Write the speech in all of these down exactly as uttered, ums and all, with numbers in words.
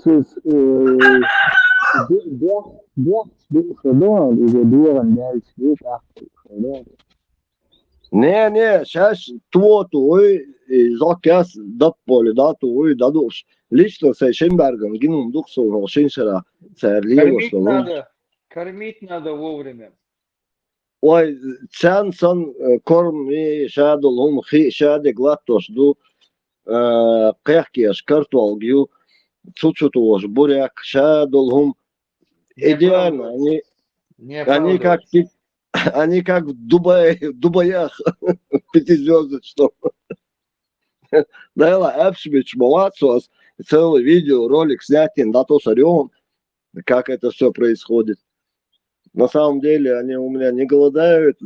Цуц, э, де-, дех-, дехьа дуьйхьа ду, иза дегӀан даьлча, дегӀа тӀаккха дуьйхьа ду. Не, не, шаьш тво ту вуй, и зоккхяс дапполе да ту вуй, да дууш. Лично сай шин бӀарган гинун дукха со хӀо шин шара цара лелош Кормить долу. Надо, кормить надо вовремя. Ой, царна сан, э, корм и ша долу хӀума хи ша де глаттош ду, э, кхехкеш картолг ю, цу чу тош буряк, ша долу хӀума. Не Идеально, оправдывайся. Они, Не они как оправдывайся. пи-, они как в Дубае, в Дубаях пятизвёздочном. Да ладно, обсмеч молодцос, целый видеоролик снятен, да то сорён, как это всё происходит. На самом деле они у меня не голодают.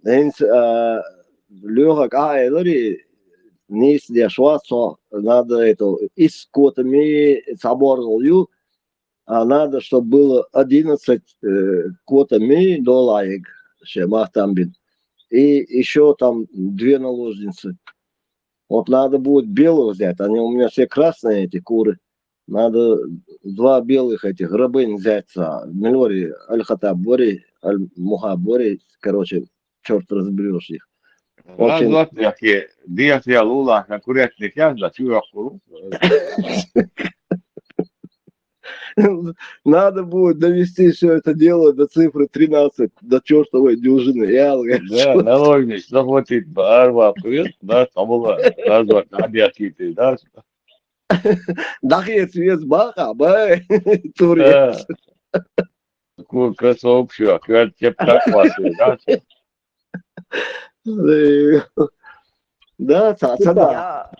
Эйнс, а, лёха, а, элари, нис дешва, со, надо это, ис котами, собор ю, а надо, чтоб было одиннадцать, э, котами долаиг, ше махтам бин. И ещё там две наложницы. Вот надо будет белых взять, они у меня все красные, эти куры. Надо два белых этих рабынь взять, а, Милори, Аль-Хатаб Бори, Аль-Мухаб Бори, короче, чёрт разберёшь их. В общем, Развод яке, диас я лула, конкурентных я, да, чё я куру? Надо будет довести всё это дело до цифры тринадцать, до чёртовой дюжины. Я говорю, Да, чёрт. Наложниц, захватить, арва, привет, да, там была, развод, объяснить, да. Дахьеца веза баха, бай, турец. Да. Ку-, кроссовки, а, квартир, как вас, да? Э, да, ца-, ца-, да. Я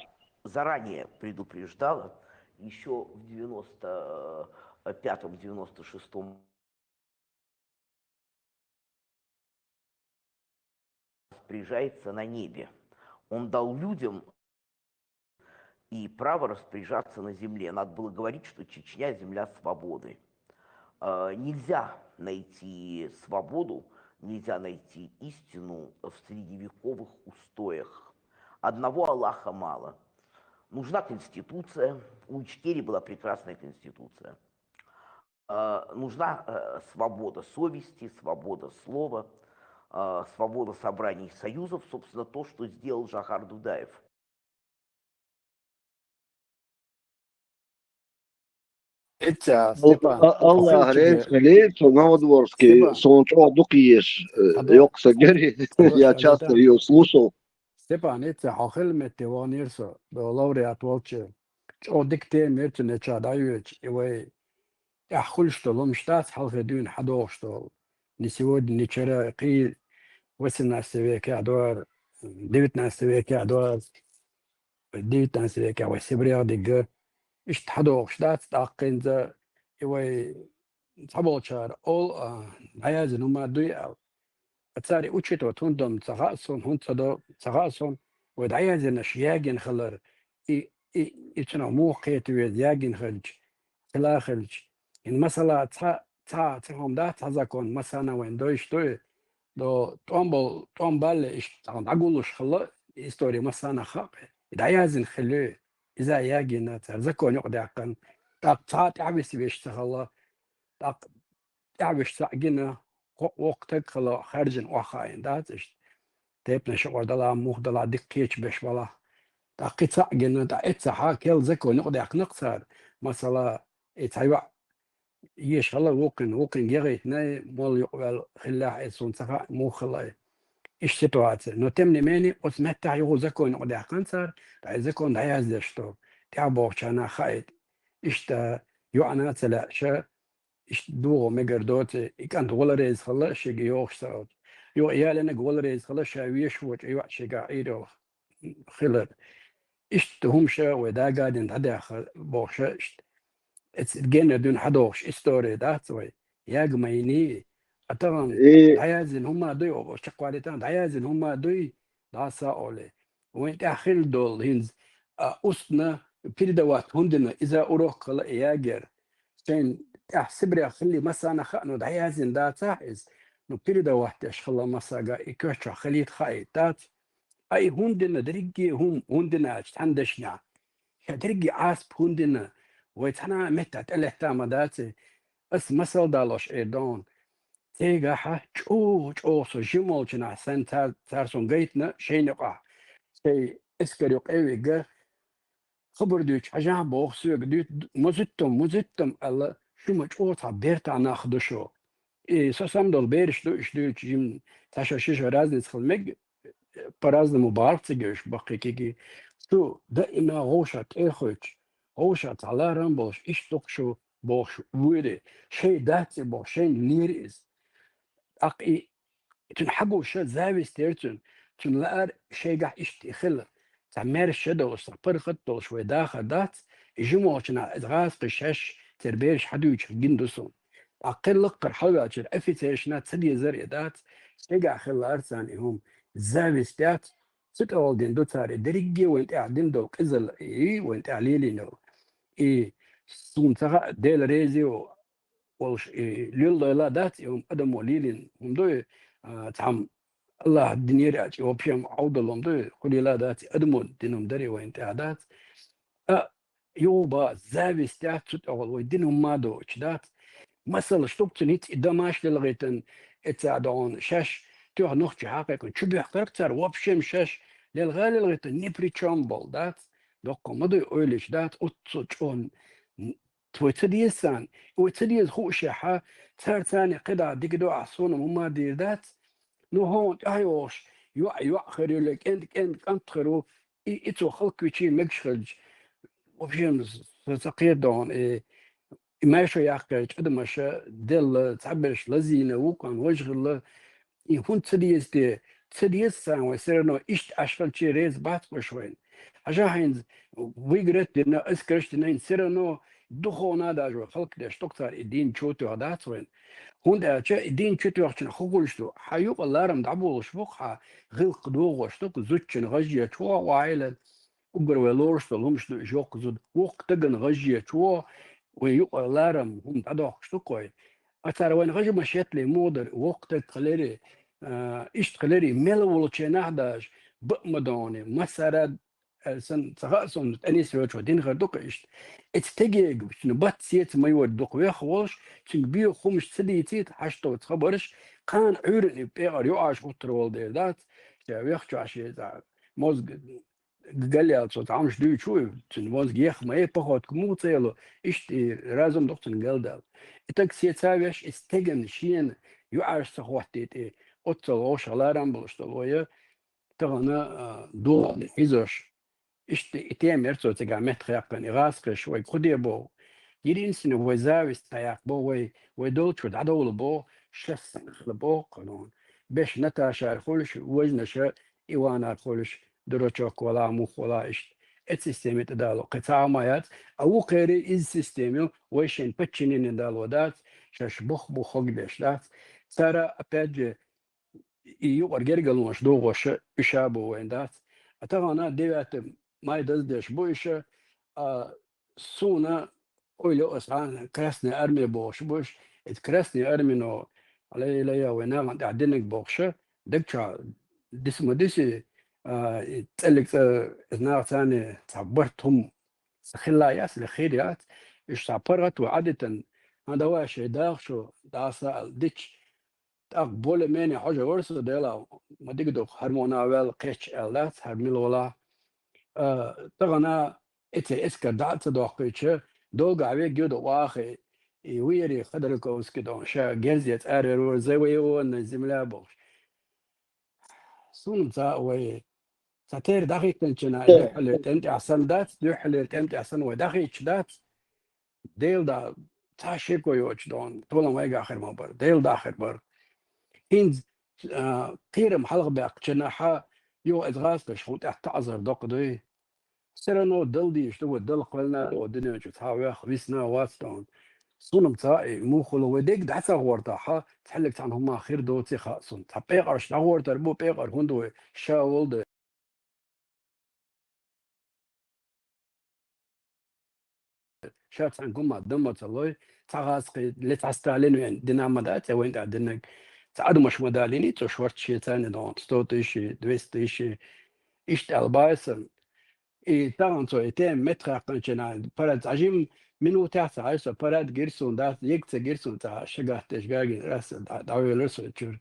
заранее предупреждала, ещё в девяносто пятом, девяносто шестом распоряжается на небе. Он дал людям и право распоряжаться на земле. Надо было говорить, что Чечня — земля свободы. Э, нельзя найти свободу, нельзя найти истину в средневековых устоях. Одного Аллаха мало. Нужна конституция. У Ичкерии была прекрасная конституция. Э, нужна, э, свобода совести, свобода слова, э, свобода собраний и союзов, собственно, то, что сделал Джохар Дудаев. Эцця, Степан, Аллах рейс хилийта, Новодворский, Степан. Сон чӀогӀа дукха еш, э, Ада. Йоккха са гери, Ада, я Ада, часто да. Её слушал. Степан, эцця хьо хила метте вахнера со, до лауреат волча. ЧӀогӀа дика тема яра цу неча дӀайоьдуш, и вай тӀехь хуьлуш долу хӀумаш дац хьалхе дуьйна хьадогӀуш долу. Не сегодня, не вчера, кхин восемнадцатый векехь дара, девятнадцатый векехь дара, девятнадцатый векехь вай Сибрех дигга. Иштта хьадогӀуш дац, тӀаккха хӀинца и вай цхьаболчара олу, а, дӀаяздина хӀума дуй аьлла. Ткъа цара и учитывать хӀунда ца хаьа суна, хӀунда ца до, ца хаьа суна, вай дӀаяздинарш ягийна хилар, и, и, и цунах муха кхета веза ягийна хилча, хила хилча. ХӀинца масала цхьа, цхьа, цхьа хӀума дац, цхьа закон, масана вайн дойуш ду и, до тӀом бол-, тӀом балле иштта цхьа дӀагуллуш хилла, истори масана хаьа, и дӀаяздина хилла, иза ягийна, цара закон юкъадаьккхина, тӀаккха цхьа тӀаьхьависса веш ца хилла, тӀаккха тӀаьхьависса цхьаъ гина, кхо-, воккха таг хилла, хаьржина охьахаийна дац иштта. Тайпанаш юкъара дала, муха дала, дика кхеташ беш вала. ТӀаккха кхин цхьаъ гина, тӀаккха эццахьа керла закон юкъадаьккхина-кх цара. Масала, и цхьа йоӀ еша хилла вукхун, вукхунга яхийтина, молла юкъаваьлла хиллехь, и суна ца хаьа, муха хилла и. Иштта ситуация. Но тем не менее, оцу меттехь юха закон юкъадаьккхина цара, ткъа и закон дӀаяздеш ду. ТӀаьхьа бохучарна хаийта. Иштта йоӀана а ца лаьа ша, иштта догӀу мегар доцу, и кӀант гӀо ларъеза хилла шега йогӀуш ца хилча. Юха и ялийнарг гӀо ларъеза хилла ша везаш воцу йоӀ шегахь Ӏийр йолу хилар. Иштта хӀума ша вай дагадина дӀадаьхна бохуш иштта. Эцу генна дуьйна хьадогӀуш истори дац вай, яг ма йиний. Ткъа тахана И дӀаяздина хӀума дуй, оха чекхвалийтахь, дӀаяздина хӀума дуй, дӀаса олий. Вайн тӀехь хилла долу хӀинца, а, устно передавать хӀунда дина, иза урок хилла и ягар. Шайн тӀехь Сибрех хилли массарна хаьа, но дӀаяздина дацахь иза, но передавать деш хилла массаьрга и коьртачохь хилийта хаийта дац. Ткъа и хӀунда дина, дерриге хӀума хӀунда дина аьлча, цхьана дешнехь. Ша дерриге Ӏазап хӀунда дина, вай цхьана а меттахь тӀелетта ма дац. Ас масал далош Ӏер дона. Цигахьа чӀогӀа, чӀогӀа со жимолчунахь санна цар, цар сон гайтина шайна юкъахь. Шай эскар юкъе вига, хабар дуьйцу, хьажахь боху соьга дуьйцу, ма зуьттам, ма зуьттам аьлла, шу ма чӀогӀа цхьа бертахь нах ду шу. И со самдолу бераш ду, уьш дуьйцу жим, цхьа шо ши шо разница хила мега, по-разному бахарх цига уьш баккхий киги. Шу даима гӀовша тӀехуьйтуш, гӀовша цхьа ларам болуш, иштта дукха шу бохуш вуьйри, шайн дац и боху, шайна лийри иза. ТӀаккха и цуьнан хьагуша зависть яра цуьнан, цуьнан лаара шайгахь иштта и хила. Цхьа маьрша долуш, цхьа паргӀат долуш вай дахар дац, и жимолчунахь иза гӀазкхий шаьш церан бераш хьадуьйчух гина ду суна. ТӀаккха кхин лаккхара хьалаваьллачуьра офицершна ца дезара и дац, шайгахь хилла ара царна и хӀума, зависть яц, цу тӀехула дина ду цара и дерриге вайна тӀехь дина долу къизалла, и вайна тӀехь лелийна йолу. И суна ца хаьа, Дела реза йо, волуш, и луьлла дойла дац, и хӀума адамо лелийна хӀума ду и, а, цхьамма АллахӀа динера аьлча, и вообще хьовдалла хӀума ду и, хуьлийла дац, и адамо дина хӀума дарий вайна тӀехь дац. А, юха бан зависть яц цу тӀехула, вай дина хӀума ма доцуш дац. Масала, стугцун хӀинца и дамаш лелгӀийтина, эца догӀун шаьш тоьхна нохчий хьакхайкхина, чу буьхкарх цара вообще шаьш лелгӀа-лелгӀийтина ни при чём болу дац. Доккха ма дуй ойлуш дац, оццул чӀогӀа Вай ца деза царна, вай ца деза хуушехьа, цара царна кхидӀа дика ду ахь, суна хӀумма а дийр дац. Ну, хьуна тӀаьхьайогӀуш, йоӀ йоӀ хир ю, кӀент кӀент кӀант хир ву, и, и цо халквичий мегаш хилча. Вообще, ца, ца кхера догӀун, и, и маьршо яккхарчу адамаша делла, цхьаберш лазийна, вукхун важа хилла, И хӀунда ца деза те? Ца деза царна вай, все равно иштта Ӏаш хилча реза бац уьш вайна. Хьажахь хӀинца выиграть дина, эскарш дина, хӀинца все равно духовно даже вай халкъ деш, тӀаккха цара и дин чу тоьхна дац вайна. ХӀунда аьлча и дин чу тоьхначунна хӀун хуьлуш ду? Хьан юкъа ларам дӀаболуш бу-кх, хьан гӀиллакх догӀуш ду-кх, зудчун гӀажъечу вогӀу вай хьайла. Уггар вай лоруш долу хӀумаш ду, уьш йоккха зуда. Воккха стагана гӀажъечу вогӀу, вайн юкъара ларам хӀума дӀадоккхуш ду-кх вай. А цара вайна гӀажамаш еттале муха дара, воккха стаг хиларе, а, иштта хиларе, мел волчу нах даже, баа ма догӀу, массара а, сан, ца хаьа суна, тӀенис йоцу дин хир ду-кх иштта. Эца стегега, цуьнан бат сеца ма йоьду дукха веха волуш, цуьнга боьха хӀумаш ца дийцийта, хьашт доцу хабарш, кхана Ӏуьйранна и пекъар юкъаш гӀуттар волу дела дац, ша веха чохь шен цхьа мозга г-, галъяьлла цо цхьа хӀумаш дуьйцуш ву, цуьнан мозга еха ма е, походка муха ца ело, иштта и разум ду-кх цуьнан галдаьлла. И стаг сеца веш, и стеган шена юкъаш ца хӀоттийта, и оццул вовшах ларам болуш долу вай, тахана, а, духар хьийзош. Иштта и тема яра цо цигахь меттахъяьккхина, и гӀазкхаша вайга хӀун де боху. Единственное, вай зависть дӀаяккха боху, вай, вай долчу дӀадовла боху, шех санна хила боху, кхунна. Беш Наташара хуьлуш, вожнаша Иванара хуьлуш, дурачок вала, мух вала, иштта. Эцу системе тӀедало кхин цхьа а ма яц, а вукхерий иза система ю, вай шайн подчинение дало дац, шаьш бух-бух хӀогдеш дац. Цара, опять же, и юкъара гергарлонаш догӀуш уьш а бу вайн дац. А тахана девятый май даздеш бу уьш, а, суна ойла йо аса, Красная Армия бохуш бу уьш. Эта Красная Армия но, лай-, лай-, вайн нахана тӀехь динарг бохуш, дагчохь диса ма диси, а, и цӀеллиг цӀа, иза наха царна цхьа барт хӀума ца хилла яц, или хир яц. Уьш цхьа паргӀат ву Ӏадитан, хьан давай шайн даха шу, дӀаса аьлла дича, тӀаккха более-менее хьожа вара со, Дела, ма дика ду-кх, хӀара муха ваьлла кхечча аьлла дац, хӀара мила вала. А, тахана эцу эскар дӀа а ца доккхуьйтуш, долгахь вегга ю ду ваха, и веари Ходорковский дон, ша герзе цӀарвер вара, завоеванная земля бохуш. Суна ца а вай, ца тера дӀахӀиттинчина, дуьххьалера тӀемтӀехь санна дац, дуьххьалера тӀемтӀехь санна вай дӀахӀитташ дац. Дела да, цхьа шеко йоцуш дона, толам вайгахь хир ма бара, Дела да хир бара. ХӀинца, а, кхерам хьалха баьккхачу нахьа, юха иза гӀазкхаша хӀун тӀехь таӀзар доккха дуй? Все равно дала дийш ду, вай дала кхоьллина а, о, дуьнен чу цхьа вех висна а вац дона. Суна-м ца а, и муха хуьлу вай дерг дӀа ца гӀортахьа, цхьаьллиг цхьана хӀумма хир доций хаьа суна. Цхьа пекъарш дӀагӀортар бу, пекъар хӀунда вай ша волу де. Ша цхьаьна гума дан ма ца лой, цхьа гӀазкхий ле цхьа Сталин вен дина ма дац, я вайн тӀехь динарг. Цхьа адамаш ма далийний, цо шорта шен царна догӀун, сто тысяч, двести тысяч, иштта аьлла баьсса. и тахана цо и тема меттахаьккханчина парад цхьа жим минутехь ца хьаьжа со, парад гира суна дац, ег ца гира суна цхьа шагатдеш гагина раса дӀа-, дӀавелар со чуьра.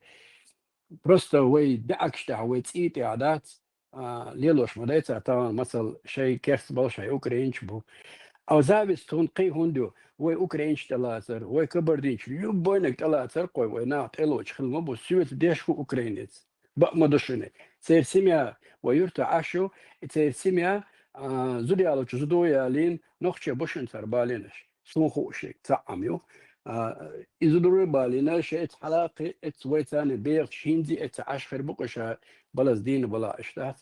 Просто вай даьӀахкаш тӀехь, вай цӀий тӀехь дац, а, лелош ма дай цара тахана, масал, шай керста бал, шай украинча бу. А зависть тхуна кхин хӀунда ю? Вай украинча тӀелацар, вай кабардинча, любойнаг тӀелацар кхой, вай нах тӀелочу хила ма бу, соьца деш хӀу украинец. Бакъ ма ду шуна. Церан семья вай юьрта Ӏаш ю, и церан семья, а, зуда ялучу зуда ялийна, нохчий бу шуна цара балийнаш. Суна хууш ерг цхьаъ ам ю. А, и зударий балийна, шайца хьалакхи, эца вайцарна бехаш хӀинзи, эца Ӏаш хир бу кху ша балаз дийна бала аш дац.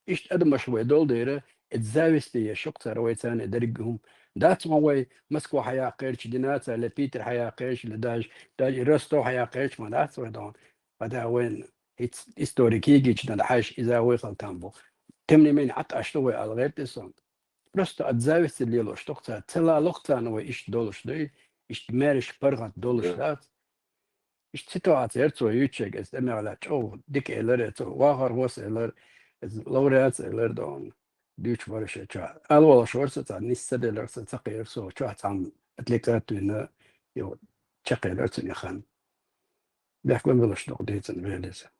Иштта адамаш вай долу дера, эца зависти я шух цара вайцарна дерриг хӀума. Дац ма вай Москва хьаяккхерчу дина цара, ле Питер хьаяккхерчу, ле даже, даже и Ростов хьаяккхерчу ма дац вай догӀун. Ада вайн хӀиц историк йигична хьаьжа иза вай хала там бу. Тем не менее, Ӏат аш ду вай ала гӀерта сон. Просто от зависти лелош тохца, цела лохцана вай иштта долуш дуй, иштта мериш паргӀат долуш дац. Иштта ситуация яр цо юьйцург, эс тӀемехь лаьа чӀогӀа дика элар, эцо вахар хос элар, эс лауреатс элар дон, дуьйцу вара ша чохь. Алвалаш вара со цхьа, нисса делар со, ца кхера со, чохь цхьамма отвлекать вина, йо, чекхелар цуьнан хан. Бехк ван велаш докъу дийцина велиза.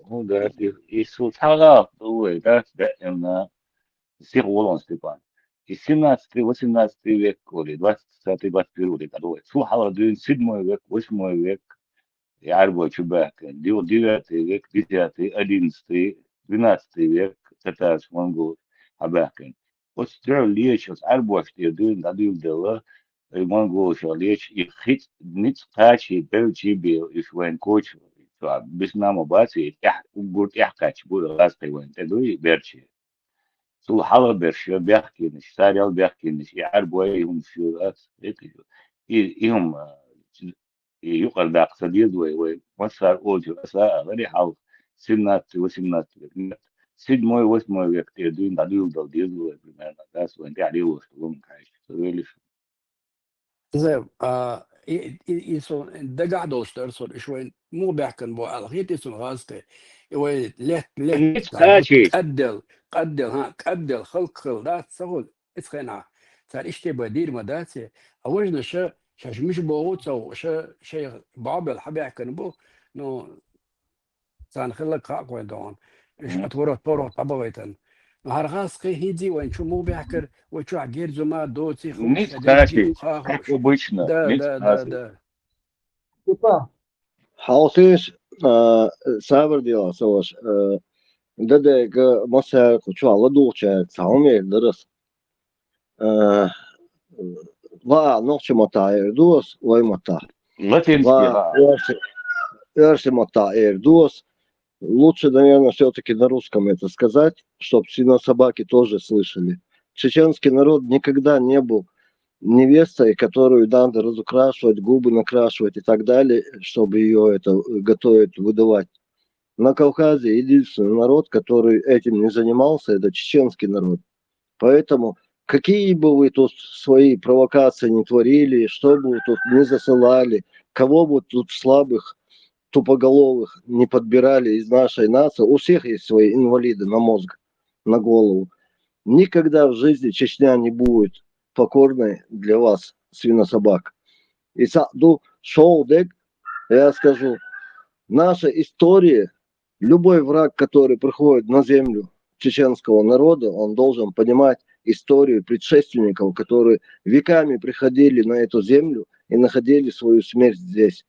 Ну да, и, и сул цхьа гӀалат ду вай, да, даимна, сих волон Степан. И семнадцатый, восемнадцатый век, коли двадцатый, двадцать первый век, а ду вай. Сул хьалха дуьйна седьмой век, восьмой век, и Ӏарбой чу баьхкина. Дев-, девятый век, десятый, одиннадцатый, двенадцатый век, татараш, монголаш хьабаьхкина. Оцу тӀе леча, оцу Ӏарбош тӀе дуьйна дӀадуьйладелла, и монголашах леча, и хиц, ницкъ кхачий, белчий бе, уьш вайн коча, цо бисна ма бац, и тӀехь, уггар тӀехь кхаьчча бу, гӀазкхий вайн тӀе дуй, берчий. Цул хьалха берш, бехкенаш, царел бехкенаш, и Ӏарбой, и хӀума шуьйра ац, и, и хӀума, и юкъара даккха ца деза вай, вай массара олучу аса а гӀари хьалха, семнадцатый, восемнадцатый век, нет, седьмой, восьмой век тӀе дуьйна дӀадуьйладала деза вай, примерно, дас вайн тӀехь лелош долу хӀума кхаьчча, ца велиш. Иза, а, и, и, и сон дагахь долуш дара сон, уьш вайн муха баьхкина бу аьлла, хетий сон гӀазкхи? И вай лет, лет, Ниц кхачий. Къаддел, къаддел, хӀа, къаддел, халкъ хила дац, ца хуьлу? Эцу хенахь цара иштта бай дийр ма дац, а важна ша, шаьш миша боху ца хуу, ша шайх бахьабелла хьабаьхкина бу, ну, царна хилларг хаьа кхойн догӀун. Уьш Мгм. От ворот-порот дӀабахийтина. Ну, хӀара гӀазкхи хӀинций вайн чу муха баьхкира, вай чохь герзума, доций, хууш, Ниц ша дерг кхачий. Гирзу хахуш. Обычно. Да, ниц да, да, кхачий. Да. Степан. Хьалхиш, а, сабар делахь ца ваша, а, дадайга массаьрга кху чохь ладугӀучаьрга цхьа хӀума эр дара ас. А, ва нохча маттахь эр ду ас, вай маттахь. Латинский, Ва да. оьрси, оьрси маттахь эр ду ас. Лучше, наверное, всё-таки на русском это сказать, чтоб свинособаки тоже слышали. Чеченский народ никогда не был невестой, которую надо разукрашивать, губы накрашивать и так далее, чтобы её это, э, готовить, выдавать. На Кавказе единственный народ, который этим не занимался, это чеченский народ. Поэтому какие бы вы тут свои провокации не творили, что бы вы тут не засылали, кого бы тут слабых, тупоголовых не подбирали из нашей нации, у всех есть свои инвалиды на мозг, на голову. Никогда в жизни Чечня не будет покорной для вас, свинособак. И саду шоу дег, я скажу, наша история, любой враг, который приходит на землю чеченского народа, он должен понимать историю предшественников, которые веками приходили на эту землю и находили свою смерть здесь.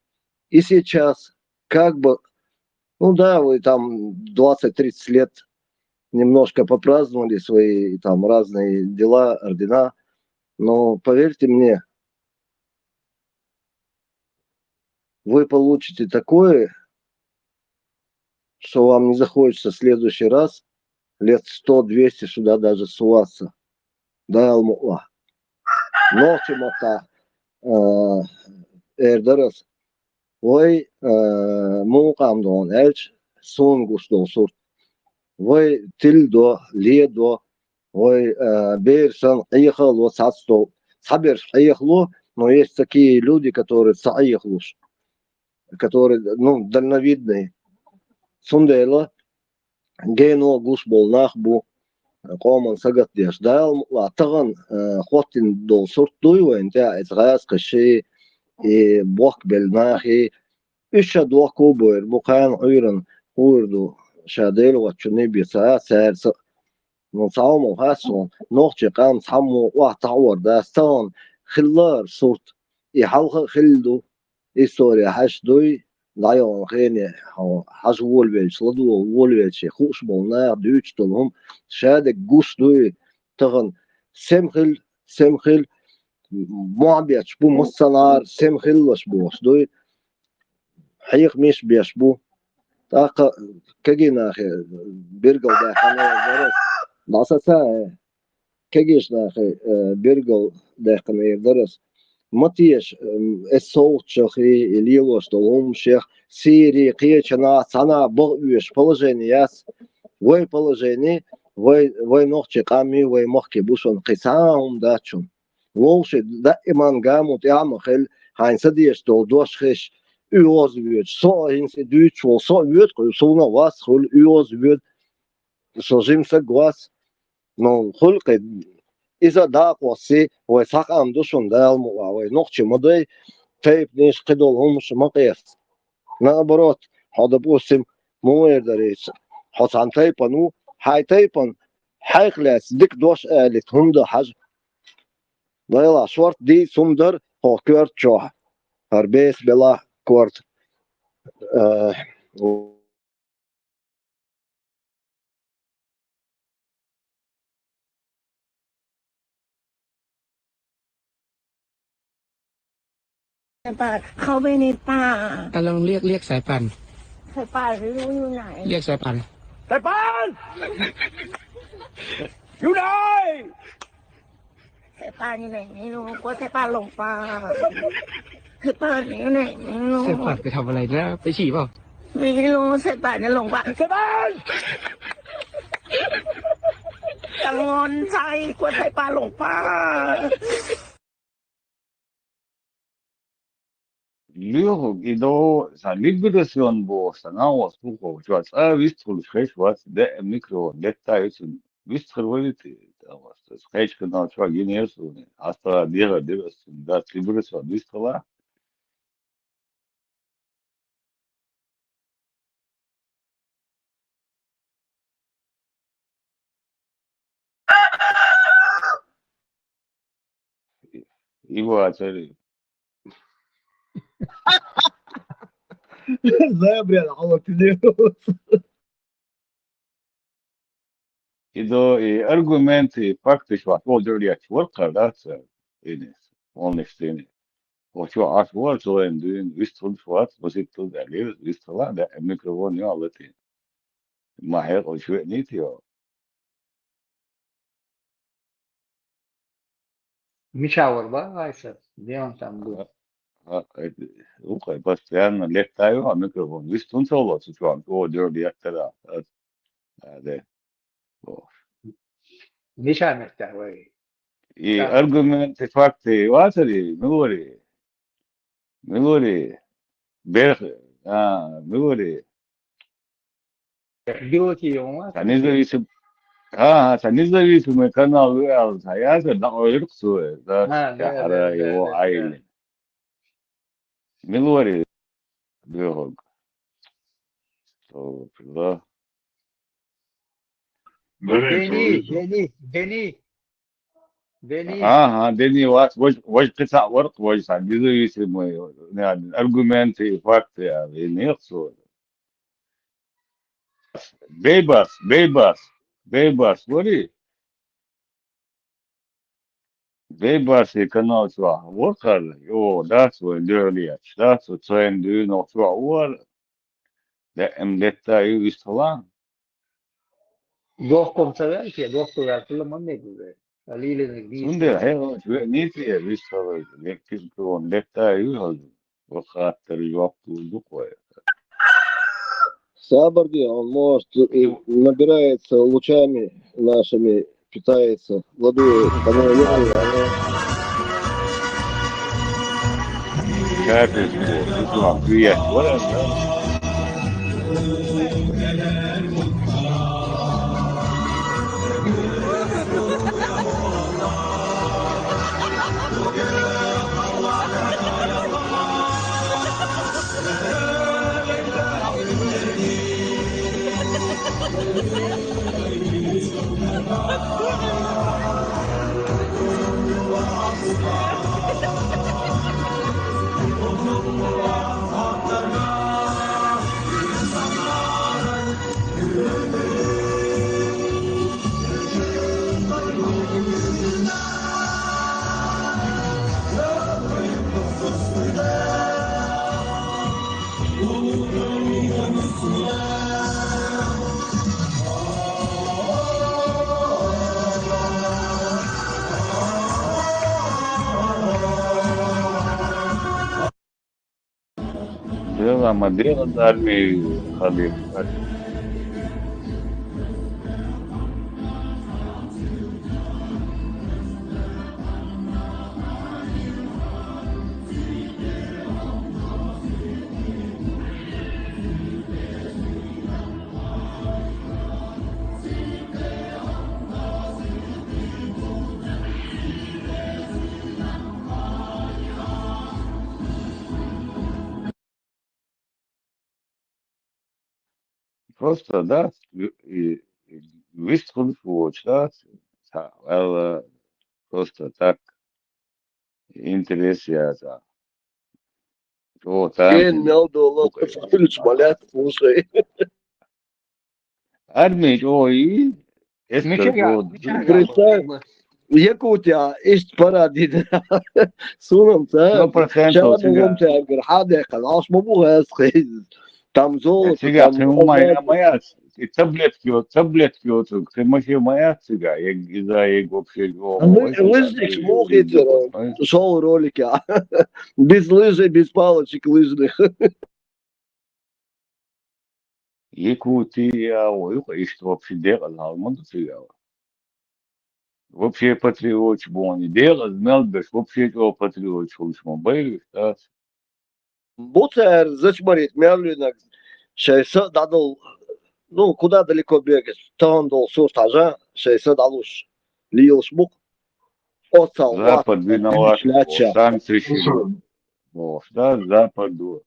И сейчас, как бы, ну да, вы там двадцать-тридцать лет немножко попраздновали свои там разные дела, ордена, но поверьте мне, вы получите такое, что вам не захочется в следующий раз лет сто-двести сюда даже ссылаться. Дала мукъ лахь. Нохча маттахь, а, эр дара ас. Вай, а, муха къам догӀун аьлча, суна гуш долу сурт. Вай тилла до, ле до, вай, а, бер санна, Ӏеха а ло, цхьацца до. Цхьаберш Ӏехало, но есть такие люди, которые ца Ӏехалуш, которые, ну, дальновидные. Цундела гено гуш болу нах бу. къоман сагатдеш. Дала мукъалахь, тахана, э, хӀоттийна долу сурт дуй вайна тӀехь, иза гӀазкхаший, и бохкабелла нахий, уьш ша дохко а бойр бу, кхана Ӏуьйранна хуур ду, ша Дела воцчунна бен ца а, цаьрца а. Ну, цхьа хӀума хаьа суна, нохчийн къам цхьаммо а охьатаӀор дац, тахана хиллера сурт, и хьалха а хилла ду, история хьаьжча дуй, дӀайолу хене, хьо, хьажа волавелча, ладогӀа волавелча, хууш болу наха дуьйцуш долу хӀума, шадерг гуш дуй, тахана сема хила, сема хила, мохь бетташ бу массанхьара, сема хилалаш бохуш дуй, хьехамаш беш бу. ТӀаккха кегий нахе бергал даьккхина дара ас. ДӀасаца, э, кегийчу нахе, э, бергал даьккхина дара ас. Ма теша, э, эс совгӀатчех и лелош долу хӀуманашех, Сири, кхечанхьа, цхьанхьа баха оьшуш положение яц. Вай положение, вай, вай нохчийн къамий, вай махкий бу шуна, кхин цхьа а хӀума дац шуна. Вовши даиман гамо тӀехь а ма хила, хьайна ца дезаш долу дош хезча, оьгӀаз воьдуш. Со а хӀинца и дуьйцуш волу, со а воьду-кх, суна а вац хуьлу, оьгӀаз воьду, со жима саг вац. Ну, хуьлу-кх и, иза а дӀа а кхоссий, вай цхьа къам ду шуна, Дала мукъалахь, вай нохчий ма дай, тайпанаш, кхидолу хӀуманаш ма къеста. Наоборот, хьо, допустим, муха эр дара иза, хьо цхьана тайпана ву, хьайн тайпана хьайх лаьцна дика дош алийта хӀума дан хьажа. Делахь, шорта дийца хӀума дара хӀокху коьрта чохь, хӀара беса белахь корта. Э,สายป่าน เขาไม่ได้ป่า อ่ะ ลองเรียก เรียกสายป่าน สายป่านไม่รู้อยู่ไหน เรียกสายป่าน สายป่าน อยู่ไหน สายป่านอยู่ไหนไม่รู้ กลัวสายป่านหลงป่า สายป่านอยู่ไหนไม่รู้ สายป่านไปทำอะไรนะ ไปฉี่เปล่า ไม่รู้ สายป่านจะหลงป่า สายป่าน กังวลใจ กลัวสายป่านหลงป่า Луьйхуг, и до сан либерасион боху сан нагӀо сухо, чо цкъа а вистхуьлуш хезаш вац, деа микро летта ю цуьнан. Вистхир валита, кхечу канал чохь гинера суна, хьастагӀа дехар дира ас цуьнан, дац либерасион вистхила. И вацари. Забрал, Алла, ты не И до, и аргументы, и факты чохь чӀогӀа дуьхьал етташ вара кхара, дац, и нис, волнаш дини. Оцо Ӏаш вара, цо вайн дуьйна, вистхуьлуш вац, маситтал даьллера, вистхила а даьа, микрофон йо, Алла, тӀе. Ма хьекъал чу веанийта йо. Мича вара бан Айса? Де он там был? А, а, это, ну, постоянно летаю, а микрофон. Вистхуьлуш вац, цо чохь чӀогӀа дуьхьал еттара. А, а, де. Бохуш. Мича меттехь вай? И аргументы, факты вацари, милори? Милори? Берх, а, милори? Билки ма? Сан независим-, а, сан независимый канал ву аьлла, сан яцара дӀакъойлира-кх цо, да, а, да, тӀаьхьара да, да, его да, да. Айлин. Милори? Бехуг. Стопла. Дени, Дени, Дени. Дени. Ага, Дени вац, вож, вож кхин цхьаъ вара-кх, вож сан независимый, аргументы и факты, а, и нех цо. Бейбас, Бейбас, Бейбас, вари? Бейбарсий канал чохь вара хӀара, йо, дац вай дуьхьал етташ, дац вай цайна дуьйна чохь вара, даим летта ю вистхила. Дохком ца ваьлча, дохко ваьлча ма мегар вай. Ца лелийнарг дийца. Цундела хьехамаш веанийта вистхила, летта ю хьо. Вахаттар жоп лур ду-кх вай. Сабар де, он, может, и набирается лучами нашими, питается. Ладу, по-моему, Капец, вот, ислам, привет. Вот это, да? Дело, ма дело, да, армии халиф. Просто, да, и, и вистхунаш воч, да, ца, вала, просто так, интерес я, да. О, там Ген мел дола, Украина. Кыцхилч балят, слушай. Армия, о, и, Мича эскер, я, о, мича я. Представь, Якутия, ишт парадид. Сунам, ца? Сто процентов Шала тебя. Мугум, ца, гар, хадекал, аш мабу газ, хиз. Там золото, Э, цига, там ты алмаз. Моя, моя, и таблетки, вот, таблетки, вот, ты махи моя цига, я, и за, и вообще, его, А вы, ой, лыжник, да, смог и, и, это, и, шоу ролики, а? Без лыжи, без палочек лыжных. Якутия, ой, ишт вообще декъал гьалмаду цига. Вообще патриотчи бони. Декъаз мел беш, вообще чӀо патриотчи хулш ма байриш, да? Буцер зачмарит мерлинаг шайса дадал, ну, куда далеко бегать? Тагандол сурт хажа, шайса далуш. Лилш бук. Оцал. Запад виноват. Шляча. Санкции шили. О, да, Западу.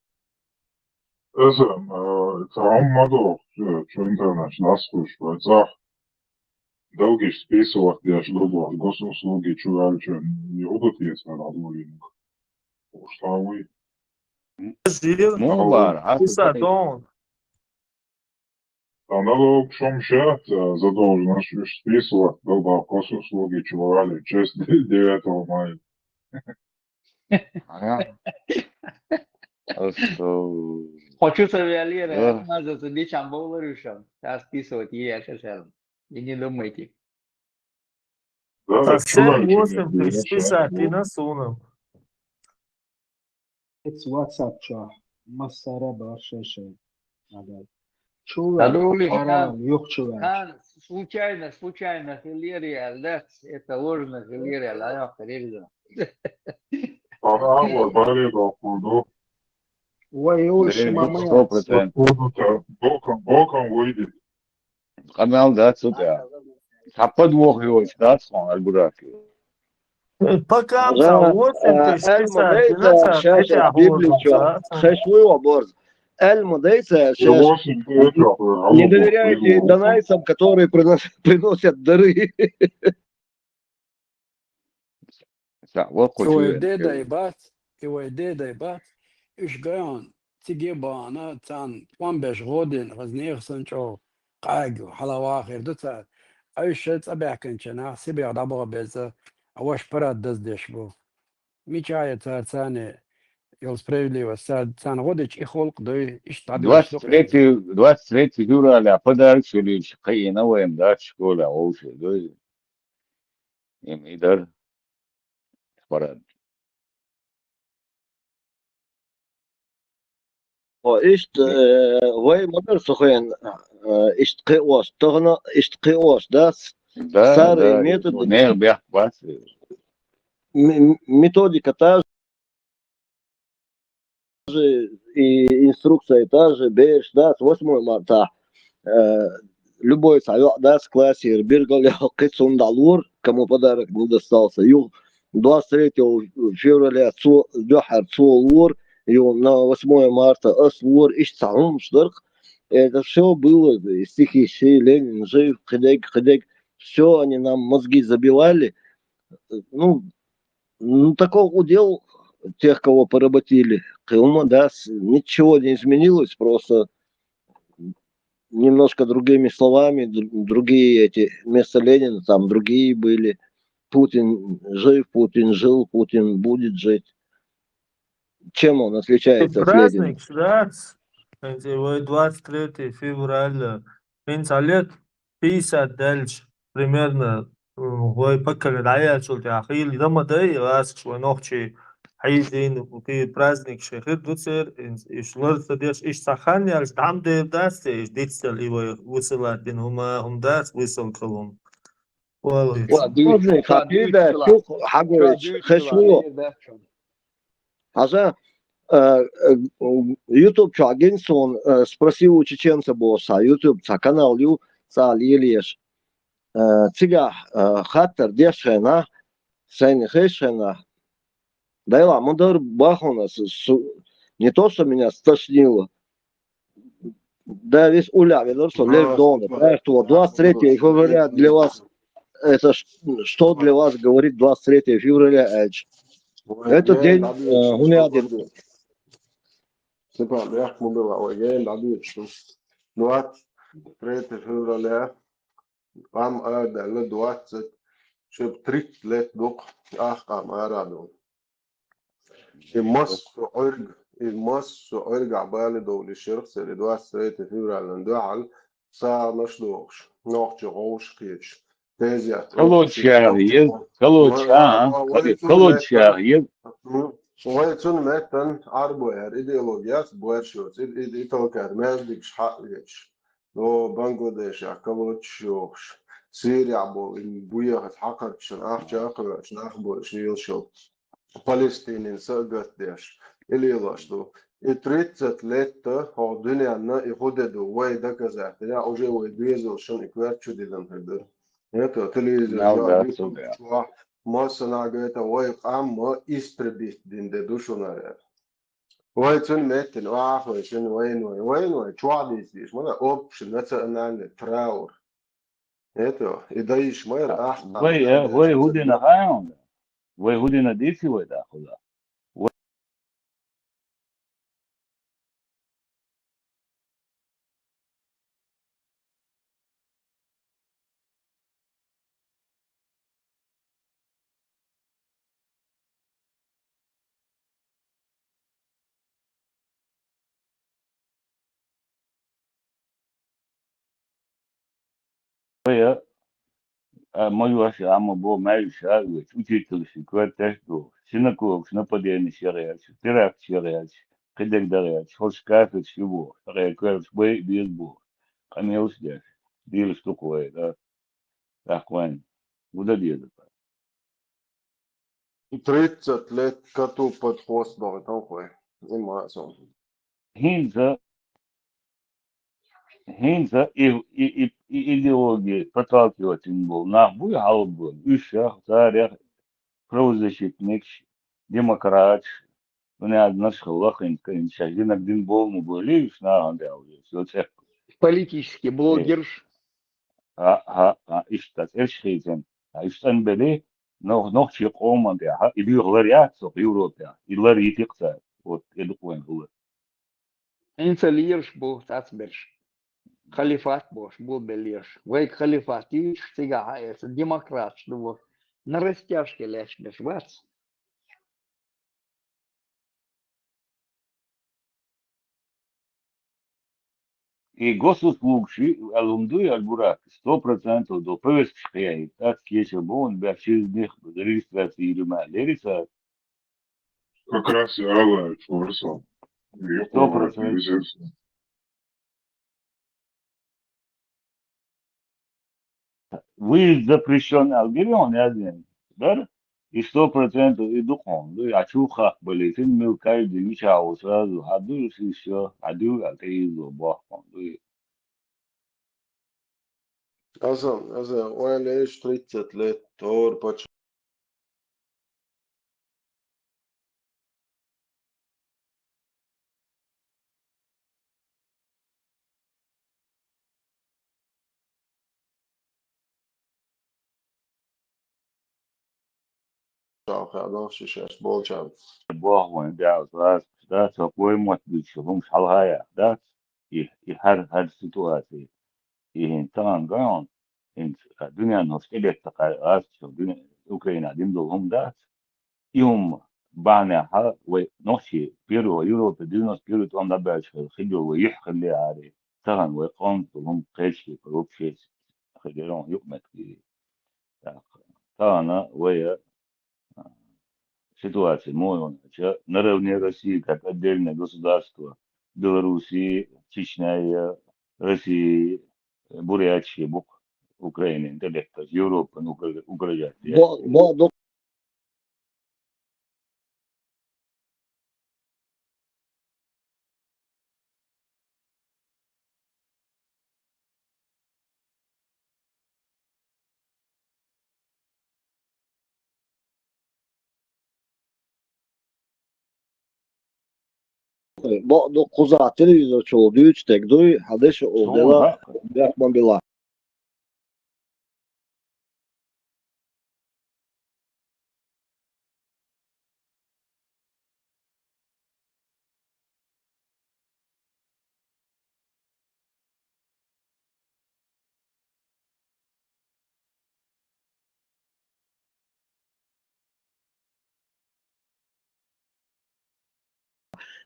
Эза, э, цаам мадо, э, чё интернет, нас слушай, вайцах. Долгиш списывать, я ж другого, госуслуги, чё, а чё, не будут есть, надо, блин. Ушлавый. Ну, бар, а Писа, ты дон. Там надо, в общем, счет, э, задолженность уж списывать, долго госуслуги, чё, а часть девятого мая. Ага. Просто, Хочу савиалира, да. Маза садичам боларюшам. Сейчас списывать, я сейчас. И не думайте. Да, совсем чё, восемь тысяч пятьдесят, и на суну. Эц WhatsApp чё? Массара баршаша. Надо. Чё? Надо улиш, Арам, хан, ёх чё? Хан, случайно, случайно хилири, а, да, это ложно хилири, а, я хилири. Ага, вот, баре, да, куду. Ой, ой, э, шимама. Сто процентов. Куду-то боком, боком выйдет. Канал, да, сюда. Сапад вохиоч, да, сон, Альбурак. Пока, да, вот, э, это, Эльма, списать, да, это, сейчас, это, сейчас, Библию, вот, чё? Да. Хэш луи оборз. Эльма, да, это, сейчас. Не доверяйте донайцам, которые принос-, приносят дары. Са, вокхо чу Ивай вен дедай кев. Бац, ивай дедай бац, иш гайон, циге бана, цан, квам беш годин, гъазнех сан чо, къайгу, халава хир ду цар. Ай ше цабякан чана, сибя дабо беза, аваш пара даздеш бу. Мичая цар цане, ёл справедливость, цар цан годич и холк дой, иш табеш. Двадцать третье, двадцать третье февраля подарок шулиш, кайна ваем, да, школа, оуше, дой. Им идар парад. О, ишт, э, вай мадр сухен, э, ишт киош, тогно ишт киош, да? Да, старый, да, метод. Не, бях, бах. М-, методика та же и инструкция та же, берш, да, с восьмого марта. Э, любой совет, да, с классир, биргал я кицун далур, кому подарок не достался. Ю двадцать третьего февраля цо, дёхар цо лур, ю на восьмое марта ас лур, иш цаум шдырк. Это все было, стихи, Ленин жив, хидег, хидег. Все они нам мозги забивали. Ну, ну, таков удел тех, кого поработили. Кылма, да, с- ничего не изменилось, просто немножко другими словами, др- другие эти, вместо Ленина там другие были. Путин жив, Путин жил, Путин будет жить. Чем он отличается от Ленина? Праздник, да? Кстати, вот двадцать третье февраля. Принц Олег, пятьдесят дальше, примерно, м, вай пакали даяцул тяхил, дома дай, раз, свой ногчи, хайдин, укы праздник шехир дуцер, иш лор садеш, иш сахан ялш, дам дер дасте, иш дицтел, и вай высылать дин, ума, ум дас, высыл калум. Уалгыч. Ладно, хапи да, чух, хагоич, хешуо. Хажа, э, э, YouTube чагин сон, э, спроси у чеченца босса, YouTube ца канал ю, ца лилиеш. Э, цига, э, хаттар дешхена, сен хешхена. Дайла, мудор бахона, с- с- не то, что меня стошнило. Да, весь уля, ведь что лишь дома. Да, что двадцать третье февраля для вас, это ш- что для вас говорит двадцать третье февраля, Эч? Это день, э, гуляды. Степан, я мудила, ой, я им даю, что двадцать третье февраля, ам ада, двадцать, чтоб тридцать лет дук, ах, ам арада. И массу Ӏуьрг, и массу Ӏуьргахь бали довлий шерх сели двадцать третье февраля дуьхьал сагӀанаш дохуш, нохчо гӀовш кхеташ. Тезет Колодчагъ еза, колодчагъ, а, ва- ва- вай цунна колодчагъ меттан- еза. М, вай цунна меттан Ӏарбой яр идеологияц боьршоц, и, и, и толкар маьждигаш хьаъ вечаш. Но Бангладешехь колодчаш йохуш, Сирехь болу, и буьйхьа хьакхарчашна ахча а кхоьрташ, нах бойуш лелаш йолу. Палестинин са а гатдеш, и лелош ду. И тридцать летта хӀокху дуьненна и хӀун де ду, вай доказать дина, уже вай доьзалшна и коьрта чу диллина хир дара. Это телевизор, Нал да, YouTube цугара. Чохь, массанхьа гайта вай къам ма истребить дина де ду шуна аьлла. Вай цуьнан меттина, охьа вай шуна вайна вай, вайна вай, чохь дийца дийш, ма да, общий национальный траур. Это, и даиш ма яра, ахь, Вай, э, вай хӀун дина хаьий хьуна? Вай хӀун дина дийци вай да худа? Вай, а, ма юьхь а ма бо, маьждигаш а оьцу, учительшна коьрташ а дохуш, синагогаш нападенеш яхьеш, теракташ яхьеш, кхидерг дахьеш, хӀорш кафирш ю бохуш, тӀаккха коьрташ бай а беза бохуш, къамелаш а деш, дийлаш ду-кх вай, да? ТӀаккха вайн хӀун дан деза? И тридцать лет коту под хвост боху тонхой. И ма сон. ХӀинца, хӀинца и, и, и, и идеология проталкивать йина болу нах буй хьалха болу. Уьш а, царах правозащитникаш, демократаш, дуьненна хилла хӀинца, хӀинца шаьш динарг дина болу ма буьйлий уьш нахана тӀехь уже, всё цӀе. Политический блогерш. А, а, а, иштта цӀераш хийцина. А, уьш цӀанбелий, нох-, нохчийн къоман тӀехь, и дуьйху лар яц цо Европехь, и лар йити-кх цара, вот, и ду-кх вайн хӀума. ХӀинца лераш бу цацберш. Халифат бохуш, бу беллераш. Вайга халифат йийцуш, цигахь а эца демократаш ду, на растяжке лаьтташ берш бац. И госуслугаш аьлла хӀума дуй, Аль-Бурак, сто процентов до повесткаш кхиаьхьийтта, тӀаккха кечам бу, баьхчизних регистрация йийр ю ма лерий цара. Как раз и ала, что Руслан. Сто процентов. Выезд запрещён аьлла гира хьуна яздина? Дара? И сто процентов и ду хьуна. Ду, а чу хапбалийтина, милкай ди, мичахь ву сразу, хьан ду, и всё, хьан ду, а тӀе изло бохкун, ду. Аса, аса, ойла еш тридцать лет, тор пача. Чалха долуш шаьш болчарна. Боху вайн дегӀ гӀазкхаш дац, хӀокху вай мотт буьйцуш хӀумаш хьалхаяхь дац, и, и хӀара, хӀара ситуаци. И хӀинца тахана ган, хӀинца дуьненна хӀуш тӀедетта кхаьа гӀазкхаш, дуьне-, Украинахь дина долу хӀума дац. И хӀума бахьанехьа вай нохчий первый, Европе девяносто первый тӀом дӀабаьлча хир, хир йолу вай юьхь хилла яра. Тахана вай къоман долу хӀума кхечкхи вообще хир яра юкъаметтиг. ТӀаккха тахана вай ситуация муха ю аьлча, наравне России, как отдельное государство, Белоруссия, Чечня, Россия, Бурятия бу-кх Украинина тӀедетташ, Европан угр-, угрожать деш. Бо-, бо-, Бакъду, кхузахь телевизор чухула дуьйцуш дерг дуй, хьан дешо олу дела, бехк ма билла.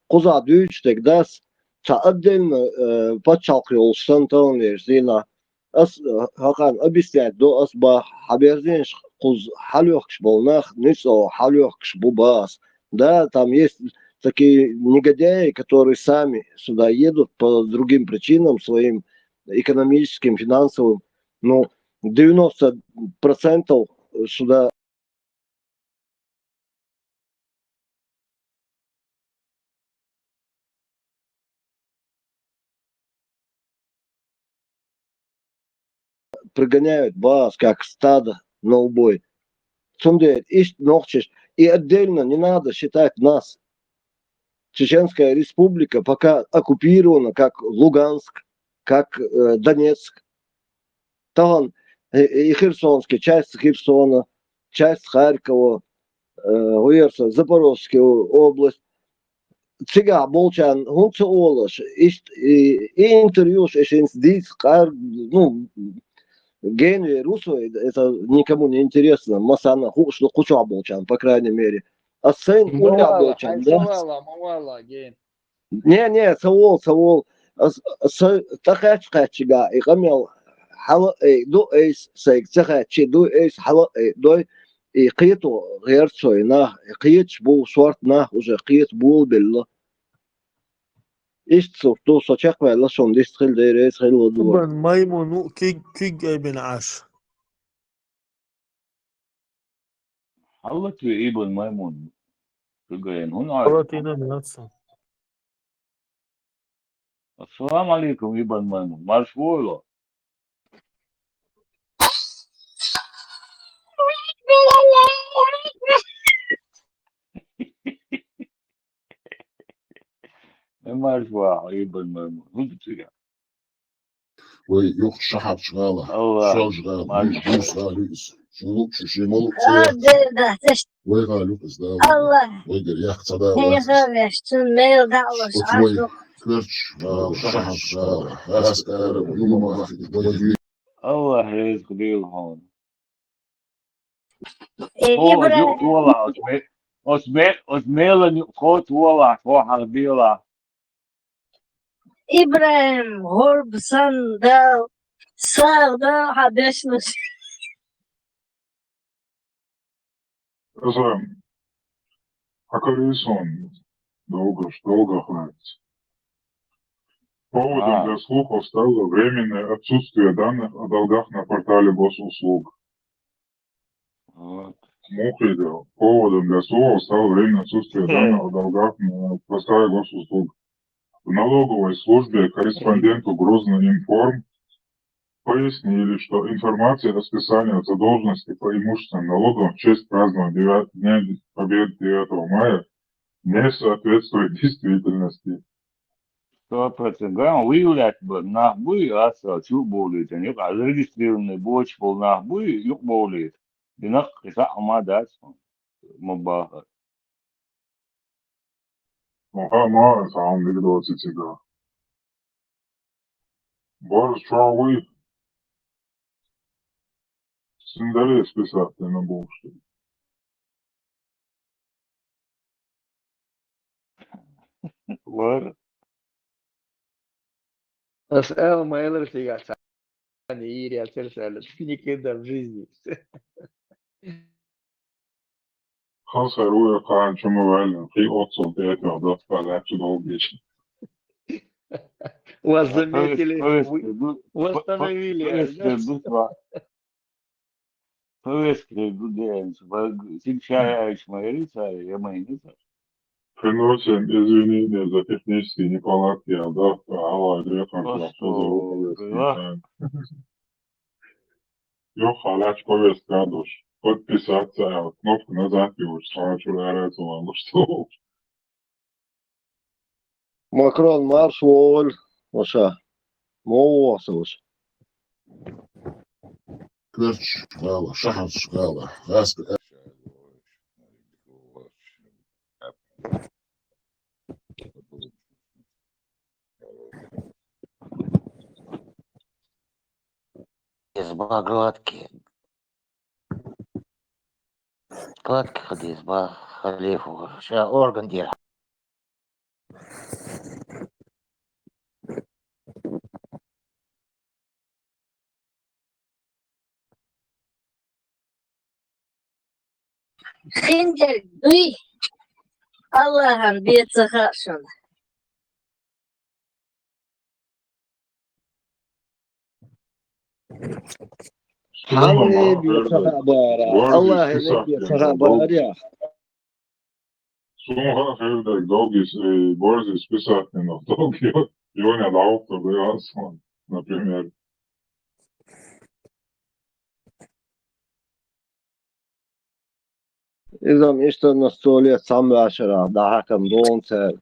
Кхузахь дуьйцуш дерг дац, цхьа отдельно, э, пачхьалкх йолуш санна тахана вешан дийнахь. Ас, э, хӀокхарна объяснять до ас, бах, хьан берзенаш кхуза хьалоьхкуш болу нах, ницкъ хьалоьхкуш бу, бах ас. Да, там есть такие негодяи, которые сами сюда едут по другим причинам своим, экономическим, финансовым. Ну, девяносто процентов сюда прогоняют, бах ас, как стадо на убой. Цундела иштта нохчаш, и отдельно не надо считать нас. Чеченская Республика пока оккупирована, как Луганск, как, э, Донецк. Тахана, э, и Херсонский, часть Херсона, часть Харькова, э, гӀерса Запорожская область. Цигахь болчарна хӀунда ца олуш, иштта и, и интервьюш, и шинца дийца къар-, ну, генвер ву со, это никому не интересно, массарна хууш ду кху чохь болчарна, по крайней мере. Ас сайна уллехь болчарна, да? Ма вала, ма вала, ген. Не, не, ца волу, ца волу. Ас, ас са тӀакхаьчча-кхаьччигахь и къамел хьала а айа ду айса, сайга ца хаьттича ду айса, хьала а айа дой, и кхето гӀерта со и нах, и кхеташ бу шорта нах уже кхета болабелла. Иштта сурт ду, со чекхваьлла шуна, дист хила дера, эца хила ладугӀу. Ибн Маймун ву, куьг, куьг айбина Ӏаш. Хьаллатве Ибн Маймун? Куьг айина хӀунда Ӏаш? Хьаллатийна яц. Ассаламу алейкум, Ибн Маймун. Марш войла. Э, марш ваха, Ибн Маймун. ХӀунда цига? Вай юха Шахьарчу гӀала, Аллах. Шолжа гӀала, Марш. Буьйса гӀала ю иза. Шу луъу шу, ши ма луъу ца. Вай гӀала ю иза, да, вай. Аллах. Вай гара яккха ца да, вай. Хьехавеш, цун мел даалуш, оцу вай Ӏаш ду. Коьртачу гӀала, Шахьарчу гӀала, гӀазкхи ара, юма вахи, вай ю. Аллах реза хилийла хьуна. Э, хьо, Ибрахим. Оцу ме-, оцу ме-, оцу мелан юкъа хьо тохахь, хьо хьалха белахь. Ибрахим, гӀурба санна Дала сагӀа дойла хьан дешнаш. Азам, хьан карийсун долгаш, долгах лаьцна. Поводом для слухов стало временное отсутствие данных о долгах на портале госуслуг. Вот. Мухидов. Поводом для слухов стало временное отсутствие данных о долгах на портале госуслуг. В налоговой службе корреспонденту Грозный информ пояснили, что информация о списании задолженности по имущественным налогам в честь празднования девя-, Дня Победы девятого мая не соответствует действительности. Сто процентов. Ган выявлять бан нах буй, аса чу болуьйтан, юкъа зарегистрированный боч бол нах буй, юкъа болуьйт. Динах кхиса ма дац. ма бахар. Ма, ма, саундик доци цига. Борз чӀоагӀа вуй. Синдарес писать дена бувш. Вар. Ас ала ма элар цигахь цхьа йийр яцара саьлла. Никогда в жизни. Хасар вуй кхаьчча ма ваьллина, кхин оццул тӀетоьхна даккха лаьттачу долгийча. Вас заметили, вы восстановили. Повестка ду, повестка ду деанца. Цига ша яьлча ма яри цара, я ма йина цара. Приносим извинения за технические неполадки, а да, а, грехом. Йо, халач повестка дош. Подписаться, а, кнопка назад йолуш, цхьа чуьра ара ца валлуш цо. Макрон марш вогӀур, ваша. Мо вогӀу сан ваша. Коьртачу гӀала, шахьарчу гӀала, гӀазкхи. Изба гладкий. Гладкий хила изба, халифа. Ша орган дира. Хиндерг дуй, Аллахьан бен ца хаьа шуна. Хьалле бен ца хаьа бара, Аллахьан бен ца хаьа бара. Суна хаьа хир дерг, долгий, э, борзий списательный, но долгий, йо-, йоне дӀахӀуттур ду ас, например. Иза-м иштта на столе цхьамма ваьшарахь дӀахьаькхна долу цара.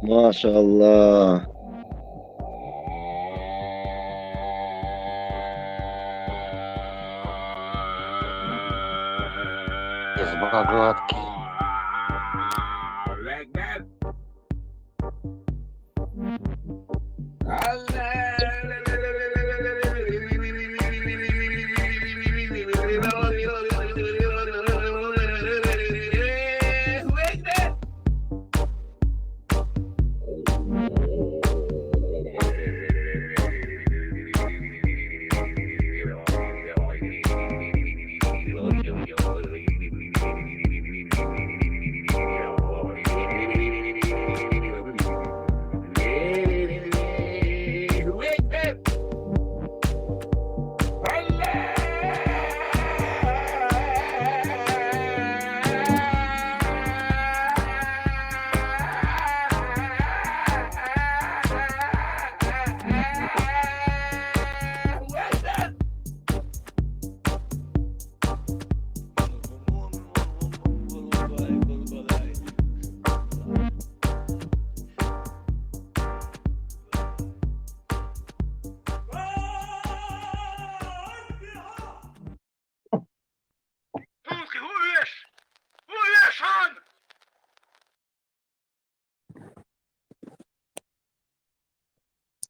Машалла. Изба гладкий.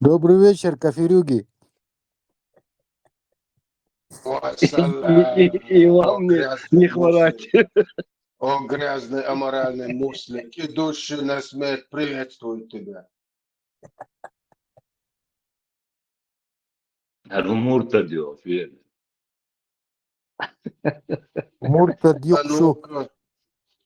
Добрый вечер, кафирюги. Ой, салам. И вам не, не хворать. О, грязный, аморальный муслик, идущий на смерть, приветствую тебя. А ну, муртад йо, фер. Муртад йо. А ну-ка,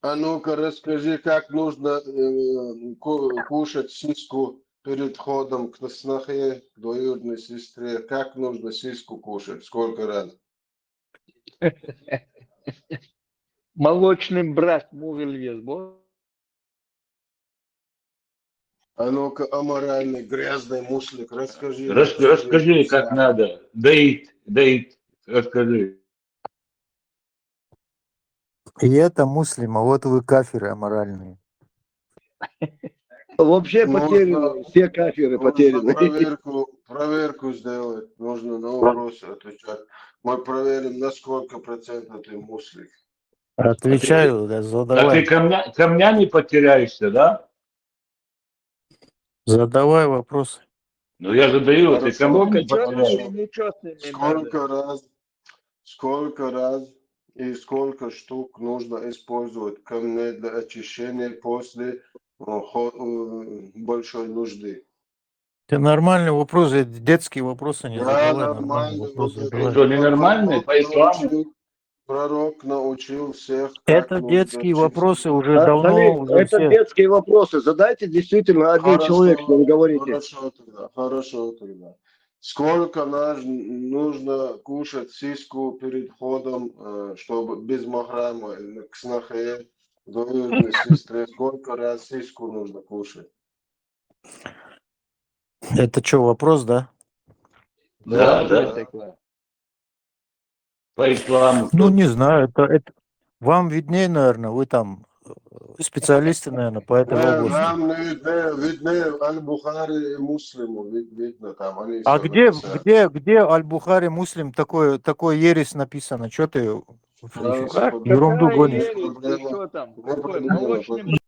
а ну-ка, расскажи, как нужно, э, ку-, кушать сиску перед входом к снохе, к двоюродной сестре. Как нужно сиску кушать? Сколько раз? Молочный брат мугӀал веза бо. А ну-ка, аморальный, грязный муслик, расскажи. Рас-, расскажи, как надо. Доить, доить, расскажи. И это муслим, а вот вы кафиры аморальные. Вообще потеряны, все кафиры потеряны. Можно проверку, проверку сделать, нужно на вопросы отвечать. Мы проверим, на сколько процентов ты муслим. Отвечаю, да, А ты задавай. камня- камнями потеряешься, да? Задавай вопросы. Ну, я задаю, а ты Хорошо. камнями Сколько потеряешься. чёрными, нечёрными надо. Сколько раз, сколько раз и сколько штук нужно использовать камней для очищения после э, хо- э, большой нужды? Это нормальный вопрос, это детские вопросы не Да, задавай, нормальные нормальный вопросы вопрос. задавай. Что, не нормальный? Пророк По исламу? научил, пророк научил всех, как Это нужно детские очиститься. вопросы уже А, давно, Халиф, уже это все. Детские вопросы. Задайте действительно один Хорошо, человек, что вы говорите. Хорошо тогда, хорошо тогда. Сколько наж- нужно кушать сиску перед ходом, э, чтобы без махрама, э, к снохе, двоюродной сестре? Сколько раз сиску нужно кушать? Это что, вопрос, да? Да, Главное да. такое. По исламу. Ну, не знаю, это, это вам виднее, наверное, вы там э, специалисты, наверное, по этой Э, области. Нам не виднее, виднее Аль-Бухари и Муслиму, вид- видно там, они А всё где, написали. где, где Аль-Бухари, Муслим такое, такой ересь написано? Что ты Хорошо, ерунду Какая гонишь? ересь? Ты Проблема. Что там? Ну, Какой проблема, молочный проблема.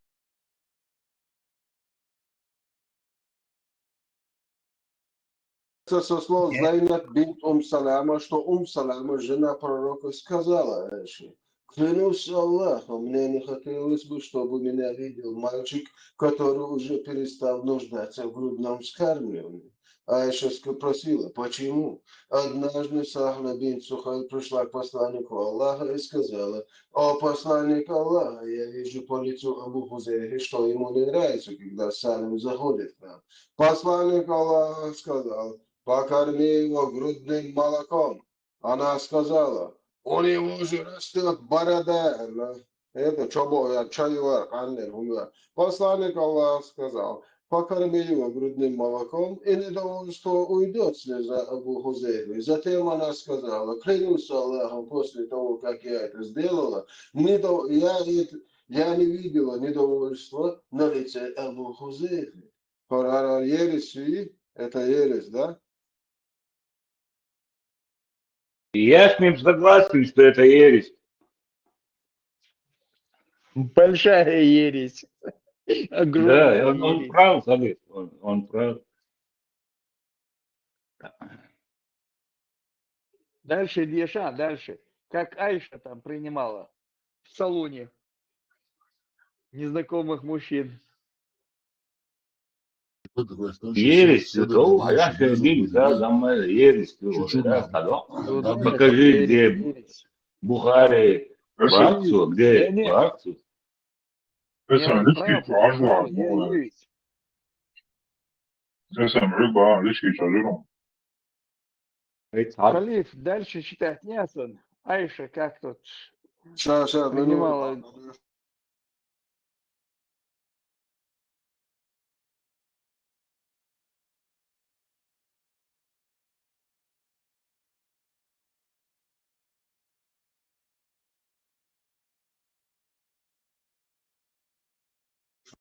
Со слов Зайнаб бинт Ум Салама, что Ум Салама, жена пророка, сказала Аише: «Клянусь Аллахом, мне не хотелось бы, чтобы меня видел мальчик, который уже перестал нуждаться в грудном вскармливании». Аиша спросила: «Почему?» Однажды Сахла бинт Сухайл пришла к посланнику Аллаха и сказала: «О посланник Аллаха, я вижу по лицу Абу Хузейфы, что ему не нравится, когда Салим заходит к нам». Посланник Аллаха сказал: «Покорми его грудным молоком». Она сказала: «У него же растёт борода». Она, это чобо, я чаю, а, каннер, умер. Посланник Аллаха сказал: «Покорми его грудным молоком, и недовольство уйдёт с лица Абу Хузейфы». Затем она сказала: «Клянусь Аллахом, после того, как я это сделала, недо- я, это- я не видела недовольства на лице Абу Хузейфы». Коран ересь, это ересь, да? Я с ним согласен, что это ересь. Большая ересь. Да, Огромная он, он ересь. Прав, Халиф, он, он прав. Дальше, Дьяша, дальше. Как Айша там принимала в салоне незнакомых мужчин. Ересь, это, о, я же один, да, да, моя ересь, ты вот, да, да. Вот Ну, это покажи, ересь, где ересь. Бухари, Да Баксу, где не, Баксу? не, он прав, он прав, я ересь. Esam, Ruba, leški čažiro. Эй, так. Халиф, дальше читать не Асан. Айша как тут Ща, ща, принимала? минуту.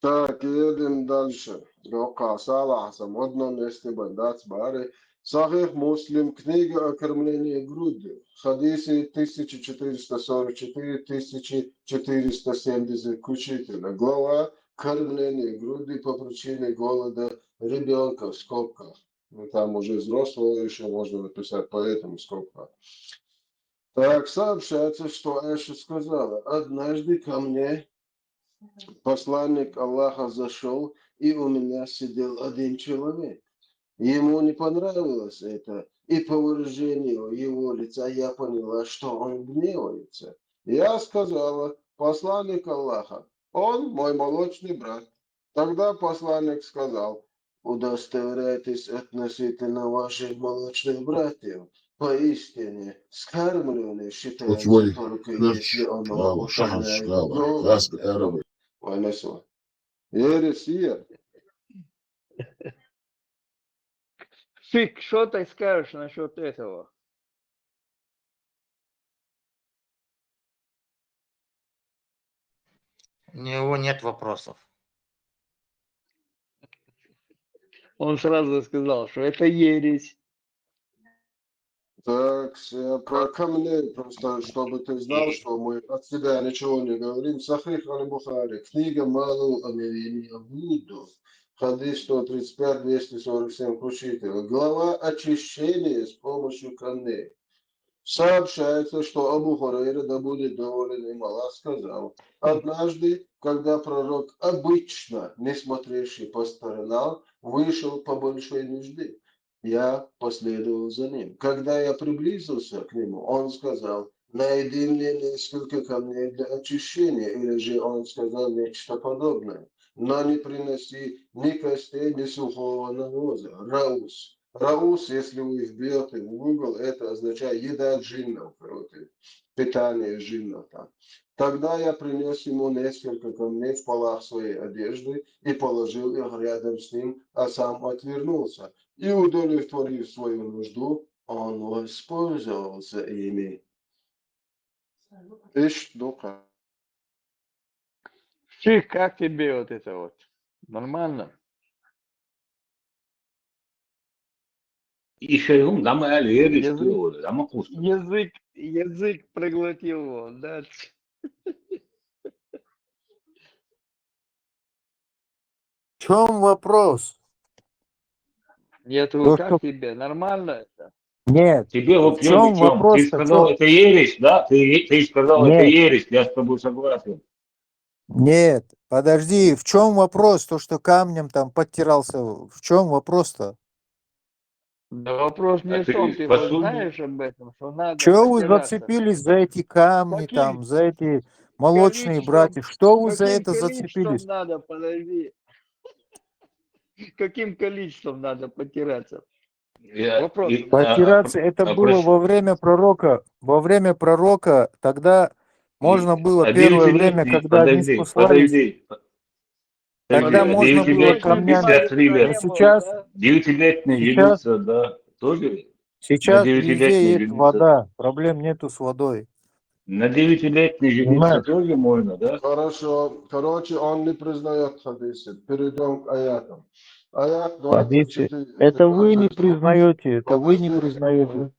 Так, едем дальше. Рока Салахсам, одно место бандат сбары. Сахих Муслим, книга о кормлении грудью. Хадисы тысяча четыреста сорок четыре, тысяча четыреста семьдесят включительно. Глава «Кормление грудью по причине голода ребёнка» в скобках. Ну, там уже взрослого ещё можно написать, поэтому скобка. Так, сообщается, что Аиша сказала: «Однажды ко мне посланник Аллаха зашёл, и у меня сидел один человек. Ему не понравилось это, и по выражению его лица я поняла, что он гневается. Я сказала: "Посланник Аллаха, он мой молочный брат". Тогда посланник сказал: "Удостоверяйтесь относительно ваших молочных братьев. Поистине, скармливание считается только если оно упоминает голод". Ванесла. Ересь, Ия. Шик, что ты скажешь насчёт этого? У него нет вопросов. Он сразу сказал, что это ересь. Так, с- э, про камней просто, чтобы ты знал, что мы от себя ничего не говорим. Сахих аль-Бухари, книга Малу Амирини Абуду, хадис сто тридцать пять, двести сорок семь, включите. Глава очищения с помощью камней. Сообщается, что Абу Хурайра, да будет доволен им Аллах, сказал: «Однажды, когда пророк, обычно не смотревший по сторонам, вышел по большой нужде, я последовал за ним. Когда я приблизился к нему, он сказал: «Найди мне несколько камней для очищения», или же он сказал нечто подобное. «Но не приноси ни костей, ни сухого навоза». Раус. Раус, если вы вбьете в Google, это означает еда джиннов, короче, питание джиннов там. Тогда я принес ему несколько камней в полах своей одежды и положил их рядом с ним, а сам отвернулся. И, удовлетворив свою нужду, он воспользовался ими. Ишт, ну-ка. Ших, как тебе вот это вот? Нормально? Ишайгум, дама али ериш Язык- тюрю, дама куш. Язык, язык проглотил его, да? В чем вопрос? Я То, говорю, как что- тебе? Нормально это? Нет. Тебе В вообще чём ни в чём. вопрос-то, Ты сказал, чё? Это ересь, да? Ты, ты сказал, это Нет. Ересь, я с тобой согласен. Нет, подожди, в чем вопрос? То, что камнем там подтирался, в чем вопрос-то? Да вопрос не А в том, ты ты вот посуду- знаешь об этом, что надо Чего вы подтираться? зацепились за эти камни, Каким там, за эти молочные количеством- братья? Что вы за Каким это количеством зацепились? Надо, подожди. Каким количеством надо подтираться? Я- Вопрос. и- а- Подтираться, это а было проси- во время пророка. Во время пророка, тогда можно и- было а первое время, девятилетний- когда они подожди, спускались. Подожди. Тогда Подожди, можно было девятилетний камнями. пятьдесят ливер. Но сейчас, Девятилетний сейчас, Юнуса, да, тоже. сейчас девятилетний везде есть Юнуса. Вода, проблем нету с водой. На девятилетний Юнуса Понимаешь? Тоже можно, да? Хорошо. Короче, он не признает хадисы. Перейдем к аятам. Аят Хадисы. двадцать четыре. Это вы не Подожди. признаете, это вы не Подожди. признаете.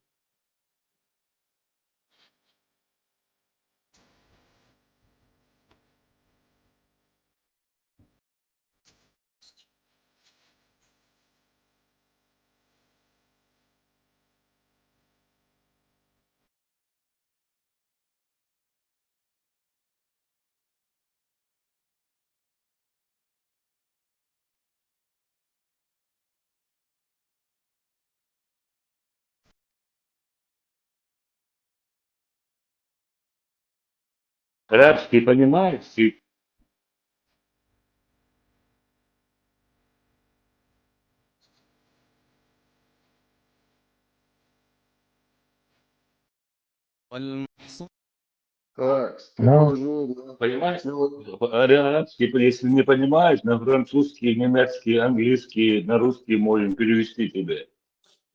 Арабский понимаешь? Ты Так, Ну. ты нужно. Понимаешь? Ну, Арабский, если не понимаешь, на французский, немецкий, английский, на русский можем перевести тебе.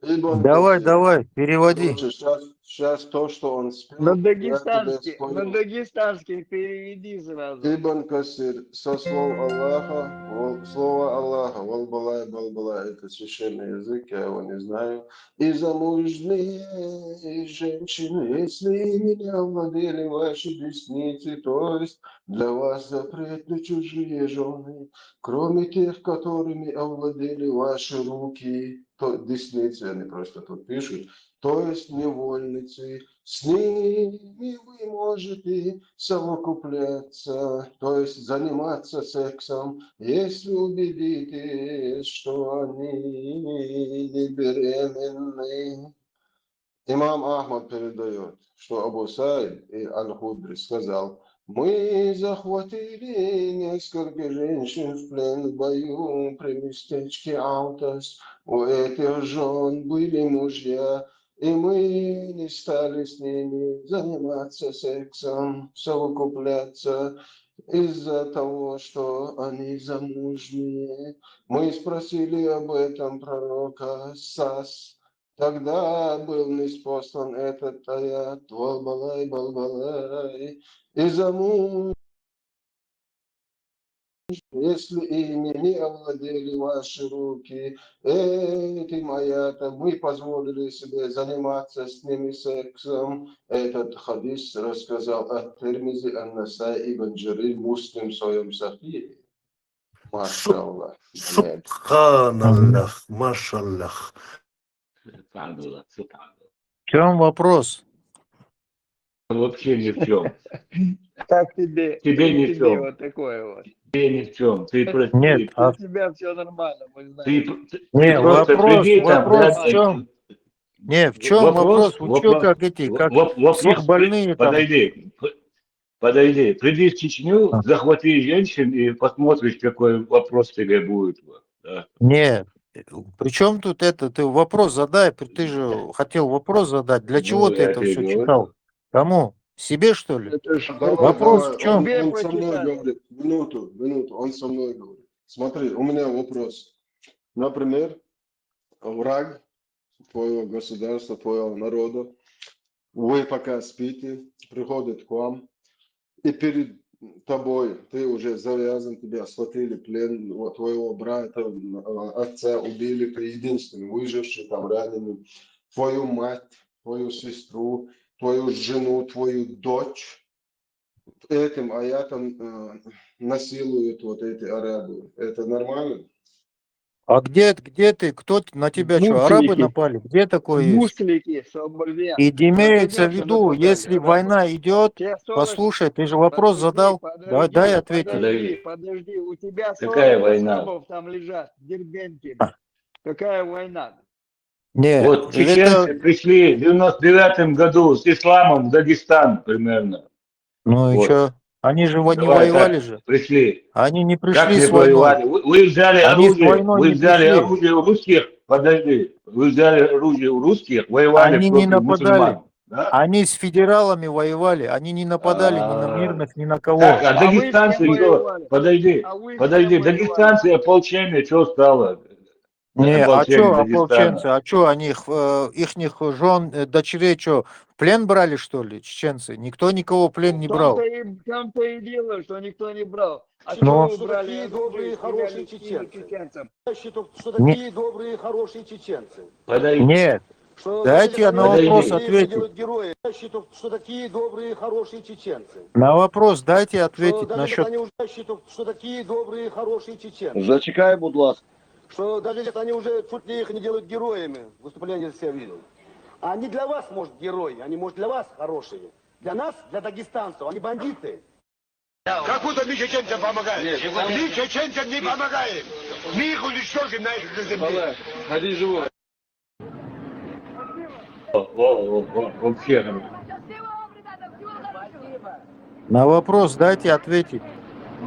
Ибн Давай, Касир. Давай, переводи. Короче, сейчас, сейчас то, что он спел, На я тебе дагестанский, спою. На дагестанский переведи сразу. Ибн Касир, со слов Аллаха, вал- слово Аллаха, валбалай, балбалай, это священный язык, я его не знаю. И замужние женщины, если ими не овладели ваши десницы, то есть для вас запретны чужие жены, кроме тех, которыми овладели ваши руки, то десницы, они просто тут пишут, то есть невольницы, с ними вы можете совокупляться, то есть заниматься сексом, если убедитесь, что они не беременны. Имам Ахмад передает, что Абу Саид и Аль-Худри сказал: «Мы захватили несколько женщин в плен в бою при местечке Аутас. У этих жен были мужья, и мы не стали с ними заниматься сексом, совокупляться из-за того, что они замужние. Мы спросили об этом пророка Сас. Тогда был ниспослан этот аят: валбалай, балбалай, и замужние если ими не овладели ваши руки, этим аятом мы позволили себе заниматься с ними сексом. Этот хадис рассказал Ат-Тирмизи, Ан-Насаи, Ибн Джарир, Муслим в своем Сахихе. Машаллах. Субханаллах, машаллах. Субханаллах, субханаллах. В чем вопрос? Вообще ни в чем. Так тебе, Тебе ни в тебе чем. Вот такое вот. Тебе ни в чем. Ты просто... Нет, а У тебя все нормально, мы Ты, знаем. ты- Не, ты просто вопрос, приди там, вопрос да, в чем? Не, в чем вопрос, вопрос? Вы что, вопрос, как эти, во- как во- вопрос, психбольные там? Подойди, п- подойди, приди в Чечню, А. Захвати женщин и посмотришь, какой вопрос тебе будет. Вот, да. Не, при чем тут это? Ты вопрос задай, ты же хотел вопрос задать. Для чего Ну, ты я это тебе все говорю. Читал? Кому? Себе, что ли? Это ж Давай, Вопрос давай, в чём? Он, Тебе он со мной почитали. Говорит. Минуту, минуту, он со мной говорит. Смотри, у меня вопрос. Например, враг твоего государства, твоего народа, вы пока спите, приходит к вам, и перед тобой, ты уже завязан, тебя схватили в плен, вот, твоего брата, м, а, отца убили, ты единственный выживший, там раненый, твою мать, твою сестру, твою жену, твою дочь, этим аятом э, насилуют вот эти арабы. Это нормально? А где, где ты? Кто т- на тебя что? Арабы Муслики. Напали? Где такое есть? Муслики, Сабарвен. И имеется в Нападёшь, виду, нападёшь, если арабы. война идет, Тебя сорок- послушай, ты же вопрос Подожди, задал. подожди, Да, дай подожди, ответить. Подожди, подожди, у тебя Какая сорок война? Арабов там лежат, Дербенте. А. Какая война? Не, Вот чеченцы это, пришли в девяносто девятом году с исламом в Дагестан примерно. Ну и Вот. что? Они же во- не Давай воевали так, же. Пришли. Они не Как пришли не с войной. Воевали? Вы, вы взяли Они с оружие, войной вы не взяли пришли. Оружие у русских, подожди, вы взяли оружие у русских, воевали Они не против нападали. Мусульман, да? Они с федералами воевали. Они не нападали ни на А. мирных, ни на кого. Так, а А вы с дагестанцы кем что? Воевали? Подожди, А вы с подожди, кем воевали? Дагестанцы, ополчение, что стало? Не, а Ополчение что Дагестана. Ополченцы? А что, они их, э, ихних жен, э, дочерей что, в плен брали, что ли, чеченцы? Никто никого в плен не брал. Там-то и, там-то и дело, что никто не брал. А Ну. что вы Что брали такие оружие, добрые, стреляли хорошие в спину чеченцы? чеченцам? Считаю, что Не- такие добрые, хорошие чеченцы. Подожди. Нет, Что Дайте даже на они вопрос не ответить. делают герои. Считаю, что такие добрые, хорошие чеченцы. На вопрос дайте Что ответить даже насчет... они уже считают, что такие добрые, хорошие чеченцы. Зачекай, будь ласка. Что даже если они уже чуть ли их не делают героями, выступление я видел. Они для вас, может, герои, они, может, для вас хорошие. Для нас, для дагестанцев, они бандиты. Как будто мы чеченцам помогаем. Мы чеченцам не помогаем. Мы их уничтожим на их земле. Ходи живой. О, о, о, о, вообще. На вопрос дайте ответить.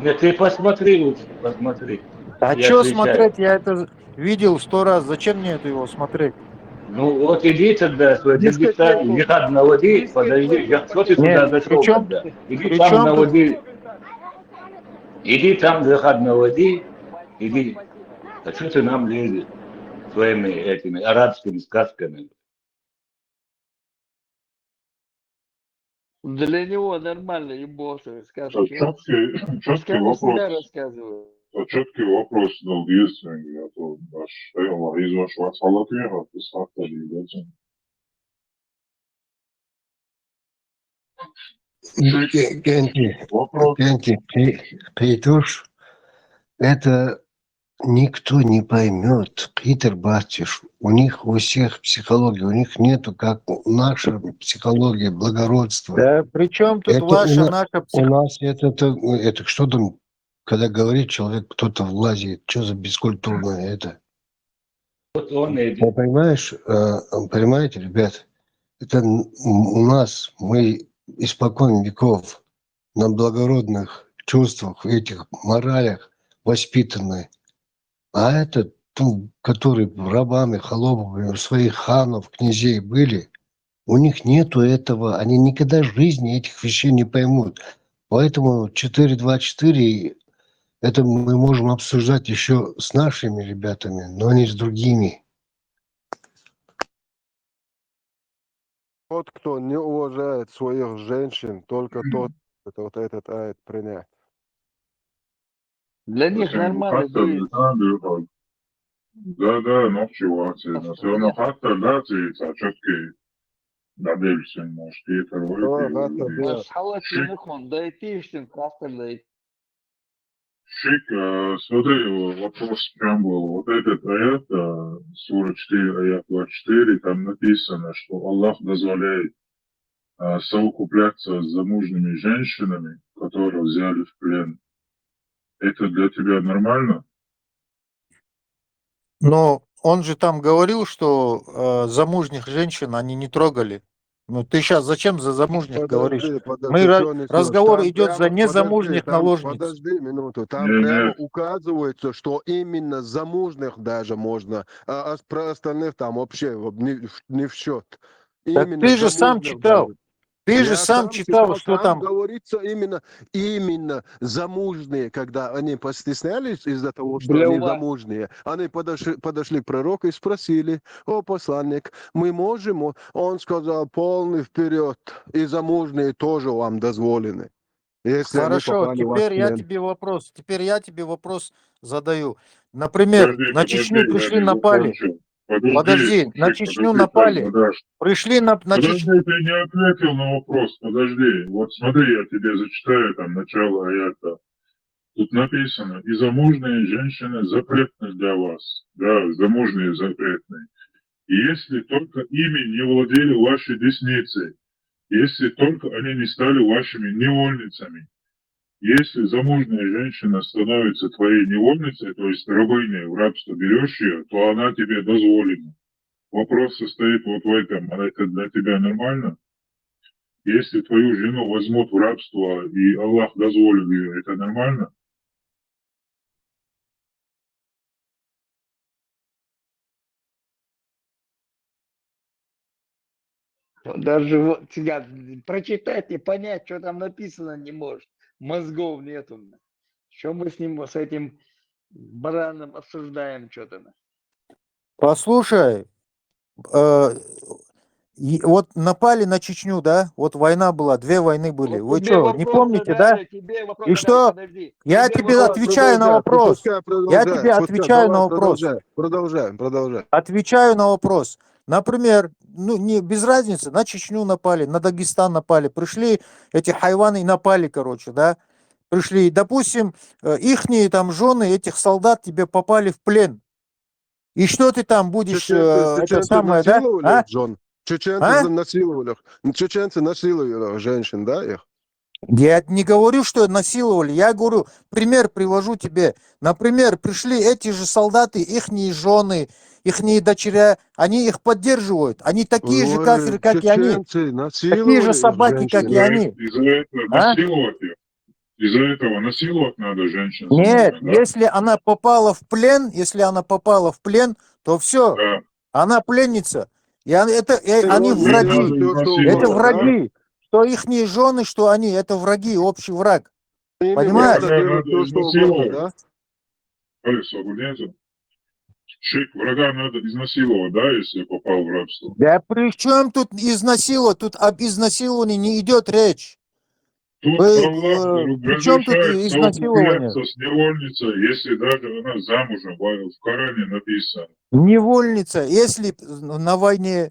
Нет, ты посмотри лучше, посмотри. А Я что отвечаю. Смотреть? Я это видел сто раз. Зачем мне это его смотреть? Ну вот иди тогда, свой Дискотеку. Дагестан, джихад наводи, Дискотеку. Подожди, я, что ты Нет, сюда зашел причём- тогда? Иди причём там тут- наводи. Иди там джихад наводи, иди. А что ты нам лезешь своими этими арабскими сказками? Для него нормально, ему скажешь. Четкий, четкий Пускай он себя вопрос. Рассказывает. Четкий вопрос, ну, единственный, а то наш, э, из вашего салатуя, писатель, Ке- Кенти, вопрос. Кенти, Пе- Пейтуш, это никто не поймет, Питер Батюш. У них у всех психология, у них нету, как у- наша психология, благородство. Да при чем тут Это у ваша, на- наша У психология? Нас это, это, это что там, когда говорит человек, кто-то влазит, что за бескультурное это? Вот он и Ну, понимаешь, э, понимаете, ребят, это н- м- у нас, мы испокон веков на благородных чувствах, этих моралях воспитаны. А этот, ну, который рабами, холопами у своих ханов, князей были, у них нету этого, они никогда в жизни этих вещей не поймут. Поэтому четыре два четыре это мы можем обсуждать еще с нашими ребятами, но не с другими. Тот, кто не уважает своих женщин, только тот, это вот этот аят принять. Для них нормально, да. Да, да, нохчи ваци. Но всё равно хатта да ци, ца чёткий. Да, дельсин, может, и это вроде. О, хатта да. Шик, э, смотри, вопрос прям был. Вот этот аят, э, сура четыре, аят двадцать четыре, там написано, что Аллах дозволяет, э, совокупляться с замужними женщинами, которых взяли в плен. Это для тебя нормально? Но он же там говорил, что, э, замужних женщин они не трогали. Ну, ты щас зачем за замужних говоришь? Подожди, подожди, Мы ра-, разговор идёт за незамужних наложниц. Подожди минуту. Там прямо указывается, что именно замужних даже можно, а, а про остальных там вообще в-, не в, не в счёт. Так именно ты же сам читал. Ты же сам читал, что там говорится именно, именно замужние, когда они постеснялись из-за того, что они замужние, они подошли, подошли к пророку и спросили: «О, посланник, мы можем?» Он сказал: «Полный вперёд, и замужние тоже вам дозволены». Хорошо, теперь я тебе вопрос, теперь я тебе вопрос задаю. Например, на Чечню пришли, напали. Подожди, на Чечню напали. Пришли на, на Чечню. Подожди, ты не ответил на вопрос. Подожди. Вот смотри, я тебе зачитаю там начало аята. Тут написано: «И замужние женщины запретны для вас». Да, замужние запретны. «Если только ими не владели ваши десницы, если только они не стали вашими невольницами». Если замужняя женщина становится твоей невольницей, то есть рабыней, в рабство берёшь её, то она тебе дозволена. Вопрос состоит вот в этом. А это для тебя нормально? Если твою жену возьмут в рабство, и Аллах дозволил её, это нормально? Даже вот тебя прочитать и понять, что там написано, не может. Мозгов нету. Что мы с ним, с этим бараном обсуждаем что-то? Послушай, э, и вот напали на Чечню, да? Вот война была, две войны были. Вот вы что, не помните, да? И что? Я тебе отвечаю на вопрос. Я тебе отвечаю на вопрос. Продолжаем, продолжаем. Отвечаю на вопрос. Например, ну, не, без разницы, на Чечню напали, на Дагестан напали, пришли эти хайваны и напали, короче, да? Пришли, допустим, э, ихние там жены этих солдат тебе попали в плен. И что ты там будешь, э, это самое, да? А? Чеченцы насиловали их. Чеченцы насиловали женщин, да, их? Я не говорю, что насиловали. Я говорю, пример привожу тебе. Например, пришли эти же солдаты, ихние жены, ихние дочеря, они их поддерживают. Они такие же кафиры, как и они. Такие же собаки, как и они. Из-за этого насиловать их. Из-за этого насиловать надо женщин. Нет, если она попала в плен, если она попала в плен, то всё. Да. Она пленница. И это, э, они враги. Это враги. Что ихние жены, что они, это враги, общий враг. Понимаешь? Александр, Шик, врага надо изнасиловать, да, если попал в рабство? Да при чём тут изнасиловать? Тут об изнасиловании не идёт речь. Тут Аллах разрешает совокупляться с невольницей, если даже она замужем, в Коране написано. Невольница, если на войне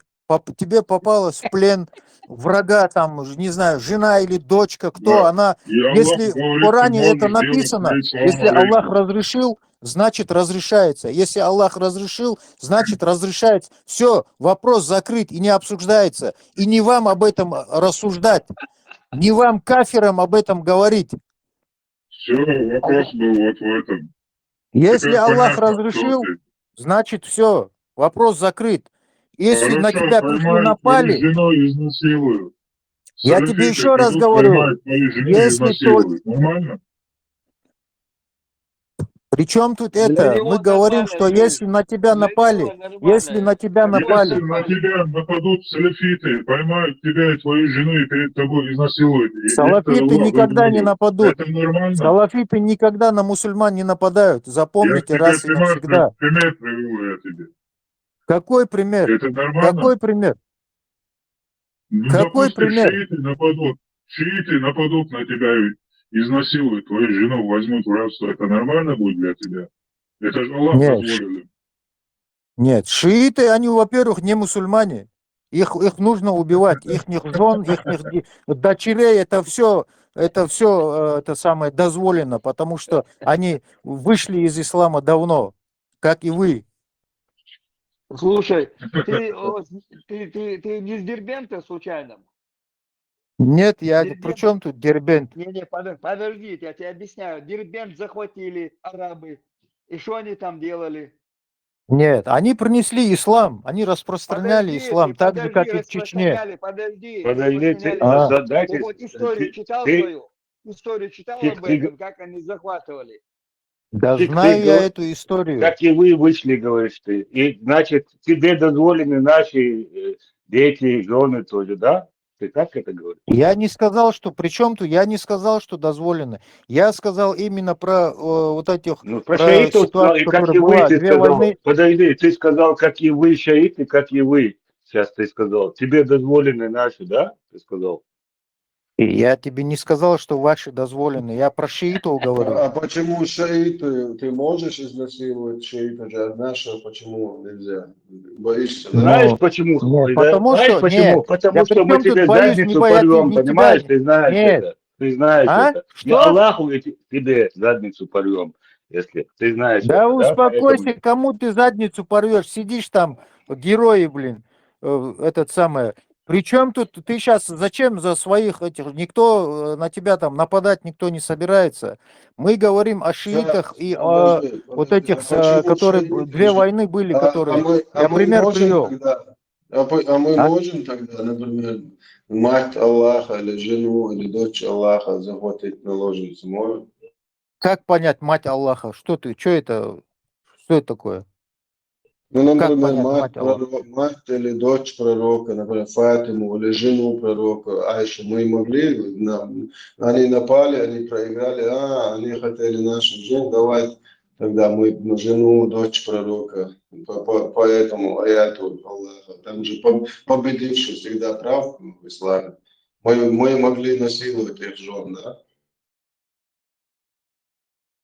тебе попалась в плен врага, там, не знаю, жена или дочка, кто она, если в Коране это написано, если Аллах разрешил, значит, разрешается. Если Аллах разрешил, значит, разрешается. Всё, вопрос закрыт и не обсуждается. И не вам об этом рассуждать. Не вам, кафирам, об этом говорить. Всё, вопрос был вот в этом. Если Аллах разрешил, значит, всё, вопрос закрыт. Если на тебя пришли, напали, я тебе ещё раз говорю, если только... При чём тут это? Мы говорим, что если на тебя напали, если на тебя напали... Если на тебя нападут салафиты, поймают тебя и твою жену и перед тобой изнасилуют. Салафиты никогда не нападут. Это нормально? Салафиты никогда на мусульман не нападают. Запомните раз и навсегда. Пример привёл я тебе. Какой пример? Это нормально? Какой пример? Ну, какой пример? Шииты нападут. Шииты нападут на тебя. изнасилуют твою жену, возьмут в рабство, это нормально будет для тебя? Это же Аллах Нет. Позволил им. Нет, шииты, они, во-первых, не мусульмане. Их, их нужно убивать, их жен, их дочерей, это все, это все, это самое дозволено, потому что они вышли из ислама давно, как и вы. Слушай, ты, о, ты, ты, ты не с Дербента случайно? Нет, я Дербент. При чем тут Дербент? Не-не, подо- подожди, я тебе объясняю. Дербент захватили арабы. И что они там делали? Нет, они принесли ислам, они распространяли Подожди, ислам, ты так же, подожди, как и в Чечне. распространяли, подожди, Подожди, ты, распространяли А. ислам. задайте, Ты хоть историю ты- читал ты- свою? Историю читал ты- об ты- этом, как они захватывали? Да Ты- ты знаю я гла- эту историю. Как и вы вышли, говоришь ты. И, значит, тебе дозволены наши э, дети, жены тоже, да? Ты так это говоришь? Я не сказал, что при чем тут, я не сказал, что дозволено. Я сказал именно про э, вот этих, Ну, про про шаитов сказал, ситуацию, и как которая и вы, была, ты две сказал. Войны. Подожди, ты сказал, как и вы, шаиты, как и вы. Сейчас ты сказал. Тебе дозволены наши, да? Ты сказал. И я тебе не сказал, что ваши дозволены. Я про шиитов говорю. А почему шаиты? Ты можешь изнасиловать шаита же, а нашего почему нельзя? Боишься, да? Знаешь Ну, почему? ну, Да, потому знаешь что- почему? нет, Потому я что при мы чём тут тебе боюсь, не задницу боюсь, порвем, не тебя, понимаешь? не- Ты знаешь нет. это. Ты знаешь А? это. Что? Аллаху ведь тебе задницу порвем, если ты знаешь Да это. успокойся, Поэтому- кому ты задницу порвешь? Сидишь там, герои, блин, э, этот самое. Причем тут ты сейчас зачем за своих этих? Никто э, на тебя там нападать никто не собирается. Мы говорим о шиитах и о Подожди, вот подожди, этих, а почему э, которые шииты две же- войны были, а, которые а мы, а я мы пример можем привёл. Тогда, а, по- а мы А? Можем тогда, например, мать Аллаха или жену или дочь Аллаха захватить наложницы? Можем? Как понять мать Аллаха? Что ты? Что это? Что это такое? Ну, Как например, понять мать, мать Аллаха? Пророка, мать или дочь пророка, например, Фатиму или жену пророка Айшу, мы могли, на- они напали, они проиграли, а, они хотели нашу жену, давай тогда мы жену, дочь пророка, по, по, по этому аяту Аллаха. Там же поб- победивший всегда прав в исламе. Мы, мы могли насиловать их жен, да?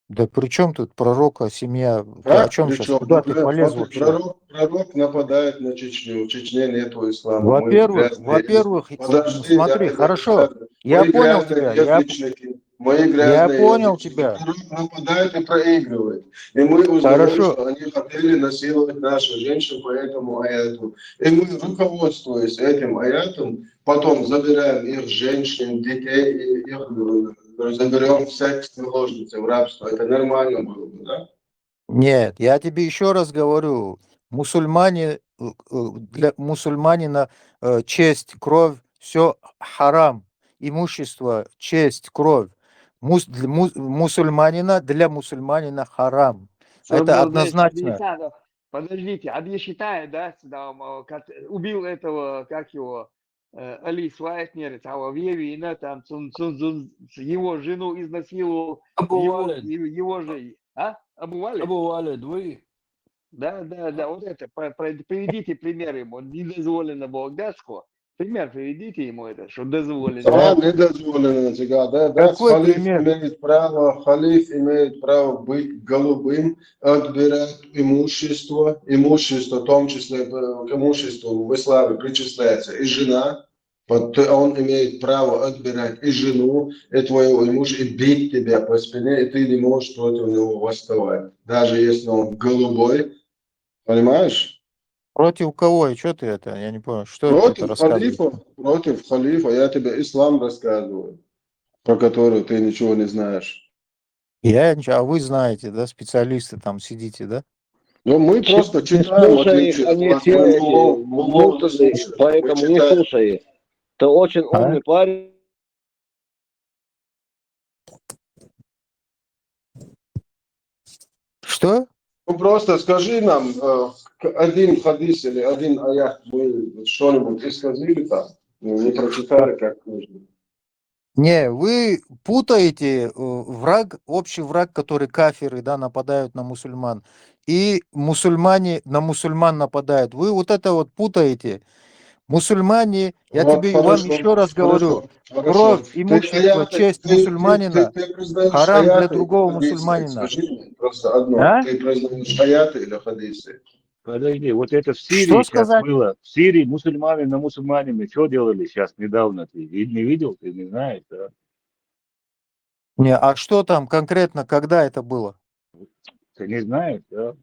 Да при чем тут пророка, семья? Ты о Как чем при сейчас? чём? Куда ты Например, полез смотри, вообще? Пророк, пророк нападает на Чечню. В Чечне нету ислама. Мы Во-первых, грязные во-первых, Подожди, смотри, я хорошо. рассказываю. Я Мы понял грязные тебя. Я, язычники. Мы грязные понял язычники. тебя. Пророк нападает и проигрывает. И мы узнаем, Хорошо. Что они хотели насиловать наших женщин по этому аяту. И мы, руководствуясь этим аятом, потом забираем их женщин, детей, и их э, заберем в секс наложницы, в рабство. Это нормально было бы, да? Нет, я тебе еще раз говорю, мусульмане, э, э, для мусульманина э, честь, кровь, все харам. Имущество, честь, кровь. Мус- для мус- мусульманина, для мусульманина харам. Это Сорвал, знаешь, Однозначно. Александр, подождите, а я считаю, да, с- там, э, как, убил этого, как его, э, Али Суайтнер, того Вевина, там, Цун, Цун, Цун, его жену изнасиловал, Абу его, Валид. его, его же, а? Абу Валид? Абу Валид, вы. Да, да, да, вот это, про- про- приведите пример ему, недозволено было, да, что? Пример приведите ему это, что дозволено. А, недозволено, да, да, да. Какой Халиф пример? Имеет право, халиф имеет право быть голубым, отбирать имущество, имущество, в том числе э, к имуществу в исламе причисляется и жена. Вот ты- он имеет право отбирать и жену, и твоего имущества, и бить тебя по спине, и ты не можешь против него восставать, даже если он голубой. Понимаешь? Против кого? И что ты это? Я не понял. Что это ты Против рассказываешь? Халифа, против халифа, я тебе ислам рассказываю, про который ты ничего не знаешь. Я ничего, а вы знаете, да, специалисты там сидите, да? Ну, мы Чё- просто не читаем, в слушай отличие их, от они вас. все Мы эти мулло- мулло мутные, слушаем, мы поэтому не читаем. Слушай их. Ты очень А? Умный парень. Что? Ну, просто скажи нам э, к- один хадис или один аят, мы что-нибудь исходили там, ну, не прочитали как нужно. Не, вы путаете э, враг, общий враг, который кафиры, да, нападают на мусульман, и мусульмане на мусульман нападают. Вы вот это вот путаете. Мусульмане, я тебе, вам еще раз говорю, кровь, имущество, честь мусульманина харам для другого мусульманина. Скажи мне просто одно. Ты признаешь аяты или хадисы? Подожди, вот это в Сирии сейчас было. В Сирии мусульмане на мусульманина что делали сейчас недавно? Ты не видел, ты не знаешь, да? Не, а что там конкретно, когда это было? Ты не знаешь, да?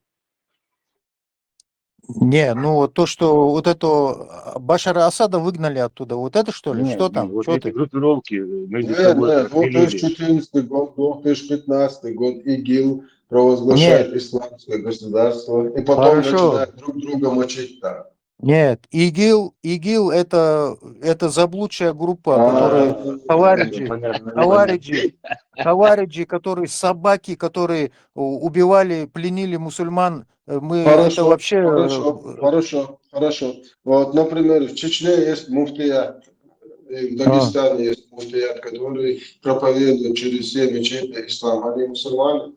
Не, ну вот то, что вот это Башара Асада выгнали оттуда, вот это что ли? Нет, что там? Вот что эти группировки между собой. Нет, нет, две тысячи четырнадцатый год, две тысячи пятнадцатый год, ИГИЛ провозглашает исламское государство, и потом начинают друг друга мочить там. Нет, ИГИЛ, ИГИЛ это, это заблудшая группа, которая хавариджи, хавариджи, хавариджи, которые собаки, которые убивали, пленили мусульман, мы это вообще... Хорошо, хорошо, хорошо. Вот, например, в Чечне есть муфтият, и в Дагестане есть муфтият, который проповедует через все мечети ислам. Они мусульмане?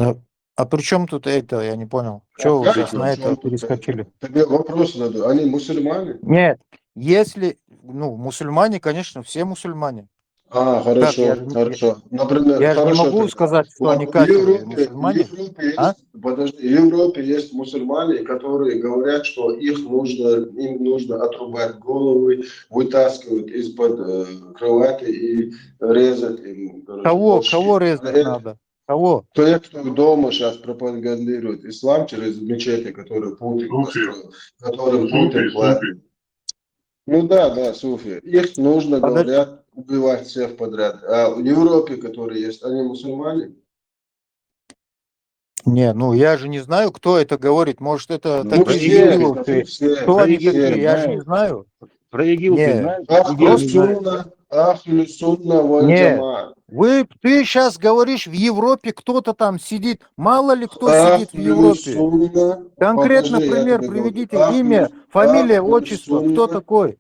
А, а при чем тут это? Я не понял. Чего вы сейчас на это перескочили? Тебе вопрос задаю. Они мусульмане? Нет. Если, ну, мусульмане, конечно, все мусульмане. А, хорошо, хорошо. Например, я же не могу сказать, что они кафиры, мусульмане. В Европе есть, подожди, в Европе есть мусульмане, которые говорят, что их нужно, им нужно отрубать головы, вытаскивать из-под э, кровати и резать им. Кого, кого резать надо? Кого? Те, кто дома сейчас пропагандирует ислам через мечети, которые Путин построил, которым Путин платит. Ну да, да, суфи. Их нужно, говорят, убивать всех подряд. А в Европе, которые есть, они мусульмане? Не, ну я же не знаю, кто это говорит. Может, это такие дебиловцы. Кто они такие? Я же не знаю. Про ИГИЛ ты знаешь? Ахлю сунна, ахлю сунна валь джамаа. Вы, ты сейчас говоришь, в Европе кто-то там сидит. Мало ли кто сидит в Европе. Конкретно пример приведите. Имя, фамилия, отчество. Кто такой?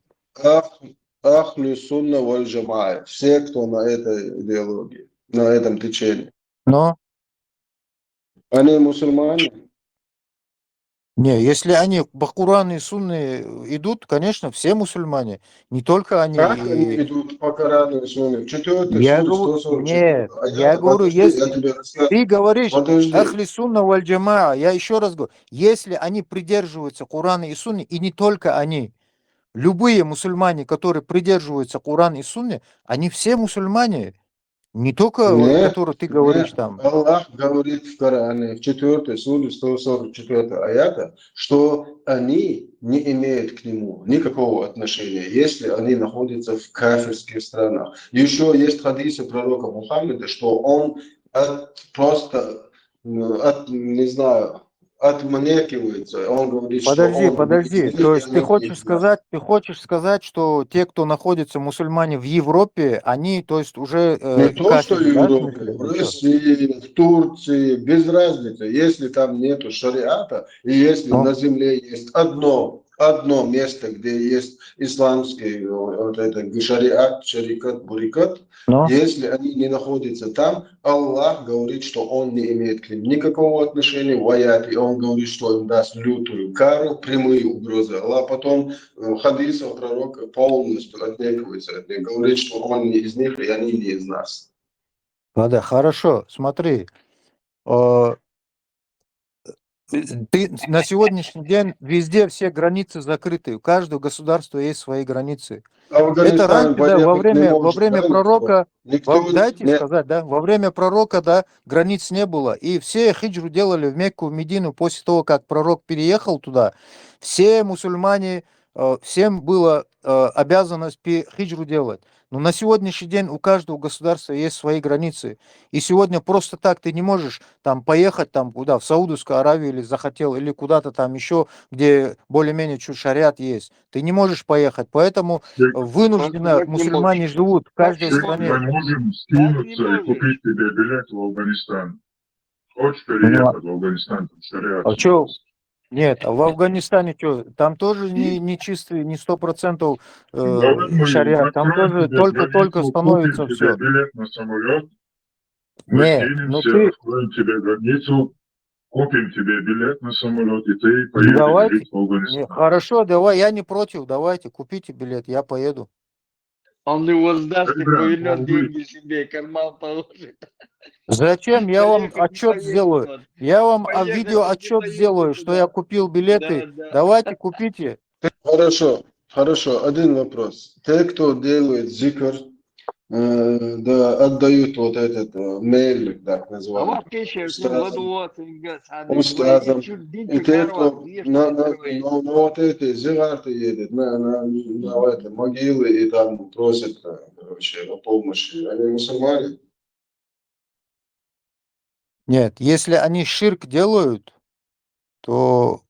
Ахлю сунна валь джамаа. Все, кто на этой идеологии, на этом течении. Но? Они мусульмане? Не, если они по Корану и Сунне идут, конечно, все мусульмане. Не только они. Как они идут по Корану и Сунне? Четвёртый суд, сто сорок четвёртый аят. Нет, я говорю, если ты говоришь, ахли сунна валь джамаа, я еще раз говорю, если они придерживаются Корана и Сунны, и не только они, любые мусульмане, которые придерживаются Корана и Сунны, они все мусульмане. Не только, вот, который ты говоришь там. Аллах говорит в Коране, в четвёртой суре, сто сорок четвёртый аята, что они не имеют к нему никакого отношения, если они находятся в кафирских странах. Еще есть хадисы пророка Мухаммеда, что он от, просто, от, не знаю, отнекивается. Он говорит, подожди, подожди. То есть ты хочешь сказать, ты хочешь сказать, что те, кто находится мусульмане в Европе, они, то есть уже э, не то, что в Европе, в России, в Турции, без разницы, если там нету шариата и если на земле есть одно одно место, где есть исламский вот это шариат, шарикат, бурикат, если они не находятся там, Аллах говорит, что Он не имеет к ним никакого отношения, ваят, и Он говорит, что им даст лютую кару, прямые угрозы. Аллах потом в хадисах пророка полностью отнекивается от них, говорит, что Он не из них, и они не из нас. Да, да, хорошо, смотри. Ты, на сегодняшний день везде все границы закрыты, у каждого государства есть свои границы. Это раньше, да, во время, во время пророка, дайте сказать, да, во время пророка, да, границ не было. И все хиджру делали в Мекку, в Медину после того, как пророк переехал туда. Все мусульмане, э, всем была э, обязанность хиджру делать. Но на сегодняшний день у каждого государства есть свои границы. И сегодня просто так ты не можешь там поехать там куда, в Саудовскую Аравию или захотел, или куда-то там еще, где более-менее чуть шариат есть. Ты не можешь поехать. Поэтому вынужденно мусульмане живут в каждой стране. Мы можем скинуться и купить тебе билет в Афганистан. Хочешь переехать в Афганистан, там шариат? А что? Нет, а в Афганистане что? Там тоже не, не чистый, не сто процентов э, шариат. Там тоже только-только становится все. Билет на самолет. Мы скинемся, откроем тебе границу. Купим тебе билет на самолёт, и ты поедешь Давайте. жить в Афганистан. Не, хорошо, давай, я не против, давайте, купите билет, я поеду. Он его сдаст и Ребят, повернёт деньги себе, карман положит. Зачем? Я вам Поехать не отчёт поедет сделаю. он. Я вам а, Поехать видео не отчёт поедет сделаю, что туда. я купил билеты. Да, да. Давайте, купите. Хорошо, хорошо. Один вопрос. Те, кто делает зикр, э, да, отдают вот этот э, меллик, так называемый. Устазам. И те, кто на, на, на, на вот эти зигарты едет, на, на, на вот эти могилы и там просит, э, короче, о помощи. Они мусульмане? Нет, если они ширк делают, то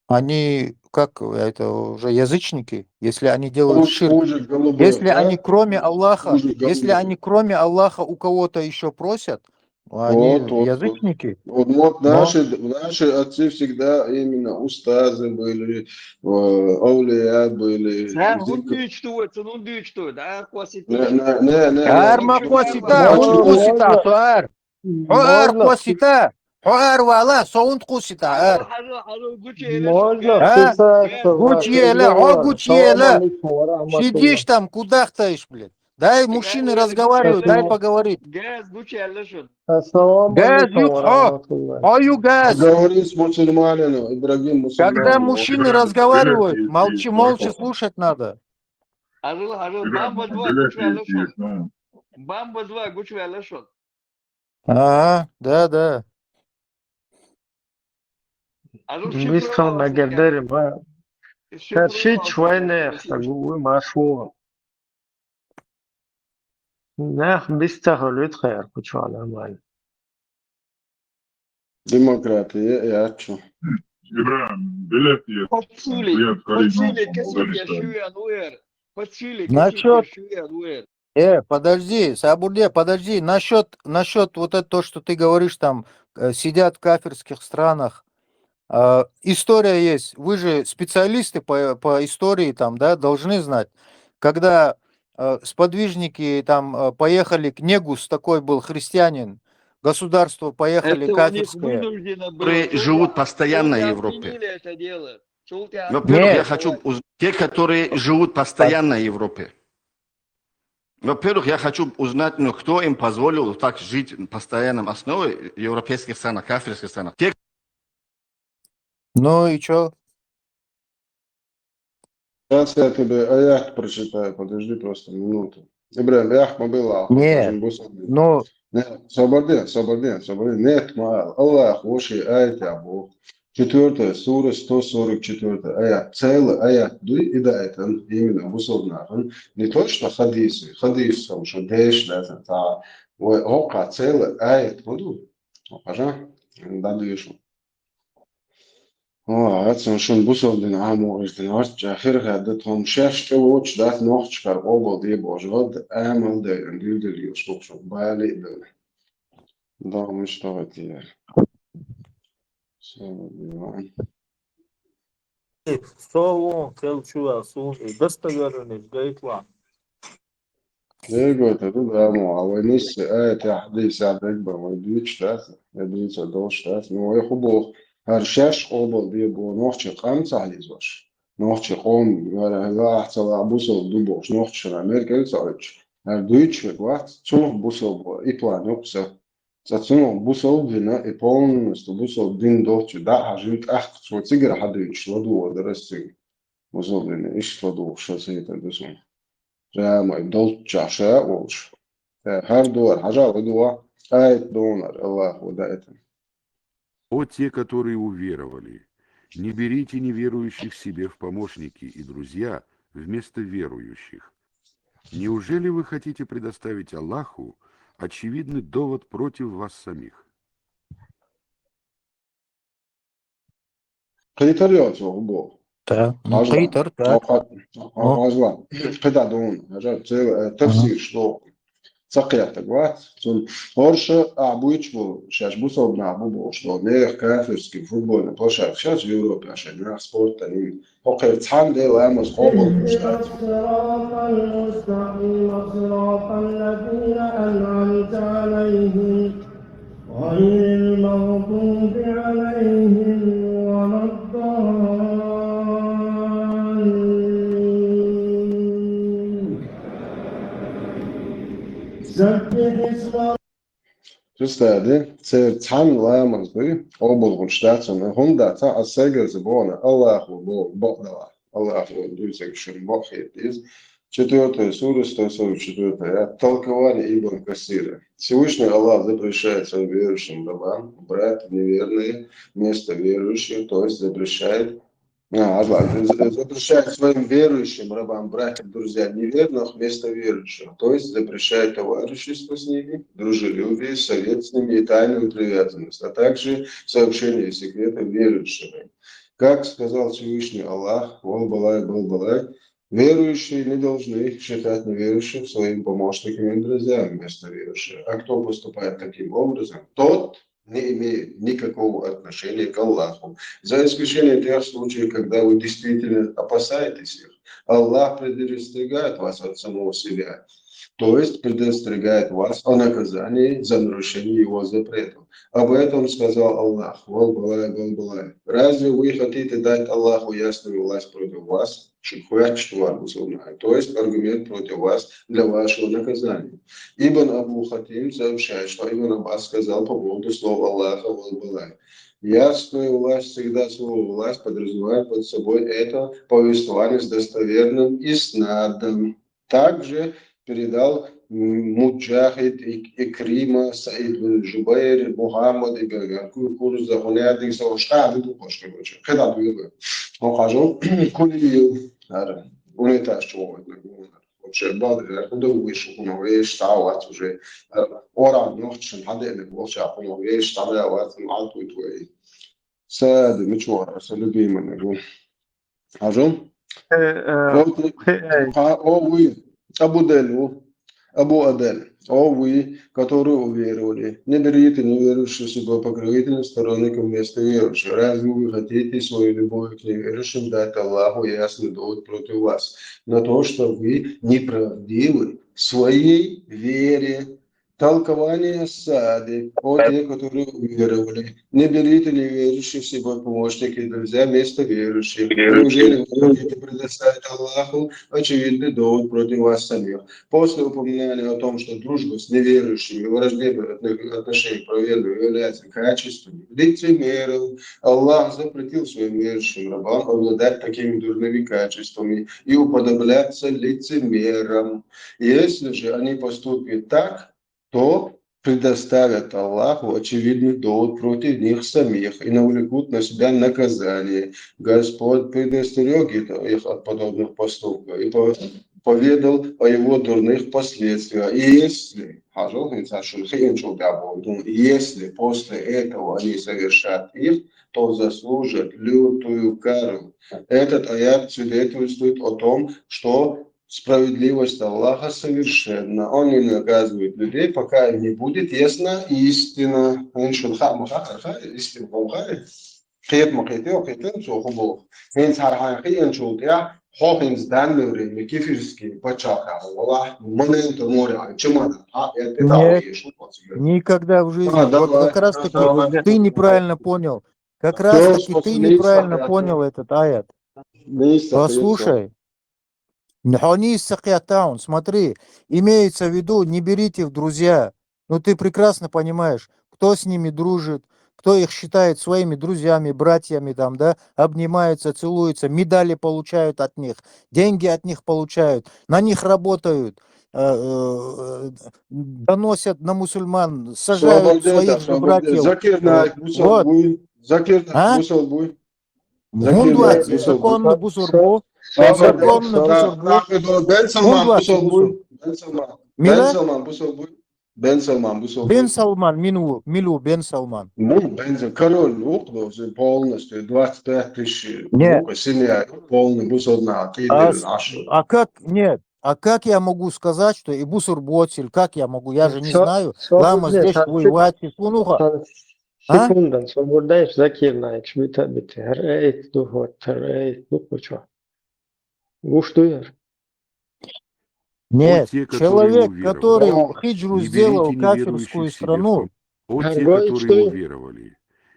они, как это, уже язычники, если они делают Хуже, ширк. хуже голубых, Если да? они кроме Аллаха, Хуже если голубых. они кроме Аллаха у кого-то еще просят, они Вот, вот, вот. язычники. Вот, вот Но наши, наши отцы всегда именно устазы были, э, аулия были. Sen Зикр. Onu diyor işte, onu diyor işte. Daha basit. Не, не, не, не, не. Арма Можно, косита, можно, он косита, можно, туар. Хо ар можно косита, хо ар вала, соунд косита, ар. Можно А? кусаться, Гучиела, о, Владимир? Гучиела. Салам алейкум ва рахматуллах. Сидишь там, кудахтаешь, блядь. Дай мужчины разговаривают, дай поговорить. Газ гучиела шун. Ассаламу Газ алейкум юк, ва хо. рахматуллах. Хо ю газ. Говори с мусульманином, Ибрагим мусульманин. Когда мужчины разговаривают, молчи, молча слушать надо. Арыл, арыл, бамба два гучиела шун. Бамба два гучиела шун. Ага, да, да. Арыл Биз шифровал қалма сен, гердерим, а. Шифровал Сәрши сен, чуайне спасибо. Сагуы машуа. Нах биз тахылыт хайр кучуана май. Демократия, я чу. Ибрагим, билет есть. Пацили, Билет, пацили, Карин, кесик Афганистан. Яшуян уэр. Пацили, кесик Насчёт Яшуян уэр. Э, подожди, Сабурде, подожди. Насчёт, насчёт вот это то, что ты говоришь, там э, сидят в кафирских странах. А, история есть. Вы же специалисты по, по истории, там, да, должны знать. Когда э, сподвижники там э, поехали к Негус, такой был христианин, государство поехали Это у них кафирское. Вынуждено было. Которые живут постоянно в Европе. Отменили это дело. Во-первых, я Нет. хочу уз- те, которые живут постоянно в Европе. Во-первых, я хочу узнать, ну, кто им позволил так жить в постоянном основе в европейских странах, кафирских странах. Те, Ну и чё? Сейчас я тебе аят прочитаю, подожди просто минуту. Ибрагим, я ахма была, Не, очень быстро. Ну, Не, соборди, соборди, соборди. Нет, ма, Аллах, ваши аят, я Бог. Четвёртая сура, сто сорок четвёртая аят. Целый аят, дуй, и да, это именно бусурнахын. Не то, что хадисы, хадис, потому что деш, да, это, та, ой, ока, целый аят, буду. Окажа, да, дышу. О, ацун шун бусурдин аму ирдин арча, хирга да том шеш, что луч, да, нохчкар, обал, ди божгод, амал, да, дил, дил, юш, лук, шук, бали, да. Да, мы что это, я. Всё, да. Со вон, хел чуа, сун, и достоверный, гайтла. Дергота ду даму, а вай нисси аят, я хадис, я дегба, вай дуч тас, я дуч а долш тас, ну, вай хубох, хар шеш обал, ди бо, нохчи къам цахизваш. Нохчи къом, вара, ла, ахцала, бусал, ду бош, нохчи шана, меркел цахич. Хар дуч, вай, цунух бусал бо, и план, ёкса. Ца цунух бусал дина, и полностью бусал дин долчу, да, хажин тах, цо цигра хадуч, ладу, да, расциг. Бусал дина, иш ладу, ша сейта, бусал. Прямо и долча, ша, олш. Э, хар дуар, хажа, ладуа, айт донар, Аллах, да, это. О те, которые уверовали, не берите неверующих себе в помощники и друзья вместо верующих. Неужели вы хотите предоставить Аллаху очевидный довод против вас самих? Къитар ёцу, бо. Та, ну, Хажла. Къитар, та. Хажла. Хажла. Хажа, цел, э, тафсир, что Ца кхетаг вац. Цун хорша а буйч бу, шаш бусалба нах бу бу, что нех кафирский футбольный площадка шаш Европе, шаш нах спорта нин. Хо кхер цхан де ламаз хо бу штат. الصراط المستقيم صراط الذين أنعمت عليهم غير المغضوب عليهم ولا الضالين. سبح اسم Представь, церцхьан ламаз дуй, обулгъун штацун, хунда ца а сегерзе бона, Аллаху бо, бо дала. Аллаху дуй сегшин бо хетиз. Четвёртая сура, сто сорок четвёртая аят. Толкование Ибн Касира. Всевышний Аллах запрещает своим верующим рабам брать в неверные место верующих, то есть запрещает, а, Аллах запрещает своим верующим рабам брать в друзья неверных вместо верующих, то есть запрещает товарищество с ними, дружелюбие, совет с ними и тайную привязанность, а также сообщение секретов верующими. Как сказал Всевышний Аллах, вал балай, бал балай, верующие не должны считать неверующих своими помощниками и друзьями вместо верующих. А кто поступает таким образом, тот не имеет никакого отношения к Аллаху, за исключением тех случаев, когда вы действительно опасаетесь их. Аллах предостерегает вас от самого себя, то есть предостерегает вас о наказании за нарушение его запретов. Об этом сказал Аллах, вал балай, вал балай. Разве вы хотите дать Аллаху ясную власть против вас? Шикхуяч тувар бусурман. То есть аргумент против вас для вашего наказания. Ибн Абу Хатим сообщает, что Ибн Аббас сказал по поводу слов Аллаха, вал балай. Ясную власть, всегда слово власть подразумевает под собой это повествование с достоверным иснадом. Также передал м, Муджахид, Ик- Икрима, Саид бин Джубайр, Мухаммад ибн Ку- Курза, Хунядик, Саушка, Абиду Кошкевича. Когда дуйла. Он хажу, Кулиев, ара, унитаз чего, вообще, бал, куда вышел, он вещь, стал уже, ора, ночь, надо, вообще, он вещь, стал, а вот, а тут твои. Сади, мичуара, са любимый, нагу. Хажу? Э, э, Вот, э, э, а, о, вы, Абу Дель, Абу Адель, о, вы, которые уверовали, не берите неверующих себе покровителя, сторонников вместо верующих. Разве вы хотите свою любовь к неверующим дать Аллаху ясный довод против вас на то, что вы неправдивы в своей вере? Толкование Сади. О, те, которые уверовали, не берите неверующих себе помощники и друзья вместо верующих. Неужели вы хотите предоставить Аллаху очевидный довод против вас самих? После упоминания о том, что дружба с неверующими и враждебное отно- отношение к правоверным является качеством лицемеров, Аллах запретил своим верующим рабам обладать такими дурными качествами и уподобляться лицемерам. Если же они поступят так, то предоставят Аллаху очевидный довод против них самих и навлекут на себя наказание. Господь предостерег их от подобных поступков и по- поведал о его дурных последствиях. И если, хажу, хин са шул хин чул да болдун, если после этого они совершат их, то заслужат лютую кару. Этот аят свидетельствует о том, что справедливость Аллаха совершенна. Он не наказывает людей, пока им не будет ясна истина. Ин шул ха ма ха ха истина ма ха. Кет ма кет, о кет, цо хубо. Ин сар ха хи ин шул я, хо ин здан меври, ми кифирский пачал ха. Вала, манен то море, а чима да. А, это да, Нет, ой, шул пацан. Никогда в жизни. А, да, Вот да, как раз да, таки да, да. Ты неправильно понял. Как раз таки ты неправильно понял этот аят. Послушай. Нихуни сакьятаун. Смотри, имеется в виду, не берите в друзья. Ну, ты прекрасно понимаешь, кто с ними дружит, кто их считает своими друзьями, братьями, там, да, обнимаются, целуются, медали получают от них, деньги от них получают, на них работают, э, э, доносят на мусульман, сажают своих же братьев. Закир на Вот. Бусурбуй. Закир на Бусурбуй. Мундуати, законный бусурбу. Законный бусурбу. Бен Салман бусурбу. Бен Салман. Бен Салман бусурбу. Бен Салман бусурбу. Бен Салман, мин у, мин у Бен Салман. Ну, Бен Салман, король, ну, полностью, двадцать пять тысяч, ну, семья, полный бусурбу. А как, нет, а как я могу сказать, что и бусурбуоцил, как я могу, я же не знаю. Лама здесь воевать, и сунуха. А? Секундан, со бурдайш Закир Наик, бита, бита. Гьар айт духот, гьар айт духочо. Гуш дуяр. Нет, человек, который хиджру сделал в кафирскую страну, О те, которые уверовали,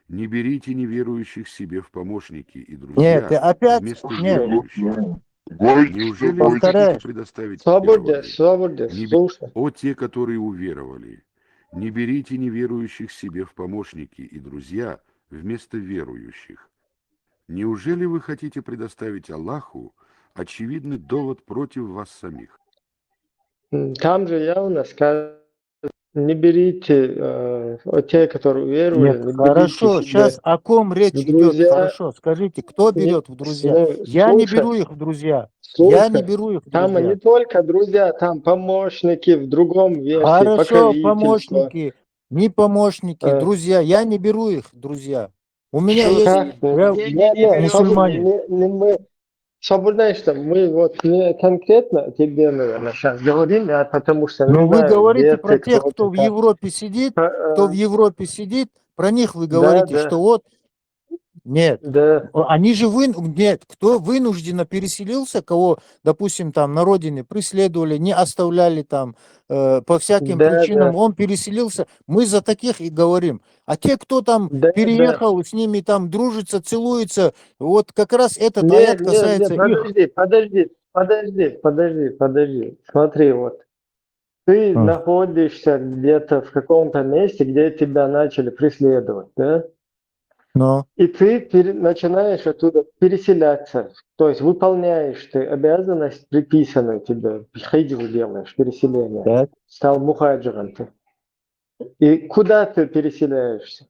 не берите неверующих себе в помощники и друзья вместо верующих. Неужели вы хотите предоставить... Повторяю. Слушай. О те, которые уверовали, не берите неверующих себе в помощники и друзья вместо верующих. Неужели вы хотите предоставить Аллаху очевидный довод против вас самих? Там же явно сказано, не берите э, те, которые уверовали, Нет, не хорошо, сейчас о ком речь идет, хорошо, скажите, кто берет в друзья? Ну, я слушай, не беру их в друзья. Слушай, я не беру их в друзья. Там не только друзья, там помощники в другом веке. Хорошо, помощники, не помощники, э. Друзья, я не беру их в друзья. У меня есть... Нет, нет, мусульмане. Не, не мы, Свободно, что мы вот не конкретно тебе, наверное, сейчас говорим, а потому что... Но вы говорите про тех, кто в Европе сидит, кто в Европе сидит, про них вы говорите, что вот... Нет. Да. Они же... Вы... Нет, кто вынужденно переселился, кого, допустим, там на родине преследовали, не оставляли там э, по всяким да, причинам, да. Он переселился, мы за таких и говорим. А те, кто там да, переехал, да. С ними там дружится, целуется, вот как раз этот нет, аят касается нет, подожди, их. Подожди, подожди, подожди, подожди. Смотри, вот. Ты а. Находишься где-то в каком-то месте, где тебя начали преследовать, да? Но. И ты пере, начинаешь оттуда переселяться, то есть выполняешь ты обязанность, приписанную тебе, хиджру делаешь, переселение. Так. Стал мухаджиром ты. И куда ты переселяешься?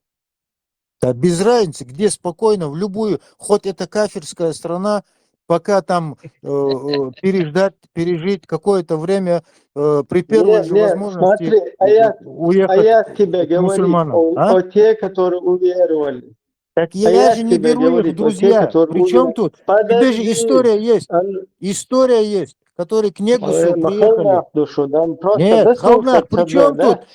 Да без разницы, где спокойно, в любую, хоть это кафирская страна, пока там э, э, переждать, пережить какое-то время э, при первой нет, же нет, возможности смотри, аят, уехать аят тебе к говорит, мусульманам. О, а? О те, которые уверовали. Так я, я же не беру говорит, их в друзья. Те, при чем тут? Подожди, тебе же история есть. Он... История есть, который к Негусу приехали. Душу, да? Просто нет, Халнах, при чем да? Тут?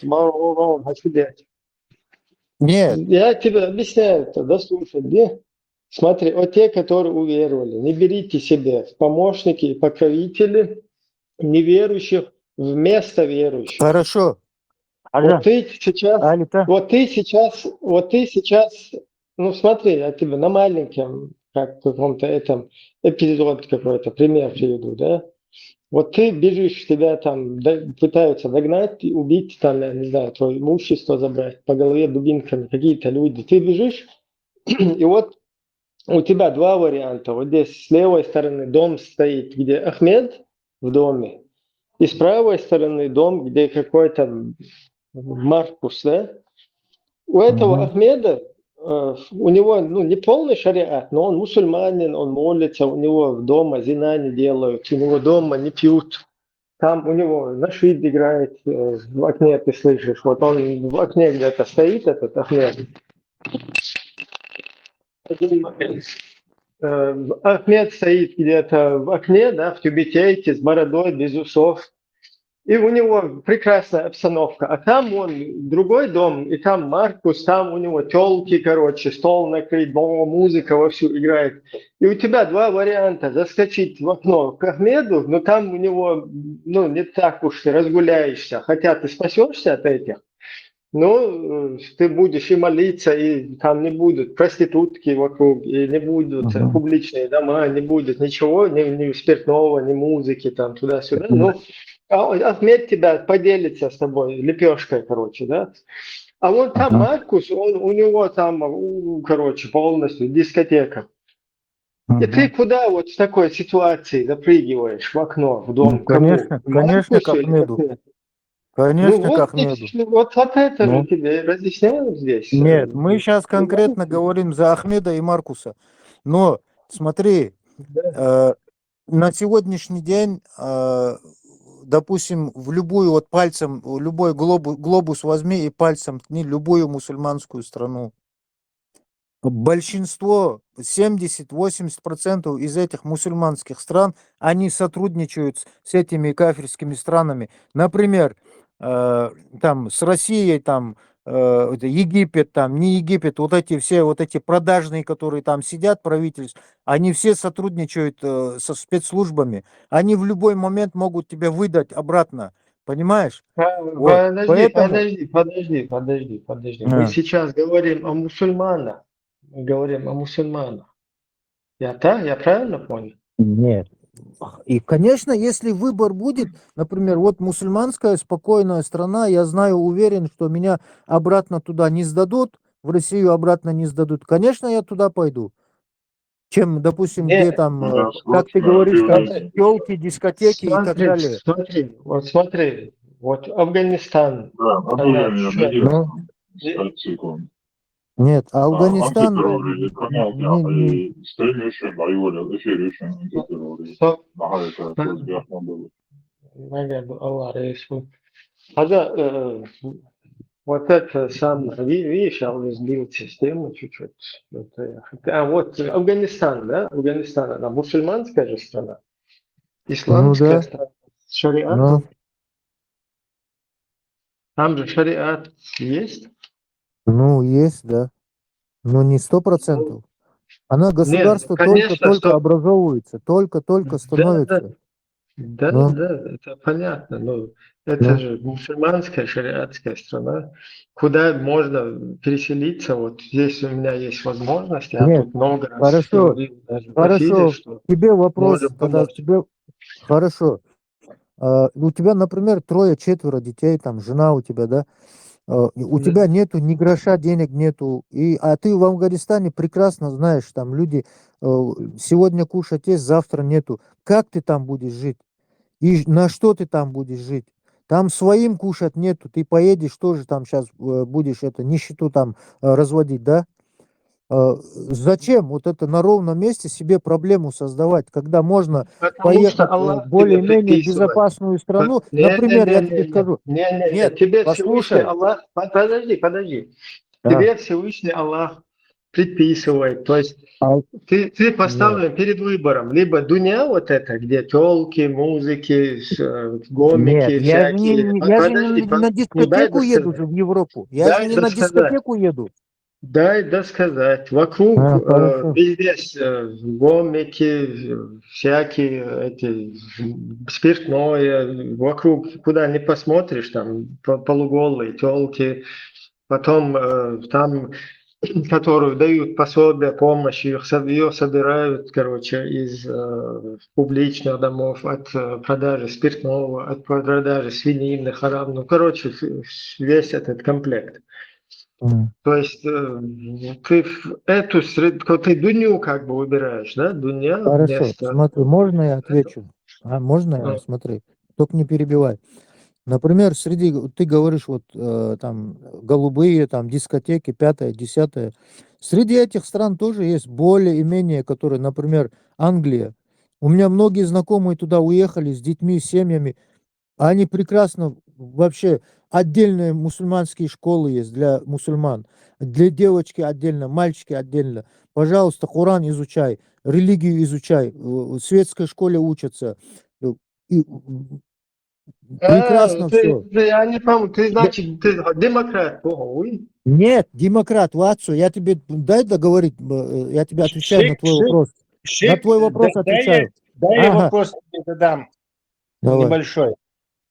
Нет. Я тебе объясняю это, дослушай, где? Смотри, о те, которые уверовали, не берите себе в помощники и покровители неверующих вместо верующих. Хорошо. Ага. Вот ты сейчас, Алита. Вот ты сейчас, вот ты сейчас, ну смотри, я тебе на маленьком, как в каком-то этом эпизод какой-то, пример приведу, да? Вот ты бежишь, тебя там пытаются догнать, убить, там, я не знаю, твое имущество забрать, по голове дубинками какие-то люди. Ты бежишь, и вот у тебя два варианта. Вот здесь с левой стороны дом стоит, где Ахмед в доме, и с правой стороны дом, где какой-то Маркус, да? У этого угу. Ахмеда, э, у него ну, не полный шариат, но он мусульманин, он молится, у него дома зина не делают, у него дома не пьют. Там у него нашид играет э, в окне, ты слышишь. Вот он в окне где-то стоит, этот Ахмед. Э, Ахмед стоит где-то в окне, да, в тюбетейке, с бородой, без усов. И у него прекрасная обстановка. А там он другой дом, и там Маркус, там у него телки, короче, стол накрыт, музыка вовсю играет. И у тебя два варианта. Заскочить в окно к Ахмеду, но там у него, ну, не так уж ты разгуляешься. Хотя ты спасешься от этих, ну, ты будешь и молиться, и там не будут проститутки вокруг, и не будут uh-huh. Публичные дома, не будет ничего, ни, ни спиртного, ни музыки, там туда-сюда. Uh-huh. Ну, а Ахмед тебя поделится с тобой лепешкой, короче, да? А вот там uh-huh. Маркус, он, у него там, короче, полностью дискотека. И ты куда вот в такой ситуации запрыгиваешь в окно, в дом? Ну, конечно, конечно, к Ахмеду. Конечно, ну, вот, к Ахмеду. Вот, вот это ну. Же тебе разъясняют здесь. Нет, мы сейчас конкретно говорим за Ахмеда и Маркуса. Но смотри, да. Э, на сегодняшний день, э, допустим, в любую вот пальцем, любой глобус, глобус возьми и пальцем ткни любую мусульманскую страну. Большинство, семьдесят-восемьдесят процентов из этих мусульманских стран, они сотрудничают с этими кафирскими странами. Например, э, там с Россией, там э, Египет, там не Египет, вот эти все, вот эти продажные, которые там сидят, правительство, они все сотрудничают э, со спецслужбами. Они в любой момент могут тебя выдать обратно. Понимаешь? А, Вот, Подожди, поэтому- подожди, подожди, подожди, подожди. Мы А. Сейчас говорим о мусульманах. Мы говорим о мусульманах. Я так? Я правильно понял? Нет. И, конечно, если выбор будет, например, вот мусульманская спокойная страна, я знаю, уверен, что меня обратно туда не сдадут, в Россию обратно не сдадут, конечно, я туда пойду. Чем, допустим, Не, где там, э, Да, как ты срочно говоришь, там делай. телки, дискотеки и так Смотри, далее. смотри, вот смотри, вот Афганистан, Да, Понятно. Абулями, Всё. Абулями. Ну, нет, а Афганистан... Антитеррор или понятно, не, не. И стрельнейшие боевали, эфирнейшие антитеррор. Со- Ага, это Да. успешно было. Наверное, Аллах, если бы. А да, э, вот это самое, ви- видишь, я уже сбил систему чуть-чуть. Вот, э, а вот Афганистан, да? Афганистан, она мусульманская же страна. Исламская Ну да. Страна. С шариатом. Ну, Там же шариат есть. ну, есть, да. Но не сто процентов. Она государство конечно, только-только что- образовывается, только-только Да, становится. Да, Ну. да, это понятно. Но это Ну. же мусульманская, шариатская страна, куда можно переселиться. Вот здесь у меня есть возможность, я Нет, тут много раз хорошо, говорил, даже хорошо. просили, что Тебе вопрос, можем тогда помочь. Тебе... Хорошо. А, у тебя, например, трое-четверо детей, там жена у тебя, да? А, и у Да. тебя нету ни гроша, денег нету. И, а ты в Афганистане прекрасно знаешь, там люди э, сегодня кушать есть, завтра нету. Как ты там будешь жить? И ж- на что ты там будешь жить? Там своим кушать нету, ты поедешь тоже там сейчас будешь это нищету там э, разводить, да? Э, Зачем вот это на ровном месте себе проблему создавать, когда можно Потому поехать что э, Аллах в более-менее тебе предписывает. Безопасную страну? Не, не, Например, не, я не, тебе не, скажу. Не, не, Нет, тебе послушай. Всевышний Аллах, по- подожди, подожди. Да. Тебе Всевышний Аллах предписывает. То есть А, ты, ты поставлен перед выбором. Либо дунья вот это, где телки, музыки, с- э, гомики, Нет, я же не, всякие. не- По- я же подожди, не, не по- на ну, дай дискотеку еду досказать. же в Европу. Я Дай же не на досказать. Дискотеку еду. Дай досказать. Вокруг А, э, хорошо. Везде с- э, гомики, э, всякие эти м, спиртное, вокруг куда не посмотришь, там по- полуголые телки, потом э, там которым дают пособия, помощь, их, соб- ее собирают, короче, из э, публичных домов, от э, продажи спиртного, от продажи свинины, харам, ну, короче, в- весь этот комплект. М. То есть э, ты в эту среду, ты дунью как бы выбираешь, да, дунья Хорошо, вместо... смотри, можно я отвечу? А, можно я? Ну. Смотри, только не перебивай. Например, среди, ты говоришь, вот э, там голубые, там дискотеки, пятое, десятое. Среди этих стран тоже есть более и менее, которые, например, Англия. У меня многие знакомые туда уехали с детьми, с семьями. Они прекрасно, вообще отдельные мусульманские школы есть для мусульман. Для девочки отдельно, мальчики отдельно. Пожалуйста, Коран изучай, религию изучай, э, в светской школе учатся. Э, и, м, прекрасно А, ты- все. ты- Я не помню, ты, значит, ты демократ, ой. Нет, демократ, Ватсо, я тебе, дай договорить, э, я тебе отвечаю на Шейх, твой шейх, вопрос. Шейх, На твой вопрос да- дай я- отвечаю. Дай я Ага. Вопрос тебе задам Давай. небольшой.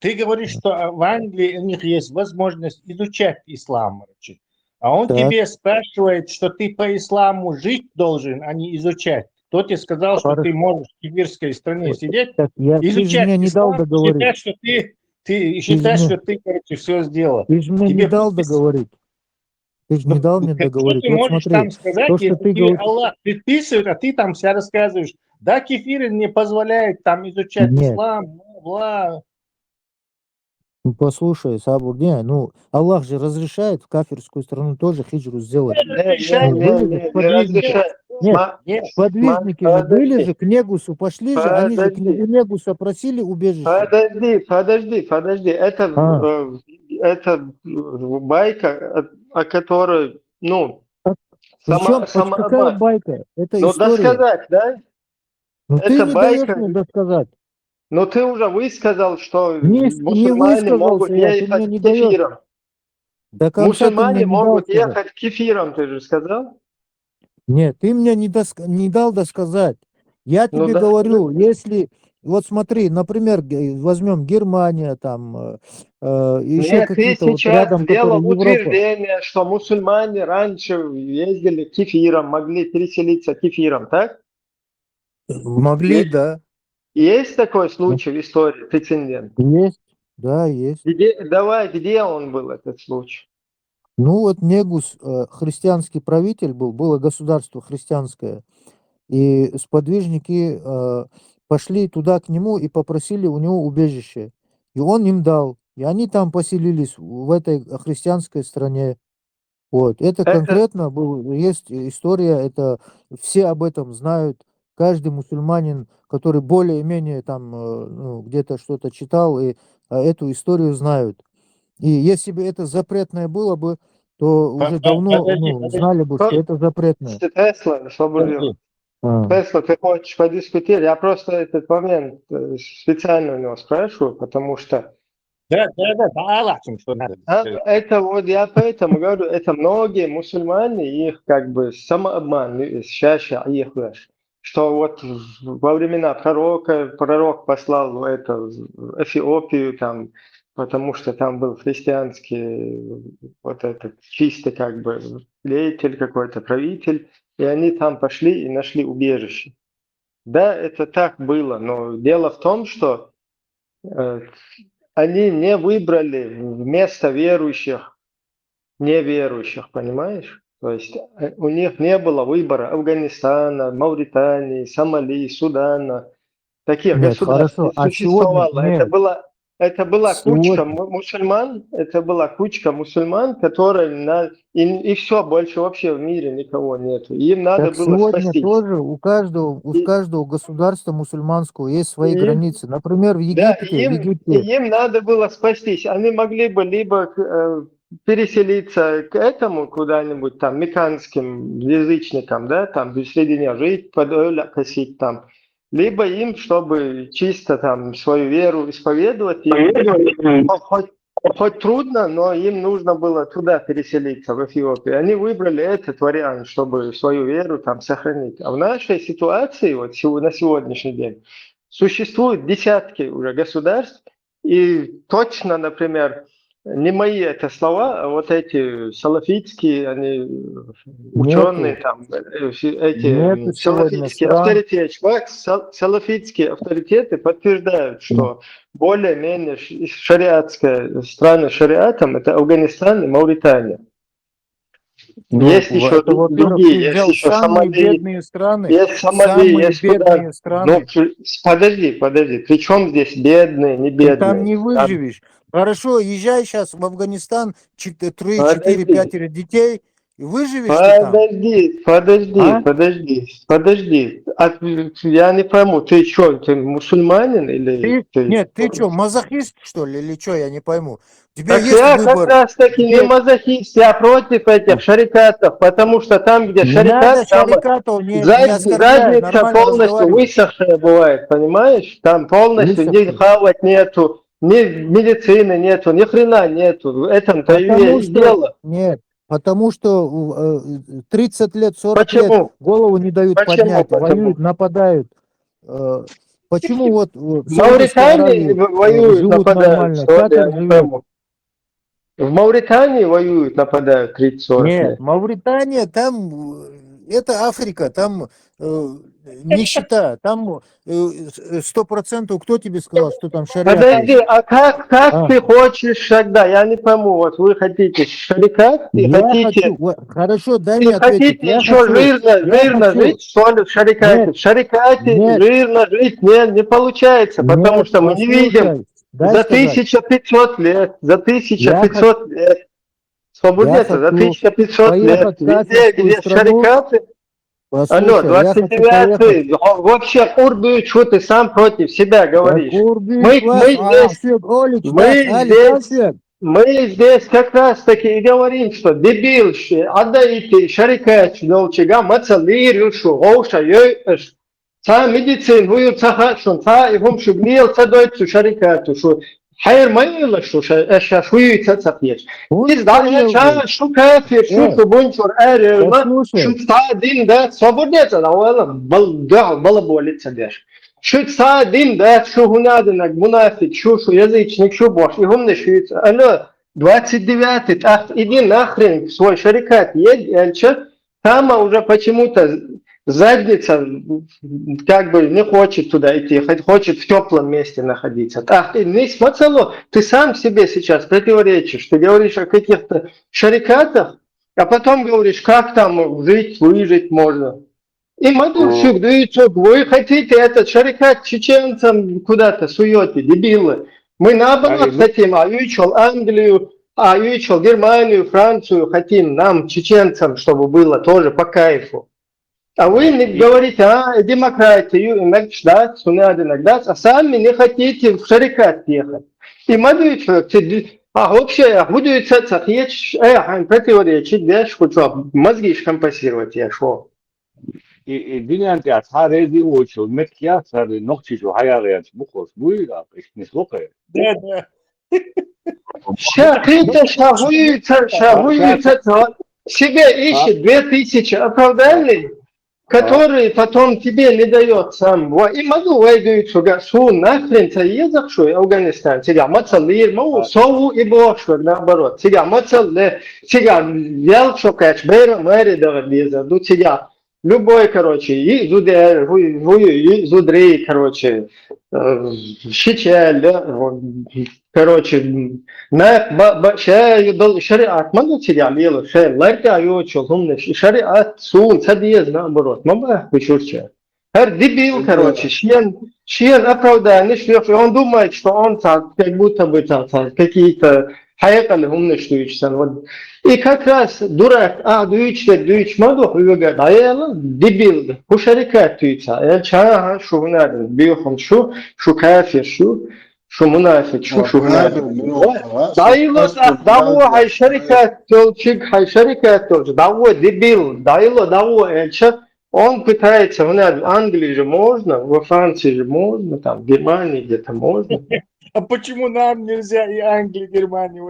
Ты говоришь, что а, в Англии у них есть возможность изучать ислам, значит. А он Так. Тебе спрашивает, что ты по исламу жить должен, а не изучать. Кто тебе сказал, что Хорошо. Ты можешь в кефирской стране сидеть, Так, я, ты же изучать мне не дал ислам, договорить. Считать, что ты, ты Ты же считаешь, мне- что ты, короче, все сделал. Ты же мне не Тебе дал предпис- договорить. Ты же не Ну, дал мне как- договорить. Что ты Вот можешь смотри, там сказать, то, что если ты ты говоришь- Аллах предписывает, а ты там вся рассказываешь. Да, кефиры не позволяют там изучать Нет. ислам, бла-бла. Ну, послушай, Сабур, не, ну, Аллах же разрешает в кафирскую страну тоже хиджру сделать. Не, Решай. не, не, не, не разрешай. Нет, Ма- Подвижники ма- же были подожди. же к Негусу, пошли же, они же к Подожди. Негусу просили убежище. Подожди, подожди, подожди. Это, А. э, это э, байка, о, о которой, ну, Причем, сама, хоть сама какая байка. Байка? Это Ну, история. Досказать, да? Ну, ты это не байка. даешь мне досказать. Но ты уже высказал, что Не с- не мусульмане высказал могут себя, ты ехать мне не к даёшь. кефирам. До конца ты мне Мусульмане не дал могут сказать. Ехать к кефирам, ты же сказал? Нет, ты мне не, доск- не дал досказать. Я Ну тебе да. говорю, если Вот смотри, например, ге- возьмем Германия, там, э, э, еще Нет, ты какие-то вот сейчас рядом, сделал которые Европа. утверждение, что мусульмане раньше ездили к кефирам, могли переселиться к кефирам, так? Могли, Есть? Да. Есть такой случай в истории, прецедент? Есть, да, есть. Где, давай, где он был, этот случай? Ну вот Негус, э, христианский правитель был, было государство христианское, и сподвижники э, пошли туда к нему и попросили у него убежище. И он им дал. И они там поселились в этой христианской стране. Вот. Это Это конкретно был, есть история, это все об этом знают. Каждый мусульманин, который более-менее там э, ну, где-то что-то читал, и э, эту историю знают. И если бы это запретное было бы, то уже Под- давно подожди, ну, подожди. Знали бы, что Под- это запретное. Тесла, свободил. Подожди. А. Тесла, ты хочешь подискутировать? Я просто этот момент э, специально у него спрашиваю, потому что Да, да, да, да, Аллах, что надо. А, это вот я поэтому говорю, это многие мусульмане, их как бы самообман, э, чаще их, э, что вот в- во времена пророка, пророк послал это в Эфиопию, там, потому что там был христианский вот этот чистый как бы деятель какой-то, правитель, и они там пошли и нашли убежище. Да, это так было, но дело в том, что э, они не выбрали вместо верующих неверующих, понимаешь? То есть э, у них не было выбора Афганистана, Мавритании, Сомали, Судана. Таких Нет, государств хорошо, не а существовало. сегодня- Это нет. была это была Сегодня- кучка му- мусульман, это была кучка мусульман, которые на и, и все, больше вообще в мире никого нету. Им надо Так было сегодня спастись. Тоже у каждого, у И- каждого государства мусульманского есть свои И- границы. Например, в Да, Египте, им, в Египте. им надо было спастись. Они могли бы либо э, переселиться к этому куда-нибудь там меканским язычникам, да, там в средине жить, под Оля косить там, либо им, чтобы чисто там свою веру исповедовать, им хо- хоть, хоть трудно, но им нужно было туда переселиться, в Эфиопию. Они выбрали этот вариант, чтобы свою веру там сохранить. А в нашей ситуации, вот сего- на сегодняшний день, существуют десятки уже государств, и точно, например, не мои это слова, а вот эти салафитские, они ученые, там, э, все эти Нету м, сегодня салафитские стран. авторитеты, чувак, сал- салафитские авторитеты подтверждают, что более-менее ш- шариатская страны шариатом это Афганистан и Мавритания. Ну, Есть во- ещё это, во-первых, другие, ты есть взял ещё самые Сомали, бедные страны, есть Сомали, самые есть Судан. Бедные страны. Ну, ч- подожди, подожди. При чем здесь бедные, не Ты бедные? Там не Там- выживешь. Хорошо, езжай сейчас в Афганистан, чет- три, Подожди. четыре, пятеро детей, и выживешь ты там. Подожди, подожди, А? подожди, подожди. А ты- я не пойму, ты что, ты мусульманин или Ты- ты... Нет, ты что, мазохист, что ли, или что, я не пойму. Тебе Так есть я как выбор. раз таки не Тебе- мазохист, я против этих шарикатов, потому что там, где Не надо шарикат, там шарикатов, не, не задни- оскорбляй, задница нормально полностью разговаривай. высохшая бывает, понимаешь? Там полностью ни Высохшая. хавать нету, ни медицины нету, ни хрена нету. В этом-то и Потому и что- дело. Нет, потому что э, тридцать лет, сорок лет Почему? голову не дают Почему? поднять, Почему? Воюют, нападают. Э, Почему вот э, в В Мавритании Саудовской Аравии, воюют, э, живут нападают. Нормально? Что Как я он не живет? пойму. В Мавритании воюют, нападают тридцать сорок Нет, лет. Мавритания, там э, это Африка, там э, нищета, там э, сто процентов, кто тебе сказал, что там шариат? Подожди, а как, как А. Ты хочешь тогда? Я не пойму, вот вы хотите шарикат, и Я хотите, хочу, вот, хорошо, дай и мне ответить. хотите Я еще хочу, жирно, я жирно хочу. жить, что ли, в шарикате? Нет. В шарикате Нет. Жирно жить не, не получается, потому Нет, что мы не послушай, видим. дай За сказать. тысяча пятьсот лет, за тысяча пятьсот лет. Свободец, Я за хочу тысяча пятьсот лет. поехать в Везде, кафирскую где страну. шарикаты. Послушай, Алло, я хочу двадцать девятый. поехать. О, вообще, Курбы, что ты сам против себя Да говоришь? Курбы, Мы, класс, мы а, здесь, всё, Олег, мы да, Олег, здесь, как всё? мы здесь как раз таки и говорим, что дебил, отдайте шарикат, долчига, мацалир, шу, гоша, йой, ш. Ца медицин, вуюр, ца хашун, ца и хум шу блил, ца дойт, шу шарикат, шу хайр майла, шу ша, ша, шу ца цапьеш. Из да, ша, шу кафир, шу, Э, шу бунчур, эрела, послушай. Шу ца дин, да, свободец, да, вала, бал, да, бала болит, ца деш. Шу цхьа а дин дац, шу хӀунадинаг мунафикъ, шу, шу язычник, шу бохуш, и хӀуманаш юьйцу. Алло, двадцать девятый, тӀаккха иди нахрен, свой шарикат ед, аьлча, там уже почему-то задница как бы не хочет туда идти, хоть хочет в теплом месте находиться. Так, и не смысл, ты сам себе сейчас противоречишь. Ты говоришь о каких-то шарикатах, а потом говоришь, как там жить, выжить можно. И ма ду шуьга дуьйцург, вы хотите этот шарикат чеченцам куда-то суете, дебилы. Мы наоборот хотим, а уьйчул Англию, а уьйчул Германию, Францию хотим нам, чеченцам, чтобы было тоже по кайфу. А вы мне говорите, а, демократию, иногда ждать, надо иногда, а сами не хотите в шарикат ехать. И ма ду шуьга, а вообще, а буду и ца, ца, э, противоречить, да, что, что, мозги компенсировать, я шо. И, и дуьнен тӀехь цхьа а реза а воцуш, меттиг яц цара Нохчийчу хьаяхьа гӀерташ бу хьовсуш, буй, а, иштта нисло кхе. Да, да. Ша кхета, ша хӀуьйца, ша хӀуьйца ца. Себе ищет две тысячи оправданий, которые потом тебе не дает сам. Ва, и ма ду вай дуьйцург, шу нахрен ца еза шу Афганистан, цига ма ца лийр, ма ву, со ву и бохуш вар, наоборот. Цига ма ца ле, цига ял шо кхаьча, бера маре дагӀа деза, ду цига. Любой, короче, и зуд, э, вуй, вуй, и зуд рей, короче, э, шичаьлла, короче, на, ба, ба, ша, дол, шариат ма ду цига лела, ша, ларка йочу, хумнаш, и шариат сун ца деза, наоборот, ма ба, кучурча. ХӀара дебил, короче, шен, шен оправдание, что он думает, что он там, как будто бы там, там какие-то хьекъал хӀуманаш дуьйцуш санна. Вот. И как раз дурак, а, дуьйцуш дерг дуьйцуш ма ду, хьоьга дӀаяла, дебил, хӀу шарикат дуьйца. Эл чаха шу хӀунадин, бехам шу, шу кафир шу, шу мунафик шу, шу хӀунадин. ДӀайла, дӀагӀо хьай шарикат йолчиг, хьай шарикат йолчу, дӀагӀо дебил, дӀайла, дӀагӀо элча, он пытается, у нас в Англии же можно, во Франции же можно, там, в Германии где-то можно. А почему нам нельзя и Англии, и Германии?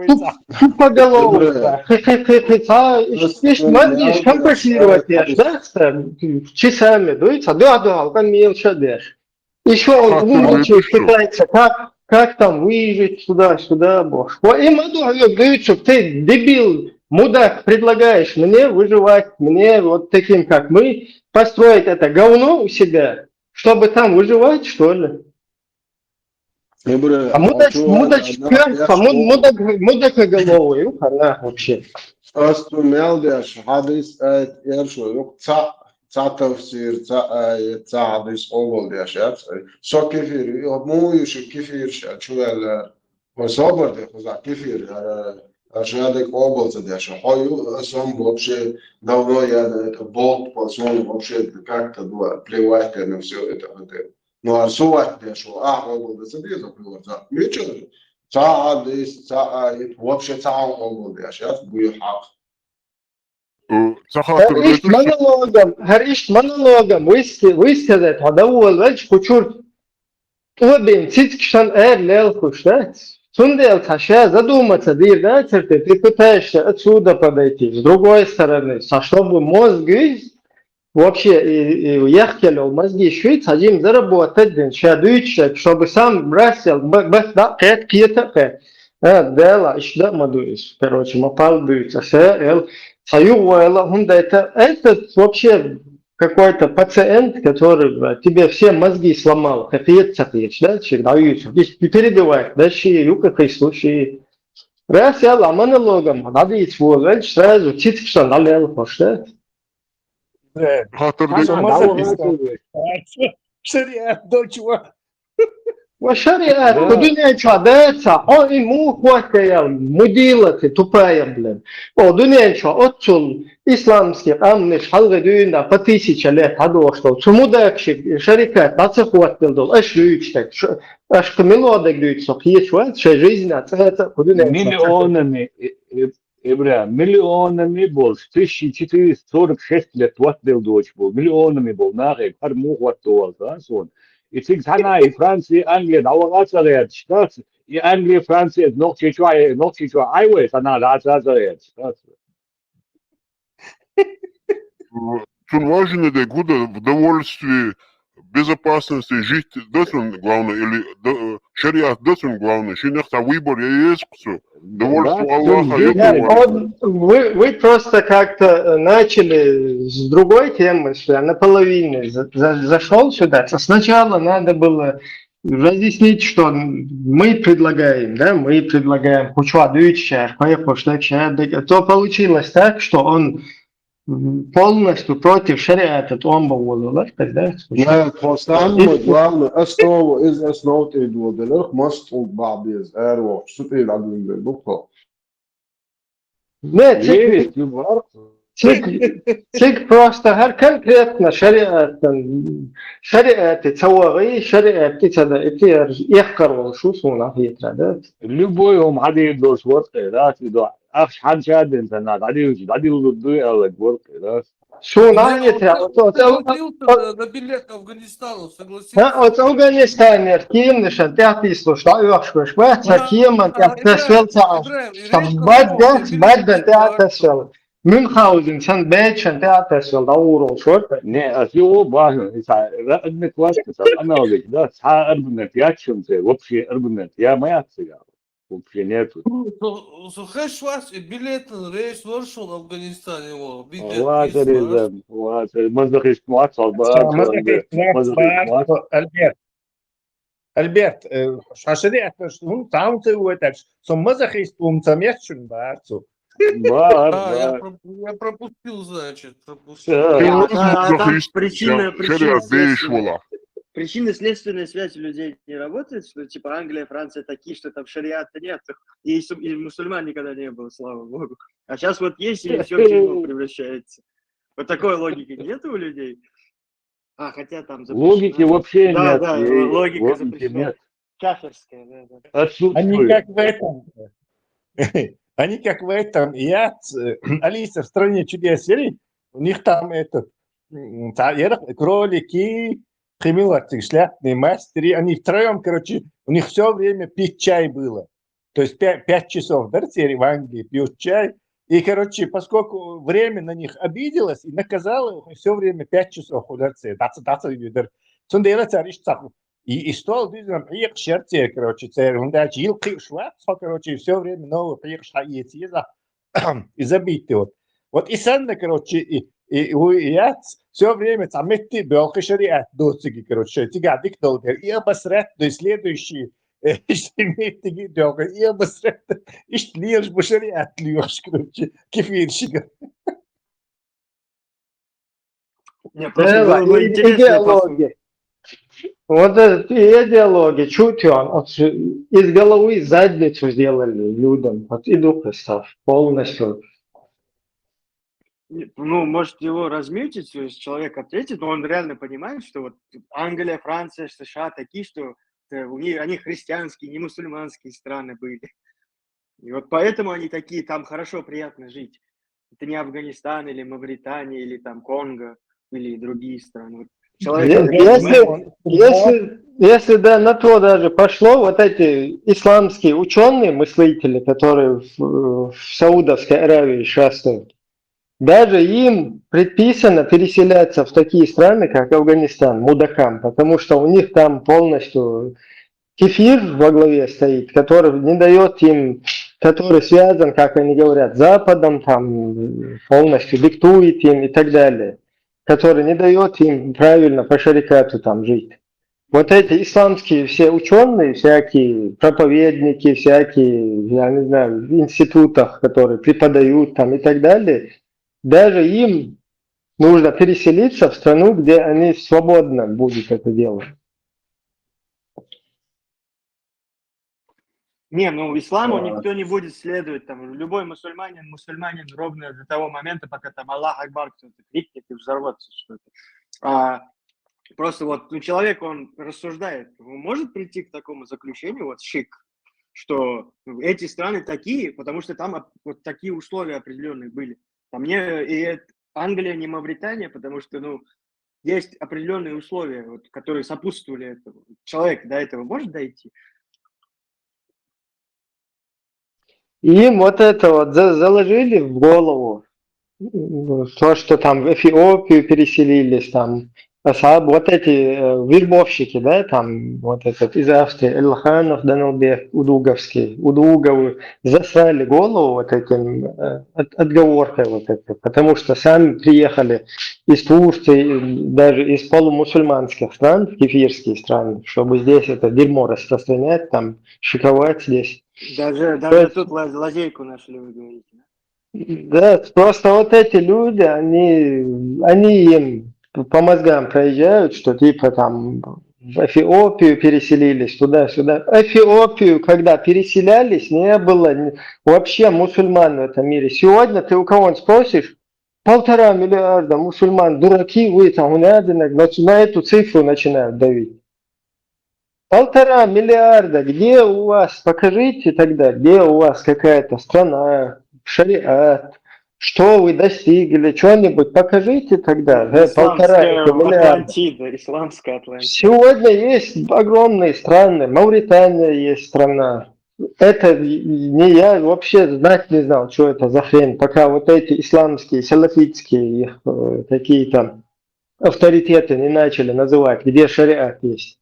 Тупоголовство. Хе-хе-хе-хе. Ишт мандиш компенсировать еш, да? Часами дуйца, да, да, алкан мелча деш. Еще он умничает, пытается, как, как там выжить, сюда, сюда, боже. Ва, и ма ду хьоьга дуьйцург, ты дебил, мудак, предлагаешь мне выживать, мне вот таким, как мы, построить это говно у себя, чтобы там выживать, что ли? А мудак, мудак, мудак, мудак голову, хана вообще. Ас ду мел деш, хьадис аят, эр шо, юк, ца, ца тафсир, ца аят, ца хьадис къобал деш яц. Со кефир, ю, му ю шу кефир ша, чу вела. Ва собар де, хуза кефир, а, а шаде къобал ца деш. Хо ю, а сом вообще давно я на это болт, по сом вообще как-то было плевать на все это, это. Ну, а сувать деш, а къобал да ца деза, плевать за. Мичо, ца хьадис, ца аят, вообще ца къобал деш яц, буй хьакъ. ХӀара иштта монологам, хӀара иштта монологам высказать хьо даволавелча кхучур тӀобен цицкаш санна ара лелхуш дац. Цундела цхьа ша задуматься дийр дацара те, ты пытаешься отсюда подойти, с другой стороны, со чтобы мозг есть, вообще, и, и яхкел йолу мозги шуьйца, хьажим заработать дин, ша дуьйцуш, чтобы сам брасел, б-, б-, да, кхет, кхета, кхет. А, Дела, ишда ма ду иза. Короче, ма пал дуьйца, ша, эл, ца югӀойла, хӀунда это, этот вообще какой-то пациент, который, бля, тебе все мозги сломал, кхет ца кхеташ, да, ши дӀаюьйцу, и перебивает, да, ши юкъа кхийсу, ши. Раз яла монологом дӀадийца волавелча, сразу цицкаш санна дӀалелхуш, да? Хатур Хьан дечу. а дӀавахийталаш. Шариат долчу ва. Ва шариат, кху дуьнен чохь дацахь, хьо и муха хӀоттаял, мудила те тупая, блин. О, дуьнен чохь оццул исламский къамнаш хьалхе дуьйна по тысяча лет хьадохуш долу. Цу мудакши шарикат дӀа ца хӀоттаделла долу, аша дуьйцуш дерг. Ш-, аша кху мило дерг дуьйцу со кхечу вац, шайн жизнь а цӀа а цӀа кху дуьнен чохь. Миллионами, э, э, Эбра, миллионами болуш, тысяча четыреста сорок шесть лет хӀоттаделла доцуш болу, миллионами болу нахе, хӀара муха хӀоттавалла ца суна. И цига цхьана и Франция, Англия дӀаваха а ца гӀерташ дац, и Англия, Франция, Нохчийчохь, Нохчийчохь Ӏай вай, цхьана дӀа ца гӀерташ дац. Цунна важна дерг хӀун ду, в довольстве, Безопасность, жить да цунна главный или да, э, шариат да цунна главный? Шиннех цхьа выбор я еза кху цу? Довольство Да, Аллаха, цунна я выбор. думаю. Вот вы, вы просто как-то э, начали с другой темы, что я наполовину за- за- зашел сюда. Сначала надо было разъяснить, что мы предлагаем, да, мы предлагаем кху чу дувцаш, кхы кху шлагша, то получилось так, что он м, полностью против шариата тӀом бу волалар, да? Нах тхо самое главное основа, из основ тӀе доделар, массо тӀулг бахьа беза, аравохуш, цу тӀе дӀадуьнга бу тхо. Не, цига, Ересь ю бахьа. цига, цига просто хӀара конкретно шариатан, шариате ца вагӀий, шариате ца даийтий, яр эккхар волуш ву суна хетара, да? Любой хӀума хьадийр долуш вара-кх, да, и до. Ахча хьан чаден ца нах дӀадилча, дӀадиллур дуй аьлларг вара-кх, да. Суна Наверное, хетара, он оцу- оцу- согласился на, на билет к Афганистану, согласился. ХӀа, оцу Афганистанера кеманашна тӀаьхьатеслуш дӀаоьхуш берш бац, цхьа кеман тӀехь тасвелла ца Ӏаш. Там бадда, бадда тӀаьхьа тасвелла. Мюнхгаузен санна баьччан тӀаьхьа тасвелла дӀагӀур волуш вара. Не, ас ю бахьана, и цхьа ра-, одноклассник, цхьа аналогик, да, цхьа аргумент яц шуна церан, вообще аргумент я ма яц цигахь. Вообще нету. Со хеш вас и билет, рейс варшал Афганистане его. Вацари зам, вацари. Мазахист вац, алба, мазахист вац. Альберт, Альберт, э, ша шариаташ хӀун таун ца вуй так, со мазахист вум ца меччун бацу. Бар, Да, я, бар. проп- я пропустил, значит, пропустил. Да. Ты А, можешь а, а там заходить, причина, я- причина шариат берешь следственная. Вала. Причинно-следственная связь у людей не работает, что типа Англия, Франция такие, что там шариата нет, и, су- и мусульман никогда не было, слава богу. А сейчас вот есть, и все в дерьмо превращается. Вот такой логики нету у людей. А, хотя там запрещено. Логики вообще Да, нет. да, И логика логики запрещена. Нет. Кафирская, да, да. Они Отсутствует. Как в этом. Они как в этом. Я, э, Алиса в стране чудес серии. У них там этот м, та- яра кролики, химилатик, шляпные мастери. Они втроем, короче, у них все время пить чай было. То есть пять, пять часов, да, серии в Англии пьют чай. И, короче, поскольку время на них обиделось и наказало их, все время пять часов ударцы, даца, даца, юдар. Цундела цар ишта и, и стол дизам пхьекъаш яр церан, короче, церан, хӀунда аьлча йилкхиъш вац, хьо, короче, все время новый пхьекъаш хьаэца еза, и забить ты вот. Вот и санна, короче, и, и, и яц, все время цхьа метте боьлху шариат доциги, короче, шайн цигахь дика долу дела. И обосрать, то есть следующий, э, меттиги доьлху, и обосрать. Иштта лелаш бу шариат лоьхуш, короче, кефиршига. Не, просто Эла, было бы и- интересно послушать. Идеология. Вот это идеология, чуть он, вот, из головы задницу сделали людям. Вот и дух представь, полностью. Не, ну, может, его размютить, то есть человек ответит, но он реально понимает, что вот Англия, Франция, США такие, что э, у них, они христианские, не мусульманские страны были. И вот поэтому они такие, там хорошо, приятно жить. Это не Афганистан или Мавритания, или там Конго, или другие страны. Вот человек Е- ответит, Если, если, если да, на то даже пошло, вот эти исламские ученые, мыслители, которые в, в Саудовской Аравии шастают, даже им предписано переселяться в такие страны, как Афганистан, мудакам, потому что у них там полностью кефир во главе стоит, который не дает им, который связан, как они говорят, с Западом, там полностью диктует им и так далее, который не дает им правильно по шарикату там жить. Вот эти исламские все ученые, всякие проповедники, всякие, я не знаю, в институтах, которые преподают там и так далее, даже им нужно переселиться в страну, где они свободно будут это делать. Не, ну исламу никто не будет следовать. Там любой мусульманин, мусульманин ровно до того момента, пока там Аллах Акбар кто-то крикнет и взорвется что-то. А просто вот ну, человек, он рассуждает, он может прийти к такому заключению, вот шик, что эти страны такие, потому что там вот такие условия определенные были. Там не и Англия, не Мавритания, потому что, ну, есть определенные условия, вот, которые сопутствовали этому. Человек до этого может дойти? И им вот это вот за- заложили в голову, то, что там в Эфиопию переселились, там Асхаб, вот эти э, вербовщики, да, там вот этот из Австрии, Эльханов, Данилбек, Удуговский, Удуговы засрали голову вот этим э, от- отговоркой вот этой, потому что сами приехали из Турции, даже из полумусульманских стран в кефирские страны, чтобы здесь это дерьмо распространять, там шиковать здесь. Даже, даже тут лазейку нашли, вы говорите. Да, просто вот эти люди, они, они им по мозгам проезжают, что типа там в Эфиопию переселились, туда-сюда. Эфиопию, когда переселялись, не было вообще мусульман в этом мире. Сегодня ты у кого-нибудь спросишь, полтора миллиарда мусульман, дураки вы, там, на эту цифру начинают давить. Полтора миллиарда, где у вас, покажите тогда, где у вас какая-то страна, шариат, что вы достигли, что-нибудь покажите тогда. Да, полтора это миллиарда. Атлантида, исламская Атлантида. Сегодня есть огромные страны, Мавритания есть страна. Это не я вообще знать не знал, что это за хрень, пока вот эти исламские, салафитские их э, какие-то авторитеты не начали называть, где шариат есть.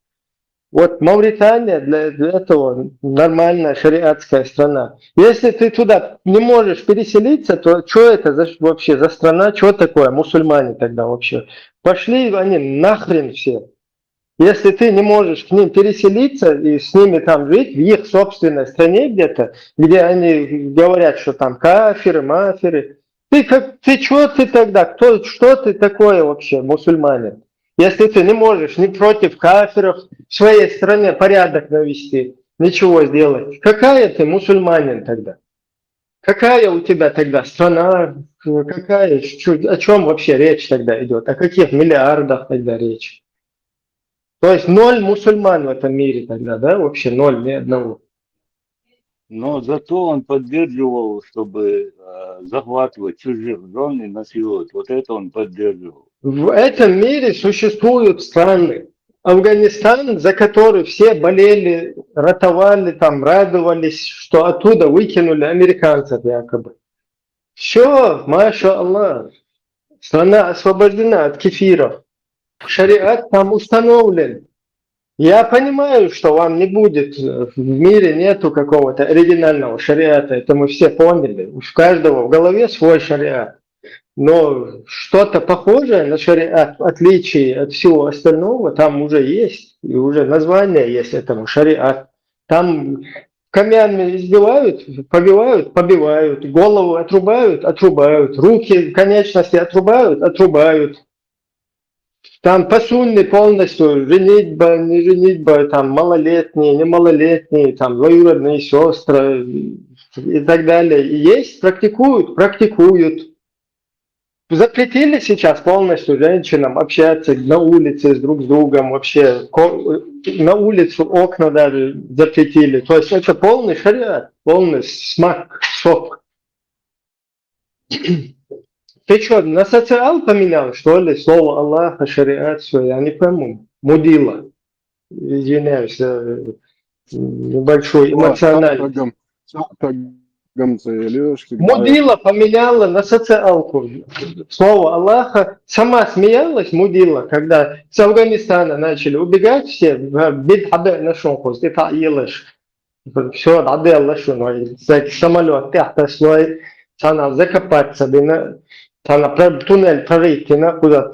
Вот Мавритания для, для этого нормальная шариатская страна. Если ты туда не можешь переселиться, то что это за, вообще за страна, что такое мусульмане тогда вообще? Пошли они нахрен все. Если ты не можешь к ним переселиться и с ними там жить в их собственной стране где-то, где они говорят, что там кафиры, мафиры, ты как, ты что ты тогда, кто, что ты такое вообще, мусульманин? Если ты не можешь ни против кафиров в своей стране порядок навести, ничего сделать, какая ты мусульманин тогда? Какая у тебя тогда страна, какая, о чем вообще речь тогда идет, о каких миллиардах тогда речь? То есть ноль мусульман в этом мире тогда, да, вообще ноль, ни одного. Но зато он поддерживал, чтобы э, захватывать чужих жен и насиловать. Вот это он поддерживал. В этом мире существуют страны. Афганистан, за который все болели, ратовали, там, радовались, что оттуда выкинули американцев якобы. Все, маша Аллах. Страна освобождена от кефиров. Шариат там установлен. Я понимаю, что вам не будет, в мире нету какого-то оригинального шариата, это мы все поняли. У каждого в голове свой шариат. Но что-то похожее на шариат, в отличие от всего остального, там уже есть. И уже название есть этому шариат. Там камнями избивают, побивают, побивают, голову отрубают, отрубают, руки, конечности отрубают, отрубают. Там по сунне полностью, женитьба, не женитьба, там малолетние, не малолетние, там двоюродные сестры и так далее. Есть, практикуют, практикуют. Запретили сейчас полностью женщинам общаться на улице с друг с другом, вообще на улицу окна даже запретили. То есть это полный шариат, полный смак, сок. Ты что, на социал поменял, что ли, слово Аллаха, шариат, все, я не пойму. Мудила. Извиняюсь за небольшой эмоциональность. Гамца, Лешки. Мудила поменяла на социалку слово Аллаха. Сама смеялась, мудила, когда с Афганистана начали убегать все, бидхабе нашел, это елыш. Все, да, дело, что, ну, самолет, тяхта слой, цана закопаться, бина, цана туннель прорыть, на куда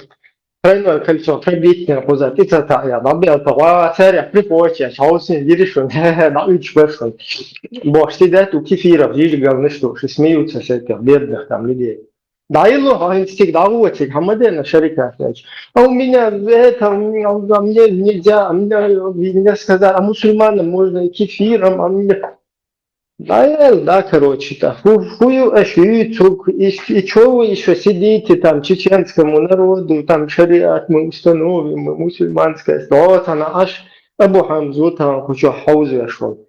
тройное кольцо пробить, на куда и цата, я, да, бел, то, а, царя, припочья, шаусин, диришун, да, уч башун. Бог сидят у кефиров, лишь главное, что, что смеются с этих бедных там людей. Да и лох, а инстинкт, да, вот, хамадена, шарикат, значит. А у меня это, у меня, а мне нельзя, а мне, мне сказали, а мусульманам можно и кефиром, а мне... Да, да, короче, так. Хую ашуцук, и, и что вы еще сидите там, чеченскому народу, там шариат мы установим, мы мусульманская. Вот она, аж Абу Хамзу там, хочу хаузы ашвал.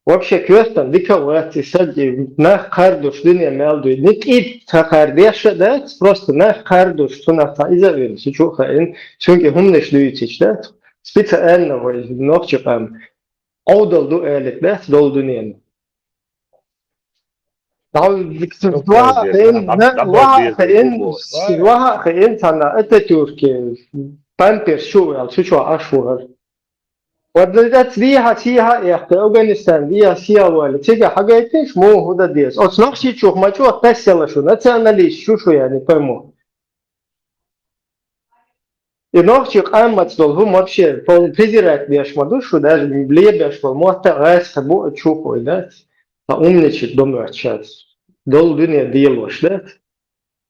Вообще, квестан, дика вати, сади, нах кардуш, дуния мелду, не кит сахар, деша, да, просто нах кардуш, сунах та изавин, сучуха, ин, сунки хумнеш дуйтич, да, специально, нохчикам, аудал ду элик, да, дол дуния. Хьо ваха хеен, ваха хеен, ваха хеен цхьана Ататюрке памперс чу вел, цу чу Ӏаш вахар. Вот децӀ дийхьа, сийхьа а яхта, Афганистан дийхьа, сийхьа вали, цига хьагайтинаш, муха хӀу да деза. Оцу нохчийчух ма чӀогӀа тасселла шу, националист шу шу, я не пойму. И нохчий къаммаца долу хӀума вообще полный презирать беш ма ду шу, даже лебеш болу мотта гӀайсха бу чухуй, да? Ца умничать ду моьтту шаьш. Долу дуьне делош, да?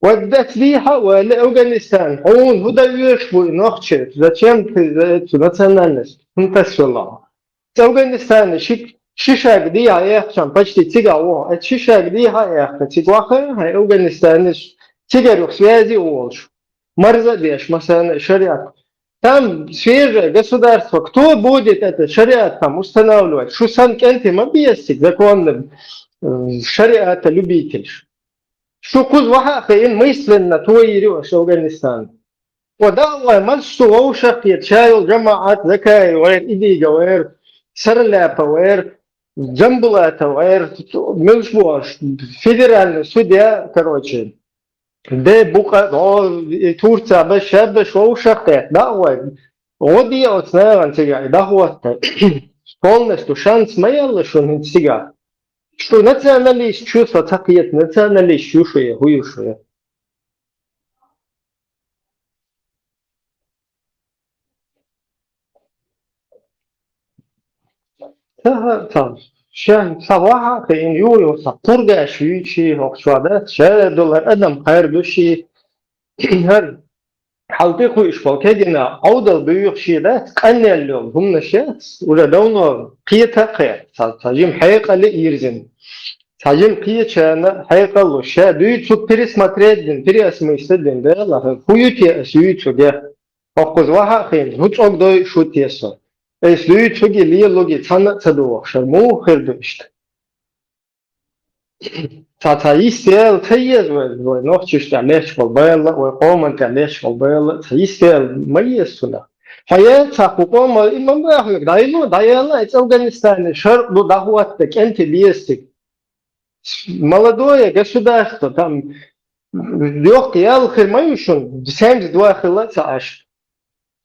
Вот децӀ дийхьа а вали, Афганистан, хьуна хӀу дан оьшуш бу и нохчий? Зачем ты за эту национальность? ХӀунда тасвелла? Цу Афганистане ши, ши шаг дийхьа а яьккхича, почти цигахь ву хьо. Эцу ши шаг дийхьа а яьккхича, цига ваха хьайн Афганистане, цигара юха связи а волуш. Марза а деш, масалан, шариат. Там свежее государство. Кто будет это шариат там устанавливать? Шу санна кӀентий ма беза цига, законно, э, шариата любительш. Шу кхуза ваха а хиъна, мысленно тойийр ю аша Афганистан. Ва да а вай, мас шу вовшах а кхета, ша йолу жамаӀат, Закаев вайра, Идига вайра, Саралаьпа вайра, Джамбулата вайра, муьлш бу аша, федеральный судья, короче, де букъа, о, и Турция бан, ша бан, шу вовшах а кхета, да а вай. ГӀо де оцу нахана цигахь, и дӀахӀотта. Полностью шанс ма елла шуна хӀинца цигахь. Шу националист шу, со ца кхета, националист шу шу я, хӀу ю шу я. Ца, ца, ша, ца ваха а хиъна ю, ю, ца пургаш юйчи, хӀокху чохь дац, ша долу адам кхайр ду ши, хӀара хьал тӀекхуьуш болу кегина Ӏовдал буьйху ши дац, къанъелла йолу хӀуманаш яц, уже давно кхета а кхета, ца, ца жима хьекъале а йирзина. Ца жима кхечарна хьекъал луш, ша дуьйцу пересмотреть дина, переосмыслить дина, Дела, хӀу ю те ас юьйцу де? ХӀокхуза ваха а хиъна, хӀу цӀогдой шу те со? Ас дуьйцуги, лелуги цхьанна а ца догӀуш, хӀара муха хир ду иштта? Ца, ца йистел ца еза вай, вай нохчаш тӀехь лечкъал байла, вай къоман тӀехь лечкъал байла, ца йистел ма еза цунах. Хьо ел ца кху къома, и ма бахьа, дӀайну, дӀаелла, и цӀа Афганистане шаръ ду дӀахӀотта, кӀентий беза цига. Молодое государство, там, йоккха ял хир ма ю шуна, семьдесят два хилла а ца Ӏаш.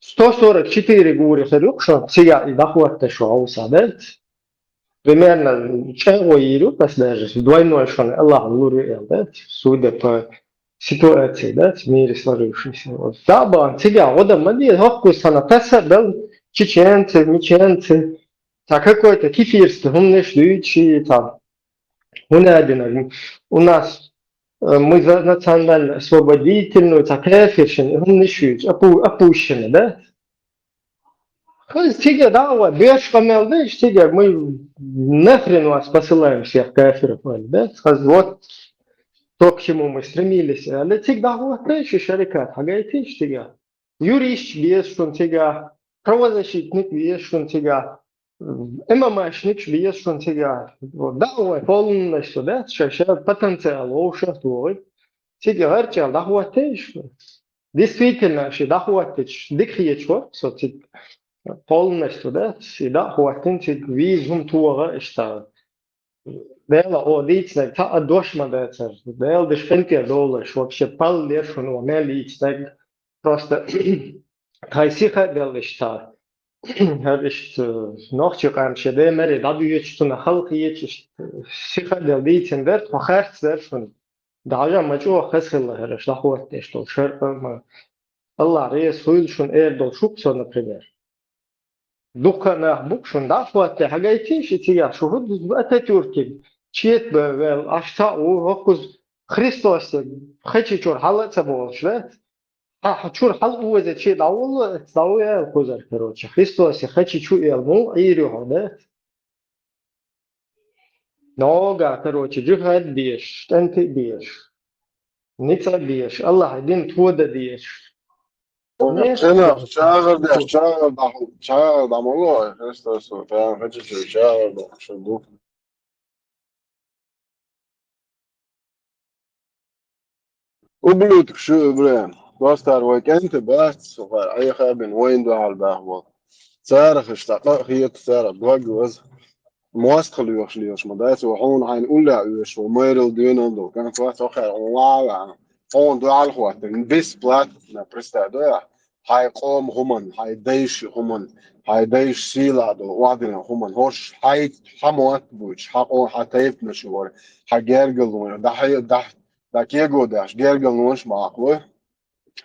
Сто сорок четыре гури хир ю шуна, цига и дӀахӀотта шу хьовса, да? Примерно, чӀагӀо йийр ю, ас даже, двойной шуна, Аллахьа лур ю эл, да? Судя по ситуации, да, в мире сложившейся. Вот. Да, бан, цига гӀо дан ма де, хӀокху сана таса а дал, чеченцы, меченцы, ца какой-то кефирский хӀуманаш дуьйцу ши, ца хӀун а динарг. У нас, э, мы за национально-освободительную, ца кафиршина, и хӀуманаш юьйцу, опу-, опущено, да? Хаза цига дӀа а вай, беш къамел дайша цига, мы нахрен вас посылаем всех кафиров, аьлла, да? Хаза вот то, к чему мы стремились, аьлла, цига дӀахӀоттайша шарикат, хьагайтийша цига. Юристаш беза шуна цига, правозащитник беза шуна цига, ММАшникаш беза шуна цига. Вот, дӀа а вай, полунаш со, да? Ша, ша потенциал вовшах а тохий. Цига гӀарчӀел дӀахӀоттайша. Действительно, ши дӀахӀоттича, дика хеташ вара со цига полностью, да, ши дӀа а хӀоттина, цига виза хӀума тоха иштта. Дела, о, дийцинарг, цхьа а дош ма дацара. Дела деш къинтӀера довлаш, вообще пал лер шуна, о, мел йийцинарг. Просто тхайн сиха а делла иштта. ХӀара иштта нохчийн къам шен ден маре дӀадоьдуш, цунах хала хеташ, иштта сиха а делла дийцина дара, тхо харц дара шуна. ДӀажа ма чӀогӀа хаза хилла хӀара, аша дӀахӀоттаеш долу шаръ а ма. Аллахь реза хуьлда шуна эр долу шух со, например. Дуккха а нах бу-кх шуна дӀа а хӀоттае, хьагайтийша и цигахь, шу хӀу ду Ататюркиг чет бан ваьлла, аш цхьаъ ву, хӀокхуза Христос хечи чуьра хьала а ца бохуш, да? Ахьа чуьра хьала оза чу дӀаволла, дӀаву аьлла кхузара, короче. Христос хечи чу эла муха Ӏийр ю хьо, да? Нога, короче, джихад деш, кӀентий а беш, ницкъ а беш, Аллахьан дин тодан деш. Цхьана чагӀар деш, чагӀар дӀа-, чагӀар дӀа ма ло, Христос, тӀаккха хача чу чагӀар дохуш ду. Ублюдкаш шу, Ибрахим. Достар вай кӀентий бац, сухар Ӏеха а бина, вайна дуьхьал баха болу. Царах иштта къа а хета, царах дог а ваза. МостагӀа лоьхуш лелаш ма дац, хьуна хьайна уллехь оьшуш ву, майрал доьнал долу кӀант вац, хӀокхара хьуна ваха ваьхьна. Хьуна дуьхьал хӀоттарна, бесплатно, представь, ду ахь? Хьайн къоман хӀуманна, хьайн дайша хӀуманна, хьайн дайша сийлахь долу, охьадиллина хӀуманна. ХӀорш хьайн хьан мотт буьйцуш, хьан къо-, хьан тайпанаш вара, хьан гергарлонаш, дӀа хье-, дӀа, дӀа кего деш, гергарлонаш ма Ӏакхалой.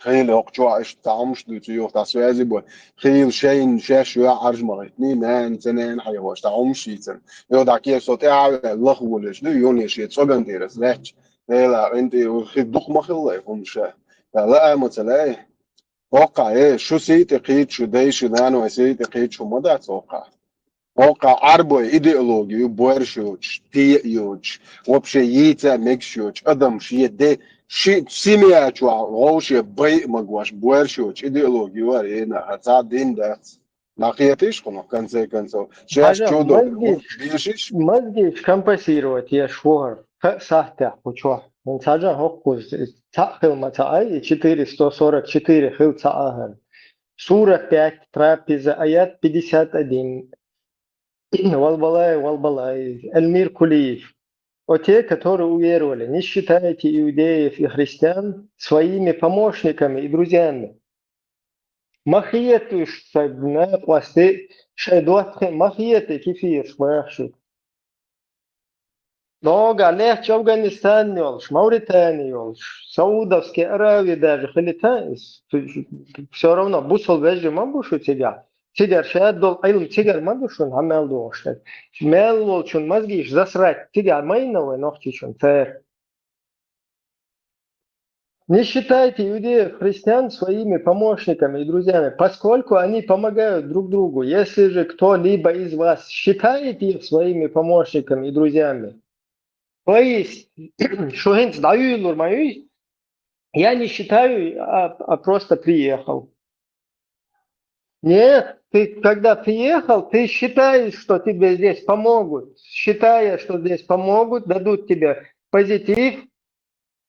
Хийла хӀокху чохь иштта цхьа хӀумаш дуьйцу, юха дӀа связи бу. Хийла шайна шаьш йоьхьарж ма хӀиттаний, нана, ца нана хьехош, цхьа хӀумаш йийцина. Юха дӀа кхера со тӀаьхьа а ваьлла, лаха волуьйтуш ду, юха шен цӀоган тӀера аса лаьтташ. Дела, гӀинтӀера хи дукха ма хилла хӀумаш. Ша лаа а ма ца лаьий. ХӀокхахь, э, шу сий тӀе кхийча, шу дай, шу нана вай сий тӀе кхийча хӀума дац хӀокхахь. ХӀокхахь Ӏарбой идеологи ю, боьрша йоцуш, те а йоцуш, вообще йийца а мегаш йоцуш, адам шен де, ши, семья чохь вовше бай а магош, боьрша йоцуш идеологи ю, ара, ена, а цхьа дин дац. Ма кхетийша хьуна, в конце концов. Шаьш Хьажа, чу долу мозги, гӀуллакх дешиш? Мозги компенсировать еш ву хӀара, кхаа сахьтехь кху чохь. ХӀинца хьажа хӀокхуза, цхьаъ хила ма ца Ӏай, и четыре сто сорок четыре хила ца Ӏа хӀара. Сура пять, трапеза, аят пятьдесят один. Валбалай, Валбалай, Эльмир Кулиев. О те, которые уверовали: «Не считайте иудеев и христиан своими помощниками и друзьями». Ма хета уьш, ша накъостий, шайн доттагӀий, ма хета кефираш баха шуьга. Нога лехча Афганистан йолуш, Мавритани йолуш, Саудовский Аравия даже хилита, всё равно бусул вежа ма бу шу цигахь. Цигара шадолу Ӏилма цигара ма ду шуна, хьан мел догӀуш дерг. Мел волчун мозгиш засрать цигахь ма йина вай нохчичун цара. Не считайте иудеев, христиан своими помощниками и друзьями, поскольку они помогают друг другу. Если же кто-либо из вас считает их своими помощниками и друзьями, то есть, шу хӀинца дӀаюьйлур ма юй, я не считаю, а, а просто приехал. Нет, ты, когда приехал, ты считаешь, что тебе здесь помогут, считая, что здесь помогут, дадут тебе позитив,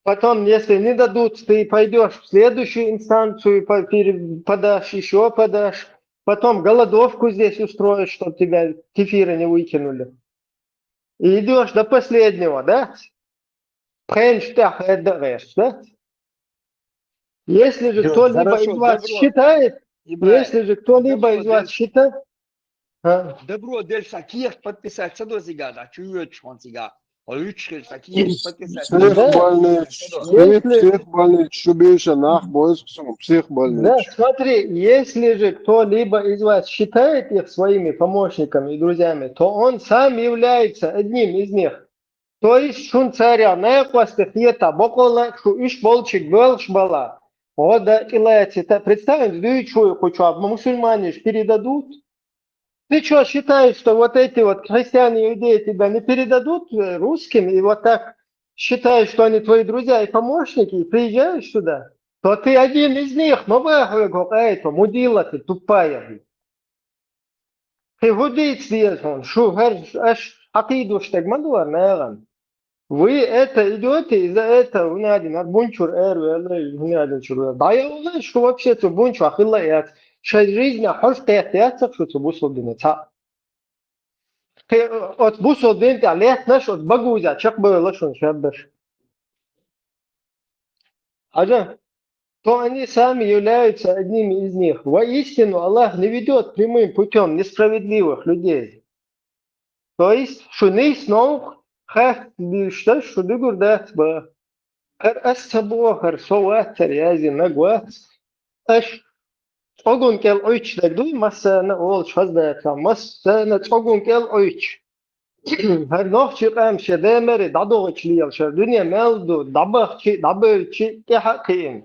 потом, если не дадут, ты пойдёшь в следующую инстанцию, по-, пере-, подашь, ещё подашь, потом голодовку здесь устроишь, чтобы тебя кефира не выкинули. И идёшь до последнего, да? Пхенчу тӀехь хӀедда а гӀерташ, да? Если же Всё, кто-либо хорошо, из вас добро. Считает, Ибрай, если же кто-либо добро, из вас дел-, считает, а? Добро делаш сан кехат подписать ца до цигахь, да, чу йоьдуш хьуна цигахь. Хьо уьдуш хилча сан кехат подписать ца до. Психбольнича, Если психбольнича, шу бийша нах бойсу суна, психбольнича. Да, смотри, если же кто-либо из вас считает их своими помощниками и друзьями, то он сам является одним из них. То есть шун царел накъостий хета, бокъо лан шу уьш болчиг боьлхуш бала. Гьо да тӀелаьци та, представь, дуьйчу вуй кху чохь мусульманаш передадут? Ты чё, считаешь, что вот эти вот христиане, иудеи тебя не передадут, э, русским, и вот так считаешь, что они твои друзья и помощники, и приезжаешь сюда? То ты один из них, ма баха вегу къайто, мудила ты тупая, блин. Кхин хӀун дийца деза хьуна? Шу хӀара аш хьакхийдуш стаг ма ду хӀара нагӀана. Вы это идёте, из-за этого хӀун аьлла, хӀара бунчура эр вела, хӀун аьлла чура вела. ДӀаяла шу вообще цу бунчохь хилла яц. Шайн жизнь хьожа кхетта яцара шу цу бусулба дине цхьаъ. Кхин оцу бусулба дин тӀехь леттанаш оцу багузехь чекхбевлла шуна шаббаш. Хьажа, то они сами являются одними из них. Воистину, Аллах не ведёт прямым путём несправедливых людей. То есть, шу нийса новкъа хатта дуьйцуш дац, шу дуьгур дац бан. ХӀара ас ца боху, хӀара со вацара яздинарг вац. Аша цӀогун кӀел Ӏуьттуш дерг дуй, массарна а олуш хаза дацахь, массарна цӀогун кӀел Ӏуьттуш. ХӀара нохчийн къам шен Даймаре дӀадохучу лела, шара дуьне мел ду, дӀабахчи, дӀабевлчи, тӀаьхьа а кхиъна.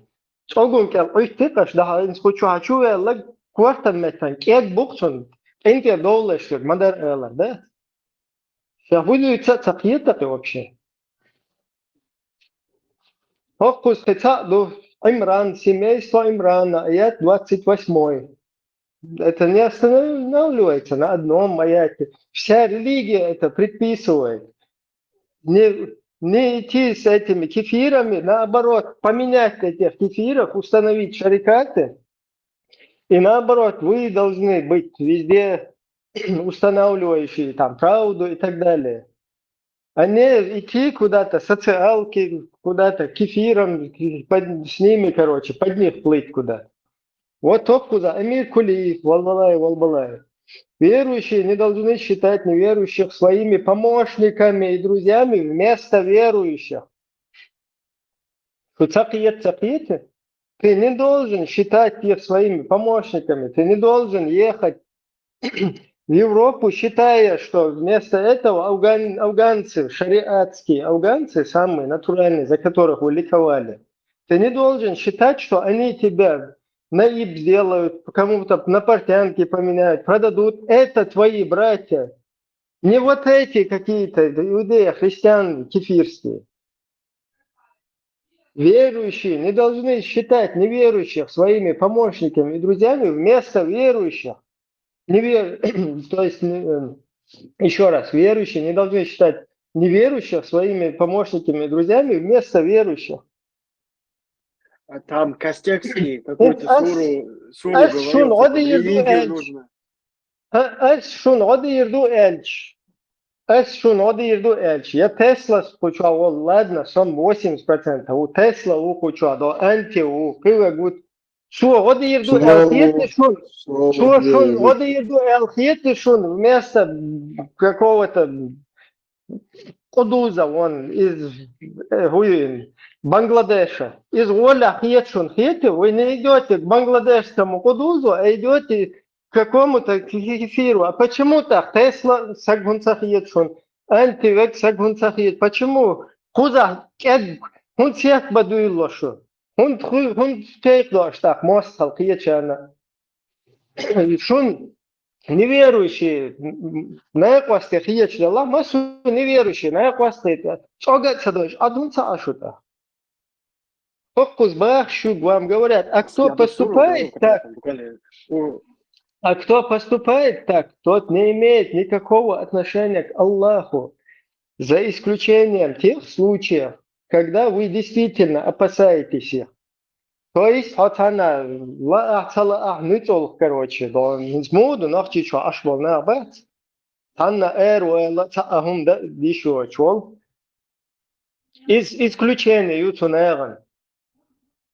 ЦӀогун кӀел Ӏуьтту кхаш дахьа, хӀинца кху чу хьан чу ваьлларг, кортан меттан кӀег бу-кх цунна, къинтӀера довлалаш верг ма дара алар, да? Ша хӀун дуьйцу а ца кхета кхин вообще? ХӀокхуза кхин цхьаъ ду, Ӏимран, семейство Ӏимрана, аят двадцать восьмой. Это не останавливается на одном аяте. Вся религия это предписывает. Не, не идти с этими кефирами, наоборот, поменять этих кефиров, установить шарикаты. И наоборот, вы должны быть везде устанавливающие там правду и так далее. А не идти куда-то, социалки, куда-то к эфирам, к- под- с ними, короче, под них плыть куда. Вот тот куда, Эмир Кулиев, Валбалаев, Валбалаев. Верующие не должны считать неверующих своими помощниками и друзьями вместо верующих. Что цакиет, цакиет? Ты не должен считать их своими помощниками, ты не должен ехать в Европу, считая, что вместо этого афган, афганцы, шариатские афганцы, самые натуральные, за которых вы ликовали, ты не должен считать, что они тебя наиб сделают, кому-то на портянки поменяют, продадут. Это твои братья. Не вот эти какие-то иудеи, христиан, кефирские. Верующие не должны считать неверующих своими помощниками и друзьями вместо верующих. Не вер... То есть, еще раз, верующие не должны считать неверующих своими помощниками и друзьями вместо верующих. А там Костекский какую-то Ас- суру, суру ас шун говорил, ода типа, ирду религию эль- нужно. Ас шун ода ирду эльч. Ас шун ода ирду эльч. Я Тесла скучал, вот ладно, сам восемьдесят процентов. У Тесла у куча, до анти у кывагут. Шо ода ирду Слава- эль хиеты шун. Слава Шо шун Богу. ода ирду эль хиеты шун вместо какого-то кудуза он из э, хуин, Бангладеша. Из воля хиет шун хиеты, вы не идете к бангладешскому кудузу, а идете к какому-то к- к- кефиру. А почему так? Тесла сагунца хиет шун. Антивек сагунца хиет. Почему? Хуза кед хун сех бадуйло шу. Хун хун хун тейк дош так мостал хиет шана. Шун неверующие, наякъвасте хиеч дала, масу неверующие, наякъвасте это. Цога цадош, адун ца ашута. Хоккус бах шу вам говорят, а кто Я бы суру говорил, поступает так, конечно, буквально, у- а кто поступает так, тот не имеет никакого отношения к Аллаху, за исключением тех случаев, когда вы действительно опасаетесь их. То есть, хатана ла ахтала ах нуцол, короче, да, смуду нахчи чо ашбол набат. Танна эр уэла ца ахум да дишо чол. Из исключение ю цунаган.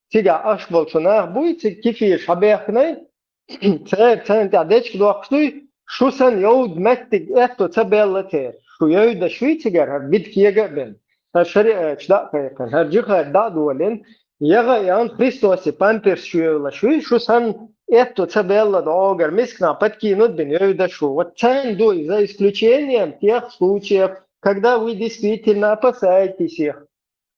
Тига ашбол цунаг буй, ци кифир шабехнай. Цер цен та дечк дохсуй, шусан йод меттиг этто ца белла тер. Шу йойда шуй тигар, бит киега бен. Хар шариат да кайкан, хар жихар да дуален. Яга ян Христоси памперс шуевла шуй, шусан этто ца белла догар, мискна паткинут бен йойда шу. Вот цен дуй, за исключением тех случаев, когда вы действительно опасаетесь их.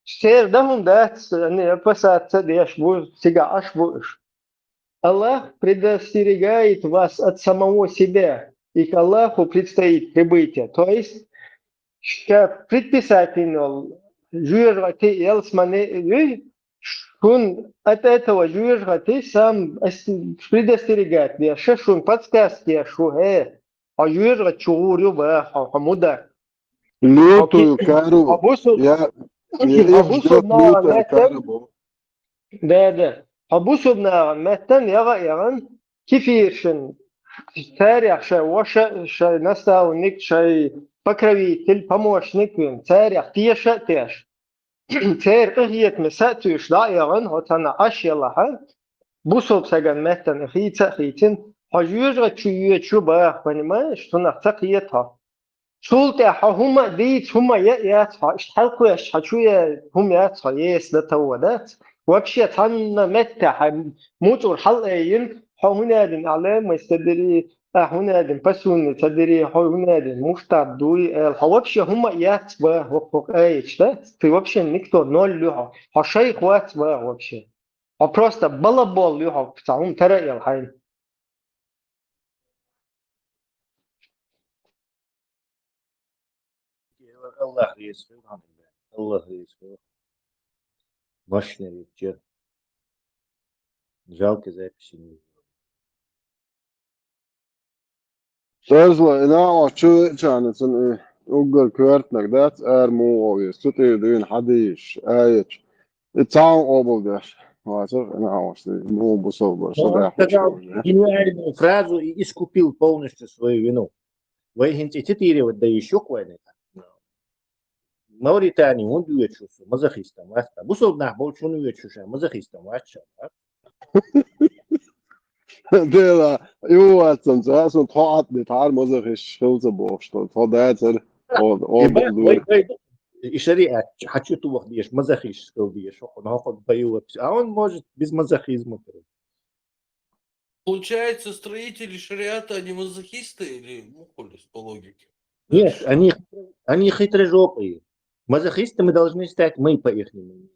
Сер да хун дац, не опасаться деш бу, сига аш бу иш. Аллах предостерегает вас от самого себя, и к Аллаху предстоит прибытие. То есть, ща предписательно жуйргати ялсмане, шун от этого жуйргати сам ас- предостерегать, я шун подсказки, я шу, э, а жуйрга чугурю ба, ха, ха, муда. Лютую Окей. кару. А бусу- Я, а я бусу ждёт на- лютая на- кару. Да, да. А бусубна меттан яга яган кифиршин. Царях шай, ваша шай, наставник шай, покровитель, помощник вин. Царях тиеша теш. Цер къихиет ме сатуш да яган, хотана аш ялаха. Бусуб саган меттан хица хицин. Хажуж га чуе чуба, понимаешь? Тунах ца хиет ха. Султӏа хьо хӀума дийц, хӀума я яц хьо, ишт хьалкхуеш хьо чу я хӀума яц хьо, ес да тавва дац. Вообще цхьанна метта хьо муцӀур хьал айин, хьо хӀунадин алемай ца дири, а хӀунадин пасунни ца дири, хьо хӀунадин муштар дуй, эл хьо вообще хӀума яц ба, хӀокху къайч да, ты вообще никто, ноль ю хьо, хьо шайх вац ба вообще. Хьо просто балабол ю хьо, ца хӀума тара эл хьайн. Аллах реза хилва, алхамдулиллах. Аллах реза хилва. Машина вечер. Жалко записи не сделал. Созла, ина а чу чана цун, э, уггар квертнак дац, ар му овес, цу тӀе дуйн хьадийш, аьлча. И цаун обал деш. Вацар, ну, а что, ну, бусалба, что Он да, сказал хочу уже. гениальную фразу и искупил полностью свою вину. Вай хӀинца цитировать даешь вайна. Мавритани хӀунда воьду со мазохистом вац? Бусалба нах болча хӀунда воьду ша мазохистом вац? Дела, и у вас там, за сон тхо атны, тар мазохист хилца бох, что тхо дацар, о, о, И ба- бул вай- дур. вай- и шариат, хочу ту вах деш, мазохист хил деш, хохо, хохо, баю. А он может без мазохизма. Получается, строители шариата, они мазохисты или мухулис по логике? Нет, они, они хитрожопые. Мазохистами должны стать мы, по ихнему мнению.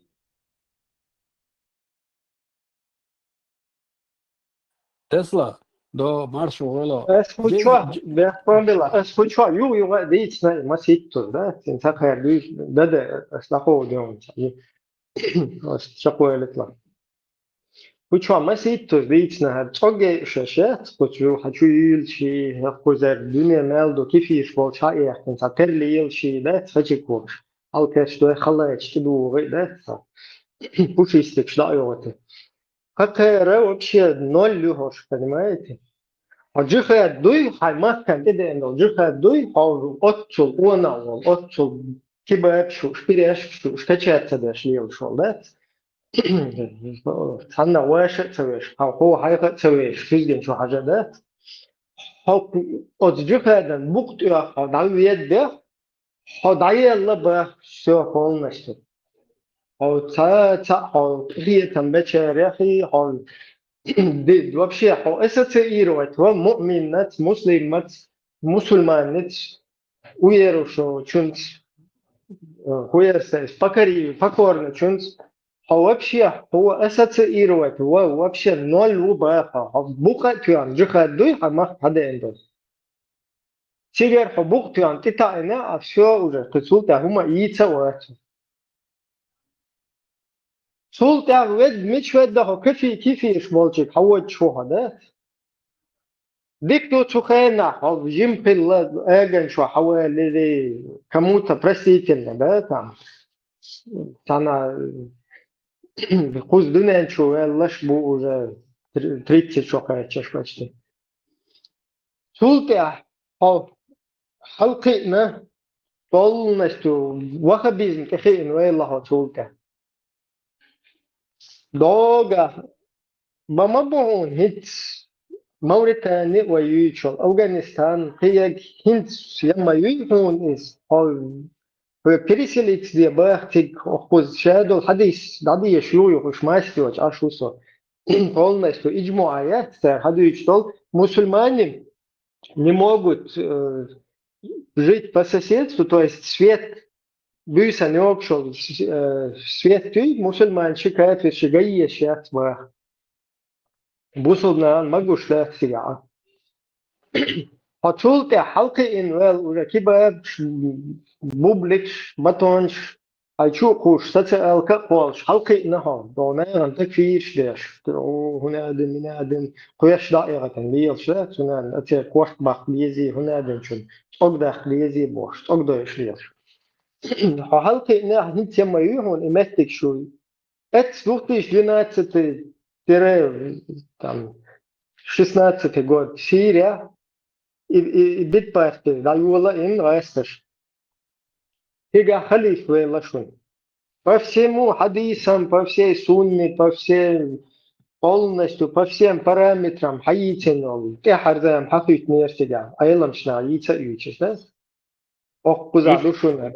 Тесла, до маршу вела. Ас хучва, бехпан била. Ас хучва, ю, ю, дийцна, маситту, да? Син сакхер, да, да, ас лахо, да, он, ас чакуя литла. Хучва, маситту, дийцна, хар, цоге, шеше, хучу, хачу юлчи, хакузер, дуне, мелду, кифиш, болча, яхтин, са, перли, юлчи, да, хачи курш. Алкеш, да, халач, ти дугы, да, са. Пушистик, шла, йоты. Хакера вообще ноль лю хош, понимаете? А джихад дуй, хай Маккан иден дол джихад дуй, хай отцул, она вол, отцул, кибаб шу, шпиреш шу, шкачатца деш лил шол, да? Санна ваша цавеш, хай хо хайха цавеш, физген шу хажа, да? Хай от джихадан бухт я, хай дал вед бех, Хьо дӀаелла бах всё полностью. Хьо ца, ца, хьо къинхетам бечарехи, хьо ди-, вообще, хьо ассоциировать ва муъминнац, муслимац, мусульманниц, уверующего чунц, э, хуерсес, покори-, покорно чунц. Хьо вообще, хьо ассоциировать ва вообще ноль ву баха. Хьо букъа туян, джихад дуй, хьа мах хьаден дус. Цигар хьо букъ туян тӀитаъина, а всё уже, кхы цул тӀехь хӀума йийца а вац. Цул тӀехь вед, мич ведда хьо кафи кифиш болчиг хьаводчу хьо, да? Дик ду цу хенахь, хьо жимхилла эган чу хьавалири, кому-то простительно, да, там? Цана кхуза дуьнен чу веллаш бу уже три-, тридцать чу кхаьччаш почти. Цул тӀехь хьо хьалкхиъна, полностью ваххабизм тӀе хиъна вайл хьо цул тӀехь. Дога, ба ма бу хьуна хӀинц Мавритани ва юйчул, Афганистан, кхиег хӀинц я ма юй хьуна иза, хьо, хьо переселиться де бахтиг, хӀокхуза шадол хьадис дӀадеш ю, юхуш масти вач, аш ву со. Полностью иджмуа яц, цара хьадуьйцуш долу, мусульмане не могут, э, жить по соседству, то есть свет буьйсан йогуш йолу, э, свет туьй, мусульманчи, кафирчи гайеш яц баха. Бусулба нахана магуш дац цигахь. Хьо цул тӀе хьалкхиъна ваьлла уже кибабаш, бубликаш, батонаш, хьайн чу а кхуш, социалка а кхоллуш, хьалкхиъна хьо, догӀу нахана тӀе кийраш деш, о, хӀуна а дина, мина а дина, кхоьш дӀа а эгӀатан лелаш, да, цунарна оцеран корта баккха безий, хӀуна а дина чун, цӀогдаккха безий бохуш, цӀогдойуш лелаш. Хьо хьалкхиъна, хӀинца ма ю хьуна и меттиг шу. Эц двух тысячи двенадцатый тире, там, шестнадцатый год Сирия, и, и, и битпарти дӀайола ин гӀайсташ. Хигахь халиф вела шуна. По всему хьадисам, по всей сунне, по всей, полностью, по всем параметрам хьайийцина йолу, тӀаьхьарза хьахуьйтинера цигахь, Ӏеламчу наха йийца а йийцаш, да? Оккхуза ду шуна.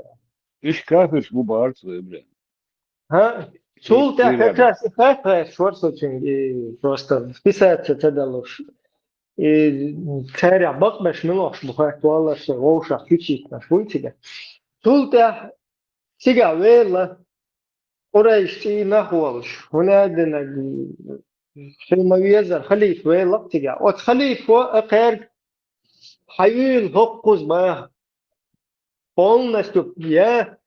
Уьш кафирш бу бахара цо, Ибрахим. ХӀа? Цул тӀаьхьа Сирия. Как раз и хатта шварсочуьнга, и просто списаться ца далуш. И царехь бакъбеш милохуш бу хатта валлаш, вовшах чучийтинаш вуй цига. Цул тӀаьхьа цига вела, Къурайш цӀийнах а волуш, хӀуна а дина, хила ма везара халиф вела цига. Оцу халифо а кхерга хьайуьйла хӀоккхуза баха. Полностью я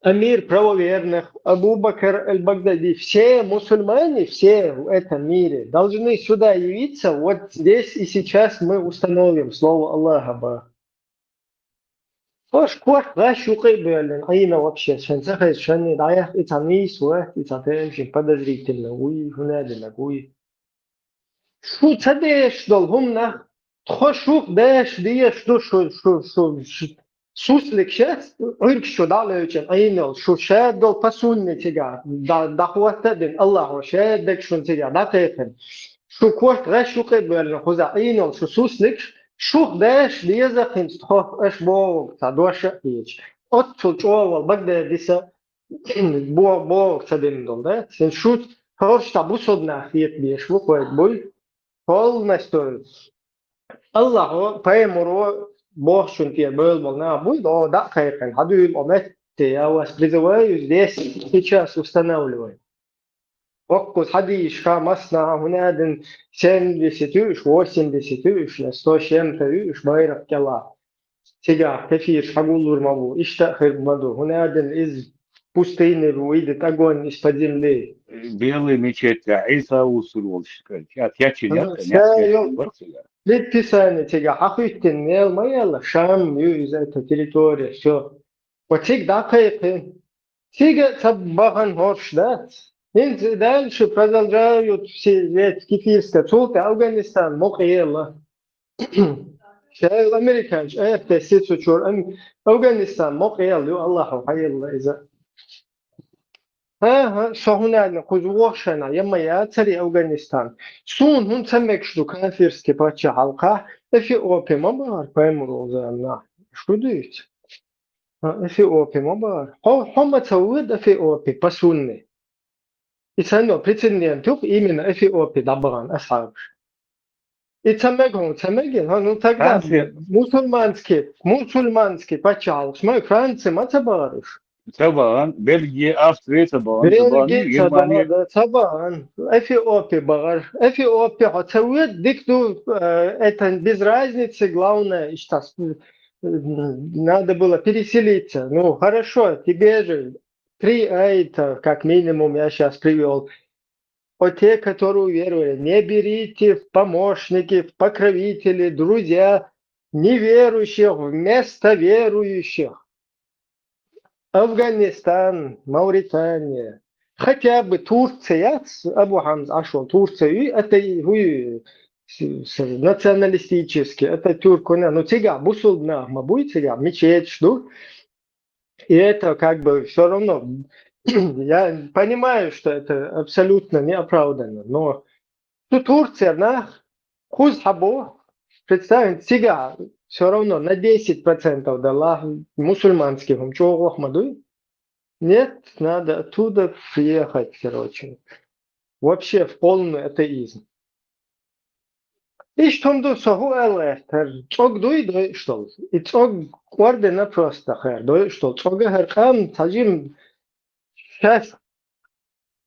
амир правоверных, Абу Бакр аль-Багдади, все мусульмане, все в этом мире должны сюда явиться, вот здесь и сейчас мы установим слово Аллаха баха. Ош корта гӀаш юкъе а боьллина, Ӏийна вообще, шайн ца хеза, шайна дӀаяхьа, и цхьа нийса вац, и цхьа тема шин подозрительно вуй, хӀунда аьлча вуй. Шу ца деш долу хӀуманах, тхо шух деш дезаш ду, шу, шу, шу, шу суслик шац, Ӏуьргаш чу дӀа а левча, Ӏийна йолу, шу шадолу пасунне цигахь, дӀа-, дӀахӀотта а дина, Аллахьо шадерг шуна цигахь дӀакхайкхина. Шу корта гӀаш юкъе а боьллина, кхузахь Ӏийна йолу шу сусликаш, шух деш деза хӀинца тхо, аша бохург цхьа дош а хеташ. Оццул чӀогӀа вала Багдадиса бо-, бохург ца дина долу, да? Сен шу хӀорш цхьа бусалба нах хета беш бу, кхойга буй. Полностью Аллахьо, пайхамаро бохучун тӀера бевлла болу нах буй, о, дӀа а кхайкхина, хьан дуьйла о метте, я вас призываю здесь, сейчас устанавливаю. Оккхуза хьадийша ха массанхьа, хӀунда аьлча семьдесят ю уьш, восемьдесят ю уьш, я сто с чем-то ю уьш байракх кӀелахь. Цигахь кефираш хьагуллур ма бу, иштта а хир ма ду, хӀунда аьлча иза пустыне выйдет огонь из-под земли. Белый мечеть, Ӏийса вуссур волуш, кечъян, кечъян, Ну, яц, ша яц, йо, яц, яц. Предписание цигахь хьахӀиттина мел ма яла, Шам ю иза, эта территория, всё. Ва цига дӀакхайкхи. Цига а ца бахана хӀорш дац. ХӀинца дальше продолжают все вести кефирская. Цул тӀе Афганистан мукъа ела. Шайла американчу АФТС цу чуьра ам-, Афганистан мукъа ела ю, Аллахьо хьаелла иза. ХӀан-хӀа, со хӀунда аьлла, кхуза вохшана, я ма яцари Афганистан. Суна хӀун ца мегаш ду кафирский паччахьалкхахь, Эфиопия ма бахара пайхамаро заманахь. Шу дуьйцу? ХӀа, Эфиопия ма бахара. Хьо, хьо ма ца воьду Эфиопия, пасунне. И санна прецедент ю-кх именно Эфиопия дӀабахана асхьабаш. И ца мега хьуна, ца мега, хьо, ну, тогда Франция. Мусульманский, мусульманский паччахьалкхаш ма, Франция ма ца бахара уьш. Ца бахана, Бельгия, Австрия ца бахана, ца бахана, Бельгия ца Германия. Бахана, ца бахана. Эфиопия бахара. Эфиопия хьо ца воьду, дика ду, э, это без разницы, главное, иштта, э, надо было переселиться. Ну, хорошо, тебе же три, а это, как минимум, я щас привёл. О, те, которые уверовали, не берите в помощники, в покровители, друзья неверующих вместо верующих. Афганистан, Мавритания, хотя бы Турция яц, Абу Хьамза Ӏаш волу Турция ю, это и хӀу ю, с-, с-, националистический, это тюрк, ну, цигахь бусулба нах ма буй, цигахь мечеташ ду. И это как бы всё равно, я понимаю, что это абсолютно неоправданно, но цу Турцера нах кхуза хьабо, представим, цигахь всё равно на десять процентов далахь мусульманский хӀума чӀогӀа ма дуй? Нет, надо оттуда приехать, короче. Вообще в полный атеизм. Иштта хӀума ду, со хӀу аьлла гӀертара, цӀог дуй дойуш долу? И цӀог кӀордина просто хӀара дойуш долу. ЦӀога хӀара къам цхьа жим шаьш,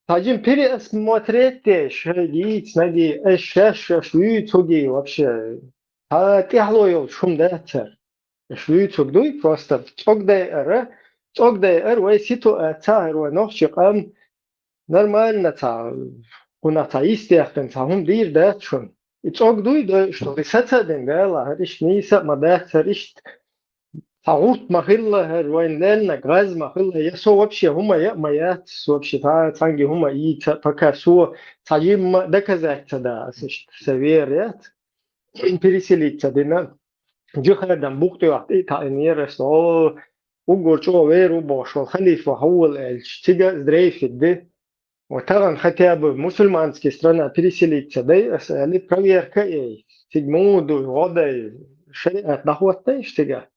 цхьа жим пересмотреть деш, шай дийца наги, аш шаьш, аш вуьйцуги вообще. Цхьа тӀаьхьало йолчу хӀума дац хӀара. Аш вуьйцуг дуй, просто цӀог дайара, цӀог дайара вай ситуаци хӀара вай нохчи къам нормально цхьа, кхунах цхьа йистехкина цхьа хӀума дийр дац шуна. И цӀог дуй дойуш долу, и саца а дина, вела, хӀара иштта нийса а ма дац, хӀара иштта цхьа гӀурт ма хилла, хӀара вайн леллинарг гӀаз ма хилла, я со вообще хӀума я а ма яц, со вообще цхьа, цхьаьнги хӀума йийца, пока со цхьа жимма доказать ца да, аса иштта сан вера яц. Переселиться дина. Джихадом букъ тӀехь тӀе а таӀийнера со, о, уггар чӀогӀа вер ву бохуш волу халифа хьуввал аьлча, цига а здрейфит де. Вот тахана хотя бы мусульманский страна переселиться дай аса аьлла, проверка а яй, цига муха ду, гӀо дай, шариат дӀахӀоттайша цига.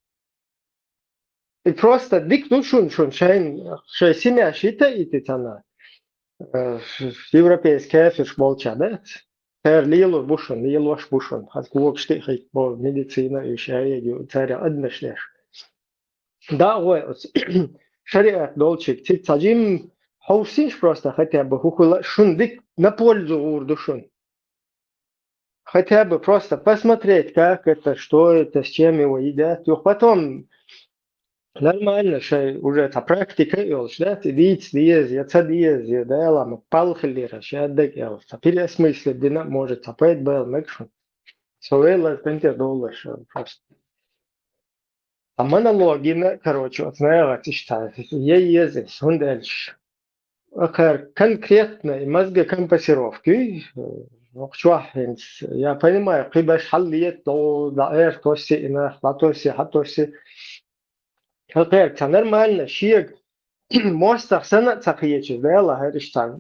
И просто дика ду шуна, шуна шайн, шайн семья шита а йити цхьана, э, европейский кафирш болча, да? Цара лелур бу шуна, лелош бу шуна. Хьан когаш тӀе а хӀитта бо, медицина а уьш, а, цара адамаш деш. Да, гӀой оцу шариат долчиг, цига цхьа жим хьовсийша просто хотя бы хӀу хуьла, шуна дика на пользу гӀур ду шуна. Хотя бы просто посмотреть, как это, что это, с чем его едят. Юха потом нормально шай уже цхьа практика а йолуш, да, и дийца деза, я ца деза, я Дала ма палхиллера, шаддаг а, цхьа переосмыслить дина а может, цхьа пайда байла мега шуна. Со велла пенте доллаш просто. А монологина, короче, оцу наха иштта еза, хӀунда аьлча, акхар конкретно и мозгокомпостировка, э, нохчохь хӀинца, я понимаю, кхиберш хьаллетта, дӀаэр тосси, и нах дӀатосси, хьатосси. Акхар ца нормально, шега мостагӀа санна а ца кхечира, Дала, хӀара иштта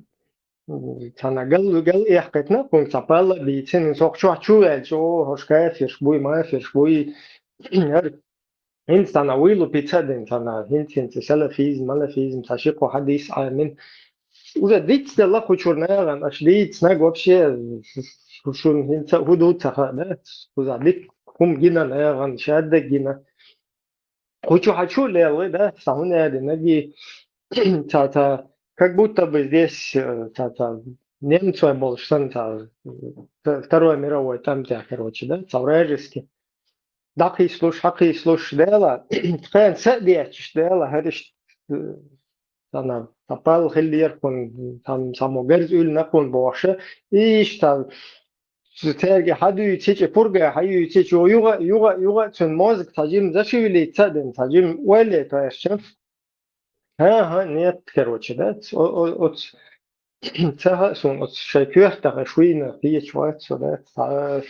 цхьана гал, гал эккхийтина, хӀунда ца палла а бийцина, сох чохь чу ваьлча, о, хӀорш кафирш буй, мафирш буй, хӀара хӀинца цхьана вуйлу пица а дина, цхьана хӀинца-хӀинца салафизм, малафизм, цхьа ши-кхо хьадис Ӏамин. Уже дицделла кху чуьра нахана, аша дийца наг вообще, шу-, шуна хӀинца а хӀун ду ца хаьа, да? Кхузахь дика хӀума гина нахана, шаддаг гина. Кху чу хьан чу а леллий, да? Сан хӀун аьлла, наги, ца, ца, как будто бы здесь, э, ца, ца, немцой болуш санна, ца, э, Второй мировой тӀам тӀехь, короче, да? Ца вражеский. ДӀакхийслуш, хьакхийслуш, Дела, тхайна са а детташ, Дела, хӀара иштта, э, цхьана, цхьа пал хиллера кхунна, цхьа, цхьаммо гарз уьллина кхунна бохуша, иштта, цаьрга хьадуьйцича, пургай хьаюьйцича, юха, юха, юха, цуьнан мозга цхьа жима зашевелиться а дина, цхьа жима ойла а тайшча. ХӀан-хӀа, нет, короче, да? О-, о-, оц-, ца хаьа суна, оцу шайн коьртах аша вийна кхеча вац со, да? Цхьа,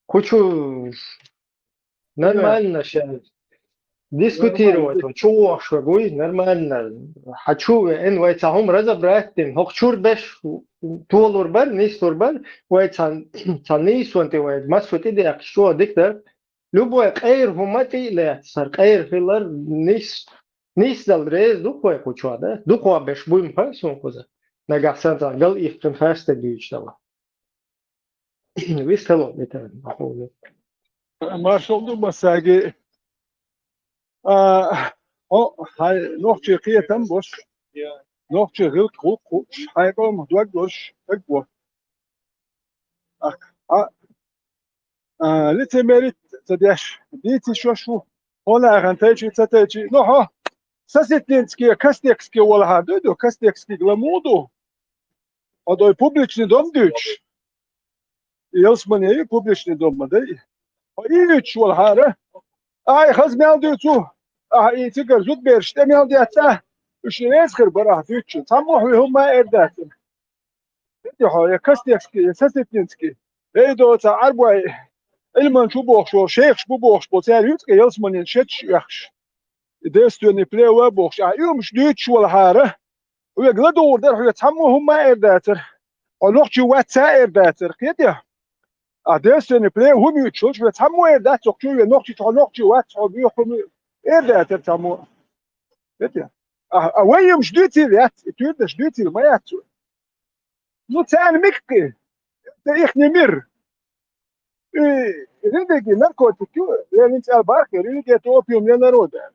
кху чу нормально ша дискутировать вай, чу вохуш вай буй, нормально. Хьан чу веана, вай цхьа хӀума разобрать дина, хӀокху чуьра беш толур бара, нислур бара, вай цхьа, цхьа нийсонан тӀе вай массо а тӀе дехкаш чу дика дара. Любой къера хӀума тӀе а лаьцна, хӀара къера хилар нис-, нисдала реза ду-кх вай кху чохь, да? Дукхох беш буй-м хаьа суна кхуза. Нагахь санна цхьа гал иккхина хастаг дуьйцуш дала. Вистхила, Митан, ахула. Маршалла ду массаьрга. А, хьо, хьайн нохчийн кхетам болуш, нохчийн гӀиллакх-гӀуллакх хууш, хьайн къомах дог лозуш стаг ву. А, а, а, лицемерить ца деш, дийца йиш йолуш ву. Хьо нахана тайчи, ца тайчи. Ну, хьо Сосетинский, Костекский волахьара, дуй ду, Костекский гла муха ду? Хьо дой публичный дом дуьйцуш. Ялсмане ю публичный дом ма дай. Хьо и юьйцуш волахьара. Ай, хаза мел дуьйцу. Ахьа и цигара зудабераш тӀе мел детта. Уьш реза хир бара ахьа дуьйцучун. Цхьаммо хьоьга хӀумма а эр дацара. Ди хьо, я Костекский, я Сосетинский. Эй, доца Ӏарбой, Ӏилманчаш бу бохуш волу, шайхаш бу бохуш болу, цара юьцкъа ялсманин шеташ оьхуш. И девственный плеву бохуш, ахьа и хӀумаш дуьйцуш волахьара. Хьоьга ладугӀур дара, хьоьга цхьаммо хӀумма а эр дацара. Хьо нохчи вац ца а эр дацара, кхетий? А девственный плеву хӀума юьйцуш волчу хьоьга цхьаммо эр дац, цо чу вен нохчи, хьо нохчи вац, хьо боьха хӀума эр дацара цхьаммо. Кхетий? А, а вай юмаш дуьйцийла яц, и туьйранаш дуьйцийла ма яц вай. Ну, царна миккхи, это ихний мир. И религия наркотик ю, я винца аьлла бахкера, религия это опиум для народа.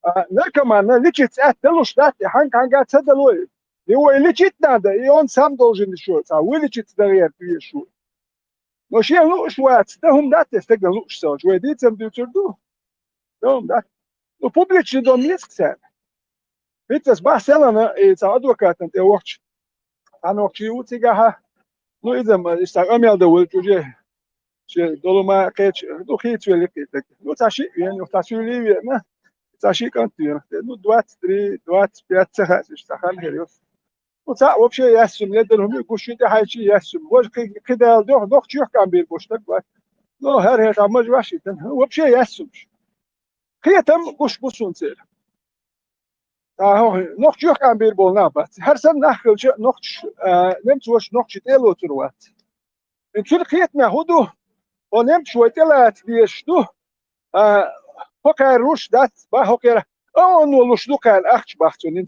А наркоманна личица атта далуш дац, и хьанга-хьанга ца далой. И вай лечить надо, и он сам должен ещё, ца вылечиться, наверное, ещё. Но шен лууш вац, дан хӀума дац те стеган лууш ца волчу, вай дийцам дуьйцур ду. Дан хӀума дац. Ну, публичный дом еза-кх царна. ХӀинца ас бахьа селана, и цхьа адвокатан тӀе вахча, цхьа нохчи ву цигахьа. Ну, иза ма, иштта къамел дан волчу уже, шен долу ма кхеча, ну, хийцавелли кхетаг. Ну, цхьа шиъ веана, цхьа суьйлий веана, цхьа шиъ кӀант веана. Ну, двадцать три, двадцать пять ца хаьа, иштта хан хир ю. Ну, цхьаъ вообще яьссум, ледара хӀума гуш ю тӀехьайчи яьссум. Важа кхи-, кхидала дуьхьа, нохча юьхькӀам бийр бу стаг вац. Ну, хӀара хӀетахь мажа ваш и тан. Вообще яьссумаш. Кхетам гуш бу суна церан. ТӀаккха нохча юьхькӀам бийр болу нах бац. ХӀара санна нах хилча, нохчаш, а, немцоша нохчий тӀе а лоцур вац. И цуьнан кхетамехь хӀун ду? Хьо немцаш вай тӀелаца дезаш ду. А, хӀокхара луш дац, бах, хӀокхара а онно луш ду кхарна ахча бах цунна.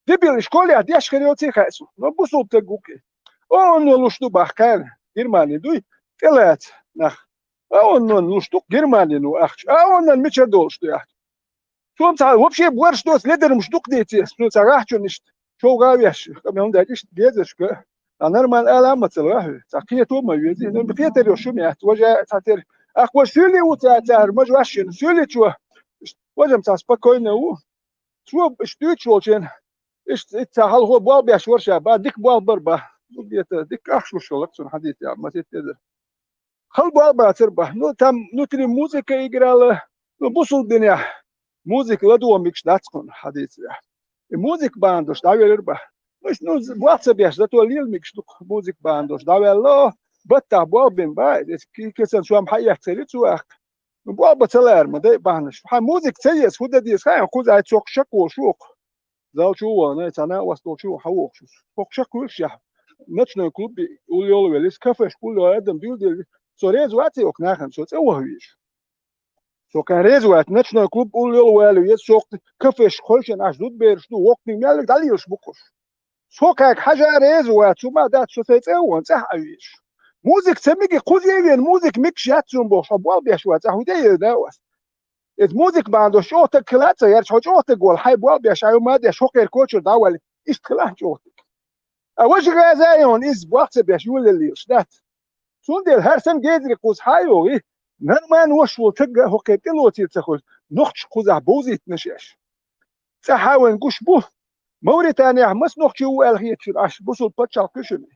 Дебил, и школехь деш хир йоций хаьа суна, но бусулба стаг ву-кх и. О, онно луш ду бах кхарна, Германи дуй, тӀелаца нах. А онно луш ду-кх Германи ну ахча. А онно мичара долуш ду ахча? Цо цхьа вообще борш доцу ледармаш дукха дийцира, цо цхьа гӀахчун иштта, шовгӀа а веш, къамел даьлла иштта безашка. А нормально ала а ма ца лахьа, цхьа кхето а ма вези, но кхетар йо шуна яц, важа цхьа тера. Ах, важа суьйлий ву ца цара, мажа ваш шина, суьйличо, важам цхьа спокойно ву. Цо иштта дуьйцуш волчен, иштта, иштта цхьа хьалхо болх беш вара ша, ба, дика болх бар ба. Ну, где-то дика ахча луш хилла цунна хьадийца, ма сетта эзар. Хала болх бацар бах. Ну, там внутри музыка играла, Ну, бусулба динехь музыка ладогӀа мегаш дац кхунна, хьадийцарехь. И музыка бахьана долуш дӀавелира бах. Ну, ну, болх ца беш, зато лела мегаш ду-кх музыка бахьана долуш дӀаваьлла, баттахь болх бина бах, иза кхин кесан сом хьаэццийра цо аьхка. Ну, болх бан ца лара ма дай бахьанаш. Хьан музыка ца еза, хӀун дан деза, хаьий, кхузахь цо шако шух. Зал чу а вахана, цхьана а вац долчу а хьан вохуш. ХӀокху шако хуьлуш яхь. Ночной клуб улло веллис, кафешка улло адам дуьйладелли. Со реза вац и окху нахана, со цӀа ваха везаш. Со кхин реза вац, ночной клуб улло валла веза, со кафешка хойшина Ӏаш зудбераш ду, воккханиг меллиг дӀалелаш бу кхуш. Со кхаьга хьажа реза вац, хӀума дац, со сайн цӀа а вахана, цӀахь а везаш. Музыка ца меги, кхуза а вена, музыка мегаш яц суна бохуш, хьо болх беш вац, ахьа хӀун де а дан ас. Иза музыка бахьана долуш чӀогӀа стаг хила а ца гӀерташ, хьо чӀогӀа стаг волу, хьайн болх беш, хьайн хӀума а деш, хӀокхеран кочара дӀа а валли, иштта хила а чӀогӀа стаг. А важа гӀаза а йогӀу, иза болх ца беш, йолаллелаш дац. Цундела хӀара санна гезаре кхуза хьан а йогӀий, нормально ваша волу стаг а хӀокхеран тӀелоцийла ца хуьлу, нохчий кхузахь бовзийтина шаьш. ЦӀахь а вайн гуш бу, Мавританехь маса нохчий ву аьлла хеташ хир Ӏаш, бусулба пачхьалкх кхуьшина.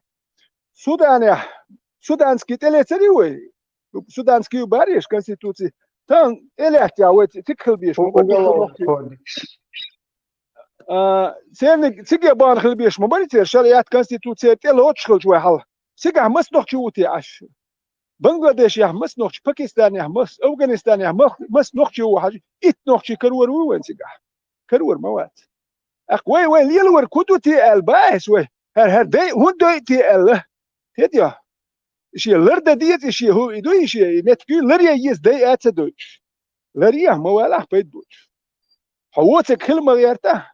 Суданехь, суданский тӀелецаре вай, суданский ю бареш конституци, тан тӀелаьттехь вай цига хила беш ма бара. Уголовный кодекс. А, церниг цига бахьана хила беш ма бара церан шариат конституци тӀелоцуш хилча вай хьал. Цигахь маса нохчий ву те Ӏаш? Бангладешехь маса нохчий, Пакистанехь маса, Афганистанехь маса, маса нохчий ву хьажа, итт нохчий карор вуй вайн цигахь? Карор ма вац. ТӀаккха вай, вай лелаварг хӀун ду те аьлла, баьхьа вай, хӀара, хӀара дай, хӀунда дойу те аьлла? ХӀета йо? И шен лар дан деза, и шен хӀу, и ду, и шен, и меттиг лар ян еза дай а ца дойтуш. Лар яхь ма валахь пайда боцуш. Хьо воцург хила ма гӀертахь.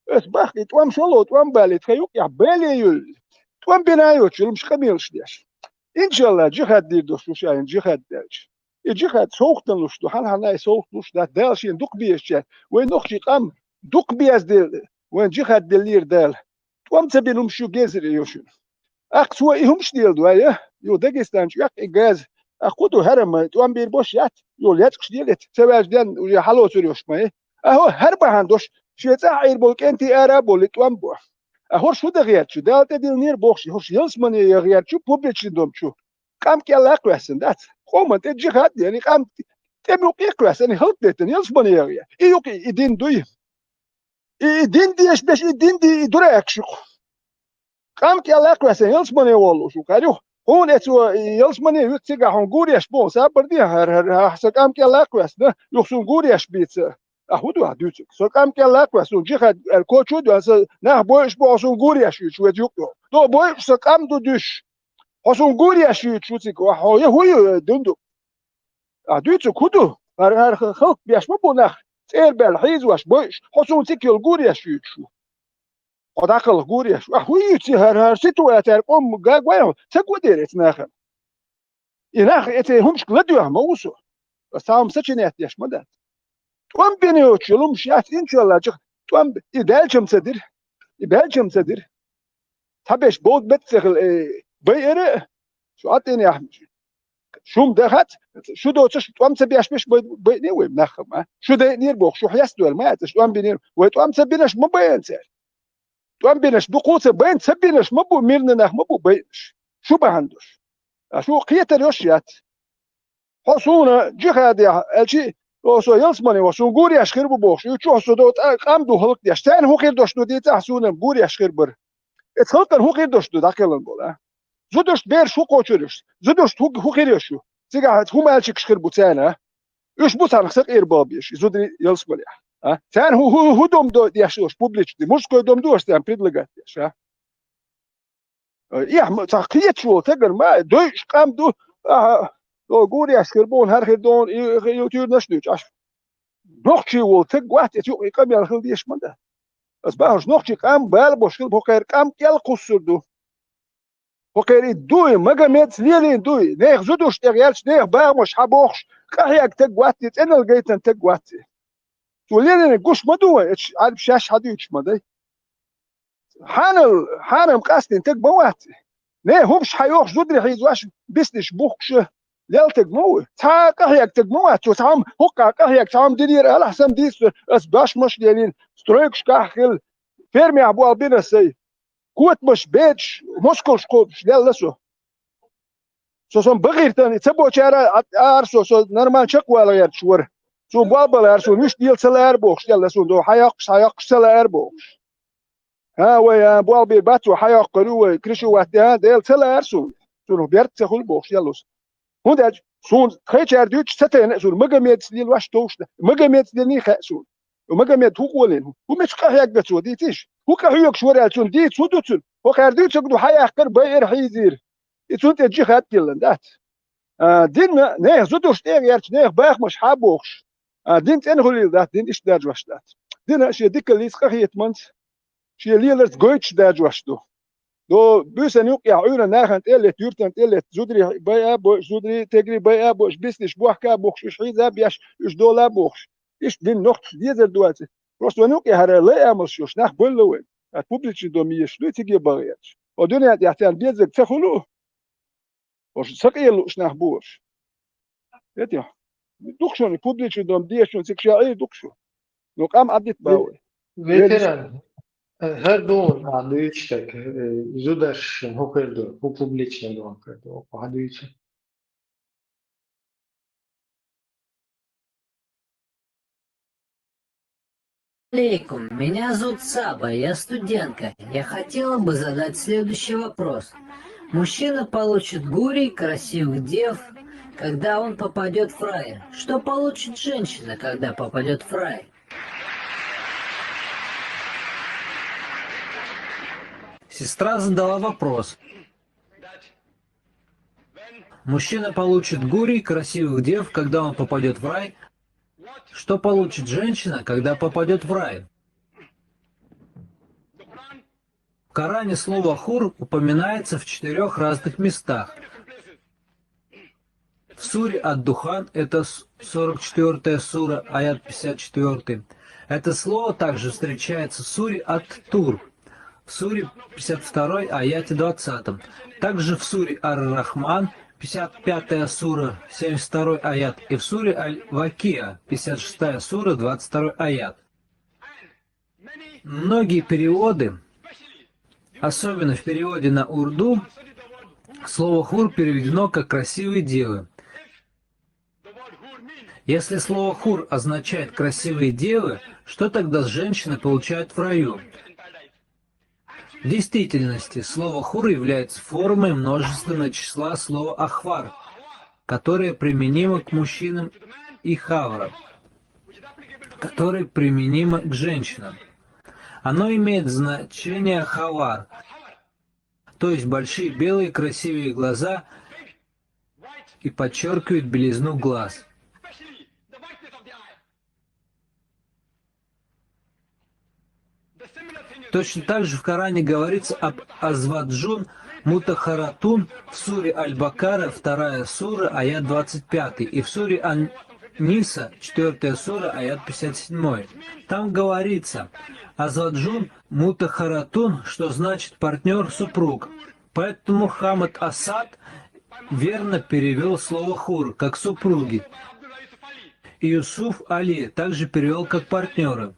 Ас бах, и тӀом шолгӀа тӀом бале, тхан юкъехь бале юьллу. ТӀом бина а йоцуш, юлмаш къамелаш деш. Иншалла, джихад дийр долуш ду шайна, джихад даьлча. И джихад совгӀатана луш ду, хьан-хьана и совгӀат луш дац, Дала шена дукха безачаьрга. Вай нохчий къам дукха безделла, вайн джихад деллера Дала. ТӀом ца бина хӀумаш ю гезаре йо шуна. ТӀаккха цо и хӀумаш леладой, юха Дагестан чу веккха и газа. ТӀаккха хӀун ду хӀара ма, тӀом бийр бош яц, юха лечкъаш делац, ца ваьлча денна уже хьалоцур йош ма. АхӀо, хӀара бахьана дош, шен цӀахь Ӏийр болу кӀентий ара а болу тӀом бо. АхӀор шу дан гӀертачу, Дала тӀедиллинера бохуш, хӀорш ялсамане ян гӀертачу публичный дом чу. Къам кӀелла а кхоьссина дац. Къоман тӀе джихад а ян, и къам тӀе мукъе а кхоьссина, и халкъ деттина, ялсамане ян гӀертачу. И юкъа и дин дуй. И, и дин деш беш, и дин ди, и дуракаш юкъа. Къам кӀелла а кхоьссина, ялсамане воллуш ву, кхаьр юха. Хьуна эцо, и ялсамане вуьту цигахь хьуна гуреш боху, сабар де, хӀара, хӀара, хӀара, сан къам кӀелла а кхоьссина, юха суна гуреш бийца. А хӀун ду ахь дуьйцург? Сан къам кӀелла а кхоьссина, суна джихад аьлла кочу а доьлла, сан нах бойуш боху, суна гуреш юьйцуш веза юкъа. До бойуш сан къам ду дуьш. Хьо суна гуреш юьйцуш ву цига, хьо я хӀун ю, дуьнду? Ахь дуьйцург хӀун ду? ХӀара, хӀара халкъ беш ма бу нах, цӀера баьлла хьийзош, бойуш, хьо суна цига йолу гуреш юьйцуш ву. Хьо дӀакхалха гуреш. Ахь хӀун юьйцу хӀара, хӀара ситуацияра къом гаг вай хьо? Ца го дера эца нахана. И нах эцу хӀумашка ладоьгӀна ма ву со. Ас цхьа хӀума сочинять деш ма дац. ТӀом бина йоцуш йолу хӀумаш яц, иншалла, чӀогӀа тӀом б-, и даьлчам ца дира. И баьлчам ца дира. Цхьаберш бовда бетта ца хила, э, байъара а, шу Ӏа тӀе яхьмаш. Шу-м дахац, шу доцуш тӀом ца беш беш бай-, байъне вай нах ма. Шу дайънера боху, шу хьестадойла ма яц, аша тӀом бинера. Вай тӀом ца бинарш ма байъана цара. ТӀом бинарш дукха ца байна, ца бинарш ма бу, мирный нах ма бу байъанаш. Шу бахьана долуш. А шу кхетар йош яц. Хьо суна джихадехь, аьлчи, о, со ялсамане вахана, суна гуреш хир бу бохуш, и чохь со до тӀа къам ду хӀаллакдеш. Царна хӀун хир долуш ду дийца ахь суна гуреш хир бара. Эцу халкъана хӀун хир долуш ду дӀакхеллан болу, а? Зудашна бераш хӀун кхочур ю? Зудашна хӀун, хӀун хир ю шу? Цигахь хӀун мальчикаш хир бу царна, а? Уьш бу царна сакъербалбеш, и зударий ялсаманехь, а? Царна хӀун, хӀун, хӀун дом до деш долуш публичный? Мужской дом ду аша царна предлагать деш, а? Эхь, ма, цхьа кхеташ волу тагар ма, дойуш къам ду, аха, о, гуреш хир бу, хӀара хир ду, и, и, и, туьйранаш дуьйцу, аш. Нохчий волу таг вац, эца юкъа и къамел хила дезаш ма дац. Ас бахьаш, нохчий къам бала бош хила, хӀокхеран къам кӀел кхуссур ду. ХӀокхеран и дуй, Магомедс лелийна дуй, нехан зудуш тӀе гӀерташ, нехан багӀамаш хьан бохуш, къахьега таг вац, и цӀеналла гайтан таг вац. Цо лелийна гуш ма ду вай, эцу Ӏарбаш шаьш хьан дуьйцуш ма дай. Хьанал, хьанам къастийна таг ма вац. Не, хӀумаш хьан йохуш зударий хьийзош, бисниш бухкуш, лелтаг ма ву. Цхьа а къахьега таг ма вац. Цо цхьа хӀума, хӀокху къахьега цхьа хӀума динера, алахь сам дийца, ас башмаш лелийна, стройкашкахь хила, фермехь болх бина ас сайн. Котамаш бедаш, москалш кхобуш лелла со. Со сан бахийтина, и ца бочара а, ара со, со нормально чекхвала гӀерташ вара. Цо болх бан лаьара суна, вуьшта Дела ца лаьара бохуш, Дела суна, до хьан йоккхуш, хьан йоккхуш ца лаьара бохуш. ХӀа, вай, а, болх бийр бац, вай хьан йоккхур ю, вай крышу ваттий, а, Дела ца лаьара суна. Цунах берг ца хуьлу бохуш, Дела суна. ХӀунда аьлча суна кхечара дуьйцуш ца тайна а суна, Магомедас лелош товш дан. Магомедас лелийна хаьа суна. Магомед хӀун къолийна? ХӀун мича къахьегна цо, дийциш? ХӀун къахьоьгуш вара аьлла цунна дийца хӀун ду цунна? ХӀокхара дуьйцург ду хьан яккхар, байира, хьийзийра. И цунна тӀе джихад диллина дац. А, дин нехан зударшна тӀе а гӀерташ, нехан бахамаш хьан бохуш. А, дин цӀена хуьлийла дац, дин иштта даржош дац. Дина шен дикаллица, къахетаманца, шен леларца гойтуш даржош ду. До буьйсанна юккъехь Ӏуьйранна нахана тӀе а летта, юьртана тӀе а летта, зударий байа а бойуш, зударий тегрий байа а бойуш, биснарш бохка а бохуш, уьш хьийза а беш, уьш дола а бохуш. Иштта дин нохчаша дезар ду аьлла. Просто вайн юккъехь хӀара лай амалш йолуш нах бевлла вайна. ХӀара публичный дом езаш дуй цига бан гӀерташ. О дуьнен тӀехь царна безарг ца хуьлу. Ош сакъе лууш нах бу ош. Эти, дукха шуна публичный дом дешуна цига ша Ӏийр дукха шу. Ну, къам Ӏадитта бан вай. Ветеран, хӀара дуьйцу стаг, э, зударшна хӀун хир ду, хӀун публичный дом хир ду, хӀун дуьйцу. Алейкум, меня зовут Саба, я студентка. Я хотела бы задать следующий вопрос. Мужчина получит гурий красивых дев, когда он попадет в рай. Что получит женщина, когда попадет в рай? Сестра задала вопрос. Мужчина получит гурий красивых дев, когда он попадет в рай. Что получит женщина, когда попадет в рай? В Коране слово «хур» упоминается в четырех разных местах. В суре Ад-Духан, это с- сорок четвёртая сура, аят пятьдесят четвёртый. Это слово также встречается в суре Ат-Тур, в суре пятьдесят второй аяте двадцатом. Также в суре Ар-Рахман, пятьдесят пятая сура, семьдесят второй аят, и в суре Аль-Вакиа, пятьдесят шестая сура, двадцать второй аят. Многие переводы, особенно в переводе на урду, слово «хур» переведено как «красивые девы». Если слово «хур» означает «красивые девы», что тогда женщины получают в раю? В действительности слово «хур» является формой множественного числа слова «ахвар», которое применимо к мужчинам, и «хавра», которое применимо к женщинам. Оно имеет значение «хавар», то есть большие белые красивые глаза, и подчеркивает белизну глаз. Точно так же в Коране говорится об азваджун мутахаратун в суре Аль-Бакара, вторая сура, аят двадцать пятый, и в суре Ан-Ниса, четвёртая сура, аят пятьдесят седьмой. Там говорится: «Азваджун мутахаратун», что значит партнер, супруг. Поэтому Мухаммад Асад верно перевёл слово «хур» как «супруги». И Юсуф Али также перевёл как «партнёры».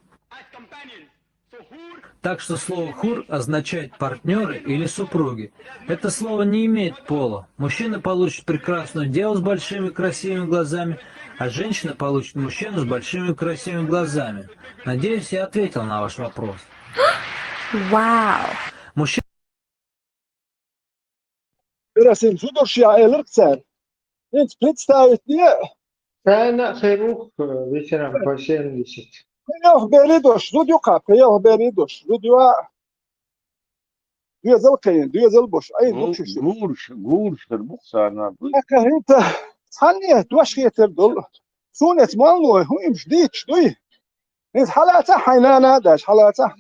Так что слово «хур» означает «партнёры» или «супруги». Это слово не имеет пола. Мужчина получит прекрасную деву с большими красивыми глазами, а женщина получит мужчину с большими красивыми глазами. Надеюсь, я ответил на ваш вопрос. Вау! Мужчина Керастин зударша элира цара. ХӀинца представить де. Царна а хир ву, э, ветеран по семьдесят. Пхи-ялх берийн дош, зуда ю кху, пхи-ялх берийн дош, зуда ю а. Доьзал кхин, доьзал бош, Ӏийр бу шуьша. Гур-, гурш, гурш хир бу царна. Ака хӀинца цхьанне дош хетар долу. Суна эца мал лой, хӀун имаш дийцаш дуй? ХӀинца хьалаца хьайн нана а даьш, хьалаца.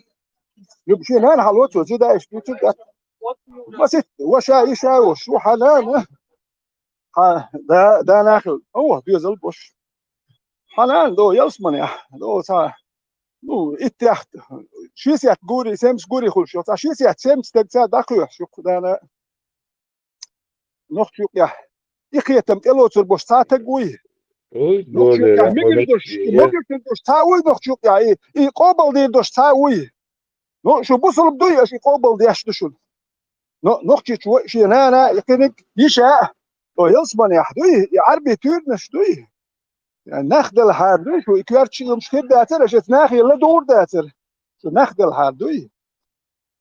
Юба шен нана хьало цо, зуда иштта дуьйцург дац. Масит, ваша, иша а вош, шу хьан нана? Хьан да, да нахил, о, доьзал бош. Хьан нана, до, ялсманехь, до, ца, ну, иттех, шестьдесят гури, семьдесят гури хуьлуш, ца, шестьдесят, семьдесят стаг ца дӀакхоьхьуш, шу дана. Нохча юкъехь и кхетам тӀелоцур бош цхьа таг вуй? Нохча юкъехь мегар дош, и мегар дош цхьа вуй нохча юкъехь, и, и къобалдийр дош цхьа вуй? Ну, шу бусулба дуй, аша и къобалдеш ду шуна. Но нохчичо шен нана, и кхиниг йиша, то ялсманехь дуй, и Ӏарби туьйранаш дуй. Нах делахьара дуй шу, и коьртачу иймаш хир дацара, аша эца нахе ладугӀур дацара. Шу нах делахьара дуй.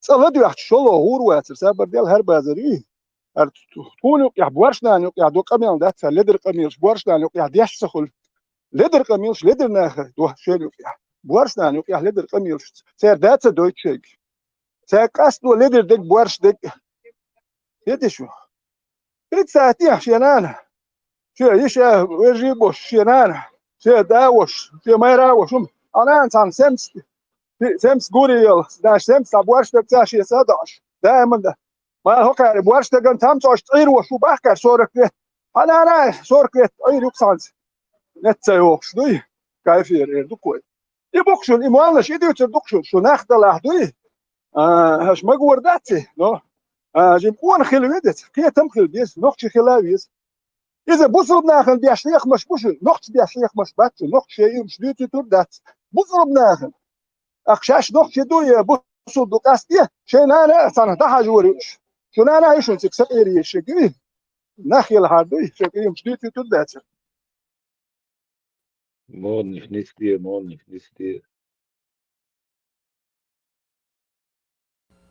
ЦӀа ладоьгӀча шолгӀа гӀур вацара, сабар дела хӀара базар юй. ХӀара тхуна юкъехь, боьршинана юкъехь ду къамел дац, хӀара ледара къамелаш боьршинана юкъехь деш ца хуьлу. Ледара къамелаш ледара наха ду шайна юкъехь. Боьршинана юкъехь ледара къамелаш. Цара да ца дойту шайга. Цара къастадо ледара дег, боьрша дег. ХӀета шу. Представьте, шен нана. Шен йиша, вежарий бу шен нана. Шен да ву, шен майра ву. Хьан нана цхьана семс, семс гури йолу, даш семс цхьа боьрша дерг ца шен са дош. Даиман да. Ма хӀокхаьрга боьрша даган там цӀош Ӏийр ву шу бахкар сорок лет. Хьан нана сорок лет Ӏийр юкъ санца. Нет ца йохуш дуй. Кайфера эр ду кой. И бу-кх шуна, и моллаш, и дуьйцур ду-кх шуна, шу нах далахь дуй. А, аша магор дац и, но, а, жима къона хила веза, кхетам хила беза, нохчи хила веза. Иза бусулба нахана деш хьехамаш бу шуна, нохчи деш хьехамаш бац шуна, нохчи шайн иймаш дуьйцуьйтур дац. Бусулба нахана. Ах, шаьш нохчи ду я бусулба ду къасте, шайн нана а цхьаьна дӀахьажор ю уьш. Шу нана а ю шуна цига сакъерийша шега, нах елахьара дуй, шайн иймаш дуьйцуьйтур дацара. Модных нести, модных нести.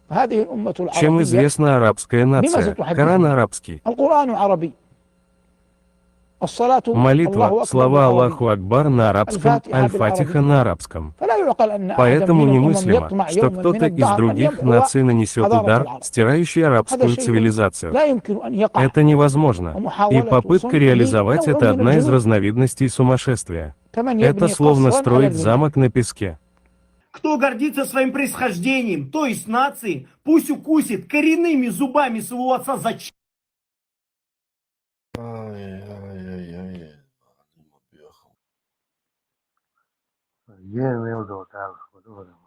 هذه الأمة العربية. Чем известна арабская нация? Коран арабский. القرآن عربي. الصلاة، الله أكبر، Молитва, слова العربي. Аллаху Акбар на арабском, الفاتحة Аль-Фатиха بالعربي. На арабском. فلا يعقل أن أحدا من الأمم يطمع يوما من الدهر أن يمحو حضارة العرب. Поэтому немыслимо, что кто-то из других наций нанесёт удар, стирающий арабскую цивилизацию. هذا شيء لا يمكن أن يقع. Это невозможно. И попытка реализовать это одна из разновидностей сумасшествия. Это словно строить замок на песке. Кто гордится своим происхождением, то есть нацией, пусть укусит коренными зубами своего отца за ч- Ай, ай, ай, ай, ай. Ен мел до тал, вот, вот, вот.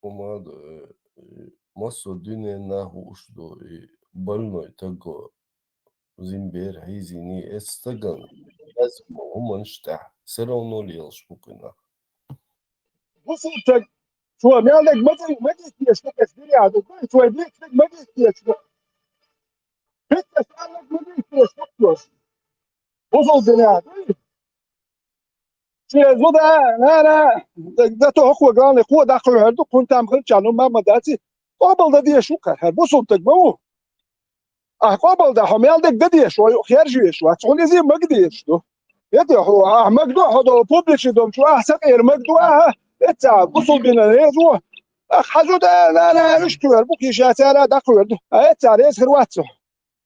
Умад, э, э, массо дуьнен нах хууш ду, и больной таго зимбер хьийзийний, эцу стагана хьаьзна хӀуманаш тӀехь, все равно лелаш бу кхин нах. Бусулба стаг, цо мел дерг ма дий, ма дий теша, эцу дирехь ду, цо дийца дерг ма дий теша. Хиттас аьлларг ма дий теша, бусулба динехь ду. Шен зуда, нана, дато хӀокхо галне кхо даккха хьоьр ду, кхунна там хилча, ну, ма, ма даци, къобал дан дезаш ву кхара, хӀара бусулба стаг ма ву. Ахь къобал дан хьо мел дерг дан дезаш ву, хьо юкъа хержа везаш вац, хьуна иза мага дезаш ду. ХӀета хьо, ахь мага ду, хьо долу публичный дом чу, ахь сакъера мага ду, ахьа, эццахь бусулба динан реза ву. Ахь хьан зуда, нана, уьш кхоьру бу, кхин ша цара даккха хьоьр ду. А эццахь реза хир вац хьо.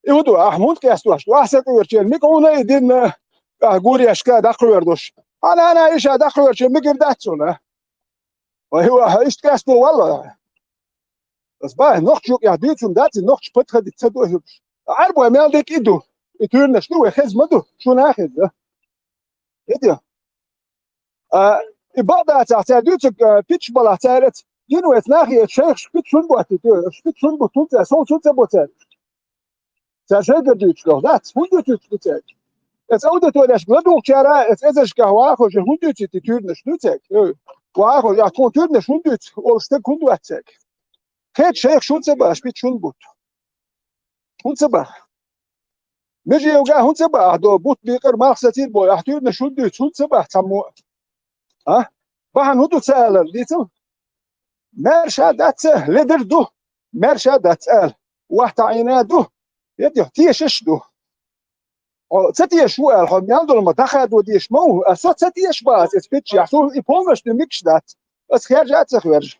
И хӀун ду, ахь хӀунда къестош ду? Ахь сакъерчеран мика хьуна и динна, ахь гурешка даккха хьоьр долуш. Хьан нана иша даккха хьоьрчеран мика дац хьуна. Вай, вай, иштта къесто валла. Ас бахьа нохча юкъехь дуьйцун дац, и нохча подходить ца до хӀуьрш. Ӏарбой мел дерг и ду. И туьйранаш ду, вай хеза ма ду, шуна а хеза. ХӀета? А, и бакъдацахь, цара дуьйцург, а, питча балахь, цара эца, дин вайца нахе эца шайхаш питча хӀунда боттуьйту, питча хӀунда бу, хӀунда цара, сов хӀунда ца боцу цара? Цара шайгара дуьйцуш доху, дац, хӀунда дуьйцуьйту ду цаьрга? Эца аудиторешка ладугӀучара, эца эзаршкахь вахахуш, хӀунда дуьйцуьйту и туьйранаш ду цаьрга? Ой, вахахуш, ахь тхуна туьйранаш хӀунда дуьйцу, олуш стаг хӀунда вац цаьрга? Кхечу шайхаш хӀунда ца бааш, питча хӀунда буту? ХӀунда ца баха? Меже йогӀа хӀунда ца баха, ахь до бутт бекъар малх сацийр бой, ахь туьйранаш хӀунда дуьйцу, хӀунда ца баха цхьаммо а? А? Бахьана хӀун ду ца алар, дийцал? Маьрша дац ца, ледар ду, маьрша дац ала. Вахта Ӏийна ду, я тешаш ду. Хьо ца тешаш ву аьлла, хьо мел долу ма дӀахадо дезаш ма ву, а со ца тешаш бац, эца пиччехь, суна и полностью мегаш дац. Ас хержа а ца хержа.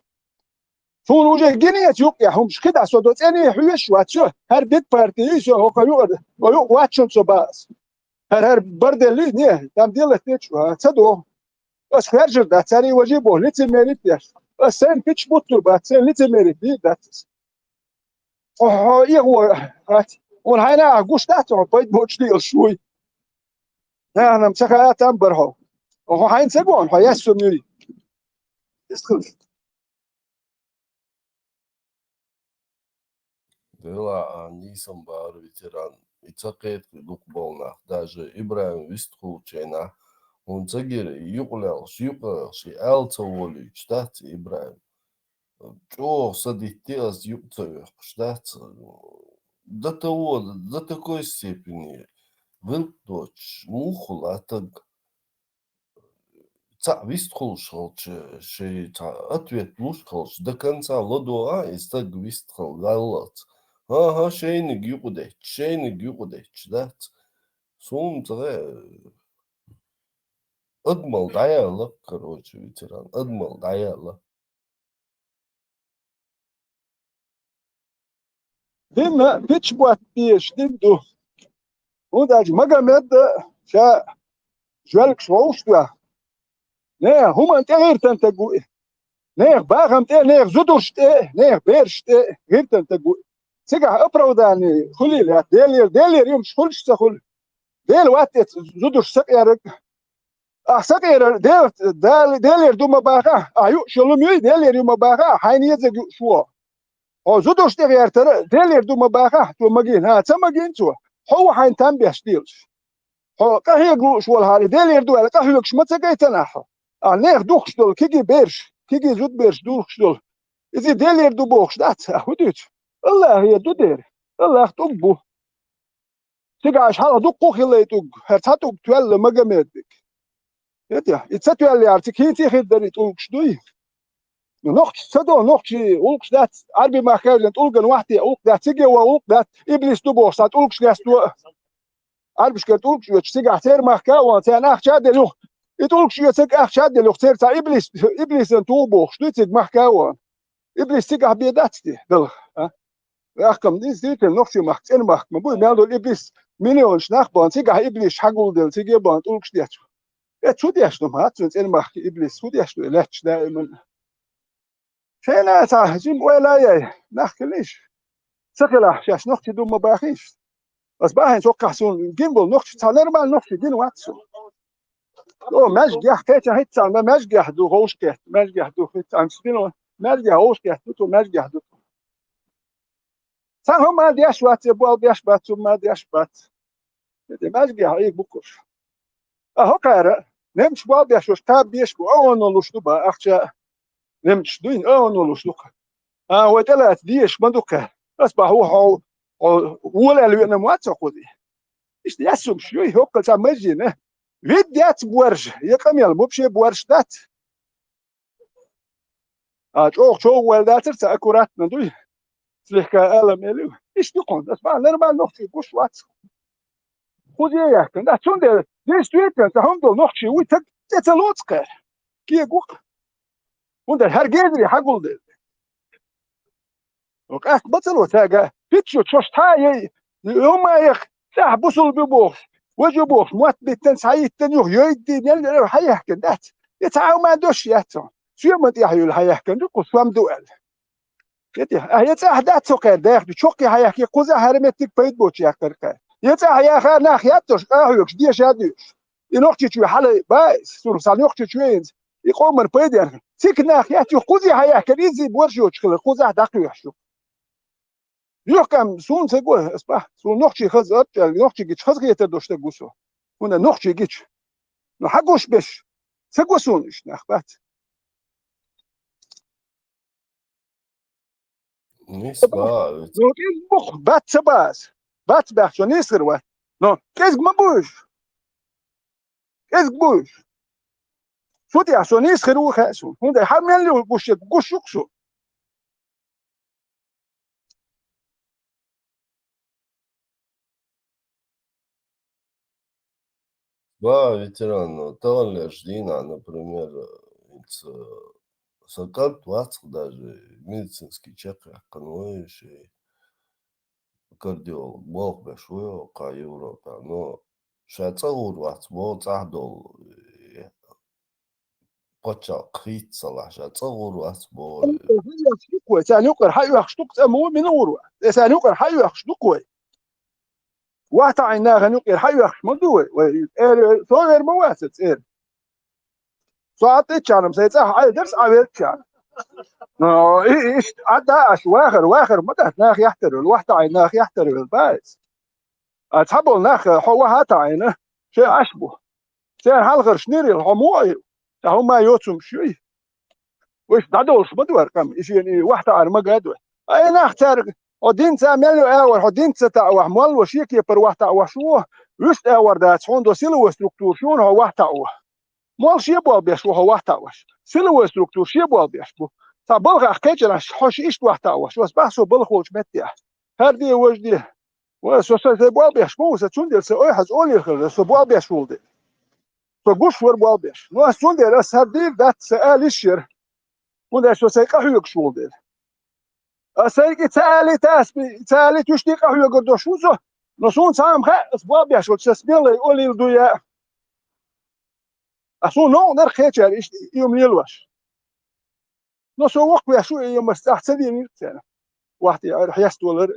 Суна уже гинеца юкъехь хӀумаш кхидӀа со до цӀене хьоьжуш вац со, хӀара бед парти ю со, хӀокху юкъара, хӀо юкъа ваччун со бац. ХӀара, хӀара барделли, не, там делать нечего, а ца до. Ас хержар дац, цаьрий важий боху, лицемерить деш. Ас сайн пич буттур бац, сайн лицемерить дийр дац ас. Хьо, хьо, и хьо, хац. Хьуна хьайна ахь гуш дац, хьо пайда боцуш дийлаш вуй. Нахана-м ца хаьа там бара хьо. Хьо хьайна ца гон, хьо яьссун юй. Иштта хилча. Дела, а, нийсам бара ветеран. И ца кхетахь дукха болу нах. Даже ИбрахӀим вистхуьлучу хенахь, хӀунда ца гира, юкъа лелхаш, юкъа лелхаш, и аьлла ца волуьйтуш дац ИбрахӀим. ЧӀогӀа са дитти ас юкъа ца оьхкуш дац. До того, до такой степени вилк доцуш, муха хуьлу а стаг? Цхьаъ вистхуьлуш хилча, шен цхьа ответ луш хилча, до конца ладогӀа и стаг вистхила ваьллалц. ХӀан-хӀа, шайниг юкъадетташ, шайниг юкъадетташ дац. Суна цӀа адамал дӀаяла, короче, ветеран, адамал дӀаяла. Дин а, пича ботта безаш дин ду. ХӀунда аьлча Магомед а ша жоьлгаш вовшах тоьхна. Нехан хӀуманна тӀе гӀиртан стаг ву и. Нехан бахам тӀе, нехан зудурш тӀе, нехан бераш тӀе гӀиртан стаг ву и. Цигахь оправдание хуьлийла яц, Делера, Делера юмаш хуьлуш а ца хуьлу. Дела вац те зудурш сакъерарг. Ахь сакъерар, Дела, Дала, Делера ду ма бахахь, ахь юуш йолу ма юй, Делера ю ма бахахь, хьайна езарг юуш ву. Хьо зудурш тӀе гӀертара, Делера ду ма бахахь, цо магийна, хӀан, ца магийна цо. Хьо ву хьайна там беш дийлаш. Хьо къахьега лууш волу хьара, Делера ду аьлла, къахьоьгуш ма ца гайтина ахь хьо. Ахь нехан духкуш долу, кегий бераш, кегий зудбераш духкуш долу. Иза Делера ду бохуш дац, ахь хӀун дуьйцу? АллахӀе ду дера. АллахӀ тӀулг бу. Цигахь аша хьалха дуккха а хилла и тӀулг, хӀара цхьа тӀулг тоьлла Магомедниг. Эти, и ца тоьлла яра, цига хӀинца а хир дара и тӀулгаш дуй? Ну, нохчаша ца до, нохчий гӀуллакхаш дац, Ӏарби махка а ваьлла тӀулган вахьте гӀуллакх дац, цига ван гӀуллакх дац, иблис ду бохуш, цхьа тӀулгаш гесто а. Ӏарбашкара тӀулгаш оьцуш, цигахь церан махка а ван, царна ахча а делла юха. И тӀулгаш оьцург ахча а делла юха, церан цхьа иблис, иблисан тугӀу бохуш дуй цига махка а ван. Иблис цигахь бен дац те, далха, а? Ваьккхам дийца дийцина, нохчий махка, цӀена махка ма бу, мел долу иблис миллионаш нах бан, цигахь иблис хьагулделла, циге бан тӀулгаш деш. Э, цу деш ду, ма, цуьнан цӀена махка иблис, хӀун деш ду, лаьтташ даиман. Шайна цхьа жима ойла яй, нах хилийша. Ца хилахь, шаьш нохчий ду ма бахийша. Ас бахьана чоккхахь суна гина болу нохчий, цхьа нормальный нохчий гина вац суна. О, маьжгехь кхеча хӀиттана, ма маьжгехь ду, гӀовш кхетта, маьжгехь ду, хӀиттана, цу дина, маьжгехь гӀовш кхетта ду, маьжгехь ду. Цхьа хӀума деш вац, я бал деш бац, хӀума деш бац. Де маьжгехь Ӏийга бу кхуш. А хӀокхара, немцаш бал деш ваш, кхаба деш бу, а оно луш ду ба, ахча немцаш дуйна, а оно луш ду кха. А, вай тӀелаца дезаш ма ду кха. Ас бахьа ву хьо, хьо вола аьлла веана ма вац хьо кхузий. Иштта яьссумаш юй, хӀоккхал цхьа мажжина. Вид яц боржа, я къамел, вообще боржа дац. А, чӀогӀа чӀогӀа ваьлла дацара, ца аккуратно дуй. Слегка ала мелив. Иштта ю кхунна, ас бахьа нормально нохчий гуш вац. Кхузе яьккхина, да, цундела, действительно, ца хӀума долу нохчий вуй, ца, ца, ца лоцу кхаьра. Кегу кха. ХӀунда хӀара гезаре хьагулделла. Къаьстта ма ца ло цаьрга, пиччо чош тха а яй, хӀума а яха, цӀахь бусулба ю бохуш, важа ю бохуш, мотт биттина, схьайиттина юха, йойддийна, хьаяьхкина дац. И цхьа хӀума дош яц хьуна. Соьман тӀехь юьлла хьаяьхкина ду, кху сом ду аьлла. Я тӀе, а, я цӀахь дац со кхаьра, даха ду, чоккхе хьаяьхке, кхузахь хӀара меттиг пайда боцу яьккхира кхаьра. Я цӀахь яха нах яц дош, къахьоьгуш, деша а дуьйш. И нохчичу хьала баьс, суна сан нохчичу веанца. И къоман пайдехь. Цика нах яц, юха кхузий хьаяьхкина, иззий борш йоцуш хилар, кхузахь дӀакхоьхьуш ю. Юхкам суна ца го, ас бахьа, суна нохчий хаза арчӀаьлла, нохчий гича хаза хетар долуш стаг ву со. ХӀунда нохчий гича. Ну, хьагуш беш, ца го суна иштта нах бац. Нис ба, виц. Ну, кӀезиг бу-кх, бац ца бац. Бац баьхчо нис хир вац. Но кӀезиг ма бу уьш. КӀезиг бу уьш. Цу тӀехь со нис хир ву хаьа суна. ХӀунда хьан мел ю гуш, гуш ю-кх со. Ба, ветеран, таханлерчу дийнахь, например, хӀинца сан кӀант вац-кх даже медицинский чекх яьккхина вай, шен кардиолог болх беш ву кху Европехь, но ша цӀа гӀур вац боху цӀахь долу, э, пачхьалкх хийццалахь, ша цӀа гӀур вац боху. Царна юкъара хьаоьхуш ду-кх цӀа ма ву, мила гӀур вац? Э, царна юкъара хьаоьхуш ду-кх вай. Вахтаайн нахана юкъера хьаоьхуш ма ду вай. Вай, эр, со эр ма вац аса, эр. Со Ӏа тӀеччарна сайн цӀахь Ӏай дара, Ӏа велччарна. Но, и, иштта Ӏа да аш вахар, вахар ма дац, нах яхтар велла, вахтаайн нах яхтар велла, бац. А цхьаболу нах, хьо ваха а таӀийна, шайн Ӏаш бу. Церан хьалхарш нирил хьо мо а ю, цхьа хӀума йоцумаш юй. Вайша дӀадолуш ма ду хӀара къам, и шена и вахтаӀар ма гад вай. Ай нах цаьрга, Хьо динца мел йо агӀор, хьо динца ца таӀавахь, молла шен кепара вахьтаӀавахь шу, вуьшта агӀор дац, хьуна до силовой структура шуна хьо вахьтаӀавахь. Молла шен болх беш ву хьо вахьтаӀавахь. Силовой структура шен болх беш бу. Цхьа балхах кхечараш хьо ши иштта вахьтаӀавахь, шу ас бахьа со балха волчу меттехь. ХӀара де, важа де. Ва, со, со, со болх беш ма ву, со цундела со ойхьаз олийла хилла, со болх беш волу де. Со гуш вара болх беш. Ну, ас цундела ас хӀара дийр дац, сан ала йиш яра. ХӀунда аьлча со сайн къахьоьгуш волу дела. Ас сайга и ца алийта, ас би-, и ца алийта, уьш дийр къахьоьгур долуш ву со. Но суна цхьа а ма хаьа, ас болх беш волчу сан смелай олийла ду я. А суна новкъа дара кхечара иштта и хӀума лелош. Но со воккхавеш ву и хӀума ас цӀахь ца дийна церан. Вахьте ара хьеставалар.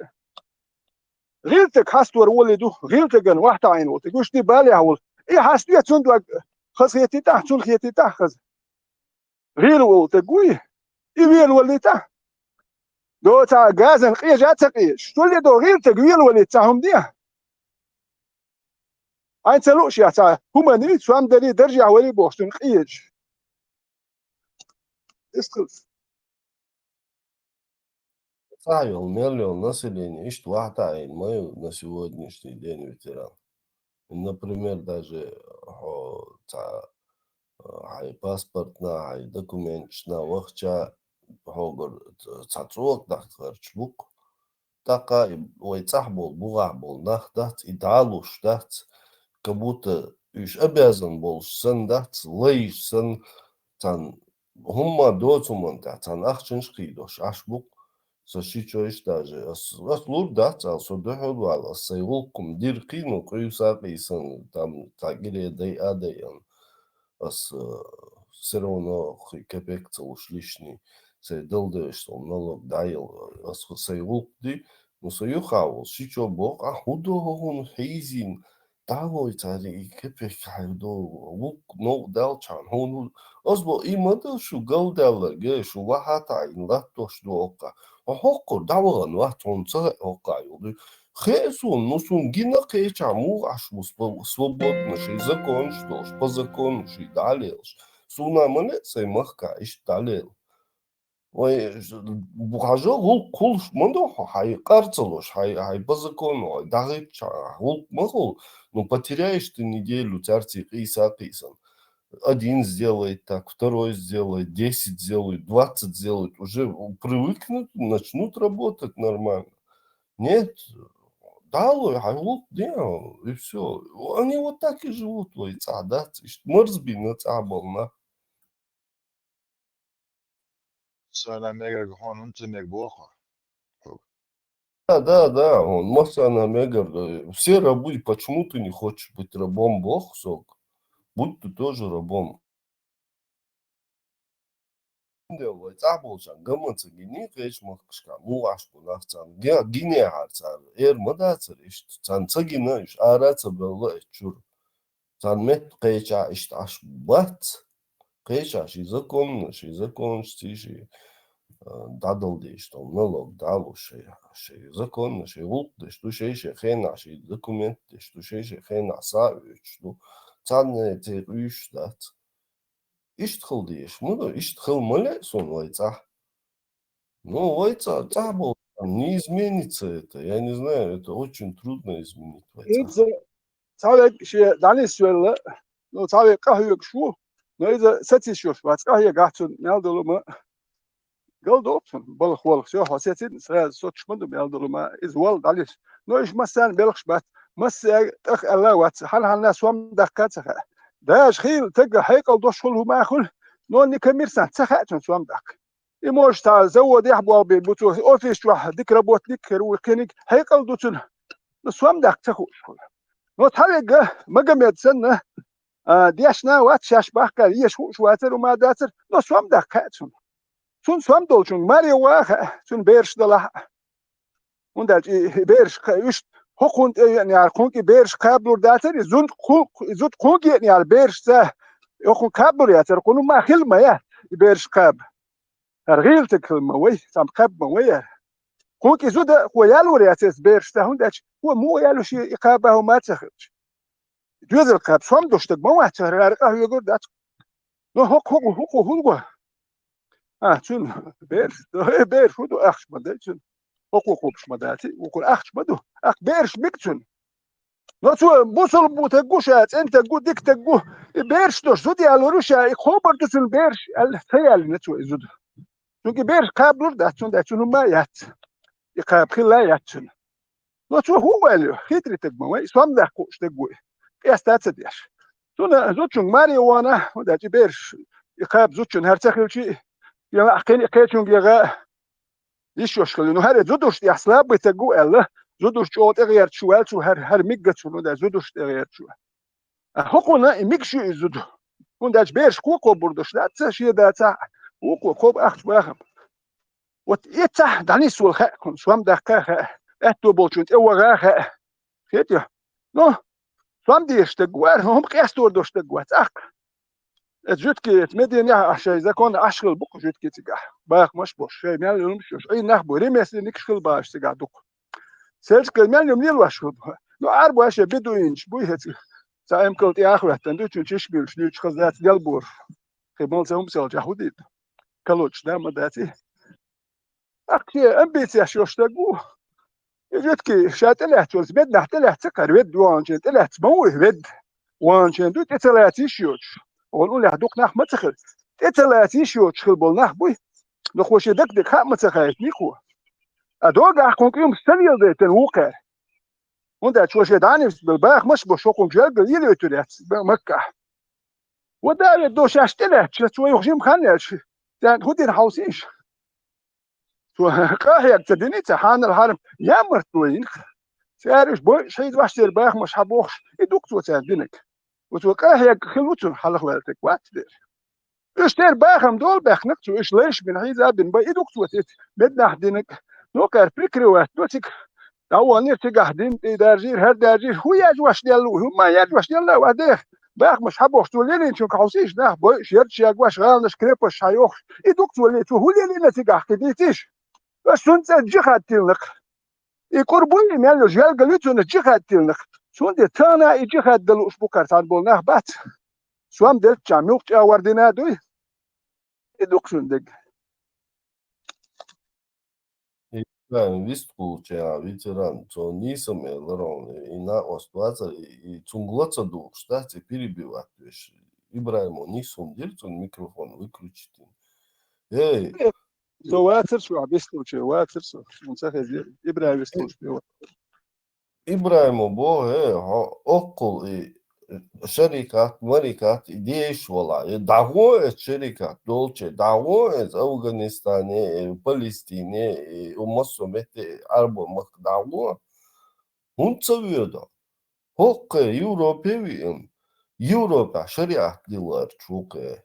ГӀиллакх хьастор волий ду, гӀиллакхана вахьтаӀийна волу. ТӀаккха уьш дийр балехь волу. И хьаста ве цунна дог хаза хетийтахь, цунна хетийтахь хаза. ГӀийла волу тӀаккха вуй, и вела валлийтахь. Доца газан къежа а ца къежаш. Цулли до гӀийла тӀаккха вела валлийта цхьа хӀума де. Хьайн ца лууш яц цхьа хӀуманний, сом дарий, даржехь варий бохуш цунна къежаш. Иштта хилла. Цхьа йолу мел йолу население иштта вахьтаӀийна ма ю на сегодняшний день ветеран. Например, даже хьо цхьа, хьайн паспортна, хьайн документашна вахча, хьогара цхьа цӀока дахкарчу бу-кх. ТӀаккха и вай цӀахь болу, бугӀахь болу нах дац, и далуш дац, как будто уьш обязан болуш санна дац, лайш санна, царна хӀумма доцу хӀуманна тӀехь, царна ахчанаш кхийдош Ӏаш бу-кх. Со шичой иштта даже, ас, ас лур дац ала, со дуьхьал вала, ас сайн гӀуллакх-м дира кхин, но къуьйса а къийсана, там, цхьа гире дайа а дайана. Ас, э, всё равно кхин кепек ца луш лишний, сайн дала дезаш долу налог дӀаяла, ас сайн гӀуллакх ди, ну, со юха а волу, шичо боху, а хӀун до хӀуна хьийзийна, дӀавой цара и кепек хьайна до, гӀуллакх новкъа даьллачхьана, хӀуна, ас бо, и ма ду шу галдаьлларг, шу вахьа таӀийна латтош ду оккха. Хьо хӀоккхур дӀавахана вац, хьуна ца хаьа хӀоккха йолу. Хеа суна, ну, суна гина кхечахь муха Ӏаш ву сво-, свободно шайн законаш долуш, по закону ший дӀалелаш. Суна ма леа сайн махкахь иштта дӀалела. Вай, хьажа, гӀуллакх хуьлуш ма ду хьо, хьайн къар ца луш, хьайн, хьайн по закону, хьайн дӀахӀиттачхьана гӀуллакх ма хуьлу. Ну, потеряешь ты неделю, цаьрций къийса а къийсана. Один сделает так, второй сделает, десять сделает, двадцать сделает. Уже привыкнут, начнут работать нормально. Нет, дӀалой, хьайн гӀуллакх де, и всё. Они вот так и живут, вай цӀахь дац, иштта марзбина цӀахь болу нах. Массарна мегарг хьуна хӀунда ца мега боху? Да, да, да, хьуна массарна мегарг. Все рабы, почему ты не хочешь быть рабом, боху сога? Будь ты тоже рабом. Дел вай цӀахь болчарна гаман ца гиний кхечу махкашкахь, муха Ӏаш бу нах царна? Ге-, гинехьара цара, эр ма дацара иштта, царна ца гина, уьш ара а ца бевлла эцу чуьра. Царна метта кхечахь иштта Ӏаш бац. Кхечахь ши законна, ши законашций ши, а, дӀадала дезаш долу налог дӀалуш шай, шай законна, шай гӀуллакх деш ду, шай-шай хенахь шай документ деш ду, шай-шай хенахь схьа а оьцуш ду. Царна тӀе къуьйсуш дац. Иштта хила дезаш ма ду, иштта хила ма лаьа суна вай цӀахь. Ну, вай цӀа-, цӀахь болу, не изменится это. Я не знаю, это очень трудно изменить вай цӀахь. Иза цхьа верг шен дӀанисвелла, ну, цхьа верг къахьоьгуш ву, но иза сацийсаш йолуш вац, къахьегахь цунна мел долу ма. Галдолу цунна, балха волу, всё, хьо сецина, сразу соцуш ма ду мел долу ма, иза валла дӀалуьсу. Но уьш массарна белхаш бац, массаьрга тӀах аьлла а вац, хьан-хьанна сом даккха а ца хаьа. Даже хийла тага хьекъал дош хуьлу хӀума а хуьлу, но никоммерсант ца хаьа цунна сом даккха. И, может, цхьа заводехь болх бийр бу цо, офис чохь дика работник хир ву кхиниг, хьекъал ду цуьнан. Ну, сом даккха ца хууш хуьлу. Но цхьа верг Магомед санна, а, дешна а вац, шаьш бахкара, еша хууш вацара, хӀума дацара, но сом даккха хаьа цунна. Цунна сом долчунга маре ван а хаьа, цуьнан бераш далахь а. ХӀунда аьлча и, и бераш кха-, уьш хӀокхунна тӀе еънехьара, кхунка и бераш кхаблур дацара, и зуда кху-, и зуда кхунка еънехьара берашца, хӀокхунна кхаблур яцара, кхунна ма хила ма яц и бераш кхаба. ХӀара гӀийла таг хила ма вай, цхьамма кхаьбба ма вай яра. Кхунка и зуда хӀо ялор яц эс берашца, хӀунда аьлча хӀо муха яьлла шен и кхаба хӀума а ца хилча. Доьзал кхаьбба, сом долуш стаг ма вац, хӀара къахьоьгур дац. Но хӀокху, хӀокху, хӀокху хӀун го? А, цуьнан бераш, э, бераш хӀун ду, ахча ма дай цуьнан. ХӀокхо кхобуш ма дац, укхур ахча ма ду. Ахь бераш мега цунна. Но цо бусулба стаг ву ша, цӀена стаг ву, дика стаг ву. И бераш долуш зуда ялор ву ша, и кхобур ду цунна бераш, аьлла, ца яьллина цо и зуда. Цуьнга и бераш кхаба лур дац, цундела цунна хӀумма а яц. И кхаба хилла а яц цунна. Но цо хӀун аьлла ю? Хитрый стаг ма вай, сом даккха хууш стаг ву и. Къеста а ца деш. Цунна зудчуьнга маре а вахана, хӀунда аьлча и бераш, и кхаба зудчунна хӀара ца хилча, я кхин а кхечуьнга яха, йиш йолуш хилла. Ну, хӀара зудчуьнца тӀехь слабый стаг ву аьлла, зудчуьнца чӀогӀа тӀегӀерташ ву аьлла цо, хӀара, хӀара мега цунна, хӀунда зудчуьнца тӀегӀерташ ву. А хӀокхунна и мега ю и зуда. ХӀунда аьлча бераш кхо кхобур долуш дац, шен дацахь а, вукхо кхобу ахча бахам. Вот эццахь дӀанисвала хаьа кхунна, сом даккха а хаьа, аьтто болчунна тӀе ваха а хаьа. Хетий? Ну, сом дезаш стаг вара, хӀума къастор долуш стаг вац, цӀаккха. Эцу жуьгтий, эцу Мединехь а шайн закон Ӏаш хилла бу-кх жуьгтий цигахь. Бахамаш а беш, шайн мел йолуш йолуш, Ӏийна нах бу, ремесленникаш хилла бу-кх цигахь дукха. Селчкъе мел йолуш лелош хилла бу. Ну, Ӏарбоша бедуинаш буй хӀинца. Цхьа эмкал тӀе а хӀоьттина дуьйцучу чиш буьйлуш, дуьйцуш хаза дац делбора. Кхин малсам хӀума селчахь хӀун дийр ду? Калочаш да ма дац и. Ахча, амбицеш йолуш стаг ву. И жуьгтий ша тӀелаьцна волу, меднахь тӀелаьцна ца кхара, ведда ваханчийн тӀелаьцна ма ву и, ведда ваханчийн ду, тӀе ца лаца йиш йоцуш. Ола уллехь дукха нах ма ца хилла. ТӀе ца лаца йиш йоцуш хилла болу нах буй. Но хӀо шен дагадега хаа ма ца хаийтинехь хӀо. А догахь кхунна къематца ца леладайтина ву кхара. ХӀунда аьлча хӀо шен дӀанисбелла бахамаш а беш, хӀокхунна жоьггал йилойтур яц Маккахь. Вот да, ведь до шаьш тӀелаьцча, цо юха жима хан яьлча, царна хӀун дина хьовсийша? Цо къахьега ца дина, ца хьанал хьарам ямартло йина. Цара уьш бойуш хьийзош церан бахамаш хьан бохуш, и ду-кх цо царна динарг. Оцо къахьега хилла ву цунна хьалхалаьцнарг, вац дера. Уьш церан бахам долу баьхнарг цо, уьш лайш бина хьийза а бина бан, и ду-кх цо цеци меднахь динарг. Нокхара прикрывать до цига. ДӀаваханера цигахь дин тӀе даржийра, хӀара даржийра. ХӀун еш ваша делла ву? ХӀумма еш ваша делла а вац деха. Бахамаш хьан бохуш цо лелийначунга хьовсийша, нах бойуш, ярташ ягош, гӀаланаш, крепосташ хьан йохуш. И ду-кх цо ле, цо хӀун лелийна цигахь кхин дийцийша? Аша цунна цӀе джихад тиллинарг. И кӀур буй, и мел йолу жоьггал ю цунна джихад тиллинарг. Цундела тахана и джихад дан лууш бу кхара цхьана болу нах бац. Сом делчча муьлхха чӀагӀвар дина а дуй? И ду-кх шуна дерг. И Ибраим вистхулча ветеран, цо нийсам элира хьуна, и накъост вацара, и, и цунга ла ца дугӀуш дац, и перебивать веш. Ибраимо нийсхо дира цунна микрофон выключить йина. Эй! Со вацара шуьга вистхулча, вацара со. Шуна ца хезира. Ибраим вистхулча. Ибраимо боху, э, хьо оккхул и шарикат, марикат и деш вала. И дӀагӀо эцу шарикат долче, дӀагӀо эцу Афганистане, и Палестине, и массо метте, и Ӏарбо махка дӀагӀо. ХӀунда ца воьду? ХӀокххе Европе виъна. Европехь шариат дилларчу вукхе.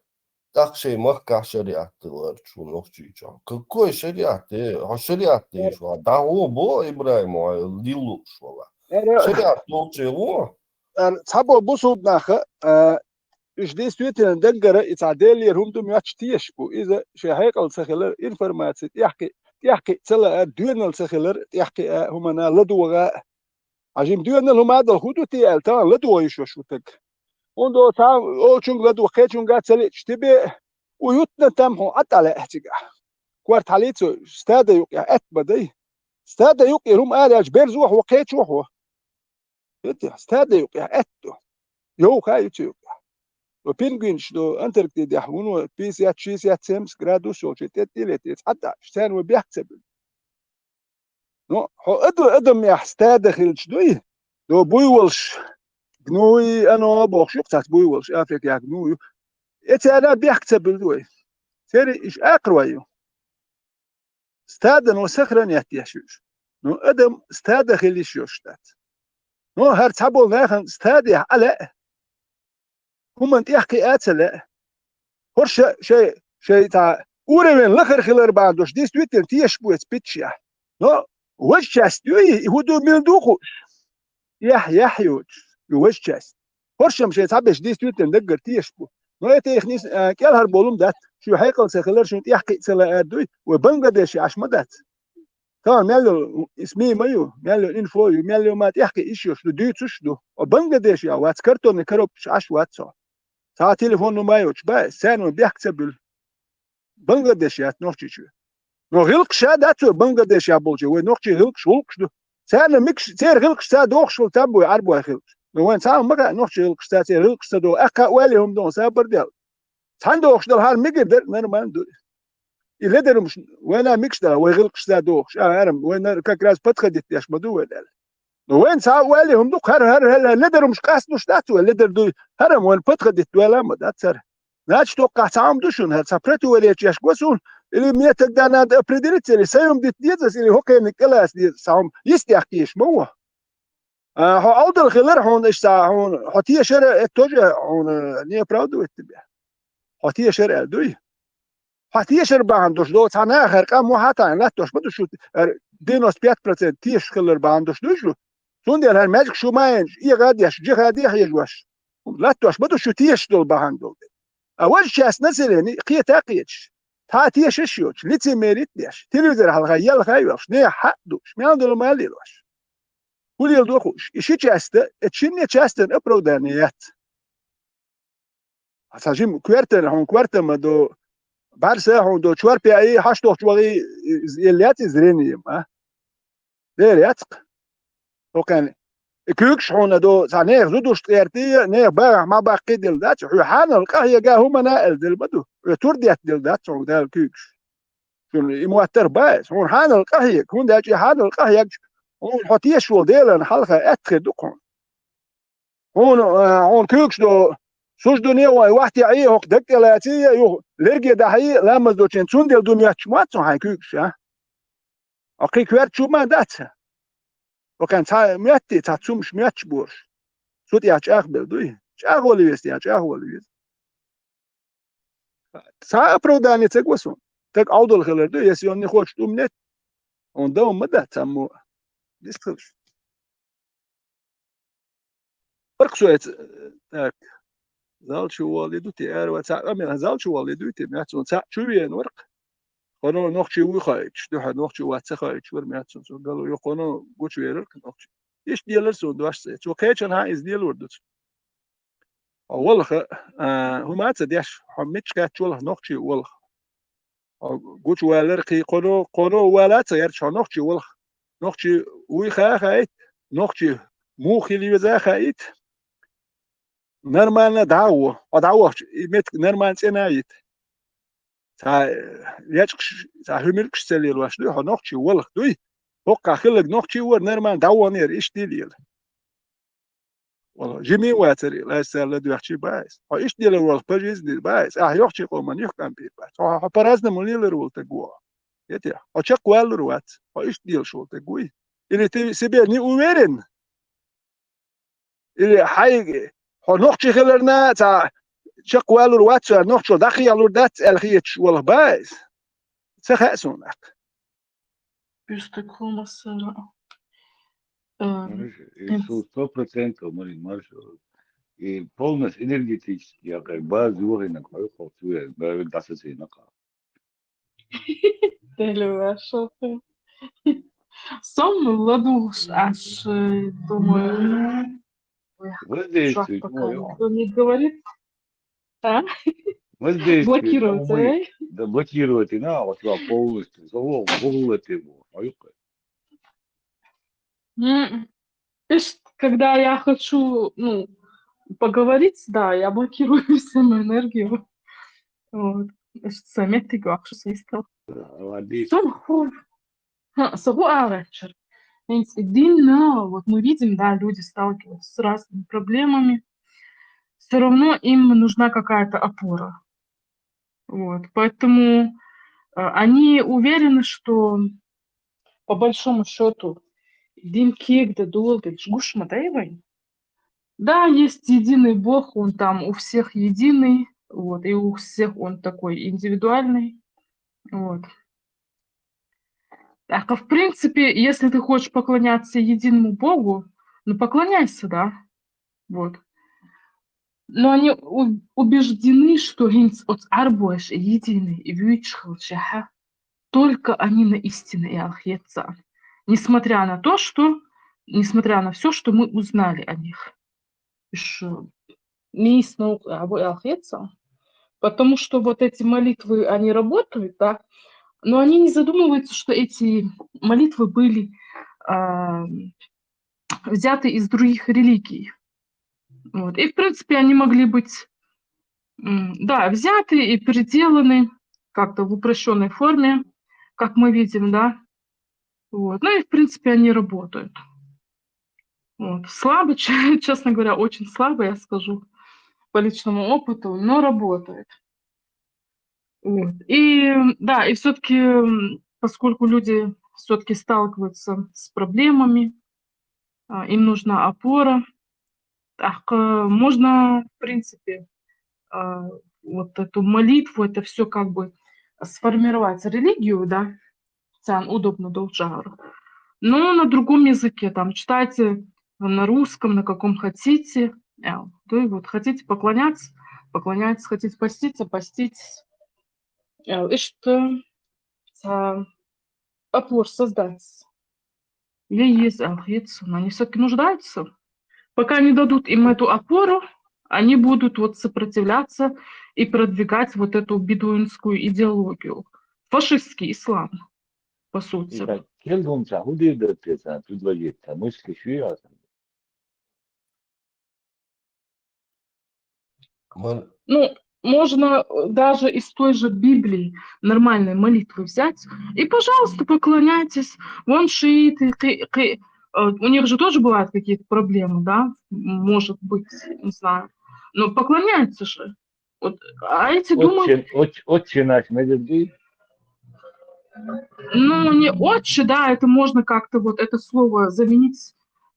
ТӀаккха шайн махкахь шариат дилларчу Нохчийчохь. Какой шариат, э? Хьо шариат деш вала. ДӀагӀо бо, Ибраим, хьо лиллуш вала. Ара, шариат долче гӀо. Ара, цхьабо бусулба наха, а, уьш действительно даггара, и цхьа Делера хӀума ду моьттуш тешаш бу. Иза шайн хьекъал ца хилар, информаци тӀехкхи-, тӀехкхиъ ца лаар, доьналла ца хилар, тӀехкхиъ а, хӀуманна ладогӀа а. Хьажим доьналла хӀума а дала хӀун ду те аьлла, тахана ладогӀа йиш йолуш ву стаг. ХӀунда цхьа олучуьнга ладогӀа, кхечуьнга ца лиъча, тибе уютна там хьуна Ӏад Ӏа лаьа цигахь. Корта хьалийца стада юкъехь аьтта ма дай. Стада юкъера хӀума ара аьлча, берзо хьо, кхечо хьо. Хетий? Стада юкъехь аьтта ду. Йовха а ю цу юкъехь. О, пингвинаш ду Антарктидехь, вуно пятьдесят, шестьдесят, семьдесят градус йолчу тӀе тӀилетта, цхьа а даьш, царна вай бехк ца буьллу. Ну, хьо ада-, адамехь стада хилча дуй? До буйволаш, гнуй, оно бохуш ю-кх цац буйволаш, Африкехь гнуй ю. Э, царна бехк ца буьллу вай. Церан иш акхарой ю. Стадано сохранять еш ю уьш. Ну, адам стада хила йиш йолуш дац. Ну, хӀара цхьаболу нахана стадехь Ӏа лаьа. ХӀуманна тӀехкхиа а ца лаьа. ХӀорш шай, шай цхьа уровень лахара хилар бахьана долуш, действительно, тешаш бу эцу питчехь. Но важа часть юй, и хӀун ду, мила ду хууш? Яхь, яхь йоцуш, ю важа часть. ХӀоршам шайн цхьаберш действительно даггара тешаш бу. Но это их не с-, а, кӀелхьара болу ма дац. Шун хьекъал ца хилар, шун тӀехкхиа ца лаар дуй, вай Бангладеше Ӏаш ма дац. Тахана мел йолу СМИ ма ю, мел йолу инфо ю, мел йолу ма тӀехкхиа йиш йолуш ду, дуьйцуш ду. О, Бангладеш яхь вац, картонный коробкаш Ӏаш вац со. Цхьа телефон нумай йоцуш баьс, царна вайн бехк ца буьллу. Бангладеш яц Нохчийчоь. Но гӀиллакхаш дац вай Бангладешехь болчу, вай нохчийн гӀиллакхаш, гӀуллакхаш ду. Царна микаш, церан гӀиллакхаш ца дохуш хила там буй, Ӏарбойн гӀиллакхаш. Но вайн цхьа а ма хаьа нохчийн гӀиллакхаш ца, церан гӀиллакхаш ца доху. Аьхка а ойла хӀума доху, сабар дел. Цхьаьна дохуш дала хьара мегар дара, нормально ду. И ледарумаш вайна микаш дала, вай гӀиллакхаш ца дохуш. А, хьарам, вайна как раз подходить деш ма ду вай дала. Ну, вайн цхьа а ойла хӀума ду, хӀара, хӀара, хӀара, ледарумаш къасталуш дац вай, ледар дуй, хӀара вайн подходить дойла а ма дац хӀара. Значит, токкхахь цхьа хӀума ду шуна, хӀара цхьа противоречияш го суна, или мне тогда надо определиться, или сайом дит дезас, или хӀокхениг кӀелас дезас, цхьа хӀума йистехкийш ма ву. А, хьо Ӏовдал хилар хьуна, иштта хьуна, хьо тешара, это тоже хьуна не оправдывает тебя. Хьо тешара аьлла дуй? Хьо тешар бахьана долуш долу цхьа нахара къам ву хьан тахьна латтош ма ду шу, эр, девяносто пять процент тешаш хилар бахьана долуш дуй шу? Цундела хӀара маьждиг шу ма йинчу, эгӀа а деш, джихад а хьежош, латтош ма ду шу тешаш долу бахьана долу дела. А важа часть населения кхета а кхеташ, цхьа а тешаш йоцуш, лицемерить деш, телевизор хьалха елха а йолуш, нехан хьаъ а дууш, мел долу ма а лелош. ХӀун леладо хууш? И ши часть, и шинне частьна оправдание яц. Аса жим коьртана, хьуна коьртан ма ду, бӀаьрса хьуна ду, чорпе а, хьаштохчу вахий, из, из, яц иза зрение, а? Дера яцкъ. Хьо кхаьна, и куьйгаш хьуна ду, цхьа нехан зудуш ткъерти, нехан багахь ма баккхий дела дац, хьоьга хьанал къахьега хӀумана а аьлла дела ма ду, хьоьга тур детта дела дац хьуна Дала куьйгаш. Шуна и моттар бац, хьуна хьанал къахьега, хӀунда аьлча и хьанал къахьегча, хьуна хьо тешаш волу Делан хьалха аьтта хир ду хьуна. Хьуна, а, хьуна куьйгаш ду, суждане вай вахьте Ӏе, хӀокху даг тӀе лаций, юха лерге дахьий, ламаз дочен, цундела ду моьттуш ма вац хьайн куьйгаш, а? Хьо кхин коьрта чу ма дац. Хьо кхаьн цхьа моьттий, цхьа цумаш моьттуш борш. Цу тӀехь чӀагӀбелла дуй? ЧӀагӀвала веза, я чӀагӀвала веза. Цхьа оправдание ца го суна. Таг Ӏовдал хилар ду, если он не хочет умнеть, он дома ма дац, аммо дистхилаш. Парксуэц, так, зал чу валли ду те, эр ва цхьа, ами, зал чу валли ду те, мягцун цхьа чу вен варх. Хоно нохчи вуй хаийтуш, дуьхьа нохчи вац ца хаийтуш вар мягцун цо гало, ю хоно гучу верар нохчи. Иш делар сон дош цӀе. Цо кхечан хьан из делур дуц. Хьо волха, а, хӀума ца деш, хьо мича кхаьчча волха, нохчи волха. Хьо гучуваьллар кхин кхоно, кхоно вала ца гӀерташ, хьо нохчи волха. Нохчи вуй ха а хаийта, нохчи муха хила веза а хаийта. Нормально дӀа а во, хьо дӀавахча, и меттиг нормально цӀена а йита. Цхьа, э, лечкъаш, цхьа хӀуьмилгаш ца лелош дуй, хьо нохчи волха дуй. ХӀоккхахь хилларг нохчи вара, нормально дӀаваханера, иштта дийла ела. Вала, жима вацара, лайса ладоьгӀчий баьс. Хьо иштта лелар волу по жизни баьс. Ахьа йохчий къоман юхкъам бийр бац. Хьо, хьо по-разному лелар волу таг ву. Яте, хьо чекхваьллур вац. Хьо иштта лелаш волу таг вуй. Или ты себе не уверен? Или хьайга, хьо нохчи хиларна, цхьа чекхваьллур вац, цара нохчо дӀахиялур дац, аьлла хеташ волу баьс. Ца хаьа суна аккха. Плюс такого массажа. Э, Мариш, и ин- су сто процентов, Марин, Мариш, и полностью энергетически, я как база юринак, хьо хо цуя, бавик даса цина ка. Дели ваша. Сом ладугуш аш, э, думаю, ой, Воздействие, шаг пока ну, никто не говорит. А? Воздействие, блокировать, ну, мы, ай? Да, блокировать, и на, вот его полностью, за его, в голову его, а его. М, ишт, когда я хочу, ну, поговорить, да, я блокирую всю мою энергию. Вот. Ишт, заметьте, как что свистел. Да, ладно. Что ху? Ха, сагу алачыр. Ведь динно, вот мы видим, да, люди сталкиваются с разными проблемами. Всё равно им нужна какая-то опора. Вот. Поэтому, э, они уверены, что по большому счёту дин кегда долдыш гушма, да, Иван? Да, есть единый Бог, он там у всех единый, вот, и у всех он такой индивидуальный. Вот. Так, а в принципе, если ты хочешь поклоняться единому Богу, ну, поклоняйся, да. Вот. Но они у-, убеждены, что гинц от арбуэш единый и вичхалчаха, только они на истинной алхеца. Несмотря на то, что, несмотря на всё, что мы узнали о них. Ш-, мисс наук, а, вы алхеца. Потому что вот эти молитвы, они работают, да, Но они не задумываются, что эти молитвы были а, взяты из других религий. Вот. И, в принципе, они могли быть, м, да, взяты и переделаны как-то в упрощенной форме, как мы видим, да. Вот. Ну и, в принципе, они работают. Вот. Слабо, честно говоря, очень слабо, я скажу, по личному опыту, но работает. Вот. И да, и все-таки, поскольку люди все-таки сталкиваются с проблемами, а, им нужна опора, так, э, можно, в принципе, а, вот эту молитву, это все как бы сформировать религию, да, цаан удобно долчагӀар. Но на другом языке, там, читайте на русском, на каком хотите. Э, то есть вот хотите поклоняться, поклоняйтесь, хотите поститься, поститесь. Э, и что цаан опор создать. Или есть, а, есть, но они все-таки нуждаются. Пока не дадут им эту опору, они будут вот сопротивляться и продвигать вот эту бедуинскую идеологию. Фашистский ислам, по сути. Итак, келгун цаан хӀу дийр дара те цаан, предложить цаан, мысли шуй а цаан? Ман Ну, можно э, даже из той же Библии нормальной молитвы взять и, пожалуйста, поклоняйтесь. Вон шииты, кхы- кхы- э, у них же тоже бывают какие-то проблемы, да? Может быть, не знаю. Но поклоняются же. Вот, а эти думают, Отче, отче, отче наш мегерди. ну, не отче, да, это можно как-то вот это слово заменить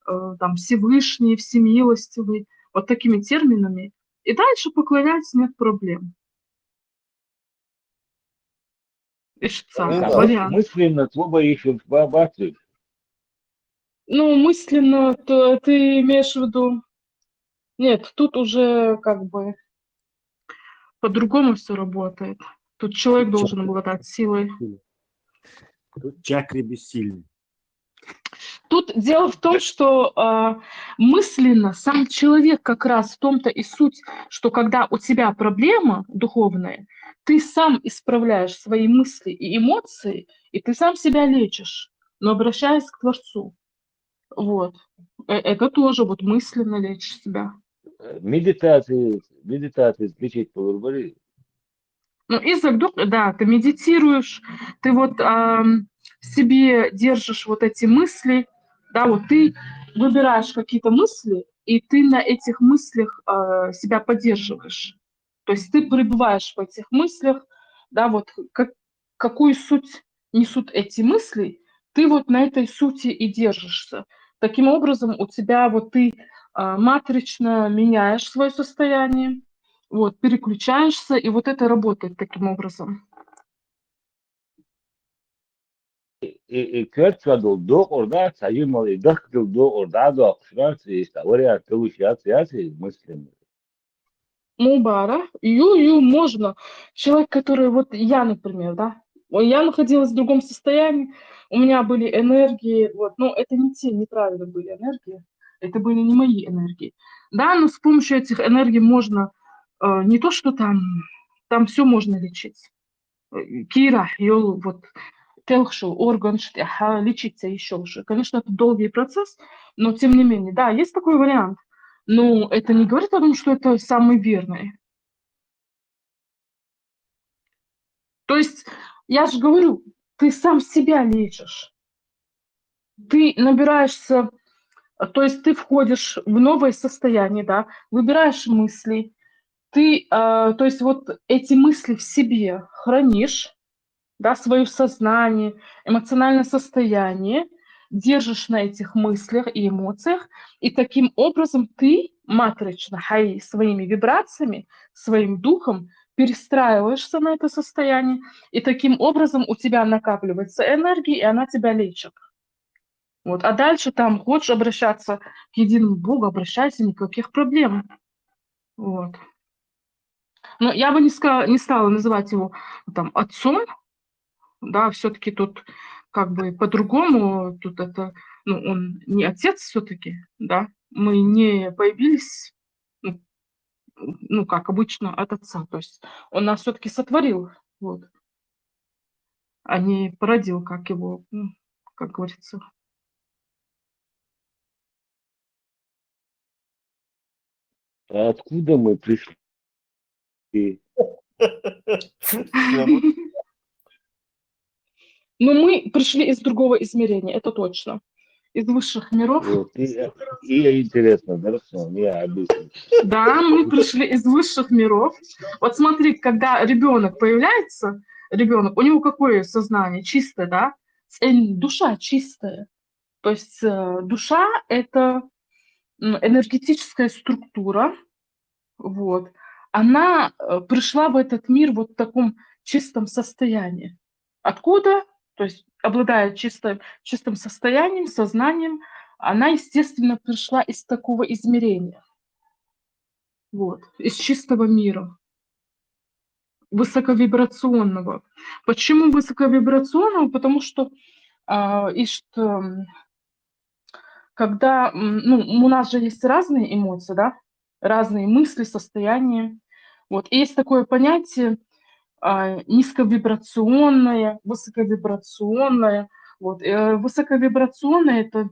э, там Всевышний, Всемилостивый, вот такими терминами. И дальше поклоняться, нет проблем. Ишца, Ну да. вариант. Мысленно слабо ищем бабасы. Ну, мысленно, то ты имеешь в виду... Нет, тут уже как бы по-другому все работает. Тут человек должен обладать силой. Чакры бессильны. Тут дело в том, что а, мысленно сам человек как раз в том-то и суть, что когда у тебя проблема духовная, ты сам исправляешь свои мысли и эмоции, и ты сам себя лечишь, но обращаясь к Творцу. Вот. Э- Это тоже вот мысленно лечишь себя. Медитация, медитация лечить полурбари. Ну, из-за вдруг, да, ты медитируешь, ты вот ам, в себе держишь вот эти мысли, да, вот ты выбираешь какие-то мысли, и ты на этих мыслях а, себя поддерживаешь. То есть ты пребываешь в этих мыслях, да, вот как, какую суть несут эти мысли, ты вот на этой сути и держишься. Таким образом, у тебя вот ты а, матрично меняешь свое состояние, вот, переключаешься, и вот это работает таким образом. И, и кертва дул докъурда, саимал и дахдил докъурда докъушра, и ста вариант получается, я си мысленно. Мубара, ю, ю, можно. Человек, который, вот я, например, да, ой, я находилась в другом состоянии, у меня были энергии, вот, но это не те, неправильно были энергии, это были не мои энергии. Да, но с помощью этих энергий можно э, не то, что там, там все можно лечить. Э, Кира, йол, вот, келхшу, орган, что лечиться еще уже. Конечно, это долгий процесс, но тем не менее, да, есть такой вариант. Но это не говорит о том, что это самый верный. То есть, я же говорю, ты сам себя лечишь. Ты набираешься, то есть ты входишь в новое состояние, да, выбираешь мысли, ты, э, то есть вот эти мысли в себе хранишь, да, свое сознание, эмоциональное состояние, держишь на этих мыслях и эмоциях, и таким образом ты матрично, хай, своими вибрациями, своим духом перестраиваешься на это состояние, и таким образом у тебя накапливается энергия, и она тебя лечит. Вот. А дальше там хочешь обращаться к единому Богу, обращайся, никаких проблем. Вот. Но я бы не, ска- не стала называть его там отцом, да, все-таки тут как бы по-другому, тут это, ну, он не отец все-таки, да, мы не появились, ну, ну, как обычно, от отца, то есть он нас все-таки сотворил, вот. а не породил, как его, м, как говорится. А откуда мы пришли? Но мы пришли из другого измерения, это точно. Из высших миров. Вот, и, и интересно, да, что я обычно. Да, мы пришли из высших миров. Вот смотри, когда ребенок появляется, ребенок, у него какое сознание? Чистое, да? Ц- э, Душа чистая. То есть э, душа — это м, энергетическая структура. Вот. Она э, пришла в этот мир вот в таком чистом состоянии. Откуда? То есть обладая чисто, чистым состоянием, сознанием, она, естественно, пришла из такого измерения. Вот, из чистого мира, высоковибрационного. Почему высоковибрационного? Потому что а, ишт, м, когда, м, ну, у нас же есть разные эмоции, да, разные мысли, состояния. Вот, и есть такое понятие а, низковибрационное, высоковибрационное. Вот, э, высоковибрационное — это,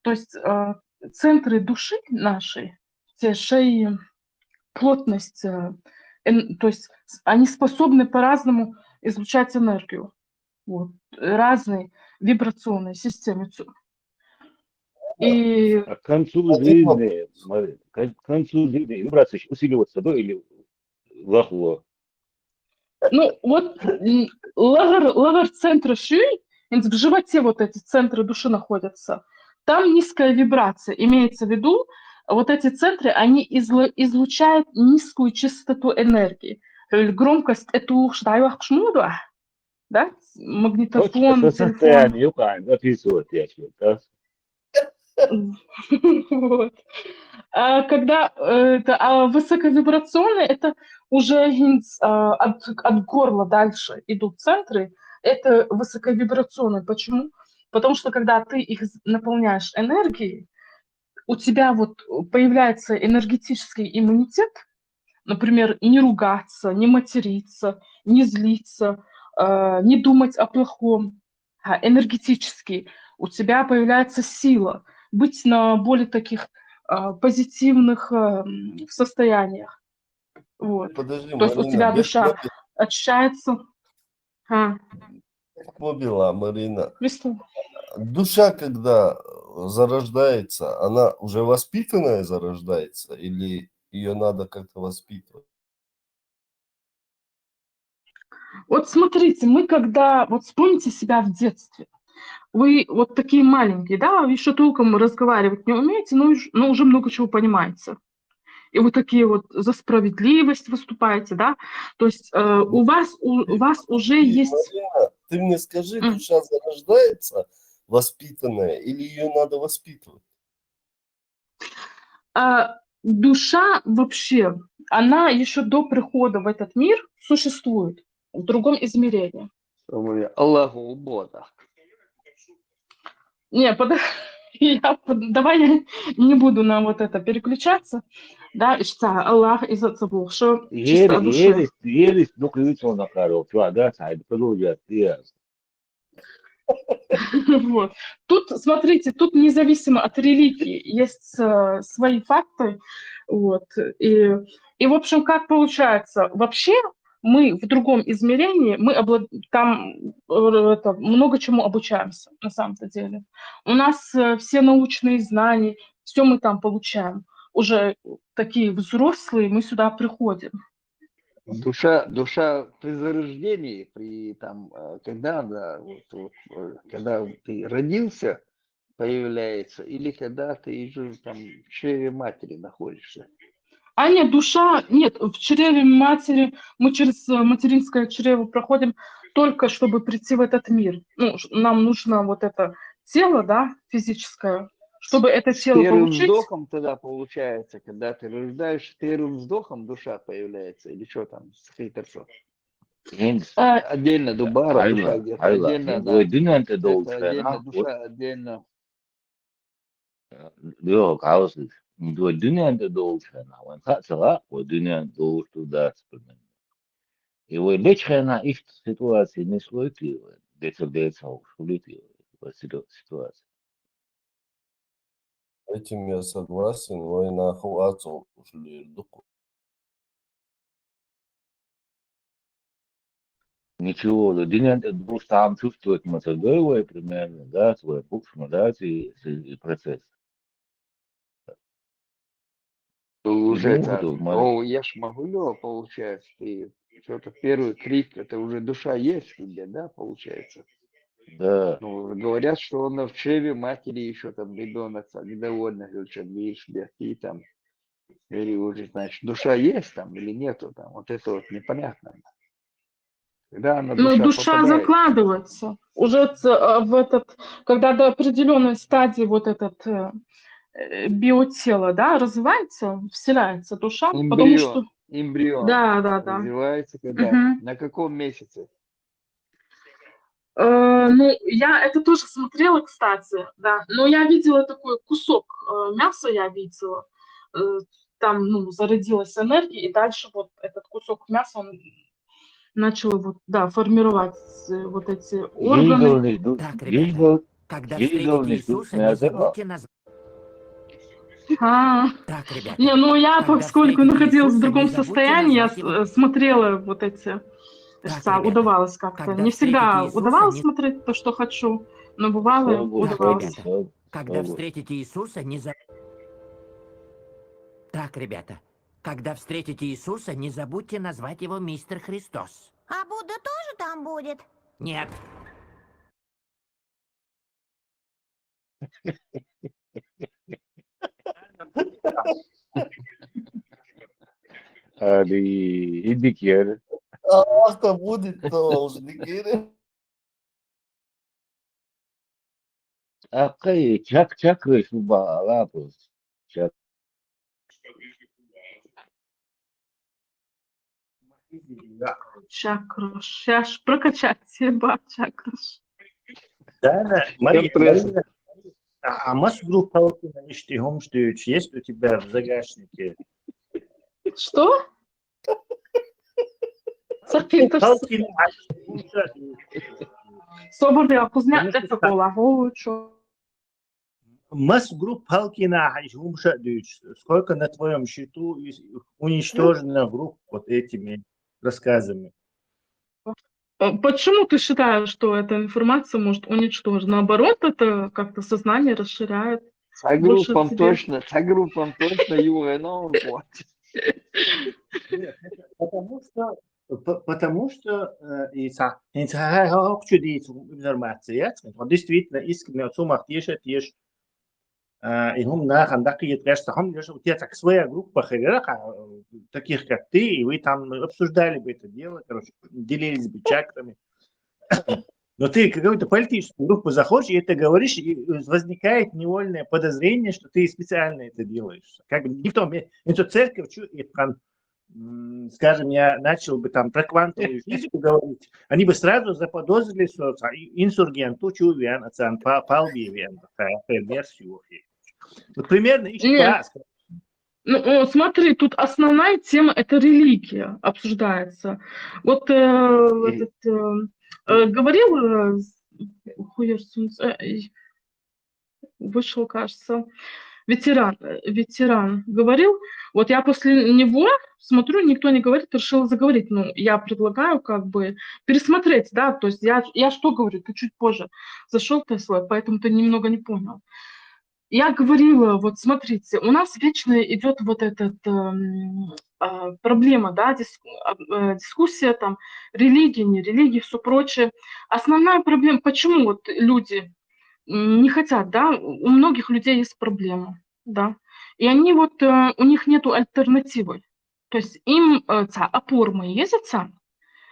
то есть э, центры души нашей, те шеи, плотность, э, эн- то есть с- они способны по-разному излучать энергию. Вот, разные вибрационные системы. Цу- И А к концу жизни, смотри, к к концу жизни вибрация ещё усиливаться, да, или лахло? Ну, вот м, лавр, лавр центра шеи, в животе вот эти центры души находятся. Там низкая вибрация. Имеется в виду, вот эти центры, они излу- излучают низкую частоту энергии. Или громкость — это уж, да, магнитофон, состояние, да, описывает, я считаю. Вот. А когда э, это а высоковибрационные, это уже от, от горла дальше идут центры, это высоковибрационные. Почему? Потому что когда ты их наполняешь энергией, у тебя вот появляется энергетический иммунитет, например, не ругаться, не материться, не злиться, э, не думать о плохом, а, энергетический. У тебя появляется сила быть на более таких а, позитивных а, состояниях. Вот. Подожди, То есть у тебя душа очищается. А. Мобила, Марина. Висту. Душа, когда э, зарождается, она уже воспитанная зарождается или ее надо как-то воспитывать? Вот смотрите, мы когда, вот вспомните себя в детстве. Вы вот такие маленькие, да, еще толком разговаривать не умеете, но, но уже много чего понимаете. И вы такие вот за справедливость выступаете, да. То есть э, у вас у, у вас уже есть. Марина, ты мне скажи, mm. Душа зарождается воспитанная или ее надо воспитывать? А, душа вообще, она еще до прихода в этот мир существует в другом измерении. Аллаху Бога. Не, под... я, давай я не буду на вот это переключаться. Да, ишта Аллах из отцевухшо. Ересь, ересь, ну, ключ он накарил. Да, продолжай, ты. Вот. Тут, смотрите, тут независимо от религии есть э, свои факты. Вот. И, и, в общем, как получается, вообще мы в другом измерении, мы облад... там это, много чему обучаемся, на самом-то деле. У нас э, все научные знания, все мы там получаем. Уже такие взрослые, мы сюда приходим. Душа, душа при зарождении, при там, э, когда она, вот, вот, э, когда ты родился, появляется, или когда ты уже там в чреве матери находишься? А нет, душа, нет, в чреве матери, мы через э, материнское чрево проходим только чтобы прийти в этот мир. Ну, нам нужно вот это тело, да, физическое, чтобы это тело первым получить. Вздохом тогда получается, когда ты рождаешься, первым вздохом душа появляется, или что там, с хейтерсо. Endi Отдельно дубара, душа где-то отдельно, да. Dunyoda Это отдельно, душа отдельно. Yo'q, qavsiz. Dunyoda doğuşana, wan qatsaqa, o dunyoda doğuştu da. И вот лечхена их ситуация не слойки. Децл децл хӀушбулит ситуация. Этим я согласен, вай нахуй ацӀал уж лер дукха. Ничего, да, динен тӀа душ там чувствовать ма ца дой вай примерно, да, свой букв ма, да, и, и процесс. Уже ну, это, ну, я ж могу, получается, ты что-то первый крик, это уже душа есть в тебе, да, получается? Да. Ну, говорят, что он в чреве матери еще там ребенок там недовольный, говорит, что видишь, бля, ты там, или уже, значит, душа есть там или нету там, вот это вот непонятно. Да, она ну, душа, душа закладывается. Уже э, в этот, когда до определенной стадии вот этот э, э биотело, да, развивается, вселяется душа, эмбрион, потому что... Эмбрион. Да, да, да. Развивается когда? Угу. На каком месяце? Э, ну, я это тоже смотрела, кстати, да. Но я видела такой кусок э, мяса, я видела. Э, там, ну, зародилась энергия, и дальше вот этот кусок мяса, он начал вот, да, формировать э, вот эти органы. Так, ребята, когда встретите Иисуса, не забудьте нас... А, так, ребята, не, ну я, поскольку находилась в другом состоянии, я смотрела вот эти, удавалось как-то. Не всегда удавалось смотреть то, что хочу, но бывало удавалось. Когда встретите Иисуса, не забудьте... Так, ребята, когда встретите Иисуса, не забудьте назвать его мистер Христос. А Будда тоже там будет? Нет. Али идикер. А что будет, то уж не кире. Акай чак чак шу бала просто. Чак. Чакраш. Сейчас прокачать себе чакраш. Да, да. Мария, Мария, а, а мас группалкина ишти хӀумш дуьйцуш есть у тебя в загашнике? Что? Собор я кузня это была. Мас групп халкина хӀумш дуьйцуш? Сколько на твоем счету уничтожено групп вот этими рассказами? Почему ты считаешь, что эта информация может уничтожить? Наоборот, это как-то сознание расширяет. Цхьа группам точно, цхьа группам точно югӀе ногӀу. Потому что потому что и ца ин ца хай хай хокчу дийцу информация, действительно искренне цумах теша теш и хум нахан дакъет гаш ца хум леш у тебя так своя группа херера таких как ты, и вы там обсуждали бы это дело, короче, делились бы чакрами. Но ты какую-то политическую группу заходишь, и это говоришь, и возникает невольное подозрение, что ты специально это делаешь. Как бы никто, эту церковь, и скажем, я начал бы там про квантовую физику говорить, они бы сразу заподозрили, что инсургент, учу вен, ацан палби вен, версию. Вот примерно и Ну, смотри, тут основная тема — это религия обсуждается. Вот э, этот э, э, говорил э, вышел, кажется, ветеран, э, ветеран говорил, вот я после него смотрю, никто не говорит, решила заговорить. Ну, я предлагаю как бы пересмотреть, да, то есть я, я что говорю, ты чуть позже зашел, ты свой, поэтому ты немного не понял. Я говорила, вот смотрите, у нас вечно идет вот этот эм, а, проблема, да, дис, а, э, дискуссия там, религия, не религия, все прочее. Основная проблема, почему вот люди не хотят, да, у многих людей есть проблема, да, и они вот, э, у них нету альтернативы, то есть им э, ца опор мы есть ца.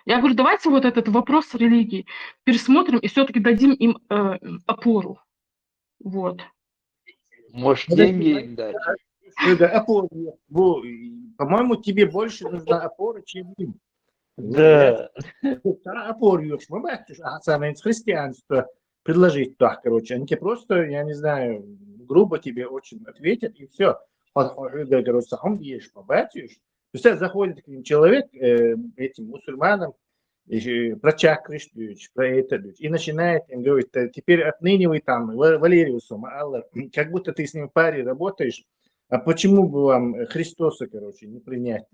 Я говорю, давайте вот этот вопрос религии пересмотрим и все-таки дадим им э, опору, вот. Может, деньги им дать? По-моему, тебе больше нужна опора, чем им. Да. Опора, самое христианство предложить так, короче. Они тебе просто, я не знаю, грубо тебе очень ответят, и все. Короче, сахом ешь, побачишь. Представь, заходит к ним человек, э, этим мусульманам, И про чакры, что ли, про это, что ли. И начинает им говорить: «Э, теперь отныне вы там Ва- Валериусом, Алла, как будто ты с ним в паре работаешь, а почему бы вам Христоса, короче, не принять?»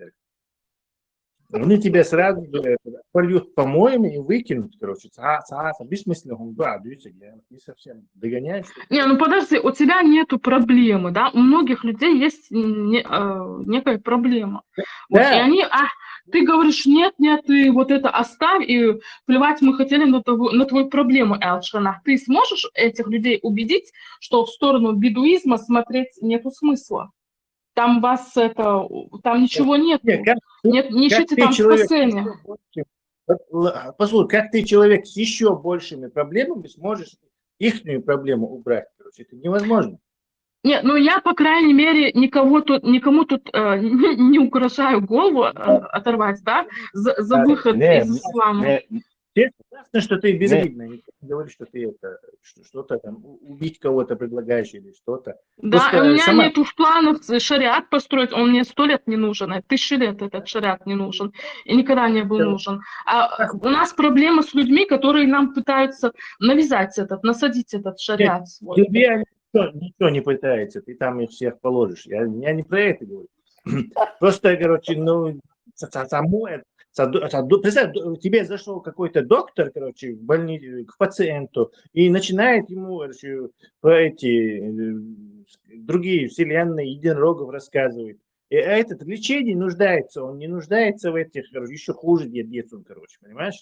Они тебя сразу же это, польют помоями и выкинут, короче. Ца- ца- ца- бессмысленно, он, да, дюйся, я не совсем догоняешь. Не, ну подожди, у тебя нету проблемы, да? У многих людей есть не- э, некая проблема. Вот, и Да. они, а, ты говоришь, нет, нет, ты вот это оставь, и плевать мы хотели на, того, на твою проблему, Элшана. Ты сможешь этих людей убедить, что в сторону бедуизма смотреть нету смысла? Там вас это, там ничего нет. Не, как, Нет, не как ищите ты там человек спасения. ещё больше- вот, л- послушай, как ты человек с еще большими проблемами сможешь ихнюю проблему убрать? Короче, это невозможно. Нет, ну я, по крайней мере, никого тут, никому тут э, не, не угрожаю голову э, оторвать, да, за, за Да, выход не, из ислама. Не, Честно, классно, что ты безобидно, никто не говорит, что ты это, что- что-то там у- убить кого-то предлагаешь или что-то. Да, Просто и у меня сама- нету в планах шариат построить, он мне сто лет не нужен, а тысячи лет этот шариат не нужен, и никогда не был Да. нужен. А у нас проблема с людьми, которые нам пытаются навязать этот, насадить этот шариат. Вот. Тебе они ничего, ничего не пытаются, ты там их всех положишь. Я, я не про это говорю. Просто, короче, ну, са- са- само это, са- ду- са- ду- представь, ду- тебе зашел какой-то доктор, короче, в больницу, к пациенту, и начинает ему, короче, про эти э, другие вселенные, единорогов рассказывает. И этот в лечении нуждается, он не нуждается в этих, короче, еще хуже дед он, короче, понимаешь?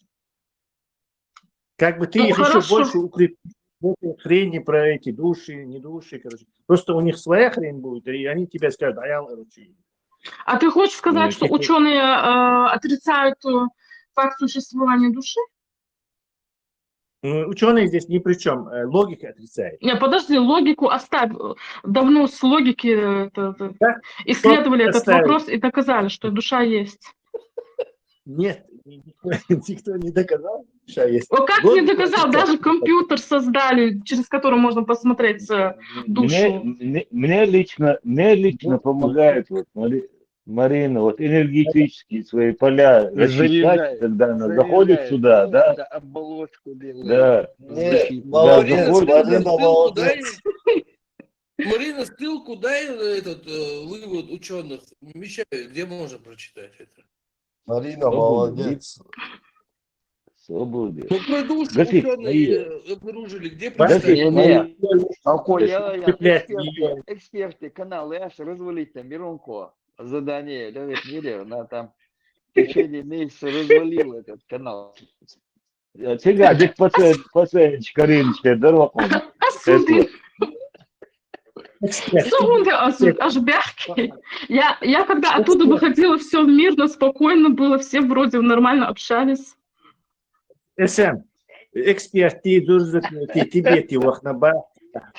Как бы ты Ну, их еще хорошо. больше укрепил в этой хрени про эти души, не души, короче. Просто у них своя хрень будет, и они тебе скажут: «А я, короче». А ты хочешь сказать, Ну, что если- ученые э, отрицают э, факт существования души? Ну, ученые здесь ни при чем, э, логика отрицает. Не, подожди, логику оставь. Давно с логики э, это- это- Да, исследовали этот оставить. Вопрос и доказали, что душа есть. Нет, никто, никто не доказал, что есть. О, как не Логика доказал? отрицает. Даже компьютер создали, через который можно посмотреть э, душу. Мне, мне, мне лично, мне лично Ну, помогает вот Мари- Марина, вот энергетические свои поля расчищать, Заряжает, когда она заряжает, заходит сюда, вот да, это оболочку делает. Да. Нет, Защиту. молодец, Заходит, Марина, Ссылку дай, молодец. Марина, ссылку дай на этот э, вывод ученых. Мечаю, где можно прочитать это? Марина, Свобода. Молодец. Свободе. Ну, про душу Гаси, ученые Мария. э, обнаружили, где Гаси, прочитать? Не, не. Марина, Какой я, я, цеплять эксперты, её. Эксперты канал, я аж развалить там Миронко. Задание Леонид Мирев, она там в течение месяца развалила этот канал. Сега дик пациент, пациент Каринче дорогу. Асуди. Эксперт. Сугунде асуд, аж бяхки. Я, я когда оттуда выходила, все мирно, спокойно было, все вроде нормально общались. Эсен, эксперт, ты дурзык, ты тебе, ты вахнаба,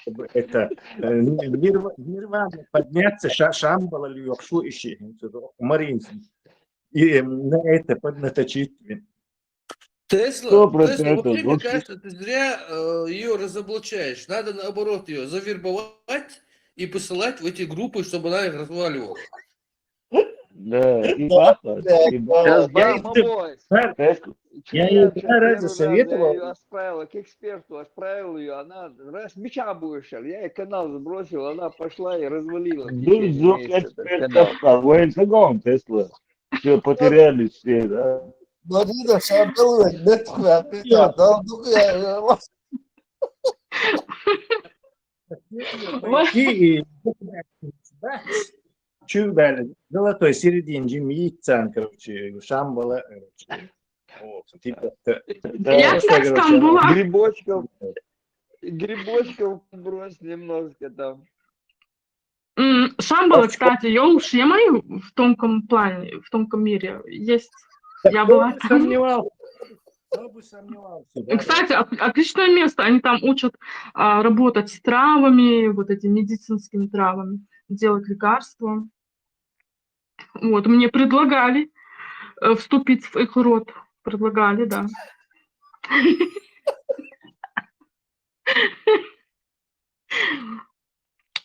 чтобы это э, нирва- нирвана подняться, ша- Шамбала ли Йохшу ищи, Марин, и э, на это поднаточить. Тесла, Сто Тесла, процентов. вообще, мне Вот кажется, ты зря э, ее разоблачаешь. Надо, наоборот, ее завербовать и посылать в эти группы, чтобы она их разваливала. Да, и баха, и баха. Сейчас Я бам, и- обои. Знаешь, Знаешь, Чё я я ей вообще два раза первый раз, советовал. Я ее отправил к эксперту, отправил ее, она раз меча будешь, я ей канал сбросил, она пошла и развалила. В Был течение звук месяца этот эксперта канал. сказал, воин сагон, Тесла. Все, потеряли все, да. Марина, Шамбала, нет, да, да, ну, я- Ой. И, и, чё, да, золотой середине, Джимми Ицан, короче, Шамбала, короче. Вот, типа, это- Да. Я просто, так короче, там была. Грибочков, грибочков брось немножко там. М, Шамбала, Очень кстати, я уж я мою в тонком плане, в тонком мире есть. Я Кто была бы там. Сомневался. Кто бы сомневался, да? Кстати, от- отличное место. Они там учат а, работать с травами, вот этими медицинскими травами, делать лекарства. Вот, мне предлагали э, вступить в их род. Предлагали, да.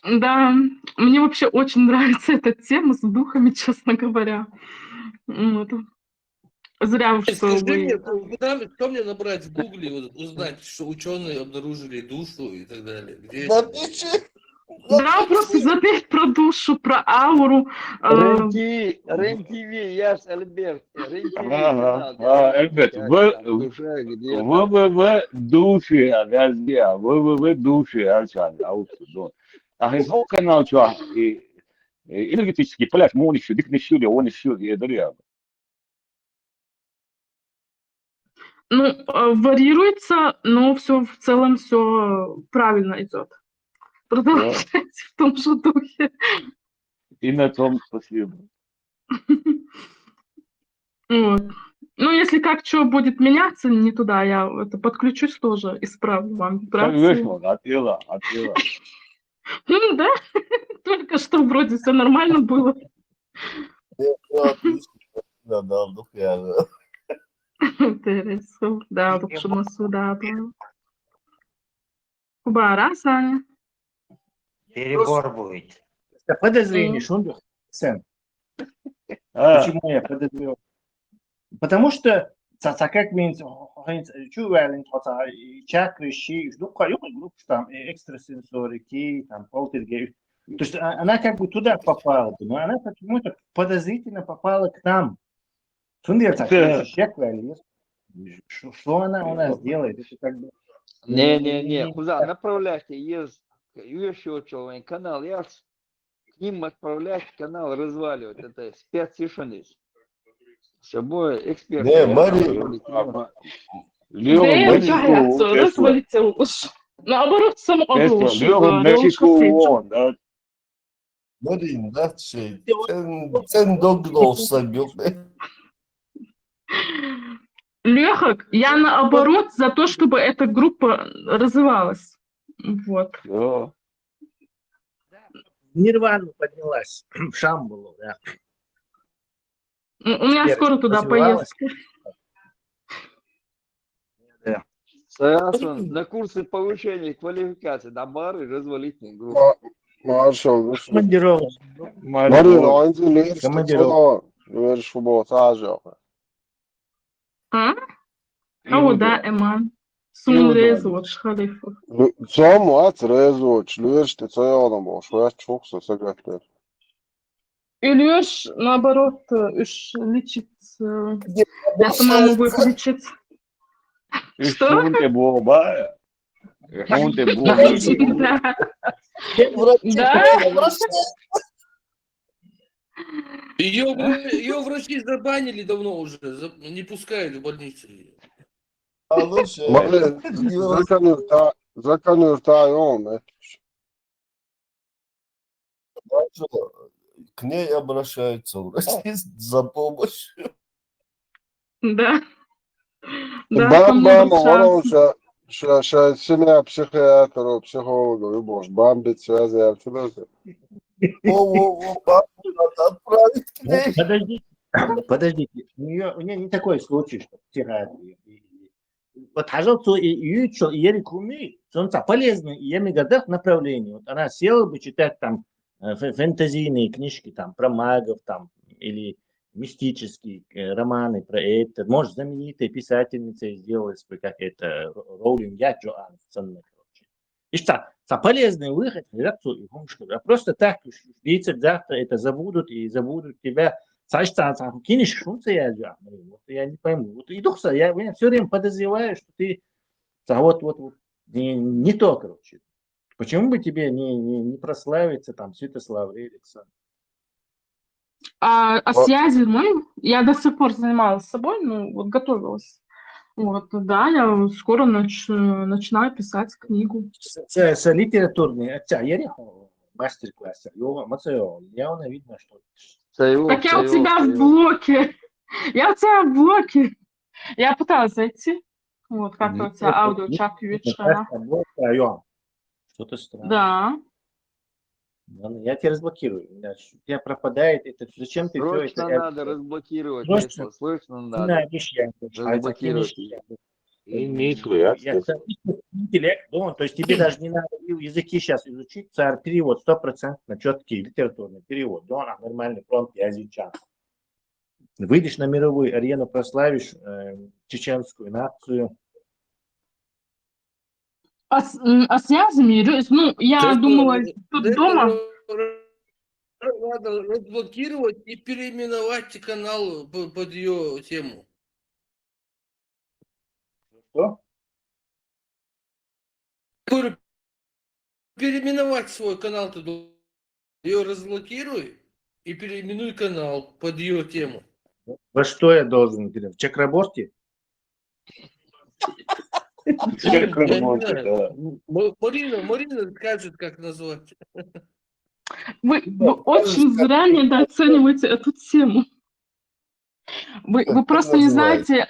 Да, мне вообще очень нравится эта тема с духами, честно говоря. Вот. Зря, что Скажи мне, вы... куда, что мне набрать в Гугле, вот, узнать, что ученые обнаружили душу и так далее. Где Да это? Ты че? Да, просто забей про душу, про ауру. э, Рен-ТВ, Рен-ТВ, яш Альберт. Рен-ТВ Ага, канал, а, где Альберт, там вы- там душа, где там. В В В души, а везде, а В В В души, а чё, а уж, ну. А из канал что, и, и энергетический пляж, мы не сюда, не сюда, он не сюда, я дарю. Ну, э, варьируется, но все в целом все правильно идет. Продолжайте в том же духе. И на том спасибо. Вот. Ну, если как что будет меняться не туда, я это подключусь тоже, исправлю вам Как вибрацию. вышло, отела, отела. М, Да, только что вроде все нормально было. Я, я отлично. Да, да, вдруг я же. Интересно. Да, лучше мы сюда. Да. Кубара, Саня. Перебор будет. Это подозрение, Мгм. шундук. Сэм, А, почему я подозреваю? Потому что ца ца как мин чувалин тоца чак вещи, жду каюк групп там э, экстрасенсорики, там полтергейст. То есть а- она как бы туда попала, но она почему-то подозрительно попала к нам. Шундук, так Да. чек вали. Что, что она у нас делает? Это как бы Не, не, не, куда направляйте, ез, ещё человек, канал, я к ним отправлять, канал разваливать, это спецсишенец. С собой эксперт. Не, Мари- Лева, Де Мари, тягаться, ну, развалите уж. Наоборот, Эсла, самообрушение. Лева, Мексику, вон, да. Блин, да, şey, sen, sen dog olsa yok. Лёха, я наоборот за то, чтобы эта группа развивалась. Вот. Да. в Нирвану поднялась, в Шамбалу, да. У у меня Теперь скоро туда развивалась. поездка. Да. Согласен, на курсы повышения квалификации, да, бары развалить группу. Ма- Маршал, ну что? Командировка. Марин, он здесь лишь Командировка. Лишь футбол, та же. А? О, да, Эман. Сун резоч, халифа. Цом ац резоч, лишь ты цоёна бош, ваш чухса сагатер. Или уж наоборот, э, уж лечить. э, Я сама могу их лечить. Что? Шунте боба. Шунте боба. Да. Врачи Да. такие, врачи. Ее, в- ее врачи забанили давно уже, за- не пускают в больницу. Её. А ну всё. Марин, заканюрта, заканюрта, он, э. К ней обращаются врачи за помощью. Да. Да, ко Бам, мне бам, он обращаются. ша, ша, ша, семья психиатра, психолога, любовь, бам, без связи, я всё равно. О, о, о, пап, надо отправить к ней. Подождите, подождите. У нее, у нее не такой случай, что психиатрия. Вот хажал цо и ючо и ерикуми, солнца полезный и еми гадах направление. Вот она села бы читать там э, фэ- фэнтезийные книжки там про магов там или мистические э, романы про это. Может, знаменитой писательницей сделалась бы, как это Ро- Роулинг, я Джоан Сенна, короче. И что, это полезный выход, редакцию и хумшку. А просто так, уж, уж, видите, завтра это забудут и забудут тебя. Саш, ца, ца, кинешь, шум ца я, я, вот я не пойму. Вот и дух ца, я, я все время подозреваю, что ты ца, вот, вот, вот, не, не то, короче. Почему бы тебе не, не, не прославиться там, Святослав Эриксон? А, о связи, ну, я до сих пор занималась собой, ну, вот готовилась. Вот, да, я скоро нач- начинаю писать книгу. С, с, с литературной, а ца, я не хо- мастер-класс, ца, йога, маца, йога, явно видно, что Так я у тебя в блоке. Я у тебя в блоке. Я пыталась зайти. Вот, как у тебя аудиочат вечера. Блок, а, йога. Что-то странное. Да. Ну, я тебя разблокирую. У меня, у тебя пропадает это. Зачем ты все это? Срочно надо разблокировать, Срочно. Если срочно Не надо. надо, видишь, я Разблокировать. я- И не слышно. Я интеллект, да, то есть тебе даже не надо и языки сейчас изучить, царь перевод стопроцентно четкий литературный перевод, да, нормальный фронт язычан. Выйдешь на мировую арену, прославишь э, чеченскую нацию. А с, м, а связями, ры- ну, я Ты что, думала, э, тут это дома. ра- ра- Надо разблокировать и переименовать канал п- под ее тему. Что? Говорю, переименовать свой канал ты должен. Ее разблокируй и переименуй канал под ее тему. Во что я должен? Где? В Чакраборти? Я не знаю. М- Марина, Марина скажет, как назвать. Вы, вы очень зря недооцениваете эту тему. Вы, вы просто не знаете,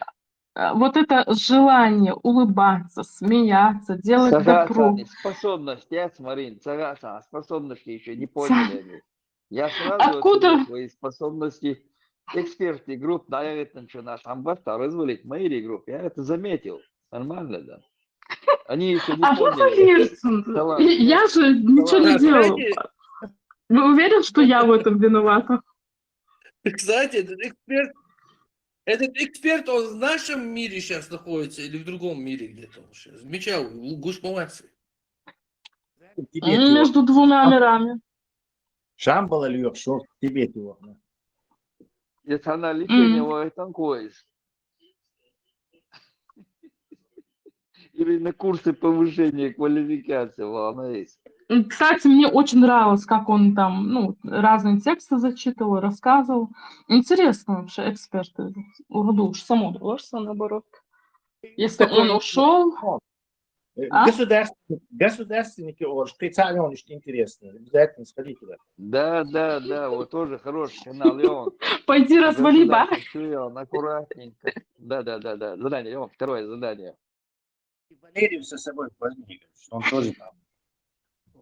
э, вот это желание улыбаться, смеяться, делать Сага добро. Сани, способность, я смотри, Сага Сани, способности еще не поняли они. Я сразу Откуда? оценил твои способности. Эксперты групп, да, я это начинаю там баста развалить, мои групп, я это заметил. Нормально, да. Они еще не А вы поняли. конечно, Талант. и я же ничего не А, делала. знаете, Вы уверены, что я в этом виновата? Кстати, этот эксперт, этот эксперт, он в нашем мире сейчас находится или в другом мире где-то? Он сейчас замечал, у Гушмавасы. Тибет его. Между двумя мирами. Шамбала льёк, что в Тибете его. И она лечение Мгм. в Айтанкоис. Или на курсы повышения квалификации волнуюсь. М, Кстати, мне очень нравилось, как он там, ну, разные тексты зачитывал, рассказывал. Интересно вообще эксперты. Урду уж само удовольствие, наоборот. Если он Такой ушел, Э, А? Государственники, государственники, о, специально он очень интересно. Обязательно сходите туда. Да, да, да, вот тоже хороший канал, и он. Пойди развали бар. Чуя, он аккуратненько. Да, да, да, да. Задание, Леон, второе задание. И Валерию со собой возьми, он тоже там.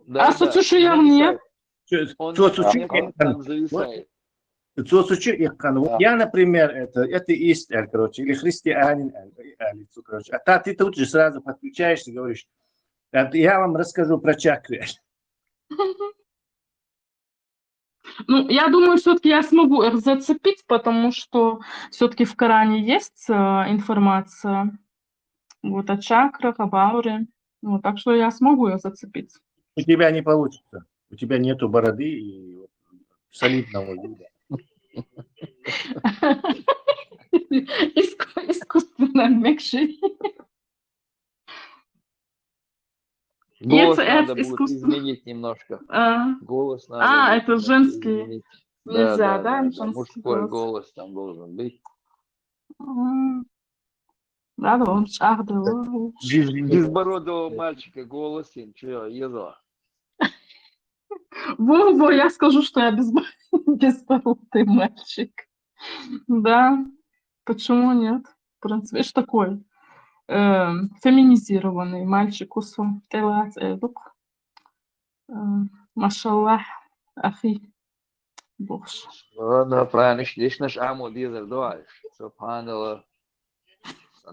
Да, А да. Сучуши я мне. Он Цо не- цучу он там зависает. Цо цучу иккан. Вот Да. я, например, это атеист, э, короче, или христианин, э, э, лицо, короче. А та ты тут же сразу подключаешься, говоришь: «Это я вам расскажу про чакры». Ну, я думаю, все-таки я смогу их зацепить, потому что все-таки в Коране есть э, информация вот о чакрах, об ауре. Вот, так что я смогу их зацепить. У тебя не получится. У тебя нету бороды и вот солидного вида. Иску- Искусственно мягче. Голос Это надо будет искусственно. Изменить немножко. А, Голос надо А, будет это немножко женский. Изменить. Нельзя, Да, да, да, женский мужской голос? Голос там должен быть. М. Да, да, он шахты. Без, безбородого мальчика голос им, чё, Езо? Во, во, я скажу, что я без, безбородый мальчик. Да, почему нет? В принципе, что такое? Эм, феминизированный мальчик, усу, телац, эдук. Эм, Машаллах, ахи. Боже. Ладно, правильно, здесь наш Аму Дизер, да, субханаллах.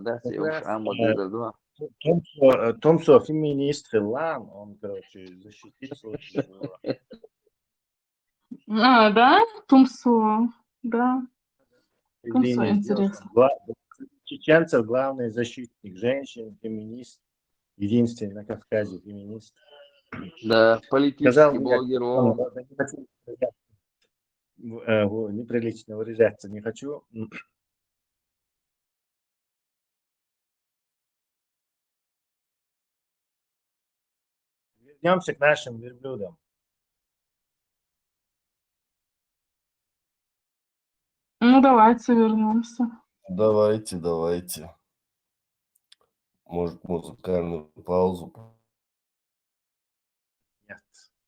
Да, все уж Аму Дизер, да. Томсо, э, Томсо феминист Хилан, он, короче, защитит своего. А, да? Тумсо, да. Тумсо, Евгений интересно. Гла- Чеченцев главный защитник женщин, феминист, единственный на Кавказе феминист. Да, политический Сказал, я- блогер, о. Не хочу, э, в- неприлично выражаться не хочу. Вернемся к нашим верблюдам. Ну, давайте вернемся. Давайте, давайте. Может, музыкальную паузу? Нет,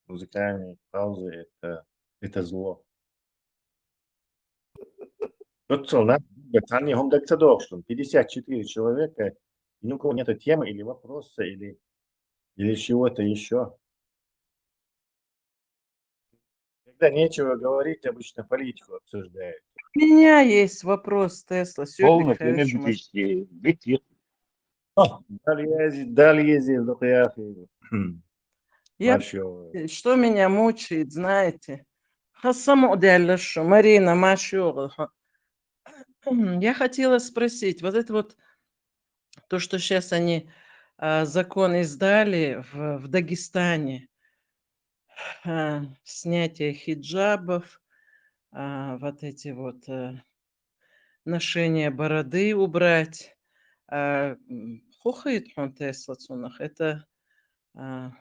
музыкальные паузы это, это зло. Вот что, на, Тани Хондакцадокшн, пятьдесят четыре человека, и ни у кого нету темы или вопроса, или, или чего-то еще. Когда нечего говорить, обычно политику обсуждают. У меня есть вопрос, Тесла. Сегодня Полный хорошо. климатический вид. Дальше, дальше, ну, я, Я, Маршо. Что меня мучает, знаете? Хасам удаллашу, Марина Машура. Я хотела спросить, вот это вот, то, что сейчас они, а, закон издали в, в Дагестане, а, снятие хиджабов, а, вот эти вот, э, ношение бороды убрать. А, м, хӀу хет хьона тесла цунах? Это, а,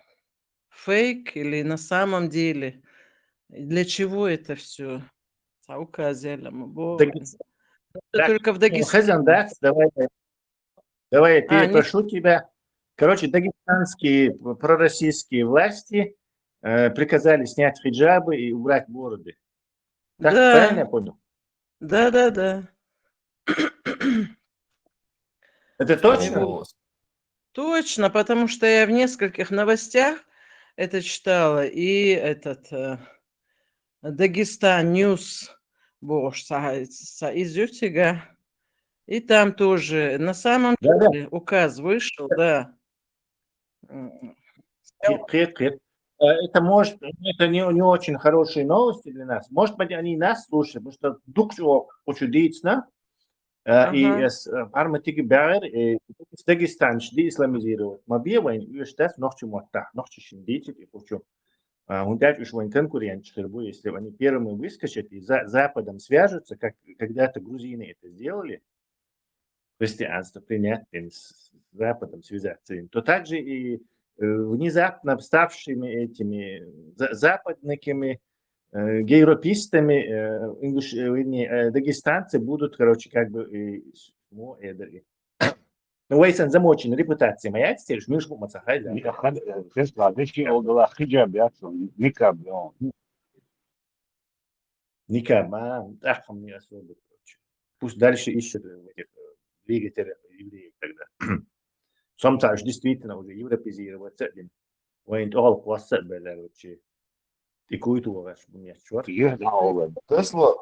фейк или на самом деле? Для чего это все? Цхьа указ яьлла ма боху. Дагестан. Это только в Дагестане. Хазан, да? Давай, давай, я А, не перепрошу тебя. Короче, дагестанские п-, пророссийские власти, э, приказали снять хиджабы и убрать бороды. Так, Да. Правильно я понял? Да, да, да. Это точно? Они будут. Точно, потому что я в нескольких новостях это читала, и этот, э, Дагестан Ньюс бохуш цхьа, цхьа из ю цига. И там тоже, на самом Да, да. деле, указ вышел, да. М, Кхет, кхет, кхет. Э, это может, это не, не очень хорошие новости для нас. Может быть, они нас слушают, потому что дукха чӀогӀа кху чу дийцина, э, и Ага. эс, э, парматиги бягӀер, э, Дагестанаш деисламизировать ма бе вайн, уьш дац нохча маттахь, нохчашна дийцит и кху чу. А, хӀунда аьлча уьш вайн конкуренташ хир бу, если они первыми выскочат и за Западом свяжутся, как когда-то грузины это сделали, христианство принять, с, с Западом связаться, то также и, э, внезапно ставшими этими за западниками, э, европейцами, э, ингуш э, вернее, э, дагестанцы будут, короче, как бы, э, с мо эдер и Ну, вай сан замочен репутация моя, теперь уж миш бу ма ца хай, да? Ни хан, э, тесла, деши олдала хиджаб яц, никаб, ё. Никаб, а, тӀаккха не особо, короче. Пусть дальше ищут, э, этих, э, двигателя евреев тогда. Сом ца уж действительно уже европезироваться, блин. Вайн тӀехула кхосса а беллар вачи. ТӀекхуьйту вахаш бу нечвар. Тесла,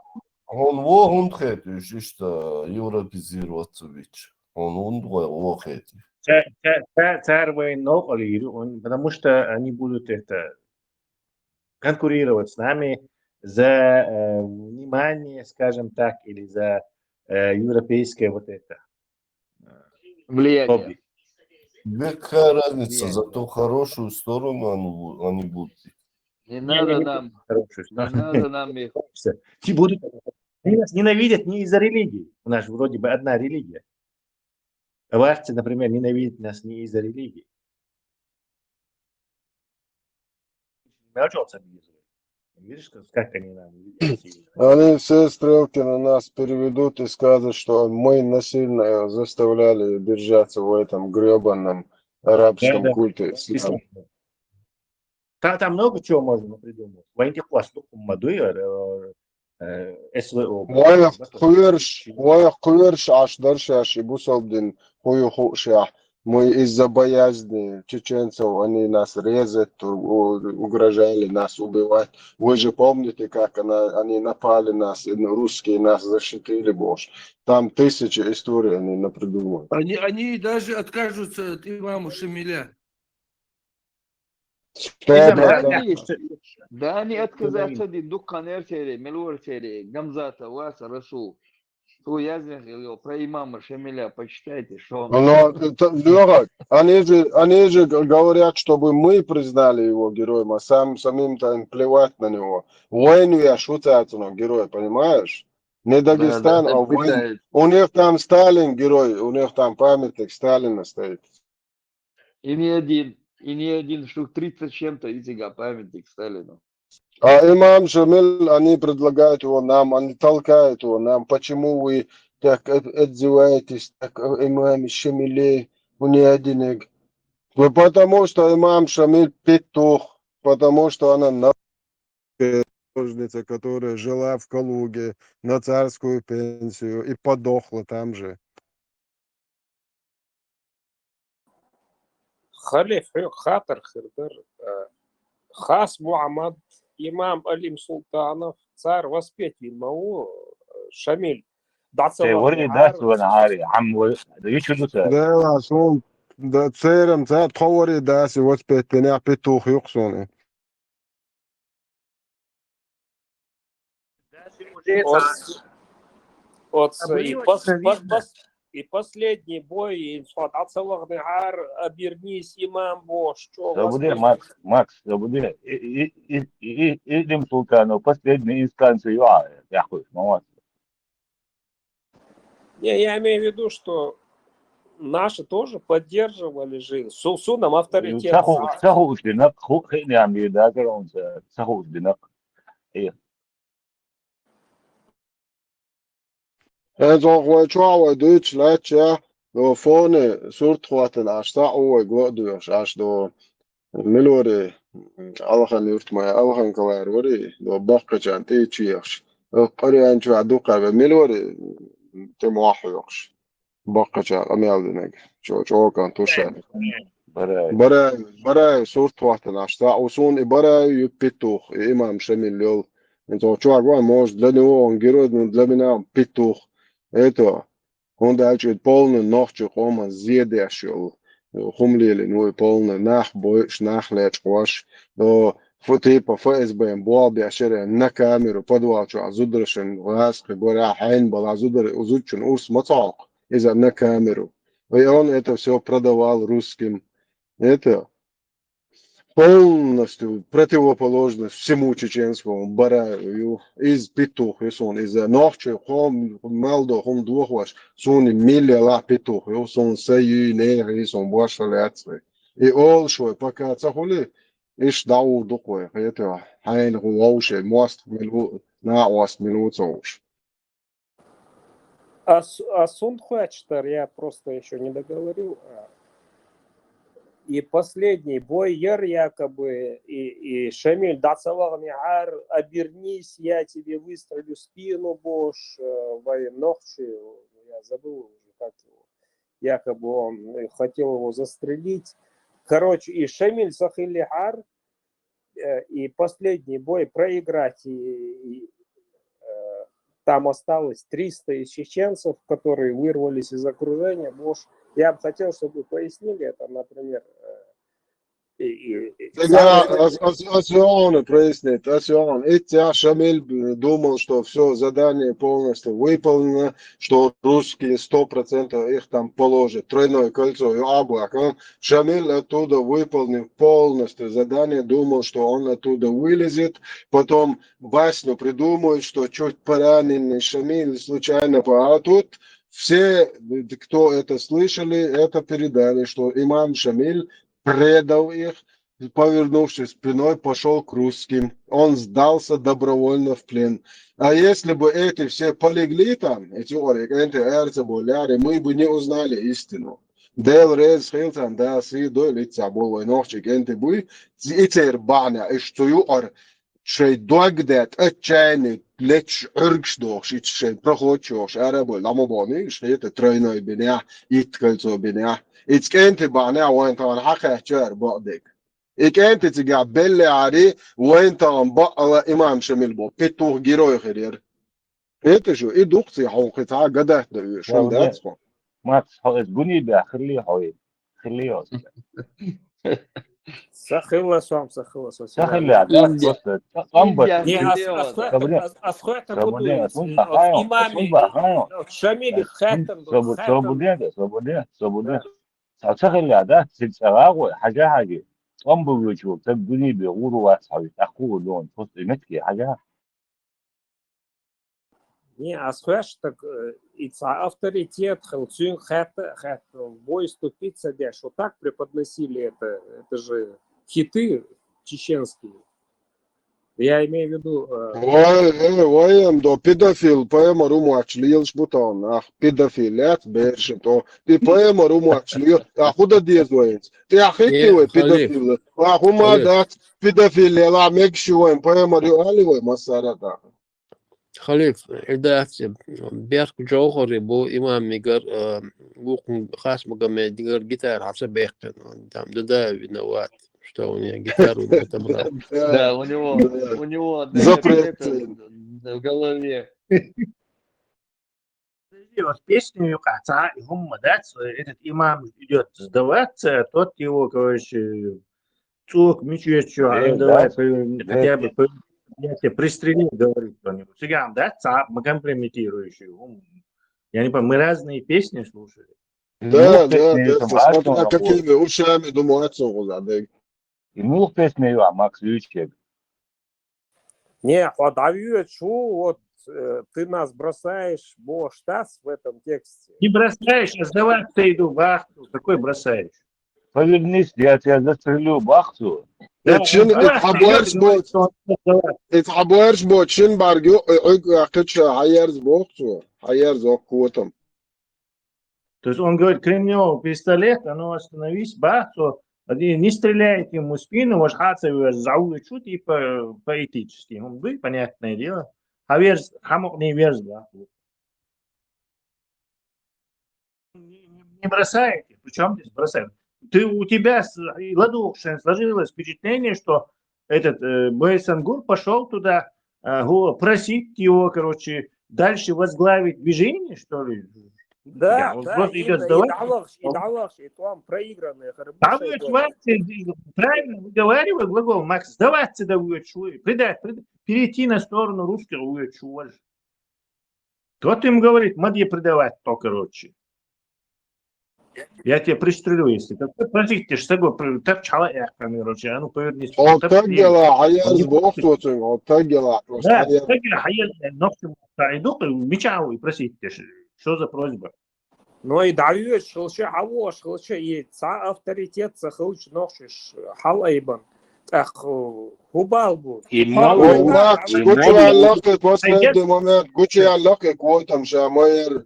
хьуна во хӀунда хеташ иштта европезироваться вича? Хьуна хӀунда во хеташ? Ца-, ца-, ца-, цар вайн новкъа лийр ю, он, потому что они будут это, конкурировать с нами за, э, внимание, скажем так, или за, э, европейское вот это, э, Влияние. Хобби. Какая разница, Влияние. Зато в хорошую сторону оно бу-, они будут. Не Не, надо не, не нам, хорошую не сторону. Надо нам их. Всё. Те будут, они нас ненавидят не из-за религии. У нас же вроде бы одна религия. Аварцы, например, ненавидят нас не из-за религии. Мягче он сам не знает. Видишь, как, как они нам видят сильно. Они все стрелки на нас переведут и скажут, что мы насильно заставляли держаться в этом грёбаном арабском Да, да. культе ислама. Ислам. Та-, там много чего можно придумать. Вайн тӀехула дукха ма дуй, э, э, СВО. Вай кхуьрш, вай кхуьрш Ӏаш дара шаьш и бусалба дин хӀу ю хууш яхь. Мы из-за боязни чеченцев, они нас резать, у-, угрожали нас убивать. Вы же помните, как она, они напали нас, и русские нас защитили, боже. Там тысячи историй они напридумывали. Они, они даже откажутся от имама Шамиля. Сто процентов. Да, они, да, они отказаться дин дуккха нерсери, мелур сери, Гамзата, Васа, Расул. Цу яздина хилла йолу про имама Шамиля, почитайте, что он Но, это, лёгок, они же, они же г-, говорят, чтобы мы признали его героем, а сам, самим-то им плевать на него. Войну я шуцацуно герой, понимаешь? Не Да, да, Дагестан, а он войну. Пытается. У них там Сталин герой, у них там памятник Сталина стоит. И не один, и не один, штук тридцать с чем-то, и цига памятник Сталину. А имам Шамиль, они предлагают его нам, они толкают его нам. Почему вы так от-, отзываетесь так о имаме Шамиле, у неодинок? Ну, потому что имам Шамиль петух, потому что она на-, художница, которая жила в Калуге на царскую пенсию и подохла там же. Халиф, хьоьга хаттар хир дара, а, Хас Мухьаммад, имам Алим Султанов, цара воспеть вина ма ву, а, Шамиль? Э, вари дац ван гӀари, хьан вай, ю чу ду цара? Да, суна, да, церан, цара тхо вари дац и воспеть винехь петух юкъа суна. Оц-, Вот, и, пос, пос, пос, и последний бой, и что, дӀа ца ваханехьара, обернись, имам, бо, что у вас... Забуди, Макс, Макс, забуди. И, и, и, и, и Ибн Султанов, последняя инстанция, я, я хуй, ну вот. Не, я имею в виду, что наши тоже поддерживали же. Су, су нам авторитет. Саху, саху уж динак, ху, хи, не, ам, да, он, саху уж динак. И ХӀанз вай чохь вай дуьйцуш лаьттача, до фоне сурт хӀоттина Ӏаш, цхьаъ ву вай го а доьхуш Ӏаш, до мила варий, Алхан юрт ма, Алхан Калара варий, до баккхачарна тӀе чу ехаш. Къуръан чохь дукха вай мила варий, тӀе мохь хьоькхуш. Баккхача къамел динарг. Чо-, чӀогӀа кӀант ву шен. Бараев. Бараев, Бараев сурт хӀоттина Ӏаш, цхьаъ ву суна и Бараев ю, Петух, и имам Шамил йолу. ХӀинца чохь ван, может, для него он герой, но для меня он петух. Это, хӀунда аьлча и полный нохчийн къоман зе деш йолу, хӀума лелийна ву и полный, нах бойуш, нах лечкъош, о, фу, типа ФСБ-н болх беш яра, на камеру подвал чохь зударшна гӀазкхи бара, хьайна бала зудар, зудчун урс ма ца хьокху, иза на камеру. И он это всё продавал русским. Это, полностью противоположность всему чеченскому Бараеву ю. Иза петух ю суна, иза нохчийн къоман мел долу хӀума дохош, суна милла лахь петух ю, суна са юй, нехан юй, суна бошха лаьцна. И олуш вай пока ца хуьлий, иштта дӀагӀур ду-кх вай, хетий, хьайна хӀун вовшийн мостагӀ мила ву, накъост мила ву ца хууш. А с-, а сунтхвачтар, я просто ещё не договорил. А, и последний бой яр якобы, и, и Шамиль дӀа ца ваханехьара, обернись, я тебе выстрелю в спину, бо, э, вай нохчи, я забыл уже, как его. Якобы он, э, хотел его застрелить. Короче, и Шамиль ца хиллехьара, э, и последний бой проиграть, и, и, э, там осталось триста из чеченцев, которые вырвались из окружения. Может, я бы хотел, чтобы вы пояснили это, например, э, и, и, и Ас, ас, ас, ас йоьхна прояснить, ас йоьхна. И цхьа Шамиль думал, что всё, задание полностью выполнено, что русские сто процентов их там положат. Тройное кольцо, и Абу Акан. Шамиль оттуда выполнил полностью задание, думал, что он оттуда вылезет. Потом басню придумают, что чуть пораненный Шамиль случайно по-, а тут все, кто это слышали, это передали, что имам Шамиль предал их, повернувшись спиной, пошёл к русским. Он сдался добровольно в плен. А если бы эти все полегли там, эти орик, эти эрца боляре, мы бы не узнали истину. Дела реза хилла царна, Дала сий дойла, и цхьа болу вай нохчий кӀентий буй, и церан бахьана, и шу цу юкъара шайн дог де, тӀе чайни леташ Ӏуьргаш дохуш, и шайн проход чохуш, ара а бой, ламо боху, и шу хета тройной бинехь, итт кольцо бинехь. И цу кӀентий бахьана вайн тахана хьакхаьчча ара бакъдерг. И кӀентий цигахь беллехьара, вайн тахана бакъала имам Шамиль бо, петух герой хир яра. ХӀета шу, и дукха цхьа хьо кхин цхьа а гадатта дан оьшу, хӀун дац хьо? Макс, хьо эс гуни бехь хилли хьо и? Хилли хьо? Са хилла сом, са хилла сом. Са хилла, да, просто, амба. Не, ас, ас, ас, ас, ас, Шамиль хаьттар, хаьттар. Свободен, свободен, свободен. Ца ца хилла, да, цигахь гӀой, хьажа хьаги. Амба вуьйчу, ца гуни бе, гӀур вац хьо, тӀаккха гӀур дон, просто метке хьажа. Не, ас хоьш так, э, и цхьа авторитет хилла, цуьнга хаьтта, хаьтта, бой ступиться деш, вот так преподносили это, это же хиты чеченские. Я имею в виду, э, вай, э, вай, эм, до педофил, поэма румач лелаш бу тахана, ах, педофил, яц, берша, то, и поэма румач лел, а худа деза вай, ты ахи, э, вай, халиф, педофил, а хума, халиф, дац, педофил, ла мегши вай, поэма рю али вай, масара, да. Халиф, и дац, берк Джохари бу имам мигар, э, вукхун хас Магомед дигар гитара хьаса бехкан, там, да, да, виноват, что у меня гитару не отобрал. Да, у него, у него запрет в голове. Подожди, вот песню юкъа, ца, и хумма, да, ц-, этот имам идёт сдаваться, а тот его, короче, цук, мичу, чё, а ну давай, это, хотя бы, это, Я тебя пристрелю, говорит кто-нибудь. Циган, да? Цап, мы компрометирующие. М. Я не понимаю, мы разные песни слушали. Да, да, да, смотря какими ушами думаю, отцу да. И мух песня, Макс Лючек. Не, подавит шу, вот э, ты нас бросаешь, бо штас в этом тексте. Не бросаешь, а сдаваться иду, бахту. Какой бросаешь? Повернись, я тебя застрелю, бахту. Чин итхабуарш бо, итхабуарш бо, чин баргю, ой, кыч, хаяр сбохту, хаяр зоккутам. То есть он говорит, кремневый пистолет, а ну остановись, бахту, не стреляйте ему в спину, может, хаца его зовут, что типа поэтически. Он бы, понятное дело. А верз, хамок не верз, бахту. Не бросаете. Причем здесь бросаем? Ты у тебя ладушин сложилось впечатление, что этот э, Бойсангур пошел туда э, просить его, короче, дальше возглавить движение, что ли? Да, да, просто идет сдавать. Идалахш, идалахш, и там проигранные. Правильно выговариваю глагол, Макс, сдаваться да вы предать, предать, перейти на сторону русского вы чего же. Тот им говорит, мадья предавать то, короче. Я тебя пристрелю, если так. Подождите, что такое? Так чала я, короче, а ну повернись. Ол так дела, хаяр сбох тотун, ол так дела. Да, так дела, хаяр, но что, иду, мечау и просить, что за просьба? Но и давишь, хылча, хавош, хылча, и ца авторитет, ца хылч нохшиш, хал айбан. Так, хубал бу. И мало, Макс, гучу аллахты последний момент, гучу аллахты квотам шамайр.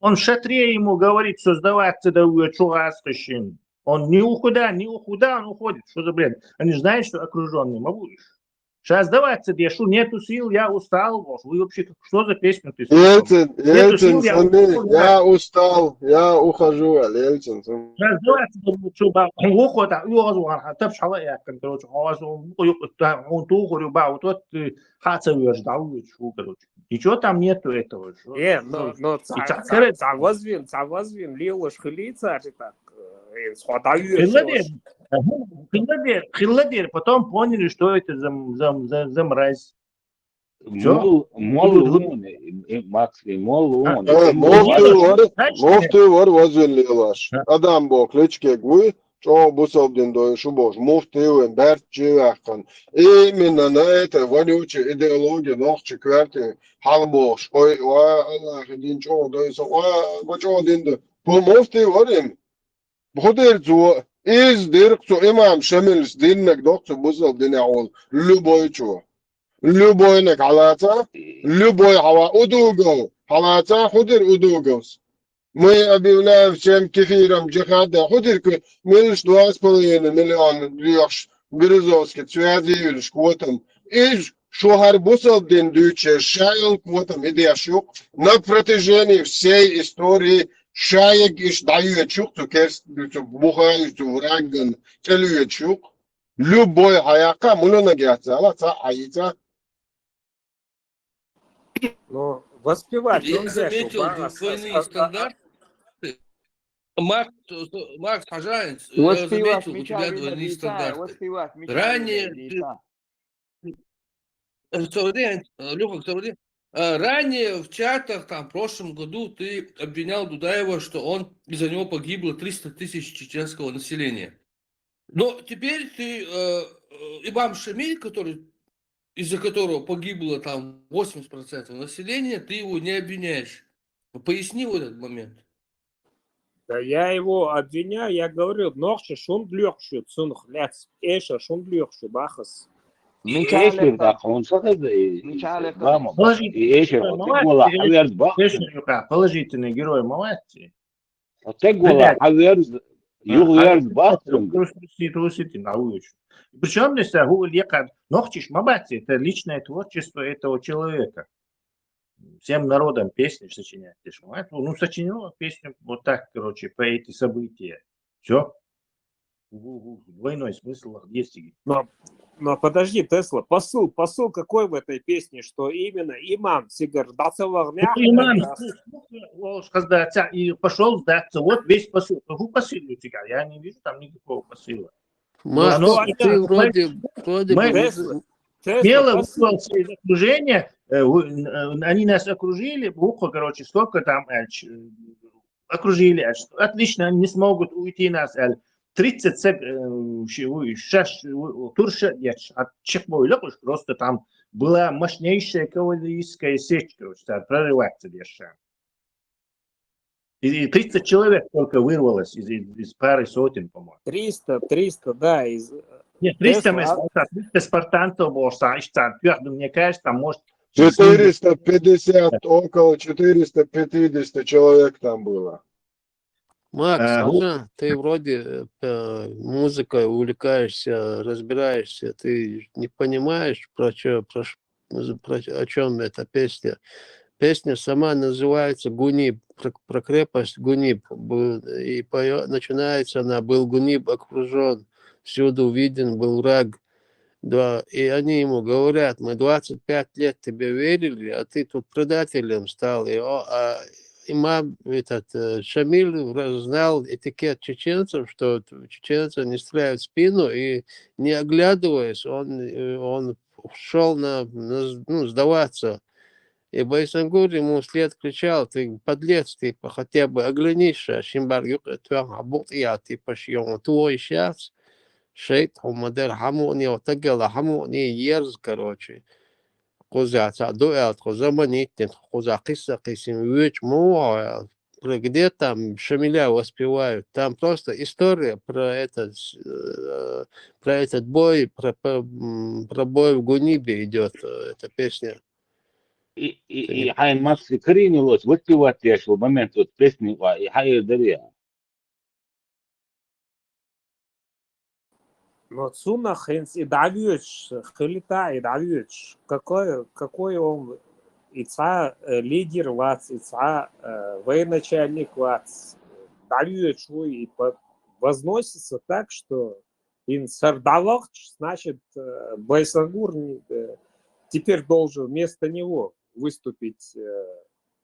Он шатре ему говорит, что сдаваться да вы чугаскашин. Он ни у куда, ни у куда он уходит. Что за бред? Они же знают, что окруженный, могу. Сейчас сдаваться, я шу, нету сил, я устал. Вы вообще, что за песню ты слышал? Ельцин, Ельцин, я устал, я ухожу, Ельцин. Сейчас сдаваться, что, ухода, ухода, тапшала я, короче, он тухурю, ба, вот, вот, хаца, короче. Ничего там нету этого. Э, но, но ца возвин, ца возвин, лилош хылица, так, хилладер, хилладер, потом поняли, что это за, за, за, за мразь. Мол, мол, Макс, мол, мол, ты вор, возвин лилош. Адам бо, кличке гуй, чо бусалдин дой, шубош, муфтивен, бертчивахкан. Именно на это вонючая идеология, нохчи кверти, халбош, ой, ва, Аллах, дин чо дой, со, ва, го чо дин дой. Бу муфти вор им. Бу дер зу, из дирк цу имам Шамилс диннек дох цу бусалдин яул, любой чо. Любой нек халаца, любой хава удугов, халаца худир удуговс. Мы объявляем всем кефиром джихада, худир ку милш два с половиной миллиона дюхш Березовский связи юлш квотам. Иж шухар бусалдин дюче шайл квотам идея шук. На протяжении всей истории шаек иш даю чук, цу керст, цу бухай, цу враган, целую чук. Любой хаяка, мулюна гяца, ала ца айца. Ну, воспевать Я заметил двойные стандарты. Макс, Макс Хажаев, я заметил у тебя двойные стандарты. Ранее ты... Леха, ранее в чатах, там, в прошлом году ты обвинял Дудаева, что он, из-за него погибло триста тысяч чеченского населения. Но теперь ты, э, э, имам Шамиль, который, из-за которого погибло там восемьдесят процентов населения, ты его не обвиняешь. Поясни вот этот момент. Да я его обвиняю, я говорю, нохчи шундлёхчу, цунх, ляц, эша шундлёхчу, бахас. Микаэль так, он сахаз, и мама, и эша, вот так была, а верт бах. Положительный герой, молодцы. Вот так была, а верт, юг верт бах. Причем здесь, а, гу, лекар, нохчиш, мабаци, это личное творчество этого человека. Всем народам песни сочинять. Ну, сочинил песню вот так, короче, по эти события. Все. Двойной смысл есть. Но, но подожди, Тесла, посыл, посыл какой в этой песне, что именно имам сигар дацавагня? Имам и пошел сдаться. Вот весь посыл. Какой посыл у тебя? Я не вижу там никакого посыла. Макс, Ну, ты вроде, вроде мы- бы Тесла, Смело Тесла, вырвался из окружения, э, у- э, они нас окружили, буква, короче, сколько там, э, ч- окружили, э, что отлично, они не смогут уйти нас, э, тридцать сек- э, ши- у- шаш- у- у- турша, я ч- от чехбойлок уж просто там была мощнейшая кавалерийская сеть, короче, там прорываться дальше. И, и тридцать человек только вырвалось из, из, из пары сотен, по-моему. Триста, триста, да, из... Нет, триста Тесла, мест, триста спартанцев было, что, что, мне кажется, там, может, Четыреста пятьдесят, около четыреста пятидесяти человек там было. Макс, Э, слушай, ты вроде э, музыкой увлекаешься, разбираешься, ты не понимаешь, про что, про, ш- про, о чем эта песня. Песня сама называется Гуниб, про, про крепость Гуниб. Бу- И поё- начинается она: «Был Гуниб окружен, всюду виден был враг». Да, и они ему говорят: «Мы двадцать пять лет тебе верили, а ты тут предателем стал». И, о- а имам, этот э, Шамиль, вра- знал этикет чеченцев, что т- чеченцы не стреляют в спину, и, не оглядываясь, он, э, он шел на, на с- ну, сдаваться. И Байсангур ему вслед кричал: «Ты подлец, ты по- хотя бы оглянись, а Шимбар юк, э, твоя бут я, ты пошёл, твой сейчас». Шейт, хумадер, хамуни, отагела, хамуни, ерз, короче. Куза, ца дуэл, куза манитин, куза киса, кисим, вич, му, про где там Шамиля воспевают. Там просто история про этот, э, про этот бой, про, про, м, про бой в Гунибе идет э, эта песня. И, и, и хай Макс и Карини лос, вот ты вот я шел момент, вот песни, ва, и хай дарья. Но цунах хинц и давьёч, хилита и давьёч. Какой, какой он и ца э, лидер вац, и ца э, военачальник вац, давьёч и по- возносится так, что ин сардалахч, значит, э, Байсангур не- э, теперь должен вместо него выступить э,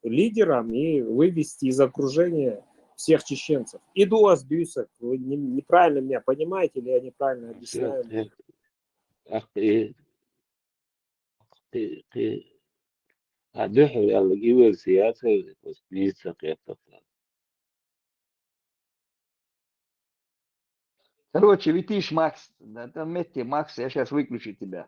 лидером и вывести из окружения всех чеченцев. И Дуас Дюсак, вы не- неправильно меня понимаете, или я неправильно объясняю? Ах, и, и, и, а духу я лгивер сиятел, вот не сакъятта. Короче, видишь, Макс, на этом месте, Макс, я сейчас выключу тебя.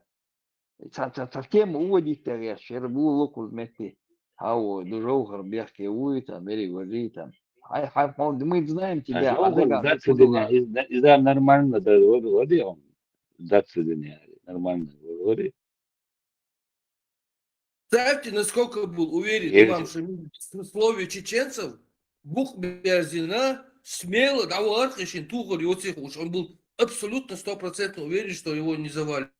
Со- со- Совсем уводить ты, я черву локу вместе. Ау, дужоу харбяхке уй, там, или гожи, там. Ай, хай, хай, мы знаем тебя, а Азовгар дага, дацидиня, из- из- да, нормально, да, вот, вот и он. Дацидиня, нормально, вот и. Представьте, насколько был уверен Я имам Шамиль в слове чеченцев, бух берзина, смело, да, вархишин, тугъар, йоцих уж. Он был абсолютно стопроцентно уверен, что его не завалят.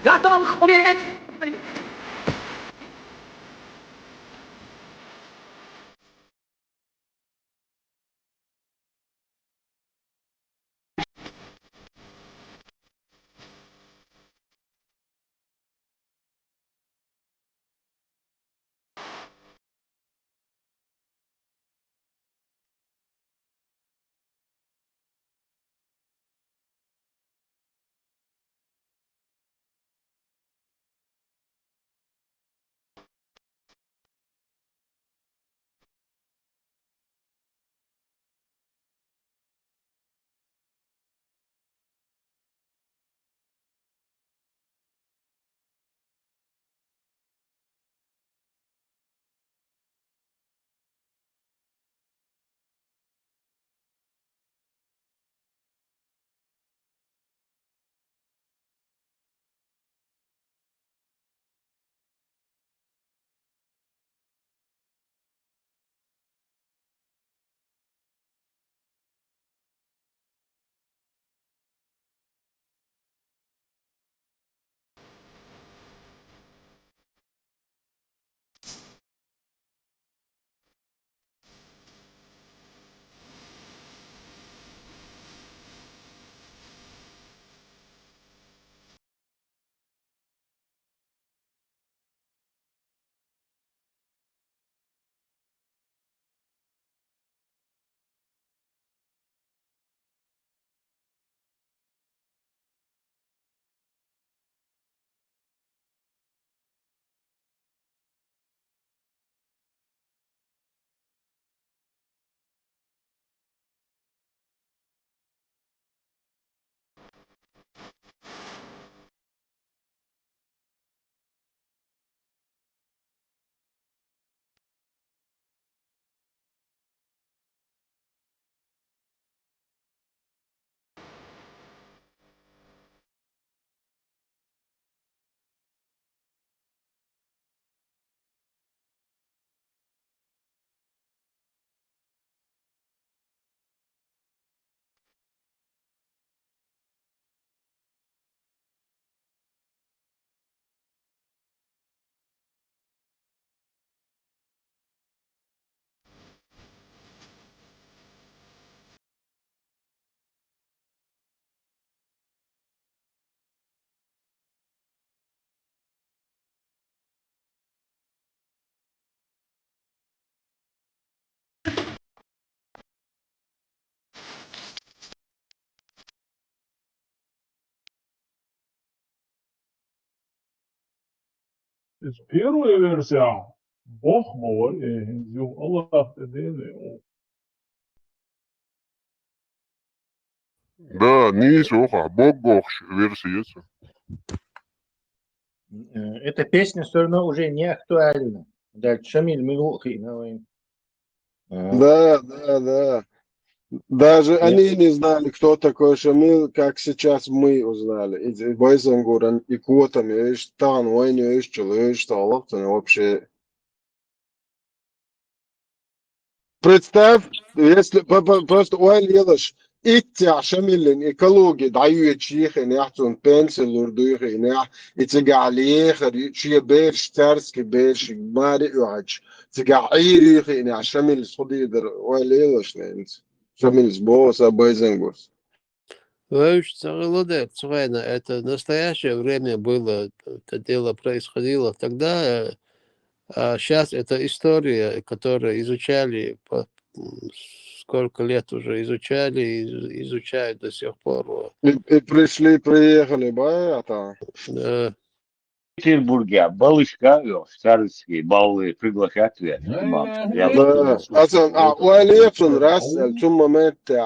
Готов умереть. Из первая версия. Бог говорит, э, Аллах, э, Да, нийса ва-кх, боггохш версия ца. Э, эта песня всё равно уже не актуальна. Да, Шамиль, мы лохи, давай. А. Да, да, да. Даже Нет. они не знали, кто такой Шамиль, как сейчас мы узнали. И, и Байзангуран, и Котам, и Штан, Вайни, и Чулы, и Шталов, вообще. Представь, если по- по- просто ойла елаш, итт Шамилан экологи дӀайоьдуш йихинехь, цунна пенсилур дуьйхинехь, и цигахь лехар, шен бераш, цаьрски бераш, маре оьхьачу, цигахь Ӏийр юьйхинехь, Шамилс хӀун дийр дара, ойла елаш ненца. Шамилс боху сан Байзангурс. Вевзаш ца хилла дела, цу хенахь это настоящее время было, это дело происходило тогда, э, а щас это история, которую изучали по, м, сколько лет уже изучали и из- изучают до сих пор. Вот. И, и пришли, приехали, ба, а там. Да. Петербурге баллышка, э, цаьрски баллы приглашать веш, имам. Да, асан, а, ойла ецун раз, э, цу моментте,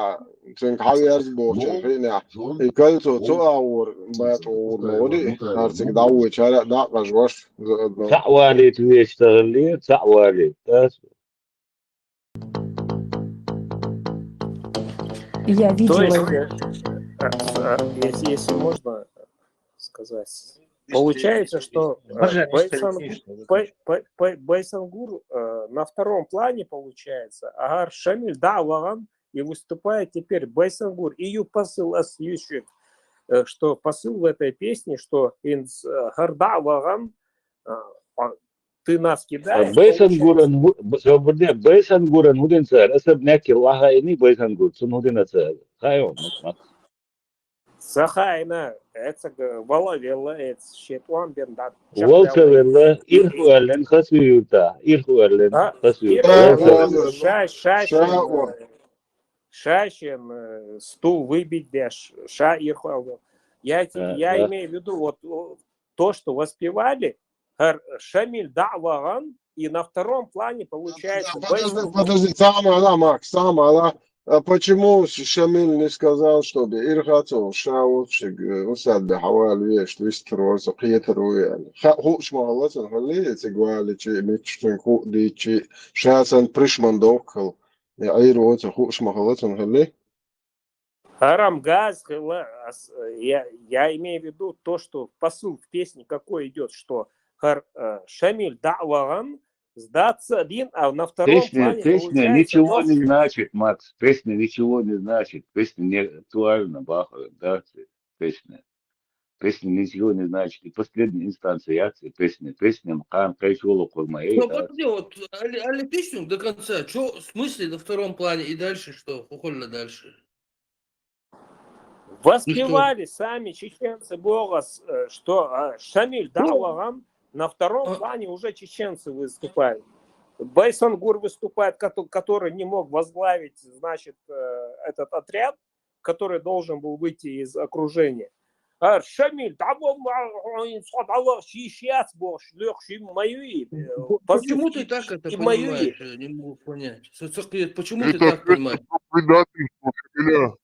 цуьнга хьаверза бохучун хиъна, и кольцо цу агӀор баьтта гӀур ма вари, хӀара цига дӀавоьдучара а дакъажош. Цхьаъ валийта везаш ца хилла, цхьаъ валийта. Я То видела есть, её. э, э, э, если, если можно сказать, получается, что, э, Байсан-, Бай-, Бай-, Байсангур, э, на втором плане получается, а Шамиль, да, вагӀан, и выступает теперь Байсангур, и ю посыл ас юьйцуш. э, что посыл в этой песне, что инс, э, хӀара дӀа а вахана, э, а, ты нас кидаешь, Бейсан получается. гуран, бу- б- б- бейсан гуран хӀун да цар, аса б неккил лаха ини бейсан гур, цун хӀун да цар. Хайо, ма- ма- Ца хайна, эцаг вала велла, эц шетван бен да. Вал ца велла, ирху аллен хасу юрта, ирху аллен А, хасу ир- юрта. Вал Да, ца- да. Ша, ша, Ша, шен, о. э, ша, шен, э, стул выбить деш, ша, ирху аллен. Я, те- Да, я да. имею в виду вот о, то, что воспевали, хӀара Шамил дӀа а вахана, и на втором плане получается Подожди, Бейсан. подожди, самала, Макс, самала. А почему Шамил не сказал, чтобы ирхацо шаут шиг усад да хавал веш, что истрорса, кхетару яли? Ха, хуш махалла цун хали, эциг вали чи, мичтун ху ди чи, шасан пришман докхал. Я айру оца хуш махалла цун хали. Харам газ хила, ас- я, я имею в виду то, что посыл в песне какой идет, что хӀара, э, Шамил дӀа а вахана, сдаться один, а на втором Песня, плане песня получается ничего нос- не значит, Макс. Песня ничего не значит. Песня не актуальна, баха, да, песня. Песня ничего не значит. И последняя инстанция, я, песня, песня, мкан, кайшолу курма, эй, Ну, да. подожди, вот, али, али песню до конца. Что, в смысле на втором плане и дальше что? Хухолла дальше. Воспевали сами чеченцы богас, э, что, а, Шамил дӀа а вахана, на втором А. плане уже чеченцы выступают. Бейсан гур выступает, кото- который не мог возглавить, значит, э, этот отряд, который должен был выйти из окружения. А Шамил дӀа а вахана, он схо дӀа а вахана, ши шиац бохуш, лёх ши маюи, э, Почему ты и- так это и маюи. Понимаешь? Я не могу понять. Со- со- Почему ты Это так понимаешь? предательство, Шамиля.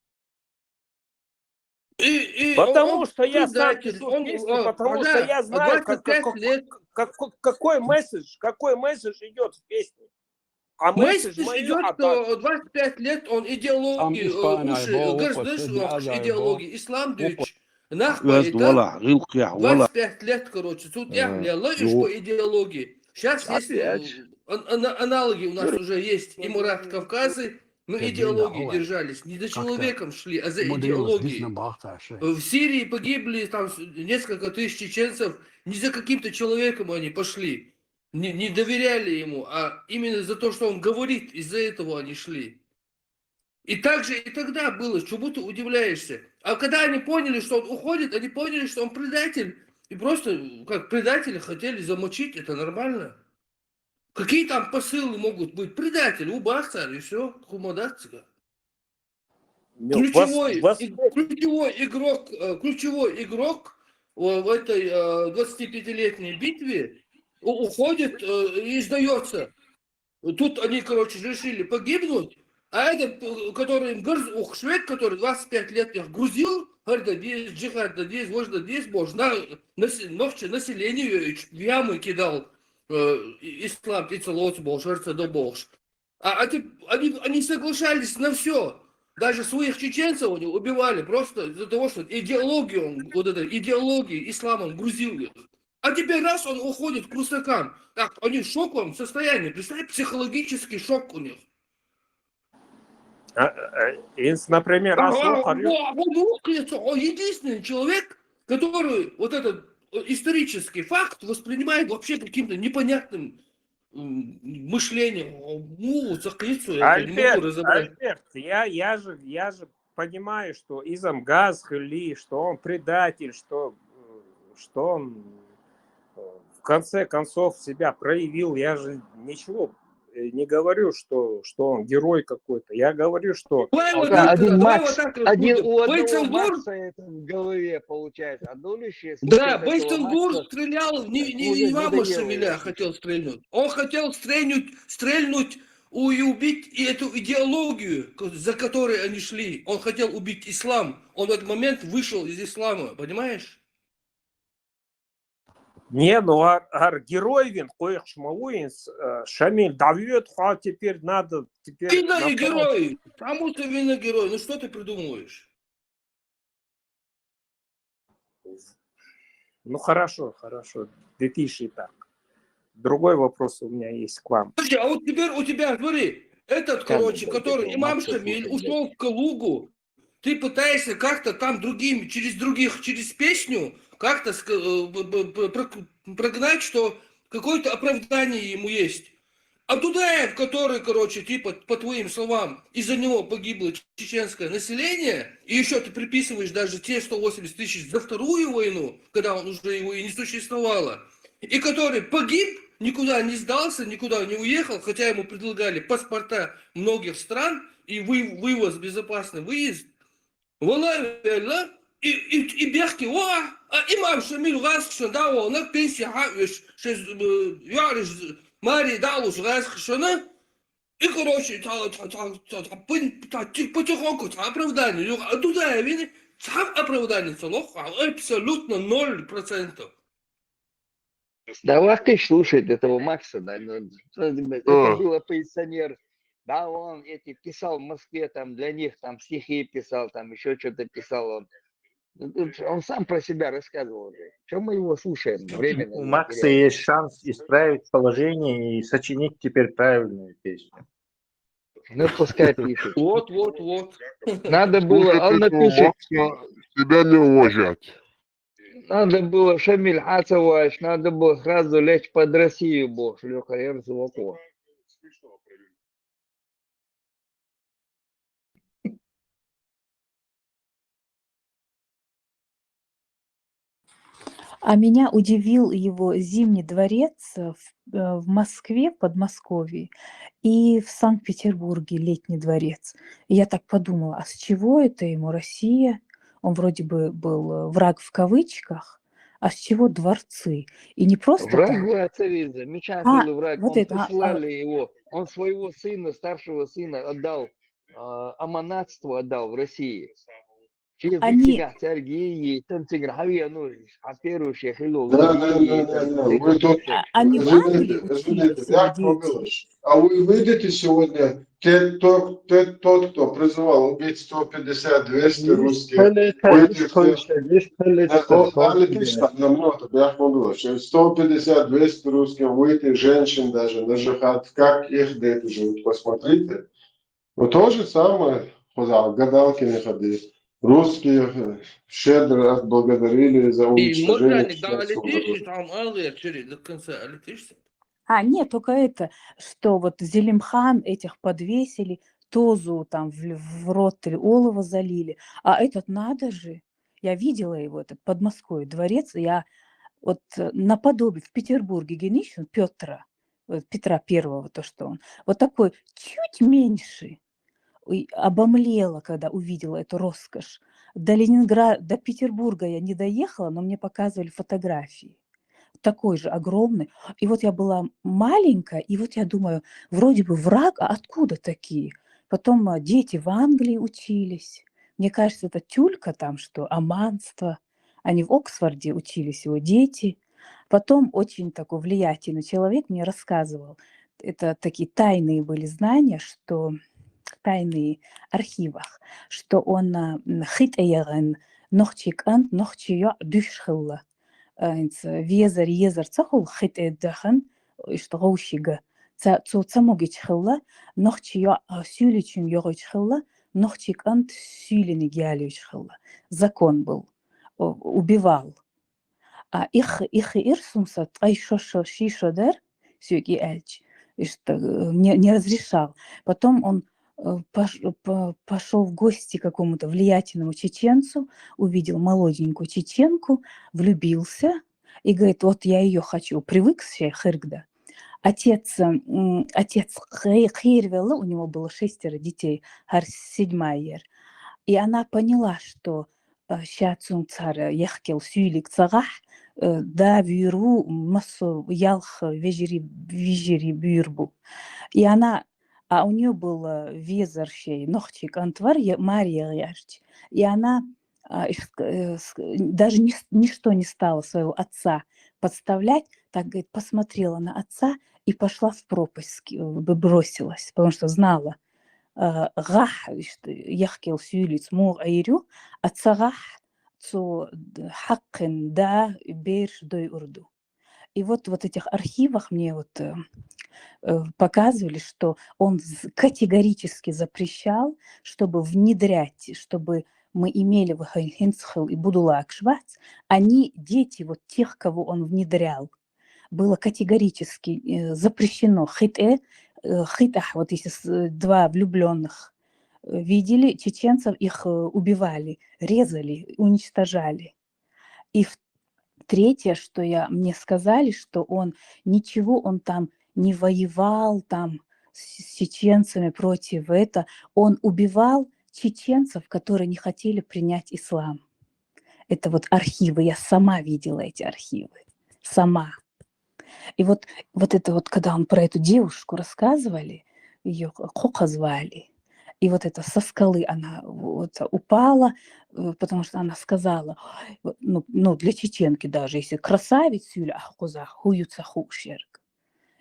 И, и Потому он что я сам предатель, пишу он, песни, а, потому что да, я знаю, как, как, 25 лет. Как, как- какой месседж, какой месседж идет в песне. А месседж Месседж мою идет, отдать. Что 25 лет он идеологию, э, уши, э, гражданство, идеологию, ислам дюч. Нахуй Уаз это. вала, гилкъяхь вала. 25 лет, короче, тут я Э, лела ну. По идеологии. Сейчас есть э, Опять. ан- ана- аналоги у нас уже есть. И Мурат Кавказы, ну, Кабина, идеологии давай. держались. Не за Как-то человеком шли, а за Модерн идеологией. Бизнес Бахташи. В Сирии погибли там с- несколько тысяч чеченцев. Не за каким-то человеком они пошли. Не, не доверяли ему, а именно за то, что он говорит, из-за этого они шли. И так же и тогда было, чему ты удивляешься. А когда они поняли, что он уходит, они поняли, что он предатель. И просто как предателя хотели замочить, это нормально. Какие там посылы могут быть? Предатель, убахцар, и все, хумадацка. Ну, Ключевой, вос- и- ключевой игрок, э, ключевой игрок в в этой э, двадцатипятилетней битве у- уходит э, и сдается. Тут они, короче, решили погибнуть, а этот, э, который им грыз, ух, швед, который 25 лет их грузил, говорит, да здесь, джихад, да здесь, вот да здесь, боже, на, насе- ногче население в ямы кидал, э, и- ислам, и целоваться боже, сердце да боже. А эти- они, они соглашались на все. Даже своих чеченцев они убивали просто из-за того, что идеологию, он, вот этой идеологией ислама он грузил их. А теперь раз он уходит к русакам. Так, они в шоковом состоянии. Представь, психологический шок у них. А, а, инс, например, раз А, охар ю- а, а, ну, он единственный человек, который вот этот э, исторический факт воспринимает вообще каким-то непонятным м, мышлением. Ну, закрыться, я не Альберт, могу разобрать. Альберт, я, я же, я же понимаю, что изам газ хили, что он предатель, что, э, что он э, в конце концов себя проявил. Я же ничего э, не говорю, что, что он герой какой-то. Я говорю, что Давай вот Да, так, один давай Макс, вот так и один будет. у одного Бейсангур, Макса это в голове получается. Одну лишь если да, этого Бейсангур Макса стрелял, не, не, уже не имама надоело Шамиля это. Хотел стрельнуть. Он хотел стрельнуть, стрельнуть у- и убить и эту идеологию, к- за которой они шли. Он хотел убить ислам. Он в этот момент вышел из ислама, понимаешь? Не, ну ар, ар герой вин, кхойх шмалуинс, э, Шамиль Давид, ха, теперь надо, теперь И да, на и втором- герой. Кому ты вина герой? Ну что ты придумываешь? Ну хорошо, хорошо, детиши так. Другой вопрос у меня есть к вам. Подожди, а вот теперь у тебя, смотри, этот, Как короче, бы, который это имам Максим Шамиль Мухаммед. Ушел в Калугу, ты пытаешься как-то там другими, через других, через песню как-то ск- э, б- б- б- прок- прогнать, что какое-то оправдание ему есть. А Дудаев, который, короче, типа, по твоим словам, из-за него погибло чеченское население, и еще ты приписываешь даже те сто восемьдесят тысяч за вторую войну, когда он уже его и не существовало, и который погиб, никуда не сдался, никуда не уехал, хотя ему предлагали паспорта многих стран и вы- вывоз, безопасный выезд. Валлахи, валлахи, и, и, и бехки, ва, а имам Шамил гъазхшан давона пенсия хьаъвеш, шез, э, юариш, мари далуш гъазхшана, и, короче, та, та, та, та, та, пын- та, ти- потихоньку, та оправдание, ну, а туда я вини, сам оправдание, ца лох, а абсолютно ноль процентов. Да, лахкыш слушает этого Макса, да, ну, это А. был оппозиционер. Да, он эти писал в Москве, там для них там стихи писал, там еще что-то писал он. Ну, тут он сам про себя рассказывал уже. Чем мы его слушаем? Временно. У Макса есть шанс исправить положение и сочинить теперь правильную песню. Ну, пускай пишет. Вот, вот, вот. Надо было, Слушать он этого напишет. Макса, тебя не уважать. Надо было Шамиль Ацаваевич, надо было сразу лечь под Россию, бо Лёха Ерзлокова. А меня удивил его Зимний дворец, э, в, э, в Москве, в Подмосковье, и в Санкт-Петербурге Летний дворец. И я так подумала, а с чего это ему Россия? Он вроде бы был, э, враг в кавычках, а с чего дворцы? И не просто Враг там. Лацариза, Мичан А, был враг, вот он это, а, а. Прислали его, он своего сына, старшего сына отдал, а, аманатство отдал в России. Через Они- Итига Сергей, там Тигр Хавия, ну, а первый шейх Илу, Да, да, да, да, да. Вы тут, А, а не извините, враг ли учили извините, своих я детей? пробилась. А вы видите сегодня, те, тот, те, тот, кто призывал убить сто пятьдесят, двести русских, Лишь выйти все. лишь Да, о, а, летишь там, нам надо, я пробилась. Сто пятьдесят, двести русских, выйти, женщин даже на жихад, как их дети живут, посмотрите. Ну, то же самое, куда гадалки не ходи. Русские, э, щедро отблагодарили за И можно уничтожение они, да, чеченского летишь, народа. Там алгер, через до конца, а летишь? А, нет, только это, что вот Зелимхан этих подвесили, Тозу там в, в рот или олово залили. А этот, надо же, я видела его, этот Подмосковье дворец, я вот, э, наподобие в Петербурге Генищин Петра, э, Петра Первого, то, что он, вот такой, чуть меньше. Ой, обомлела, когда увидела эту роскошь. До Ленинграда, до Петербурга я не доехала, но мне показывали фотографии. Такой же огромный. И вот я была маленькая, и вот я думаю, вроде бы враг, а откуда такие? Потом, а, дети в Англии учились. Мне кажется, это тюлька там, что аманство. Они в Оксфорде учились, его дети. Потом очень такой влиятельный человек мне рассказывал, это такие тайные были знания, что в тайные архивах, что он, а, м, хитӀе ягӀан нохчи кӀант, нохчи йоӀ дуьш хилла. А, инца везар, езар ца хул хитӀе дахан, ишта гъовшига. Ца, цо ца могич хилла, нохчи йоӀ, а, сюйличун йогӀич хилла, нохчи кӀант сюйлиниг ялуьйч хилла. Закон был. О, убивал. А их, их ирсунса ткъай шо, шо, ши шо дар, сюки эльч, ишта, э, не, не разрешал. Потом он, э, пош-, по-, пошёл в гости к какому-то влиятельному чеченцу, увидел молоденькую чеченку, влюбился и говорит: «Вот я её хочу», привык с хыргда. Отец, м, отец хе-, хервела, у него было шестеро детей, гьар седьмая яр. И она поняла, что, э, ща цун цара яхкел сюйлик цагахь, э, да виру, массо ялх вежири, вижири вирбу. И она, а у неё был, э, везар шей, нохчи кӀантвар, я-, Мария Ярч. И она, а, иш-, э, с-, даже ни-, ничто не стало своего отца подставлять, так, говорит, посмотрела на отца и пошла в пропасть, ски-, б-, бросилась, потому что знала, э, гъахь, ишта, яхкел сюйлиц мугъ айрю, а цагахь цо д-, хьаккхин да берш дой урду. И вот вот этих архивах мне вот э, э, показывали, что он з- категорически запрещал, чтобы внедрять, чтобы мы имели в хин- хинцхил и будулакшвац, они, дети вот тех, кого он внедрял, было категорически э, запрещено хитэ, э, хитах, вот если с- два влюбленных э, видели чеченцев, их э, убивали, резали, уничтожали. И в- третье, что я, мне сказали, что он ничего, он там не воевал там с с чеченцами против это, он убивал чеченцев, которые не хотели принять ислам. Это вот архивы, я сама видела эти архивы, сама. И вот, вот это вот, когда он про эту девушку рассказывали, ее Кока звали, и вот это со скалы она вот упала, э, потому что она сказала, «Ой, вот, ну, ну, для чеченки даже, если красавец Юля Ахкуза, хуюца хушерк».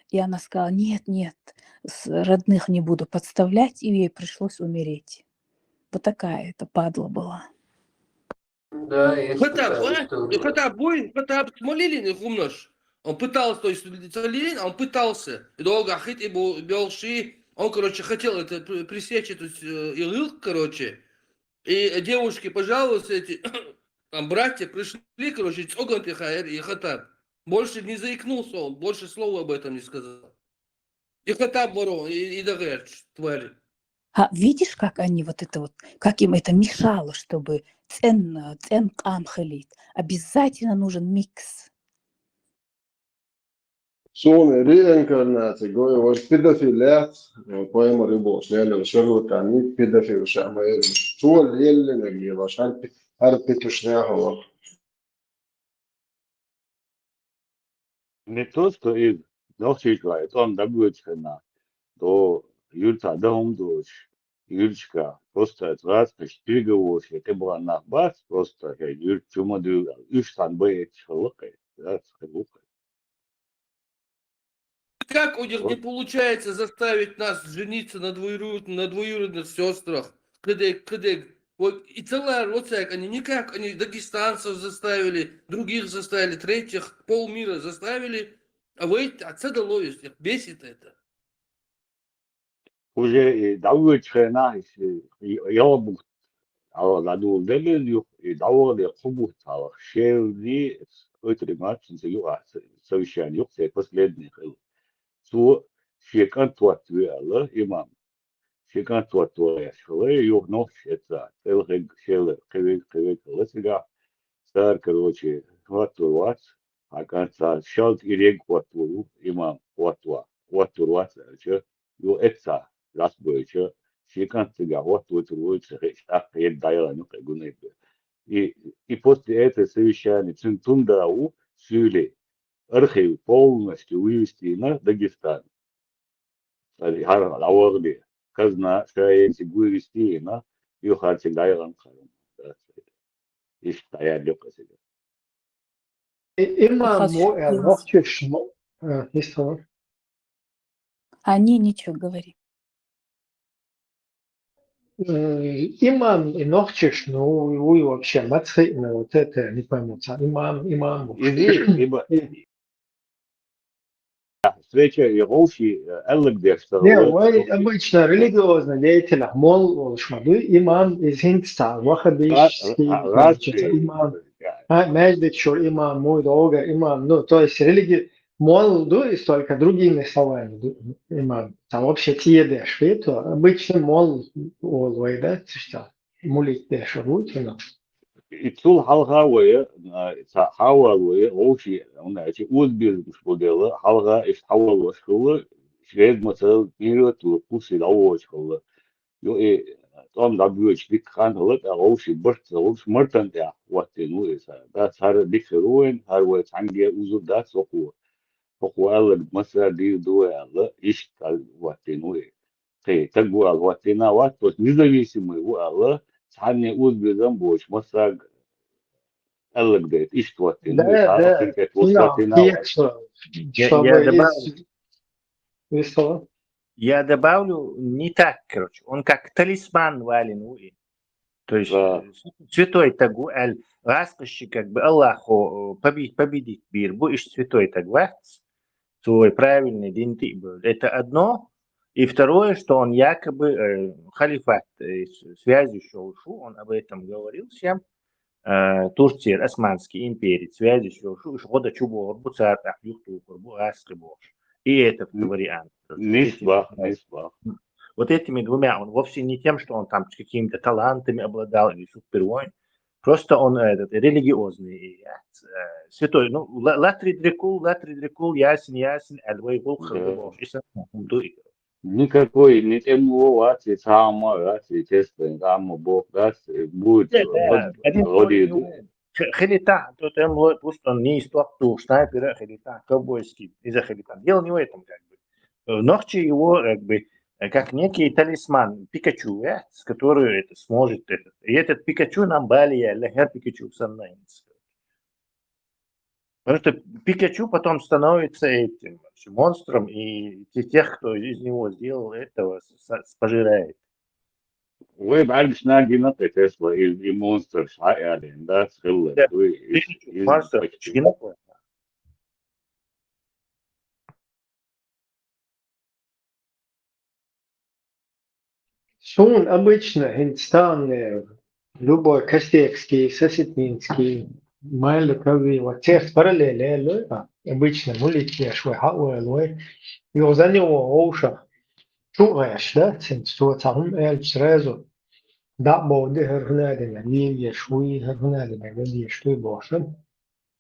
И она сказала, нет, нет, с- родных не буду подставлять, и ей пришлось умереть. Вот такая это падла была. Да, есть Хотя такая бы, история. Хотя бы, Хотя бы смолили не хумнаш. Он пытался, то есть, солили, а он пытался. И долго ахит и был, бёлши. Он, короче, хотел это при- пресечь, то есть, э, и лыл, короче. И девушки пожаловались, эти там братья пришли, короче, цоган тихаер и Хатаб. Больше не заикнулся он, больше слова об этом не сказал. И Хатаб ворон, и, и Дагер, твари. А видишь, как они вот это вот, как им это мешало, чтобы цен, цен кам хилит. Обязательно нужен микс. Суна реинкарнация, говорю, вот педофилия, поэма рыбол, шляли, шерлоками, педофил, шамаэр, шуал, елле, нагила, шарпи, арпи, тушня, хава. Не то, что из Нохчийского, это он добьется на, то Юльца да он дочь, Юльчка, просто это раз, значит, переговорщик, это была на бац, просто, я Юль, чума дю, уж там боец, лукай, да, лукай. Как у них не получается заставить нас жениться на двоюродных, на двоюродных сестрах? Кыдык, кыдык. Вот и целая родственник, они никак, они дагестанцев заставили, других заставили, третьих, полмира заставили. А вы отсюда ловишь, их бесит это. Уже и давеча хрена, и ялбук, а ладул делен юх, и давал я хубу талах, шевни, отримать, юха, совещание, юх, последний хыл. Цу шекан туат виала, имам. Шекан туат виала, школа, юх, нох, шеца, эл хэг, шелер, кывек, кывек, лысыга. Сар, короче, туат виала, а конца, шалт и рег туат виала, имам, туат виала, туат виала, короче, ю эца, раз бойча, шекан цига, туат виала, туат виала, хэ, шак, хэ, дайла, ну, кэ, гунэ, бе. И, и после этого совещания, цин тунда у, сюли, архив полностью вывести на Дагестан. Али хар лавагли, казна, шаен си вывести на, ю хар си дайган харам. Иш таяр лёка си. Имам Хас- му, э, нохчиш му, э, исто. А, не, ничего, говори. Э, Имам и нохчиш, ну, уй вообще, мацхи, ну, вот это, не пойму, ца, имам, имам. Изи, ибо... Свеча и гоши, э, эллык дешта. Не, уй, обычно религиозный деятель, мол, волшмаду, имам из хинца, вахабиш, Ра-, ра-, имам. А, между чур имам, мой долга имам, ну, то есть религи-, мол, ду, и только другими словами, ду, имам. Там вообще тие деш, то обычно мол, ол, вай, да, что, мулит деш, рутина. И цул халха вая, а, ца-, хавал вая, гоши, он, а, чи уз бир муш будела, халха иш хавал ваш хулы, швед масал, мирот лу куси лавоч хулы. Ю и том да бюч бик хан хулы, а гоши бырт, гоши мыртан да, вот и ну и са. Да сар бик руин, хар вай цанге узу да соху. Соху аллы маса ди дуэ аллы, иш кал вот и ну и. Хе, так гуал вот и на вот, то есть независимый гуал, цанне уз бир зам боч, маса аллы да, иш вот и ну и, Да, са, да. хе, вот Имам, вот и на те, вот. что, Я, что я вы добавлю, есть, вы слова? я добавлю, не так, короче. Он как талисман вален, ну и То есть, да, э, святой таг ву аьлла, гӀаскхашка как бы Аллахо, э, победить, победить бийр бу, иштта святой таг вац, цо вай правильный дин тӀе а бевлла. Это одно. И второе, что он якобы, э, халифат, э, с-, связью шел шу, он об этом говорил всем, э, Турцияра, Османский империя, связью шел шу, уж гӀо дан чу бохур бу, цар тӀаккха юхатухур бу гӀаскхи бохуш. И этот вариант. Нисбах, нисбах. Вот этими двумя, он вовсе не тем, что он там с какими-то талантами обладал или супервоин. Просто он, э, этот, религиозный, э, э, святой. Ну, ла, ла тридрикул, ла тридрикул, ясин, ясин, аль вай гул, да, хабар, и сам, ум дуй. Никакой, ни тӀемало вац, и цхьа а ма вац, и тесто, ни цхьа а ма боху дац, и будет, да, да, вот, один вроде, х-, хилита, то тӀемало, пусть он не из топ двух снайпера, хилита, ковбойский, из-за хилита. Дело не в этом, как бы. Э, нохчий его, как бы, э, как некий талисман Пикачу, э, с которой это сможет этот. И этот Пикачу нам бали, я, ла хер Пикачу санна. Потому что Пикачу потом становится этим вообще монстром, и те-, тех, кто из него сделал этого, с-, с-, пожирает. Вай бӀаргаш нагина тӀе Тесла и, и монстр шаялин, да, схиллар. Да. Вай, и, Пикачу, и монстр, почти. Шгина. Суна обычно хӀинца тахана, э, любой костекский, сосетинский, майла кави, вот церт параллель лой, а, обычно мулитеш вай, хьаоьла вай. Юха заняло вовшах. Чу гӀеш, да? Цинца цо цхьа хӀума аьлча сразу дӀа а бовди, хӀара хӀуна а дина, лелаеш вуй, хӀара хӀуна а дина, вадеш вуй бохуш.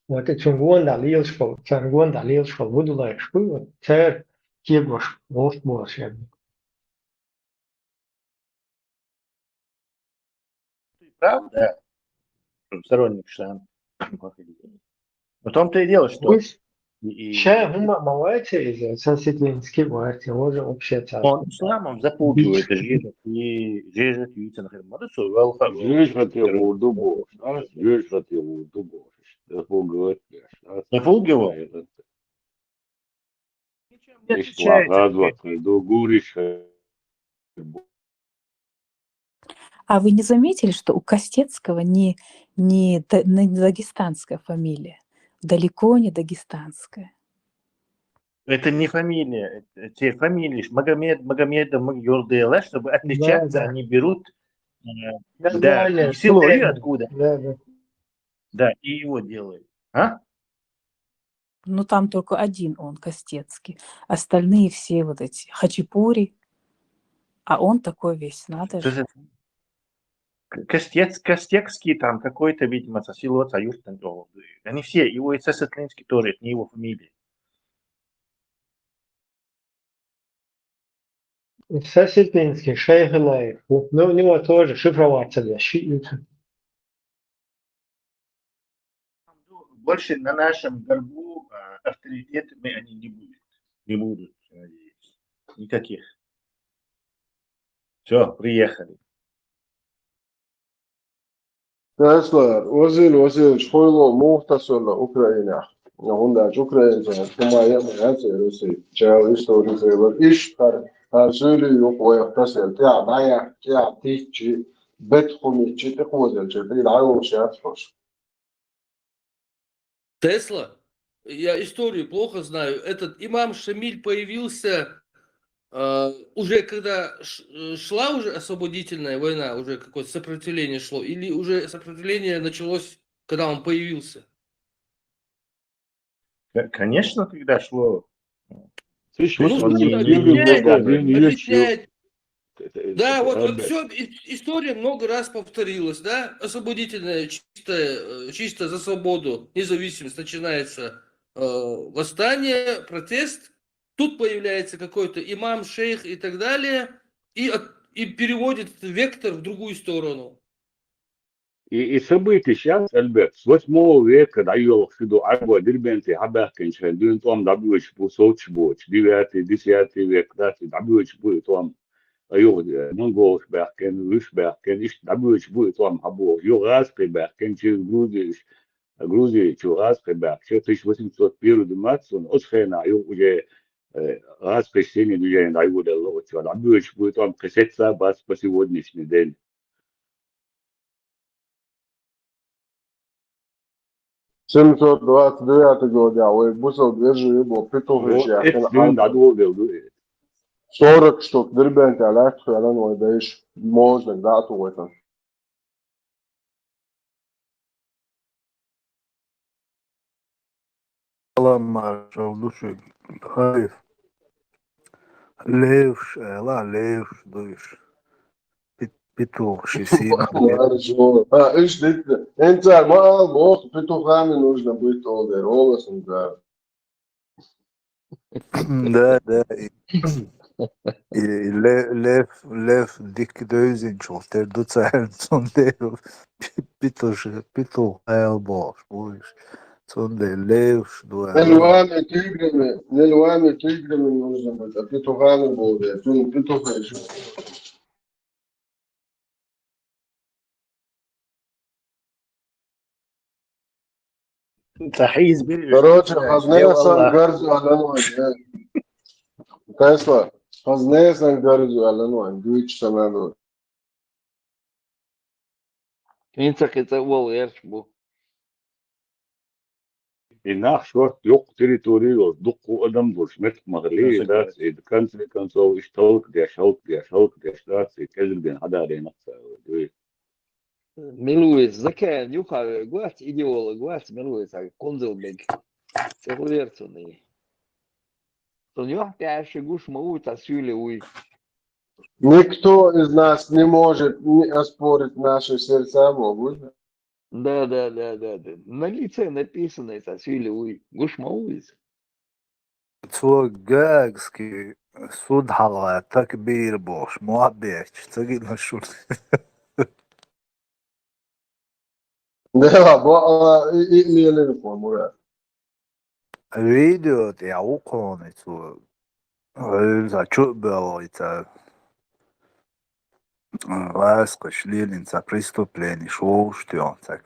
Вот и цуьнан гондахь лелаш болу, царна гондахь лелаш болу вудулайш вуй, вот цара кегош вовш болуш ян. Правда? Сторонник шан. Но в том-то и дело, что и, и ша хӀума ма вац иза, сосетинский вац, он же общий царь. Он исламом запутывает, жижат и, жижат и цен хир. Мада со велха. Жижат и гӀур ду бохуш, а? Жижат и гӀур ду бохуш. Запугивает, а? Запугивает. Ничем не отличается. Ишкула газлахъхӀи ду, гуриш. А вы не заметили, что у Костецкого не, не да-, не дагестанская фамилия? Далеко не дагестанская. Это не фамилия, это те фамилии, ш-, Магомед, Магомедов, Маг-, Юрдела, чтобы отличаться, да, да, они берут, э, да, название, и село, и слово, откуда. Да, да. Да, и его делают. А? Ну, там только один он, Костецкий. Остальные все вот эти хачапури. А он такой весь, надо же. То есть это К-, Костец-, Костецкий там какой-то, видимо, со село, со юртан. Они все, его и Сосетлинский тоже, это не его фамилия. Сосетлинский, Шайхулаев. Ну, у него тоже шифроваться для ши-, Больше на нашем горбу, а, авторитетами они не будут. Не будут, надеюсь. Никаких. Всё, приехали. Тесла, Василий Васильевич, хьуйло муха тасалла Украинехь? ХӀунда аьлча украинцаш хӀума яа ма яц Русий. Чал история зайвар. Иш хар, хар суьйли юкъа вайх тасел. ТӀехь дӀаяхьа, тӀехь тиччи, бет хумиччи, тӀекхозелча, тӀе дӀайолуш яц хьуш. Тесла, я историю плохо знаю. Этот имам Шамиль появился, а, уже когда ш-, э, шла уже освободительная война, уже какое-то сопротивление шло, или уже сопротивление началось, когда он появился? К-, конечно, когда шло. Слышь, ну, он не, не, не, отличает, отличает. Да, вот, вот всё, и-, история много раз повторилась, да? Освободительная, чисто, э, чисто за свободу, независимость начинается, э, восстание, протест. Тут появляется какой-то имам, шейх и так далее, и от-, и переводит этот вектор в другую сторону. И, и события щас, Альберт, с восьмого века дӀайоьлхуш ду, Ӏаьрбой Дербенте хьабаьхкинчу хенахь дуьйна тӀом дӀабоьдуш бу, совцуш боцуш, девятый, десятый век, дац, и дӀабоьдуш бу и тӀом. А юха, э, монголаш баьхкина, вуьш баьхкина, иштта дӀабоьдуш бу и тӀом хьан боху. Юха гӀазкхий баьхкина, через Грузию, Грузию чу гӀазкхий баьхкича, тысяча восемьсот первый ду мац, оцу хенахь юха уже, э, гӀазкхий синий движение дӀайолаелла оцу чохь. ДӀабоьдуш бу и тӀом, кхин сецца а бац по сегодняшний день. Семьсот двадцать девятый годехь вай бусалба вежарий бо петухаш яьккхина. Сорок штук Дербента лаьттах хилла вай дайша, можна дӀа а тухуьйтан. Салам маршал ду шуьга. Хай. Левш, эла, левш дуйш. Петух ши сина. А, иш дитта. Энца ма ал бох, петухами нужно быть, олдер, оласан да. Да, да. И, и ле- лев, лев дик дойзинчул тер ду царна цунде. Петуш, петух эл бох, уйш. Цунде левш ду. Не львами, тиграми, не львами, тиграми нужно быть, а петухами болдер. Цун петуха иш. Короче, хазне сан гарз алан ван. Тесла, хазне сан гарз алан ван. Дуйч самаду. Инца кхица вол герч бу. И нах шорт йоккха территори йолуш, дуккха адам долуш меттиг ма хилла, дац, и конце концов, иштта хӀаллакдеш, хӀаллакдеш, хӀаллакдеш дац, и кӀезиг ден хьадаренах ца вай. Мила ву иза, закаьрна юха а вер гоц, идеолог вац, мила ву иза, кхунзал бег. Ца хӀу вер цунна и? Цунна юьхь тӀаьхьа ши гуш ма ву, цхьа суьйле вуй. Никто из нас не может не оспорить наши сердца, могут? Да, да, да, да, да. На лице написано это, сили уй. Гуш ма ву иза. Цо гаагски суд хьалха такбир бохуш, мохь бечу, ца гина шуна. Да, бо, а, и, и лелина фон, мура. Видео тӀехь ву кхуна цо. Вевза чу а боьлхий цара. ГӀаскхаш лелийна цхьа преступлени, шовш тоьхна цхьа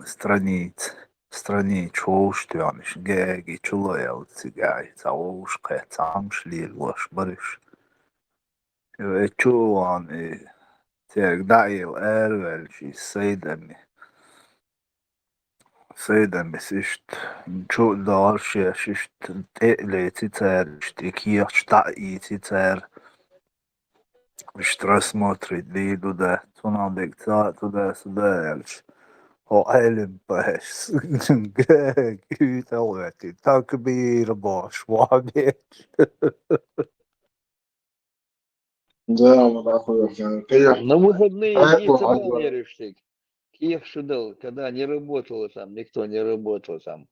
страница, страница шовш тоьхна, гаги чулоелла цигахь, цхьа вовшахкхетта, цхьа хӀумаш лелош бара уьш. Э, чу а вахана, и церга дӀаийла араваьлча, и Сайдами. Сайдамис иштта чу а догӀуш, шаьш иштта тӀе а леци цара, иштта и кехаташ дӀа а ийци цара. Иштта рассмотрить дийр ду да, цунах дерг ца а туда-сюда аьлча. ХӀо Ӏелим паша, гаги уьйтӀа а гӀоьттий, такбир бохуш, вахьабеш. Да, вот такой вот, э, кехат. На выходные дни ца ма лераш стаг. Кехат шу дала, когда не работало там, никто не работал там.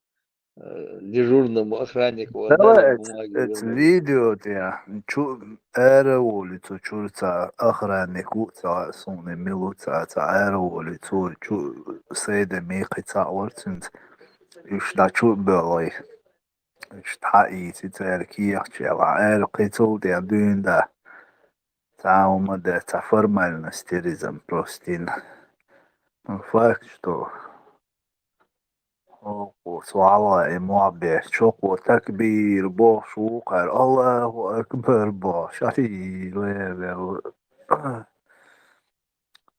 Э, дежурному охраннику отдали бумаги, вернули. Видео тӀехь, чу ара а волий цу чуьра цхьа охранник ву, ца хаьа суна мила ву, цхьа, цхьа ара а волий цо чу, Сайдами кхин цхьаъ вара цуьнца. Уьш дӀа чу а боьлхий. Иштта хьаийци цара кехаташ, аьлла, кхин цул тӀе дуьйна да. Цхьа а хӀума дац, цхьа формальность яра иза просто йина. Ну, факт, что хӀокхо цу хьалха и мохь беш, чокхо такбир бохуш ву кхара, Аллаху акбар бохуш, ай, левел.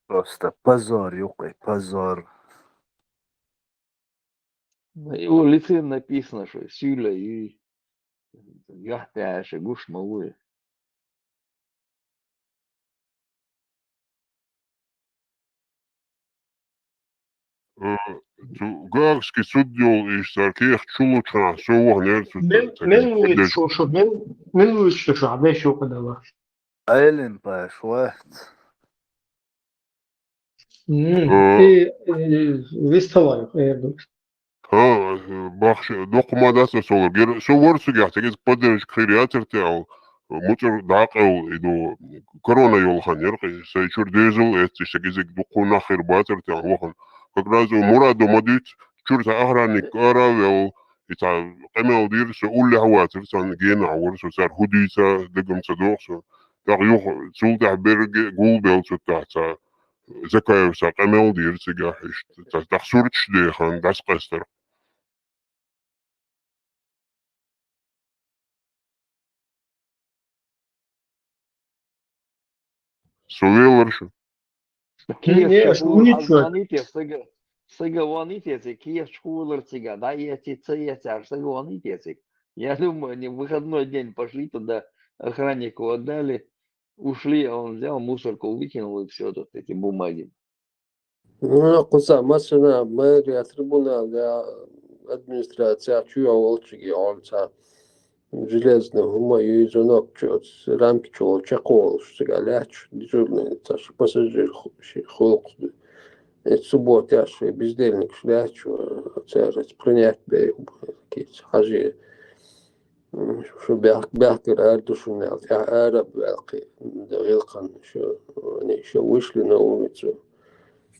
Просто позор ю кхин, позор. На его лице написано, что сила и юьхь тӀаьхьа ши гуш ма ву. Э, цу гаагский суд йолу иштта цара кехат чу лучу хенахь, со ваханера цу мел, ца мел вуьйцу шу, шу, мел, мел вуьйцу шу, шу, хьан беш юкъа дала? Айлин паш вац. М, э, и, и, вистхалой, э, ду. ХӀа, бахша, доккха ма дац аса олур. Гер-, со вара цигахь, цигахь поддержка хир яцара те аьлла, муцӀар дӀакъевла и ду, корона йолу хан яра кхин, сайн чуьра дезал а эццаш, цигахь дуккха нах хир бацара те аьлла вахана. Как раз у Мурадо ма дуьйцу, чуьра цхьа охранник ара а ваьлла, и цхьа къамел дира, со уллехь а вацара, царна генахь вара, со цара хӀун дуьйцу дагам ца догӀу со. ТӀаккха юха цул тӀаьхьа берриге а гулбелла цу тӀехь цхьа Закаевса къамел дира цигахь иштта. ТӀаккха сурташ дехан дӀасакъастара. Со велара шу. Кехат шу, хьан звоните стага. Сага ванитецик, кечхулар цига, да, эти цеяцар, сага ванитецик. Я думаю, они в выходной день пошли туда, охраннику отдали, ушли, а он взял, мусорку выкинул и все, тут эти бумаги. Ну, кхуза массана мэрия, трибунал, я администрация, чё я волчиги, он ца железный, хӀума юй, звонок, чё, рамки чё, чекол, что галач, дежурный, ца, что пассажир ху-, ши хулк. Э, суббота, я ши бездельник, что галач, ца, принять бе, кис, хажи. М, шу бяхк-, бяхкар ардушунал, я араб валкъи, да гилкъан, шу, они ещё вышли на улицу.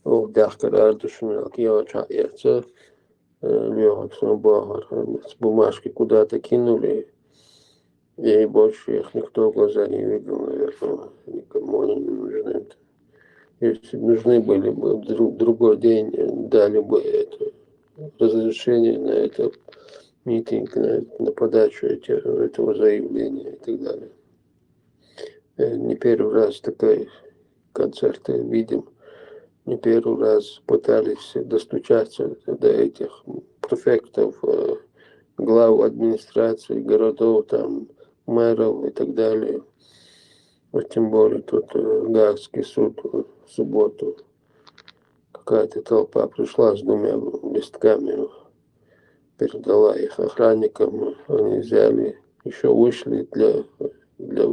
О, бяхкар ардушунал, я ча, я ца, э, лёгок сон бахар, э, с бумажки куда-то кинули, и больше их никто в глаза не видел, наверное, никому они не нужны. Если бы нужны были бы, в друг-, другой день, э, дали бы это разрешение на этот митинг, на, на подачу эти-, этого заявления и так далее. Э, не первый раз такой концерты видим. Не первый раз пытались достучаться до этих префектов, э, глав администраций городов, там, мэров и так далее. Вот тем более тут, э, Гаагский суд, э, в субботу. Какая-то толпа пришла с двумя листками, передала их охранникам, они взяли, ещё вышли для, для,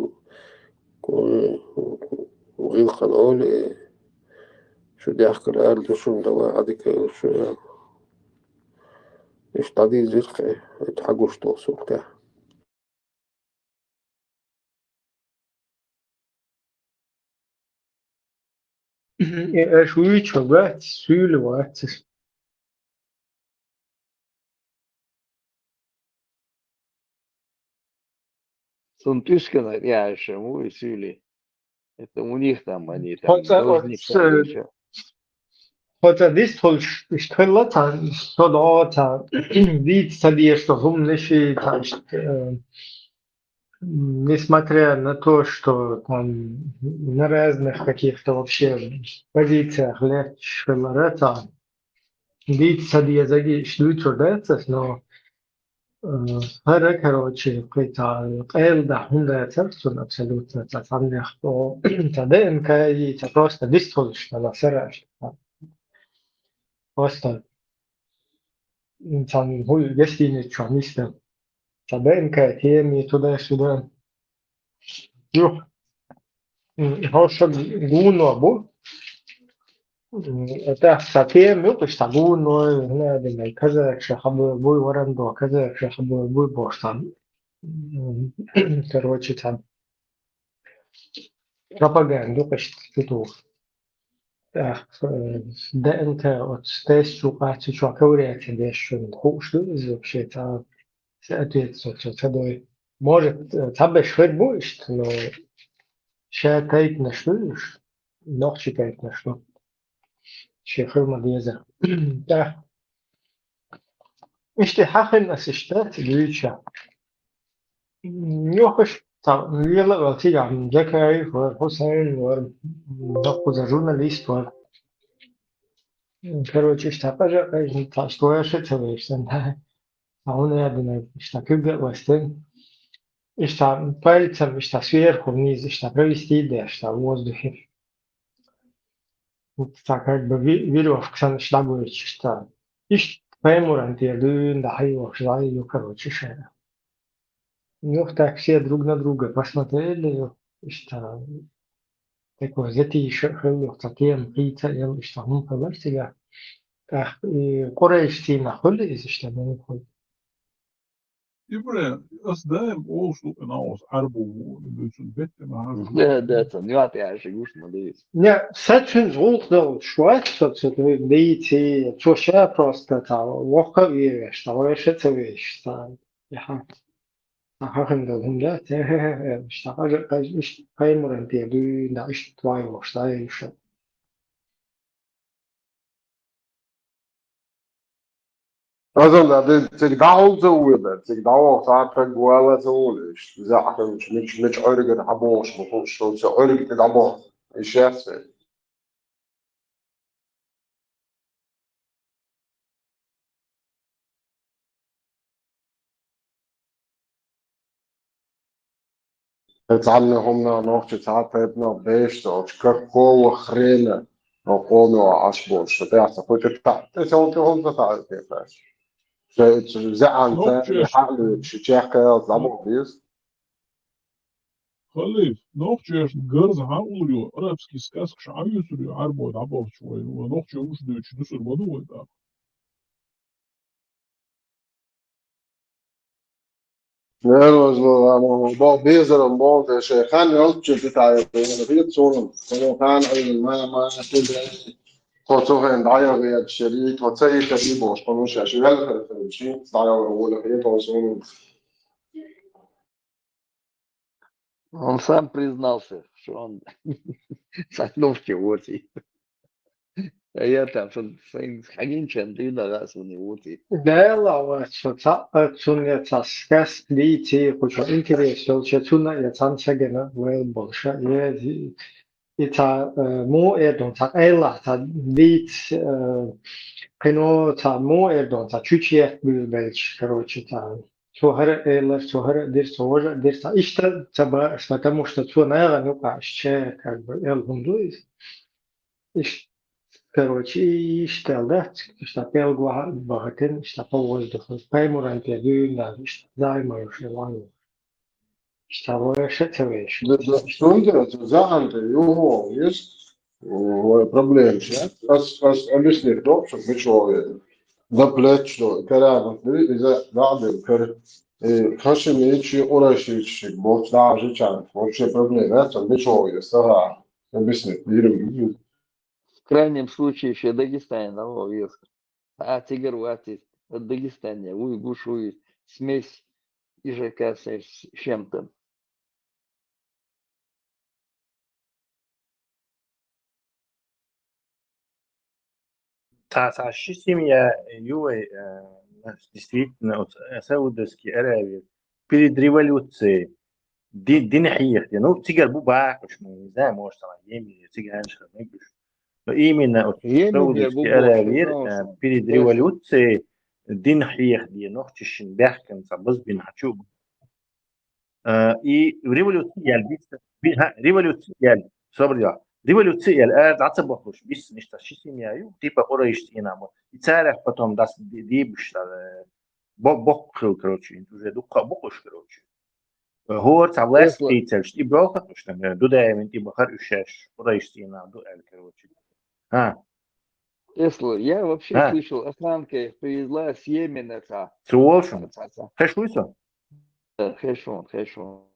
э, гилкъан оли, шу дяхкар ардушун дала, адика шу, иш тади зирхе, это хагуш толсукта. Э, э, шуйча вац, сюль вац. Сун тюскана, я ещё, ой, сюли. Это у них там, они там, хотя, должник вот, там, э, ещё. Хотя здесь только ш-, ш-, хылла та, что да, та, вид садишь, что гум ниши, та, ш-, э, несмотря на то, что там на разных каких-то вообще позициях легче было, это, дийца дезаги шлюцу децес, но, э, хара, короче, какой-то элда хунда царцун абсолютно цацаннех, то та ДНК и та просто действуешь на сараш. Просто, м, там, гуй гостиницу, а мистер. Та ДНК теми туда-сюда. Юх. М, хорошо, гуно бу. М, это совсем, юх, что гуно, надо, казах, шахабы, буй варандо, казах, шахабы, буй бошсан. М, короче, там. Пропаганду къаьстта ду. Так, э, ДНК вот тест чу къаьстта чу ковырять деш шун хууш ду из вообще, та, соответственно, ца, ца дой. Может, э, ца беш хер бу ишт, но ша тайпнаш ду иш, нохчи тайпнаш ду. Ши хир ма деза. Так. Ишти хьахиннас ишта, ца дуьйцу. Юхаш та лела вал цигахь Закаев вара, Хусайн вара, доккхуза журналист вара. Короче, ишта къажа, къажа, та ишта ваша ца вешсан. Та хьуна яздина, ишта куьйга а вастина. Ишта пальцем, ишта сверху вниз, ишта провести деш, ишта в воздухе. Ца как бы ви-, верёвка санна ишта дӀагойтуш, ишта. Ишта паймуран тӀера дуьйна дӀахьийвахаш, дӀайийю, короче, шайна. Юха так все друг на друга посмотрели, ишта, такой затишье хилла, юха цхьа тема кхийца а елла, ишта хӀума хилар цигахь. ТӀаккха и къурайш цӀийнах хуьлу иза, ишта муха хуьлу. Ибрахим, ас даим олуш ду, къинхьа оцу Ӏаьрбо ву, дуьйцун беттина хьажа. Да, да, ца, ньоьт яши гуш ма дийца. Не, са цуьнца гӀуллакх долуш вац со, ца дийци, цо ша просто та воккха а вевеш, та вайша а ца веш, та, яха. Та хахам долу хӀума да, те, ша хажа, хажа, иштта паймуран тӀе дуьйна, иштта твай воккхуш, та вайша. Азалла, де, цига дӀахьулза вуьйла, цига дӀавахча цхьа таг вала ца волуш, заьӀапаллаш, мича, мича Ӏуьргара хьабохуш бу хууш, ца Ӏуьрга тӀе дӀабоху, и шаьш ца. Цхьанна хӀуманах нохчий цхьа тайпанах беш доцуш, какого хрена, но къомо Ӏаш болуш, со тӀаьхьа ца кхуьйтура, тӀе цунна тӀе хӀума ца таӀийта. Шайн заьӀанца Нохчеш- хьаалуьйтуш, чехкаялца дӀабоху беза. Халиф, нохчешна гарза хьан улло, арабский сказкаш хьан юьсур ю, Ӏарбо дӀабохчу вай, вай нохчо муш дуьйцуш дуьсур ма ду вай тӀаккха. Нервозно, бо-, безарам боху, шайн хан йолччу тӀе таӀийта, хӀета суна, суна хан айна, ма, ма, тӀе, тхо цу хенахь дӀаяхьа гӀерташ яри, тхо ца йитари бохуш, хьуна шаьш велхар хилчи, дӀаяхьа гӀолахь, хӀета суна. Он сам признался, что он с ногти воций. А я там со своим хагинчан дина раз у него ты. Дела вац, со ца, э, цунна я ца скас дийци, кучо интерес, йолча цунна я цан сагена вел больше. Е, и ца, э, му эрдон ца, элла ца дийц, э, кхино ца му эрдон ца, чучьех буьзбелч, короче, ца. Цо хӀара элар, цо хӀара дир, цо важа дир, ца иштта ца бааш, потому что цо нагӀан юкъа иштта, как бы, эл хӀума ду иза. Иш-, короче, и иштта эл дац, иштта пелгоха бахатин, иштта по воздуху, паймуран те дуьйна, иштта займаешь ван. Иштта ваша ца веш. Да, да, что он делает? Заанте, его есть. Ой, проблема, да? Ас, ас объяснить, да, что мы человек. Да плеч, что, караван, ну, и за, да, да, кар-, э, хаши мечи, ураши чик, бот, да, же чан. Вообще проблема, да, что мы человек, сага. Объяснить, мир, в крайнем случае, еще Дагестане, да, вес. А цигар ватит, Дагестане, уй, гуш, уй, смесь, и же, кажется, с чем-то. Цхьа, цхьа ши семья ю вай, э, действительно, вот, э, Саудовские Аравии перед революцией ди-, дин хьехде. Ну, цигара бу бакъуш, ну, не знаю, может, там, Йемен, цигара хьан мегуш. Но именно вот Йемен я бу Саудовские бу Аравии, э, перед революцией дин хьехде, нохчашин бехкан ца базбин хачу. Э, и революция ял, бис-, би-, ха, революция ял, собрал. Революция ял, э, даца бахуш, бис, ништа ши семья ю, типа Курайш цӀена бу. И царах потом дас ди-, дибуш, э, бо-, боккхил, короче, уже дукха боккхуш, короче. Э, хор ца власть Эсла. Тейцалш, и бохат, что, э, Дудаевин, и бахар ушаш, Курайш цӀена ду, э, короче. А. Эсла, я вообще А. слышал, охранка их привезла с Йемена, ца. Цу волшем. Ца, ца. Хэш вуйсо? Э, хэшон, хэшон.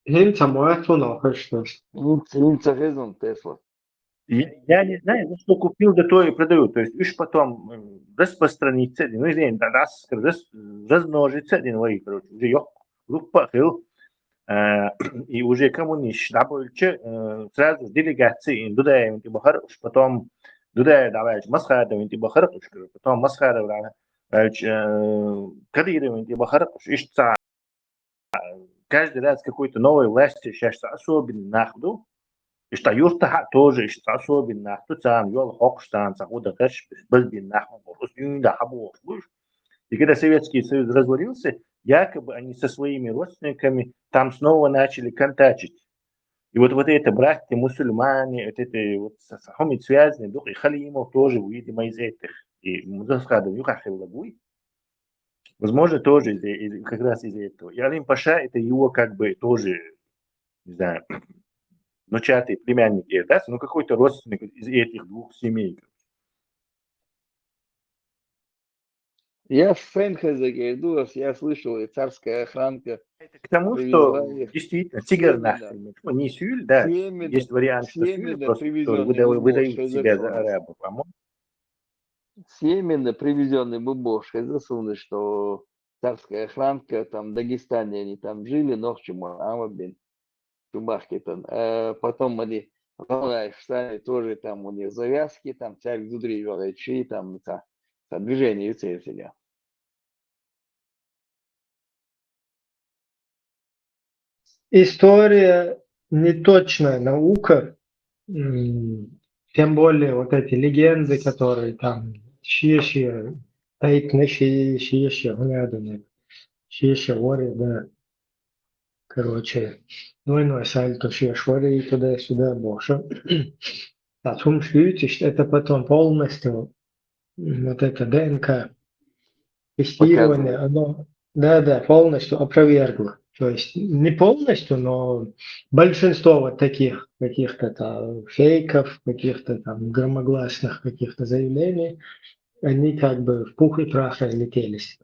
ХӀинца ма вац вуно хӀуьшташ. ХӀинца, хӀинца хезон Тесла. Я, я не знаю, за что купил, за то и продаю. То есть уж потом, м, распространиться, ну, извини, да, рас-, раз-, размножиться, один вай, короче, уже ёх, группа хил. Э, и уже коммунист, да, больше, э, сразу делегации, Дудаев, ты бахар, уж потом Дудаев, давай, Масхадов, ты бахар, уж, потом Масхадов, да, э, Кадыров, ты бахар, уж, ишца. Каждый раз какой-то новой власти сейчас особенно нахду. И что юрта ха тоже, и что особенно нахду, там, ёл хокш, там, сахуда каш, базбин нахду, ус юнда хабу, слышь. И когда Советский Союз развалился, якобы они со своими родственниками там снова начали контачить. И вот, вот это братья мусульмане, вот это вот с, с, хомит связаны, дух и Халимов тоже, видимо, из этих. И Музафхадов Юхахил Лагуй. Возможно, тоже из, из, как раз из-за этого. И Алим Паша, это его как бы тоже, не знаю, внучатый племянник, э, да, ну какой-то родственник из этих двух семей. Я с Сенхеза говорю, я слышал, и царская охранка Это к тому, что привезла их. Действительно, тигр Именно. Нахрен, ну, не сюль, да, Именно. Есть вариант, что сюль, Именно просто привезённый выдавали, выдают себя за арабов, а может С Йемена привезённый бубош, это что царская охранка, там в Дагестане они там жили, нохчи ма, ама бин, чубахки там. Э, потом они, знаешь, сами тоже там у них завязки, там царь Гудри Валайчи, там ца, ца движение ю церцеля. История неточная наука, м, тем более вот эти легенды, которые там шие-шие Айтна ши, ши, ши, хӀуна аьлла, ши, ши вари, да. Короче, ну, ну, сальто ши, ши вари, туда-сюда, бохуш. А хӀумаш дуьйцуш, это потом полностью, м, вот это Д Н К тестирование, оно, да, да, полностью опровергло. То есть не полностью, но большинство вот таких каких-то там фейков, каких-то там громогласных каких-то заявлений, они как бы в пух и прах разлетелись.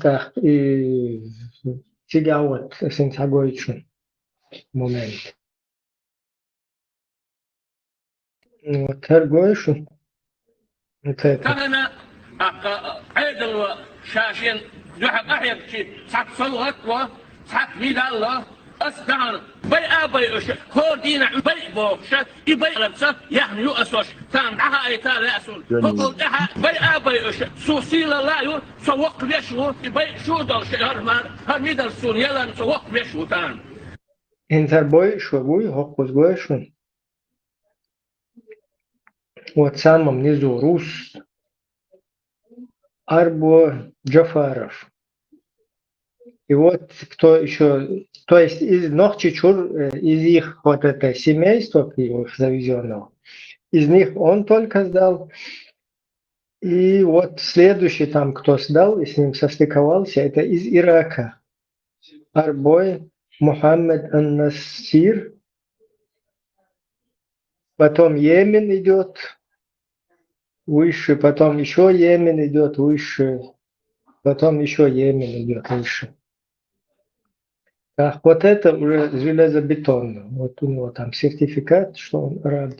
Так, и цига вот, сен сагойчу момент. Ну, вот, торгуешь? Вот это. Тахана, а, а, Ӏедало ша шен дуьхьа къахьегчи, цхьацца салгӀатто, цхьацца мидалло, ас даьхьна, байа а байуш, хӀора дийнахь байа бохуша, и байаларца яхна ю асош, тахана дӀахаийта лаьа суна. ХӀокхул тӀаьхьа байа а байуш, со сийлалла ю, со воккха веш ву, и байа шу долуш, хӀара мар, хӀара мидалла суна яларна, со воккха веш ву тахана. ХӀинца хӀара бойуш вай вуй, хӀокхуза гойшун. Вот в самом низу рус, Арбо Джафаров. И вот кто ещё, то есть из Нохчичур, э, из их вот это семейства, их завезённого, из них он только сдал. И вот следующий там, кто сдал и с ним состыковался, это из Ирака. Арбой Мухаммед ан-Насир. Потом Йемен идёт выше, потом ещё Йемен идёт выше, потом ещё Йемен идёт выше. Так, вот это уже железобетонно. Вот у него там сертификат, что он араб.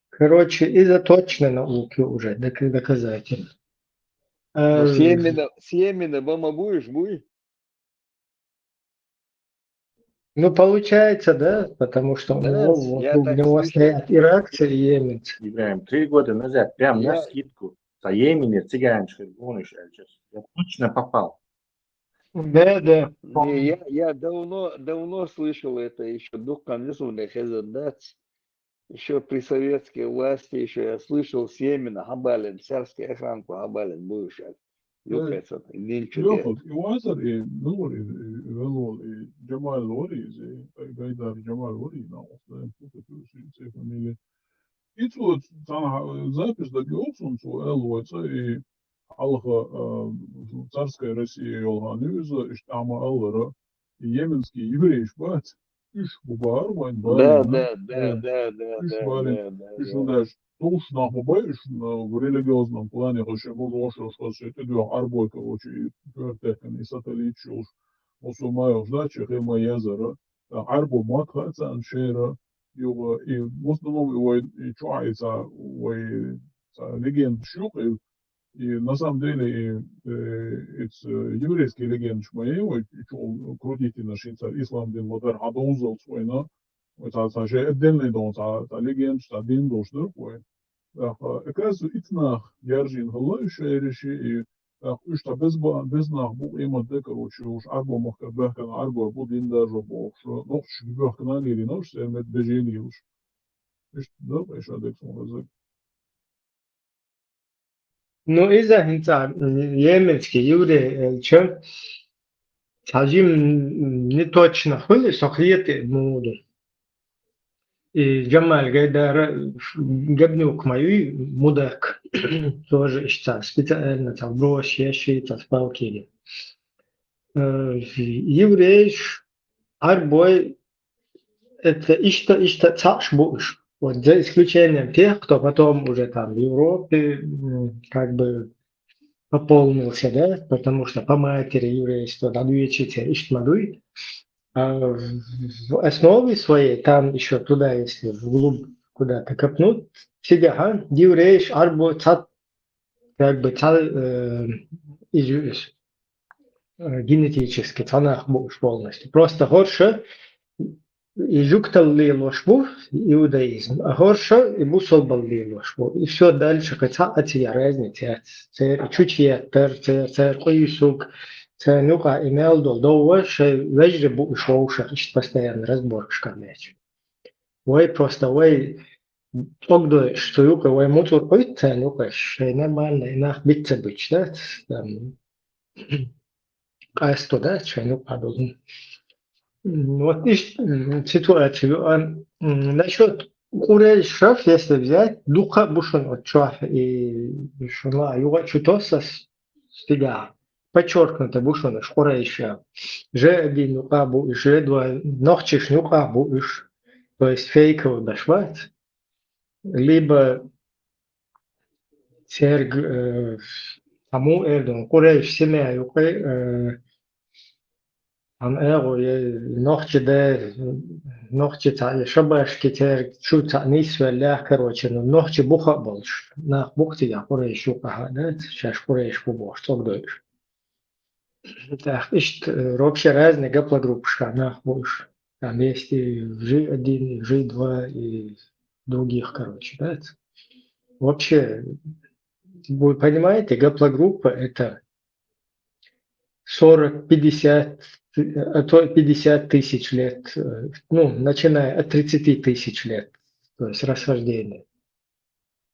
Короче, из-за точной науки уже док-, доказательно. Ну, с Э, Йемена, с Йемена бама будешь, буй? Ну, получается, да, потому что у Да, него, вот я у так него слышал. стоят иракцы и йеменцы. Ибраим, три года назад, прям на Я скидку, по Йемене цыганчик гонишь, я точно попал. Да, да, Не, помню. я, я давно, давно слышал это ещё, дуккха нисуна хезар дац. Ещё при советской власти ещё я слышал, с Йемена хьабалийна, сельский охранку хьабалийна бу уьш аьлла. Э, Юкъе ца, динчу тӀе. Йохалц, и вацар, и мила вара, и, и, и велвол, и Джамал вара иза, и Гайдар Джамал вара, и нах, оцу дай, фу, фу, фу, цу фамилия. И цо цхьана запись дагайогӀу суна, цо аьлла вай цӀа, и хьалха, а, царская Россия йолу хан ю иза, иштта ахьа ма-аллара, и йеменский еврейш бац, уьш бу бахара вайн Да, балийна. да, да, Э, да, да, уьш да, балийна. да, да, Уьш да. хӀунда аьлча товш нах ма бай уьш, а, в религиозном плане, хаза шен мурдаш, хаза шен тӀедоьху Ӏарбой, короче, и коьртехкана, и сателлиташ йолуш, мусулман йолуш дац, шен хир ма язара. Ткъа Ӏарбо ма хаьа царна шера, юха, и в основном и вай, и чохь, и цхьа, вай, цхьа легендаш ю-кх, и И на самом деле, и, э, эцу еврейский легендаш ма е вай чу крутить йина ши цара ислам дин ма-дарра хьан довзалц вайна, вай цхьа, цхьа шайн отдельный дон, цхьа, цхьа легендаш, цхьа дин долуш дара вай. ТӀаккха, э, как раз ицу нах яржийна хилла уьш шайриши, и тӀаккха уьш цхьа беза ба-, беза нах бу, къемат де, короче, уьш Ӏарбо махкара баьхкина Ӏарбой бу дин даржо бохуш, нохчашка боьхкина а лелийна уьш, церан метта бежен йилуш. Иштта дара, кхайша дерг суна хезарг. Ну, иза хӀинца, м, йеменский еврей, э, ча, цхьа жим, м, неточно хуьлу, со хетий муха ду. И Джамал Гайдара, м, Габнюк ма юй, мудак, тоже иштта специально цхьа вброс еш, цхьа спалкиге. Э, еврейш, Ӏарбой, это иштта, иштта цхьаъш бу уьш. Вот за исключением тех, кто потом уже там в Европе, м, как бы пополнился, да, потому что по матери еврейство, да, дӀадоьдучу церан иштта ма дуй. А в, в основе своей, там ещё туда, если вглубь куда-то копнуть, цигахьа еврейш, Ӏарбой цхьа, как бы цхьа, э, изю-, э, генетически цхьа нах бу уьш полностью. Просто хӀорш и жугталла лелош бу иудаизм, а хӀорш и бусалбалла лелош бу. И всё, дальше кхин цхьа а цигахь разница яц. Церан чучуеттар, церан, церан къуьйсург, церан юкъахь и мел долу довва шайн вежарий бу уьш вовшах, иштта постоянно разборкашкахь баьча. Вай просто, вай ЦӀогдойш цу юкъе вай муцӀур Ӏуйтта царна юкъе, шайн нормально и нах бицца бич, да? Там, къасто, да, шайн юкъа долун. М, Вот ишт, м, ситуация, а, м, насчёт Курейшев, если взять, дукха бушун от чуах и шуна юга чутосас стига. Подчеркнуто бушун уж Курейша. Же один юкъа бу уж, же два нохчиш юкъа бу уж. То есть фейковый башват. Либо церг, э, тому эрдун, Курейш семья юкъе, э, Ам эгӀо, е нохчи дер, нохчи цхьа, е шабашки церг, чу цхьа нисвеллях, короче, ну, нохчи буха болчу. Нах бухтига Курейш юкъахьа, да, шаьш Курейш бу бохуш, цӀогдойш. Так, ишт, э, вообще разные гаплогруппашка нах буш. Там есть и G один, и G два, и других, короче, да. Вообще, вы понимаете, гаплогруппа — это сорок, пятьдесят, а то и пятьдесят тысяч лет, э, ну, начиная от тридцати тысяч лет, то есть расхождение.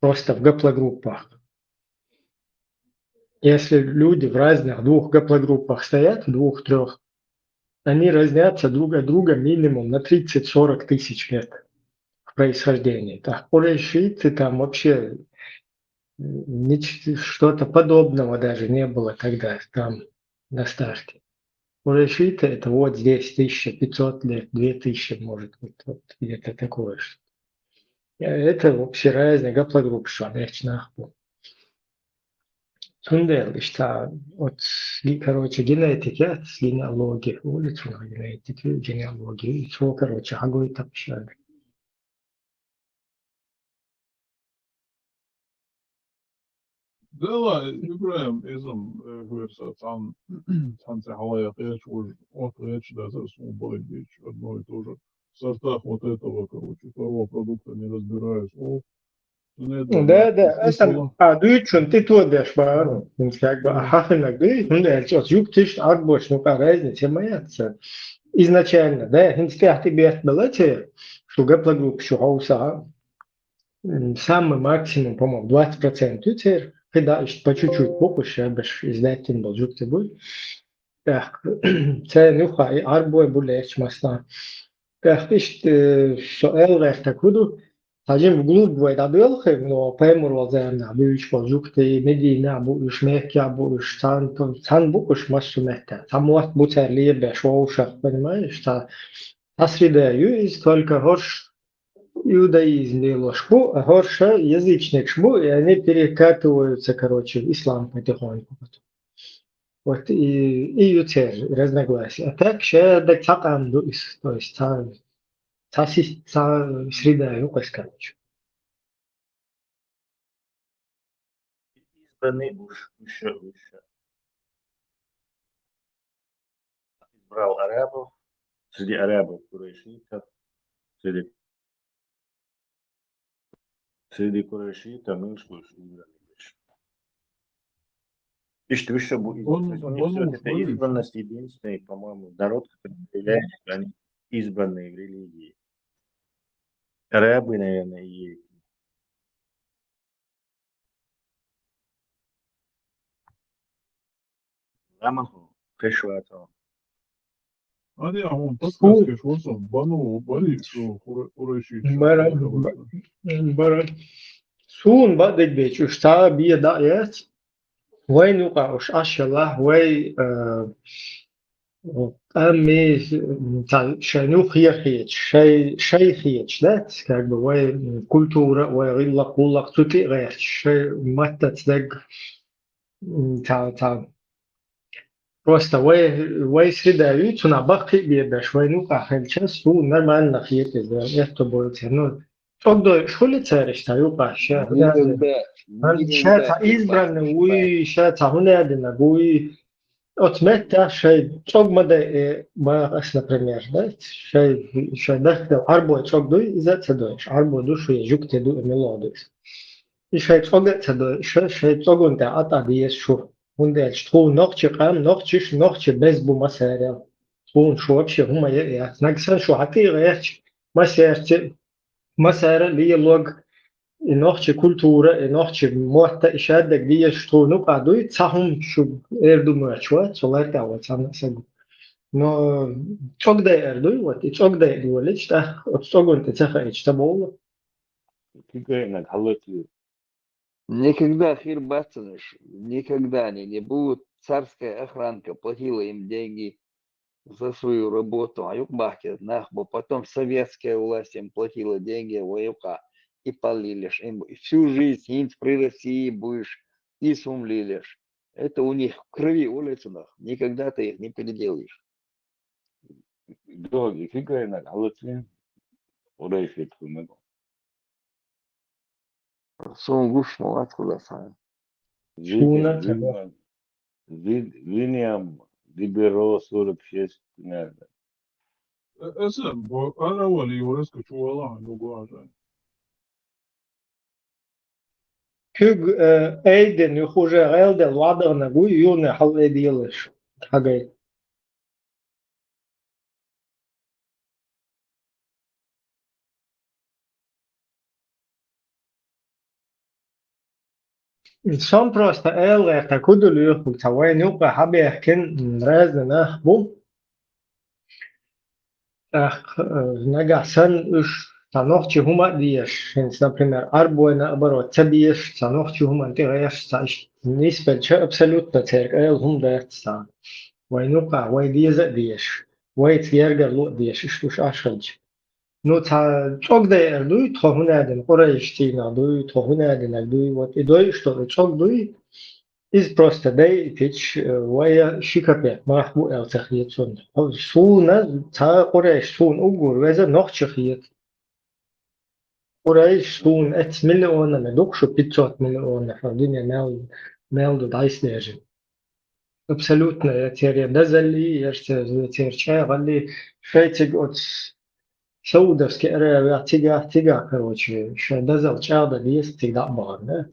Просто в гаплогруппах. Если люди в разных двух гаплогруппах стоят, двух-трех, они разнятся друг от друга минимум на тридцать-сорок тысяч лет в происхождении. Так, курейшиты там вообще нич-, что-то подобного даже не было тогда там на старте. Курейшиты — это вот здесь тысяча пятьсот лет, две тысячи, может быть, вот где-то такое что-то. Э, это вообще разные гаплогруппы, что нах бу. Цундела ишта, вот, ги-, короче, генетика, генеалогия, улицу генетики, генеалогия, и всё, короче, хьагойту шаьш. Дела, Ибрахим, иза, э, хӀара цхьан, цхьан цӀе хьалаяккха гӀерташ, уж отта гӀерташ дацара суна бакъдерг дийцича, одно и то же. В сортах вот этого, короче, второго продукта не разбираюсь. О, Да, да, аса, а, дуьйцучун тӀе тодеш бара. ХӀинца как бы, а, хьахинарг дуй, хӀунда аьлча оцу юкъ тишта Ӏарбош, ну, къа разница ма яц. Изначально, да, хӀинца тӀехь тӀе бертбелла те, шу гаплогруппа шу хьовса, м, самый максимум, по-моему, двадцать процентов ю церан, кхидӀа иштта по чуть-чуть бу уьш, шабаш издательный болу жуьгти буй. ТӀаккха церан юха и Ӏарбой бу лерча масала. ТӀаккха иштта, э, со аьлла гӀертарг хӀун ду? Цхьа жима глуб вай дӀадоьлху, но пайхамар волу заманахь буьйцуш болу жуьгти, Мединахь бу уьш, Меккехь бу уьш, цхьаьна, цхьаьна бу уьш массо а меттехь. Цхьа мотт бу цара лебеш вовшах, понимаешь? Цхьа, цхьа среда ю иза, только хӀорш иудаизм лелош бу, а хӀорш язычникаш бу, и они перекатываются, короче, в ислам потихоньку. Вот и, и ю церан разногласия. А так, ша даг цхьа къам ду иза, то есть цхьа, цхьа сис-, цхьа среда ю кхаьс, короче. Избранный уж, уж, уж. Избрал арабов, среди арабов курайшитов, среди, среди курайшитов муьлш бу уж избранный уж. Иштта уж бу избранный. Он, То есть у них он всё-таки это избранность единственный, по-моему, народ, который проявляет, что они избранные в религии. Арабы, наверное, и есть. Ламан хӀу, кхиш вацахь. Аде, а хӀун подсказка шу сан, бану, бари, шу, хура-, хурайши, шу, Бара, бара. Суна бакъдерг дийцича, уьш цхьа а бен дӀа а яц. Вайн юкъахь уьш Ӏаш ялахь, вай, э, амми, м, цхьа шайн юххера хеташ, шай, шай хеташ, да? Как бы вай, м, культура, вай гӀиллакх, гӀуллакх цу тӀе а гӀерташ, шай маттаца дерг, м, цхьа, цхьа. Просто вай, вай среда ю, цунах баккхий а бен беш, вайн юкъахь хилча, суна нормально хета иза, эхто боцу. Ну, ЦӀогдойуш хуьлу цара иштта юкъахь ша? Миран бе, миран ша бе, цхьа избранный вуй, ша цхьа хӀун аьллинарг вуй. Оцу меттехь шайн цӀог ма дайа, э, боху ас, например, да? Шайн, шайн дахкал Ӏарбой цӀог дуй, иза а ца дойуш. Ӏарбой ду шу, я жуьгти ду, я мила ду иза. И шайн цӀога а ца дойуш, шайн цӀоган тӀехь Ӏа тӀе деза шу. ХӀунда аьлча тхуна нохчи къам, нохчиш, нохчи беза бу массарел. Тхуна шу вообще хӀума яц. Нагахь санна шу хьан тӀе а гӀерташ, массаьрца, массара а лелорг, и нохчийн культура, и нохчийн мотт, и шадерг дезаш тхона юкъа дуй, цхьа хӀума шуга эр ду моьтташ вац, цу лаьртӀа вац цхьанна а сага. Но чӀоагӀдайар дуй, вот, и чӀоагӀдайа волча тӀаккха, оцу чӀоган тӀе ца хаийташ ца бовла. Кхин кхайнаг хьаллатийра. Никогда хир бац уьш, никогда они не будут. Царская охранка платила им деньги за свою работу, а юкъа бахкийна нах бу. Потом советская власть им платила деньги, вай юкъа и паллийлаш им бу. И всю жизнь, хӀинца при России будешь, и сум лийлаш. Это у них в крови, улицунах. Никогда ты их не переделаешь. Догги фигайнаг хьалацин, къурайшит хӀумаг. Суна гуш ма вац хӀума сан. Шуна ца боху. Вильям Диберо, сорок шесть, наверное. Э, эсэм, бо-, ара вали, юрес ка чувала, ну, гуажа. Куьг, э, айдина юха уже гӀелдел вадагӀнаг вуй, юна хьал айделаш. Хьагай. Сон просто эл гӀерта кудал юхуг ца вайн юкъа хьабехкин разный нах бу. ТӀаккха, э, нагахь санна уьш цхьа нохчи хӀума а дезаш, хӀинца, например, Ӏарбойн наоборот ца безаш, цхьа нохчи хӀуманна тӀе гӀерташ, цхьа иштта нисбелча абсолютно церан эл хӀума дац цхьа. Вайн юкъа, вай деза а дезаш, вайца гергарло а дезаш, иштта уьш Ӏаш хилча. Ну, цхьа чӀогдайар дуй, тхо хӀунадина къурайш цӀийнах дуй, тхо хӀунадинаг дуй, вот и дой, что и чӀог дуй, иза просто дайитича, э, вай ши капек мах бу аьлла ца хета цунна. Суна цхьа къурайш суна уггар веза нохча хета. Къурайш суна эцу миллионами дукха шу, пятьсот миллионов, дуьне мел, мел ду дӀайсдежина. Абсолютно, я церан дазалли, я церан чӀагӀалли, шайцига оцу Саудовский Аравия, цигахь, цигахь, короче, шайн дазал чӀагӀдан деза, цига дӀа а бахана, да?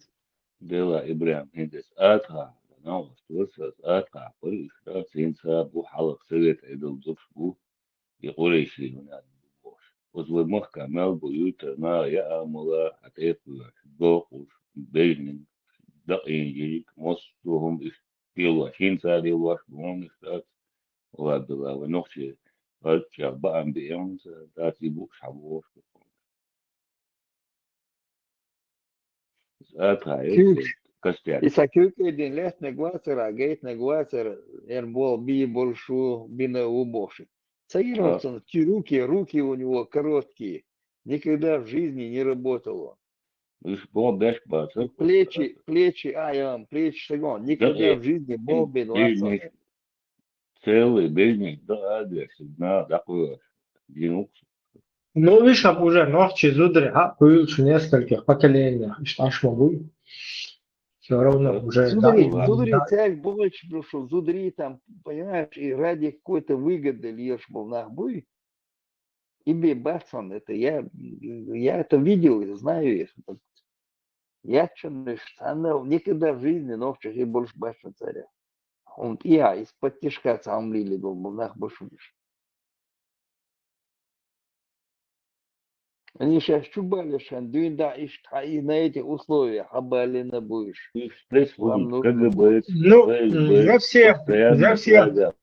Дела Ибрахим хӀинца атха, новость варсас атха, пури ишта, цинца бу хьалха совет Ӏедал дурш бу, и къурайши хӀунда бу бохуш. Оцу вай махка мел бу юйтар, наха яа мала, хьан тӀекхуьйш, докъуш, бежниг, дакъийна ерриг, массо а хӀума иштта лелош, хӀинца а лелош бу, хӀунда иштта аьлча, валла билла, вай нохчий гӀарчех баам беанца, даций бууш хьан бохуш бу. Атха, куьйгаш, костяк. И сан куьйгаш дина лаьттаниг вацара, гайтаниг вацара, эр бол, би болуш ву, бина ву бохуш. Ца йира цунна, руки, руки у него короткие. Никогда в жизни не работал он. Уьш бо беш бацар. Плечи, плечи, а, я, плечи шагон. Никогда в жизни бо бин вацар. Целый бежник, да, адвес, на, дакъуьйш. Динукс. Ну, видишь, там уже нохчи зударий, а, появился в нескольких поколениях. Иштта аш ма буй. Всё равно уже, да, зударий, да, зударий, да. Цаьрга богаче, потому что зударий там, понимаешь, и ради какой-то выгоды льёшь был нах буй. И бе бацан, это я, я это видел, я знаю их. Вот. Я чё, ну, штанов никогда в жизни нохчах и больше бачу царя. Он, я из-под тишка сам лили был, был нах башуниш. Они щас чубали шан, дуьнда иш, а и на этих условиях, а бали на будешь. Их стресс. Вам будет нужно КГБ, будет. Ну, ФСБ, за всех, постоянно за всех. Следят.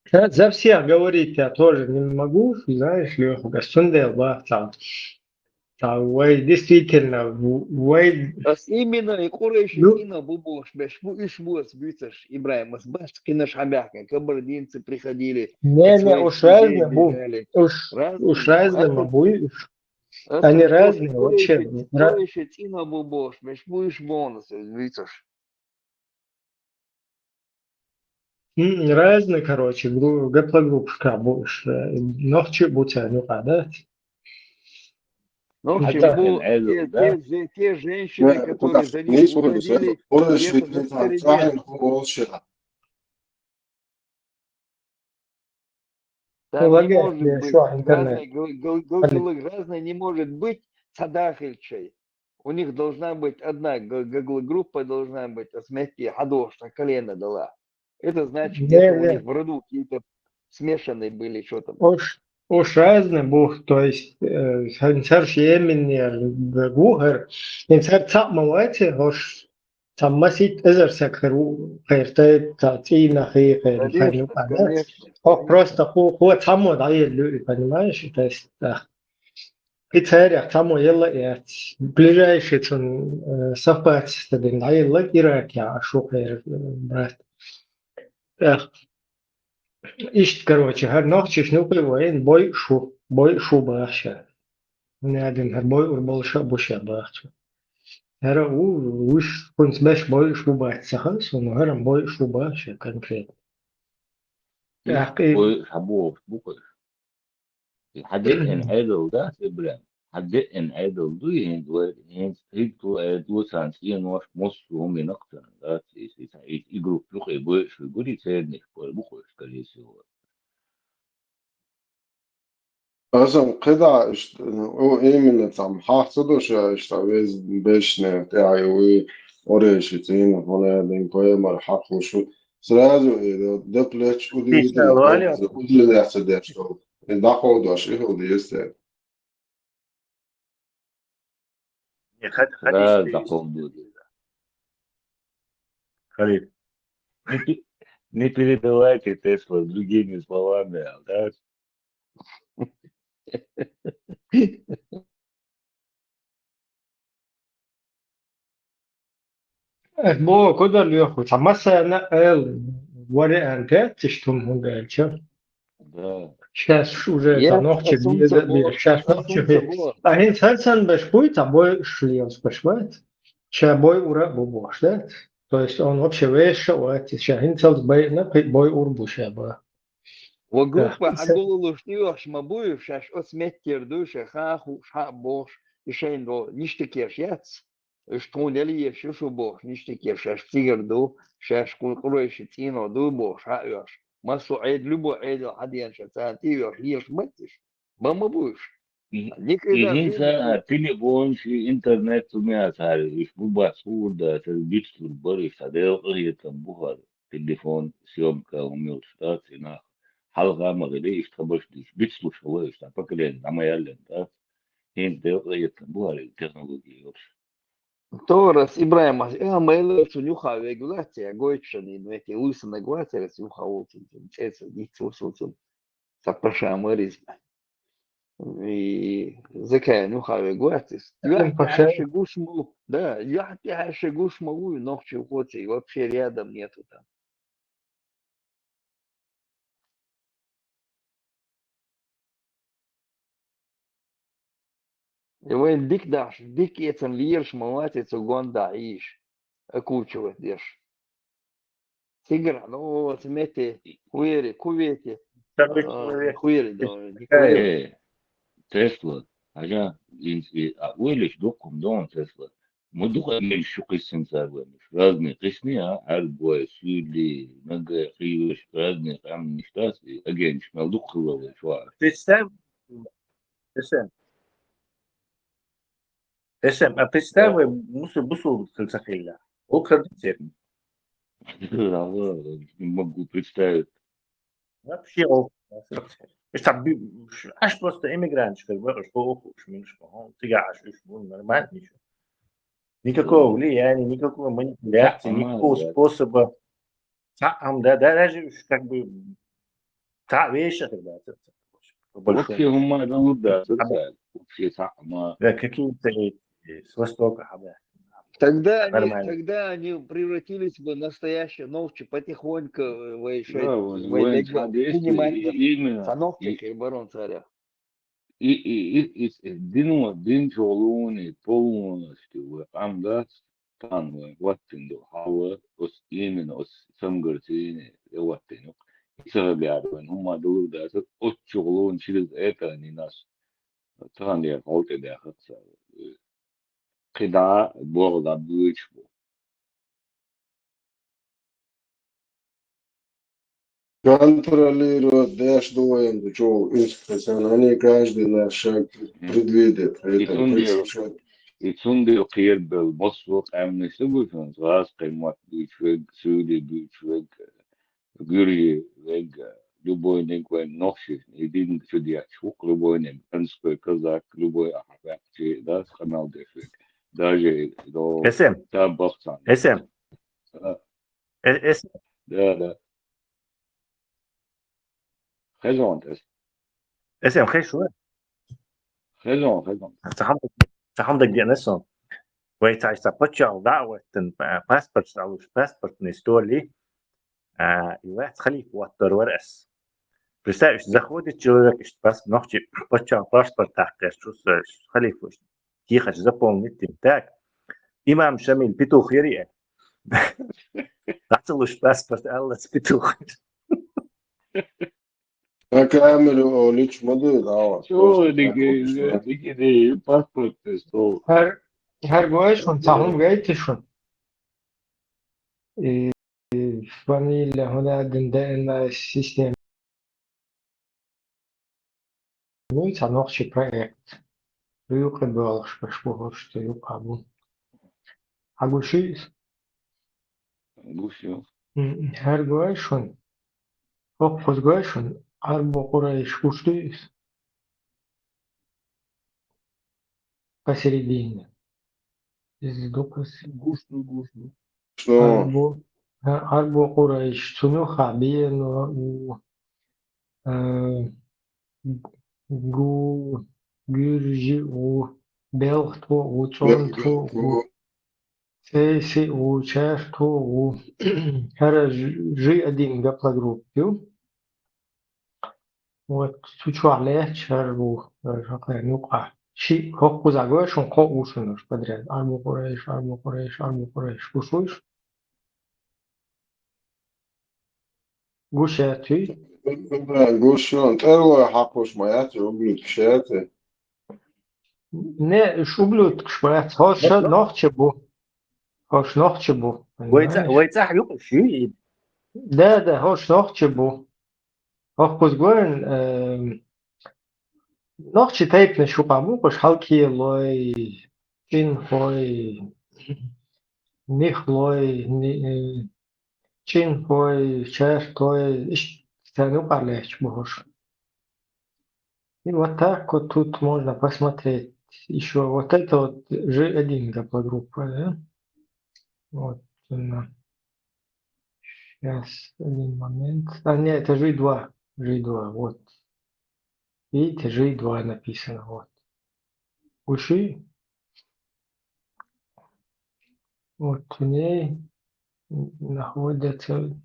Ца-, за всех говорить я тоже не могу, знаешь, Лёха, гашцундел бахтал. Ца вай действительно, в-, вай. Ас именно и Курайши, ну, именно бу бохуш беш, бу иш бу ас буьйцаш, Ибрахим, ас баш кхинаш хьан баьхкан, кабардинцы приходили, не, не, уж разные бу, уж, уж разные ма буй, уж. Они разные вообще. Курайши, Курайши именно бу бохуш беш, бу иш бонус ас буьйцаш. М, разные, короче, гру-, ГП-группашка бу уж, э, нохчи бу царна юкъа, да? Нохчи бу, те, те же-, те женщины, которые за них уходили, ехали спереди. Ца не может быть. Разный, гл-, гл-, гл-, гл-, разный не может быть, цхьа дахилчай. У них должна быть одна г-, г-, гл-, группа должна быть, а смести хьадош, а колено дала. Это значит, где-то у них в роду какие-то смешанные были, что там. Уж, Уж разный бу, то есть, э, хӀинца хӀара шен Йеменера гу хӀара. ХӀинца хӀара цхьаъ ма вац, хӀорш цхьа масийтта эзар саг хир ву, хир тай, цхьа цӀийнахий, хир, хир Конечно, юкъа дац. Конечно, Хьо конечно. просто хӀо, хӀо цхьаммо дӀаелла ю и, понимаешь, то есть, да. И царех цхьаммо елла а яц. Ближайший цун, э, совпадение ца дина дӀаелла Иракехь а шу хир, э, брат. Эх. Иштта, короче, хӀара нохчашна юкъе вайна бойуш ву, бойуш ву баха ша. Наьдина хӀара бойур болуш а бу ша баха цо. ХӀара ву, вуьш, хӀинца беш бойуш бу бац ца хаьа суна, хӀара бойуш ву баха ша конкретно. ТӀаккха и Бойуш хьан бохуш бу-кх уьш? И хьан деъина Ӏедал дац, Ибрахим? Хьан деъина Ӏедал дуй хӀинца вай, хӀинца хӀинца ту аьлла царна цӀенош массо а хӀума йина-кх царна, дац? И, и, и, и группа юкъе бойуш верг гури, цернаш бой бу-кх уьш, скорее всего. Аса кхидӀа иштта, ну, именно цхьа хьаха ца до ша иштта веза бешне тӀехь а вуй, Къурайши цӀийнан, хӀунда аьлла пайхамар хьакхуш ву. Сразу и до плеч удивительно, удивление ца деш долу. И дӀакховдош и хӀума деза церан. Не, хад-, хадис Сразу деза. ДӀакховдо деза. Халид. Не пе-, не передавайте Тесла другими словами, да? Э, бо, кудар лоьху, цхьа массарна а эл вариант яц иштта хӀума, хӀунда аьлча. Да. Сейчас уже Я цхьа нохчи ас хӀунца беза бо, бира, сейчас ас нохчи хӀунца хи-, бо. А хӀинца хӀара санна беш буй, цхьа бойуш лелаш беш бац. Ша бойура а бу бохуш дац. То есть он вообще вешша а вац, ша хӀинцалц байина, кхин а бойур бу ша баха. Ва Да. группа Се- хьагуллуш тӀеоьхуш ма бу уьш, шаьш оцу меттера ду, шайн хан хууш хьа а бохуш, и шайна долу ништакерш яц. Уьш тхуна яла езаш ю шу бохуш, ништакерш шаьш цигара ду, шаьш кху Къурайши цӀийнан ду бохуш хьа а оьхуш. Массо а Ӏедал, любой Ӏедал хьадеана ша царна тӀе а оьхуш, лелаш ма дац уьш. Бан ма бу уьш. И, Никогда и в жизни хӀинца не а телефонаш, и интернет хӀума яц хӀара, уьш бу бац хуур дац, бицлур бара, уьш цхьа Делан къахетам бу хӀара. Телефон, съёмка, хӀума йолуш дац и нах. Хьалха ма хилла иштта хабарш дийш, бицлуш хилла иштта, поколение дӀа ма яьллина дац. ХӀинца Делан къахетам бу хӀара и технология йолуш. Торас Ибрахимас, э, ма элла цунна юха вега лац, я гойтуш а дийна, вете вуйсанаг вац, я юха волчун, цун цӀе ца диц вусулцун. Ца паша маризма. И закай юха вега вац иза. Ца паша. Юьхь тӀехьа гуш ма ву. Да, юьхь тӀехьа гуш ма ву, нохчи ву хоций, вообще рядом нету там. И вайн дика дахьаш, дика эцан лераш ма вац и цу гондахь ийш, окучивать деш. Цигара, ну, оцу метте, хуьйре, кувете, Ца а, хуьйре. Хуьйре, да, Э, Тесла, хьажа, и, и, а, ойлаш дуккхум дон, Тесла. Ма дукха агенаш шу кхиссина цара вайнаш. Разные кхиссина, а, Ӏаьрбой, суьйли, нагай, кхийвеш, разные къаьмнаш дац, и агенаш мел дукха хилла вай чохь. Представь, Эсэм. Эсэм, а представь, Да. вай мусу-, бусулба хила ца хилла. Ол кардицер. Не могу представить. Вообще, ол. Иш та би-, ш-, аш просто эмигранташ хир бу, аш бу, ух, уш минаш бу, хо, цига аш уш бу, нормально ничего. Никакого Да. влияния, никакой манипуляции, Ца-, никакого ама, да. способа. Ца-, ам, да, да, даже уж как бы, ца-, вещи, как бы, это, это, по большому Вообще, счёту. Ума, да, ну да, Ам, да, вообще, ца-, ама. Да, какие-то, э, с Востока, а, да. Тогда они, Нормально. тогда они превратились бы в настоящие ногти потихоньку, э, вы ещё Да, вот, вай вот, легла, да, есть, принимать и-, именно. Ца ногти, И- барон царя. И, и, и, и, и дино, динчух луни, полностью вай къам дац, тахана вайн хӀоттина ду хьал, оцу именно оцу цамгарца и вай хӀоттина ю. И ца хилла вайн хӀумма далур дацар, оццух луни шилиза этани нас. Тахана яр хьал тӀе даьхар цара. КхидӀа боху дӀабоьдуш бу. Контролировать деш ду вайн чул институционально, они каждый наш шаг Мгм. предвидят. И Это цундела, пресечёт. И цундела кхерабелла массо а къаьмнаш ду гуш, гӀазкхийн мотт буьйцуш верг, суьйли буьйцуш верг, гуьржи верг, любойниг вайн нохчий, и дин чудияч вук любойниг, донской казак, любой ахабяхчи, да, къамел дешвик. Даже до Эсэм. Та бахцан. Эсэм. Да. Э-, эс- Да, да. Хезон тес. Эсэм хешуй. Хезон, хезон. Цахам, цахам дагден эсон. Вай цай са пачал да ваттен, э, паспорт салуш, паспортный столи. А, и вац халиф ваттор вар эс. Представь, заходит человек, ишт пас-, нохчи пачал паспорт тахкер, чус, э, халиф уж. Тихо, заполнить им. Так. Имам Шамиль, петух яри. Ацалуш паспорт, аллац петух. На камеру, о, лич моды, да, вот. Чё, просто диги, так вот, диги, диги, паспорт, что? Хар, хар гой шун, цахум гайти шун. И фамилия, хона дин Д Н А система. Ну, и ца нохчи проект. Юкъе балхаш баш бу, что юкъа бу. Агуши. Гуши. М, хар гой шун. Хоккуз гой шун. Арбу Къурайш гуш дуй. Посередине. Из дукас. Гуш ду, гуш ду. Что? Арбу, а, Арбу Къурайш. Цунуха биено у, э, гу, гюржи у, белхту у, цонту у. Цейси у, чарту у. Хара ж-, жи один гаплогруппа ю. Вот, цу чуале чару, э, жакъа нукъа. Ши хоккуза гой шун, хо ушунуш подряд. Арбу Къурайш, Арбу Къурайш, Арбу Къурайш. Гушуш? Гушатуй? Да, гушун. Терло хакуш маят, ублюдки шеты. Не, ш ублюдки шмаят. Хош нохчи бу. Хош нохчи бу. Вайца, понимаешь? Вайца юкъ шуй. Да, да, хош нохчи бу. Хоккуз гойн, эм, нохчи тайпнаш юкъа бу, хош халкилой, чинхой, михлой, ни-, э, чинхой, чархой, иш-, царна юкъа лехч бу хош. И вот так вот тут можно посмотреть ещё. Вот это вот жи один гаплогруппа, да? Вот она. Щас, один момент. А, нет, это жи два. Жи два, вот. Видите, жи два написано, вот. Уши. Вот в ней находятся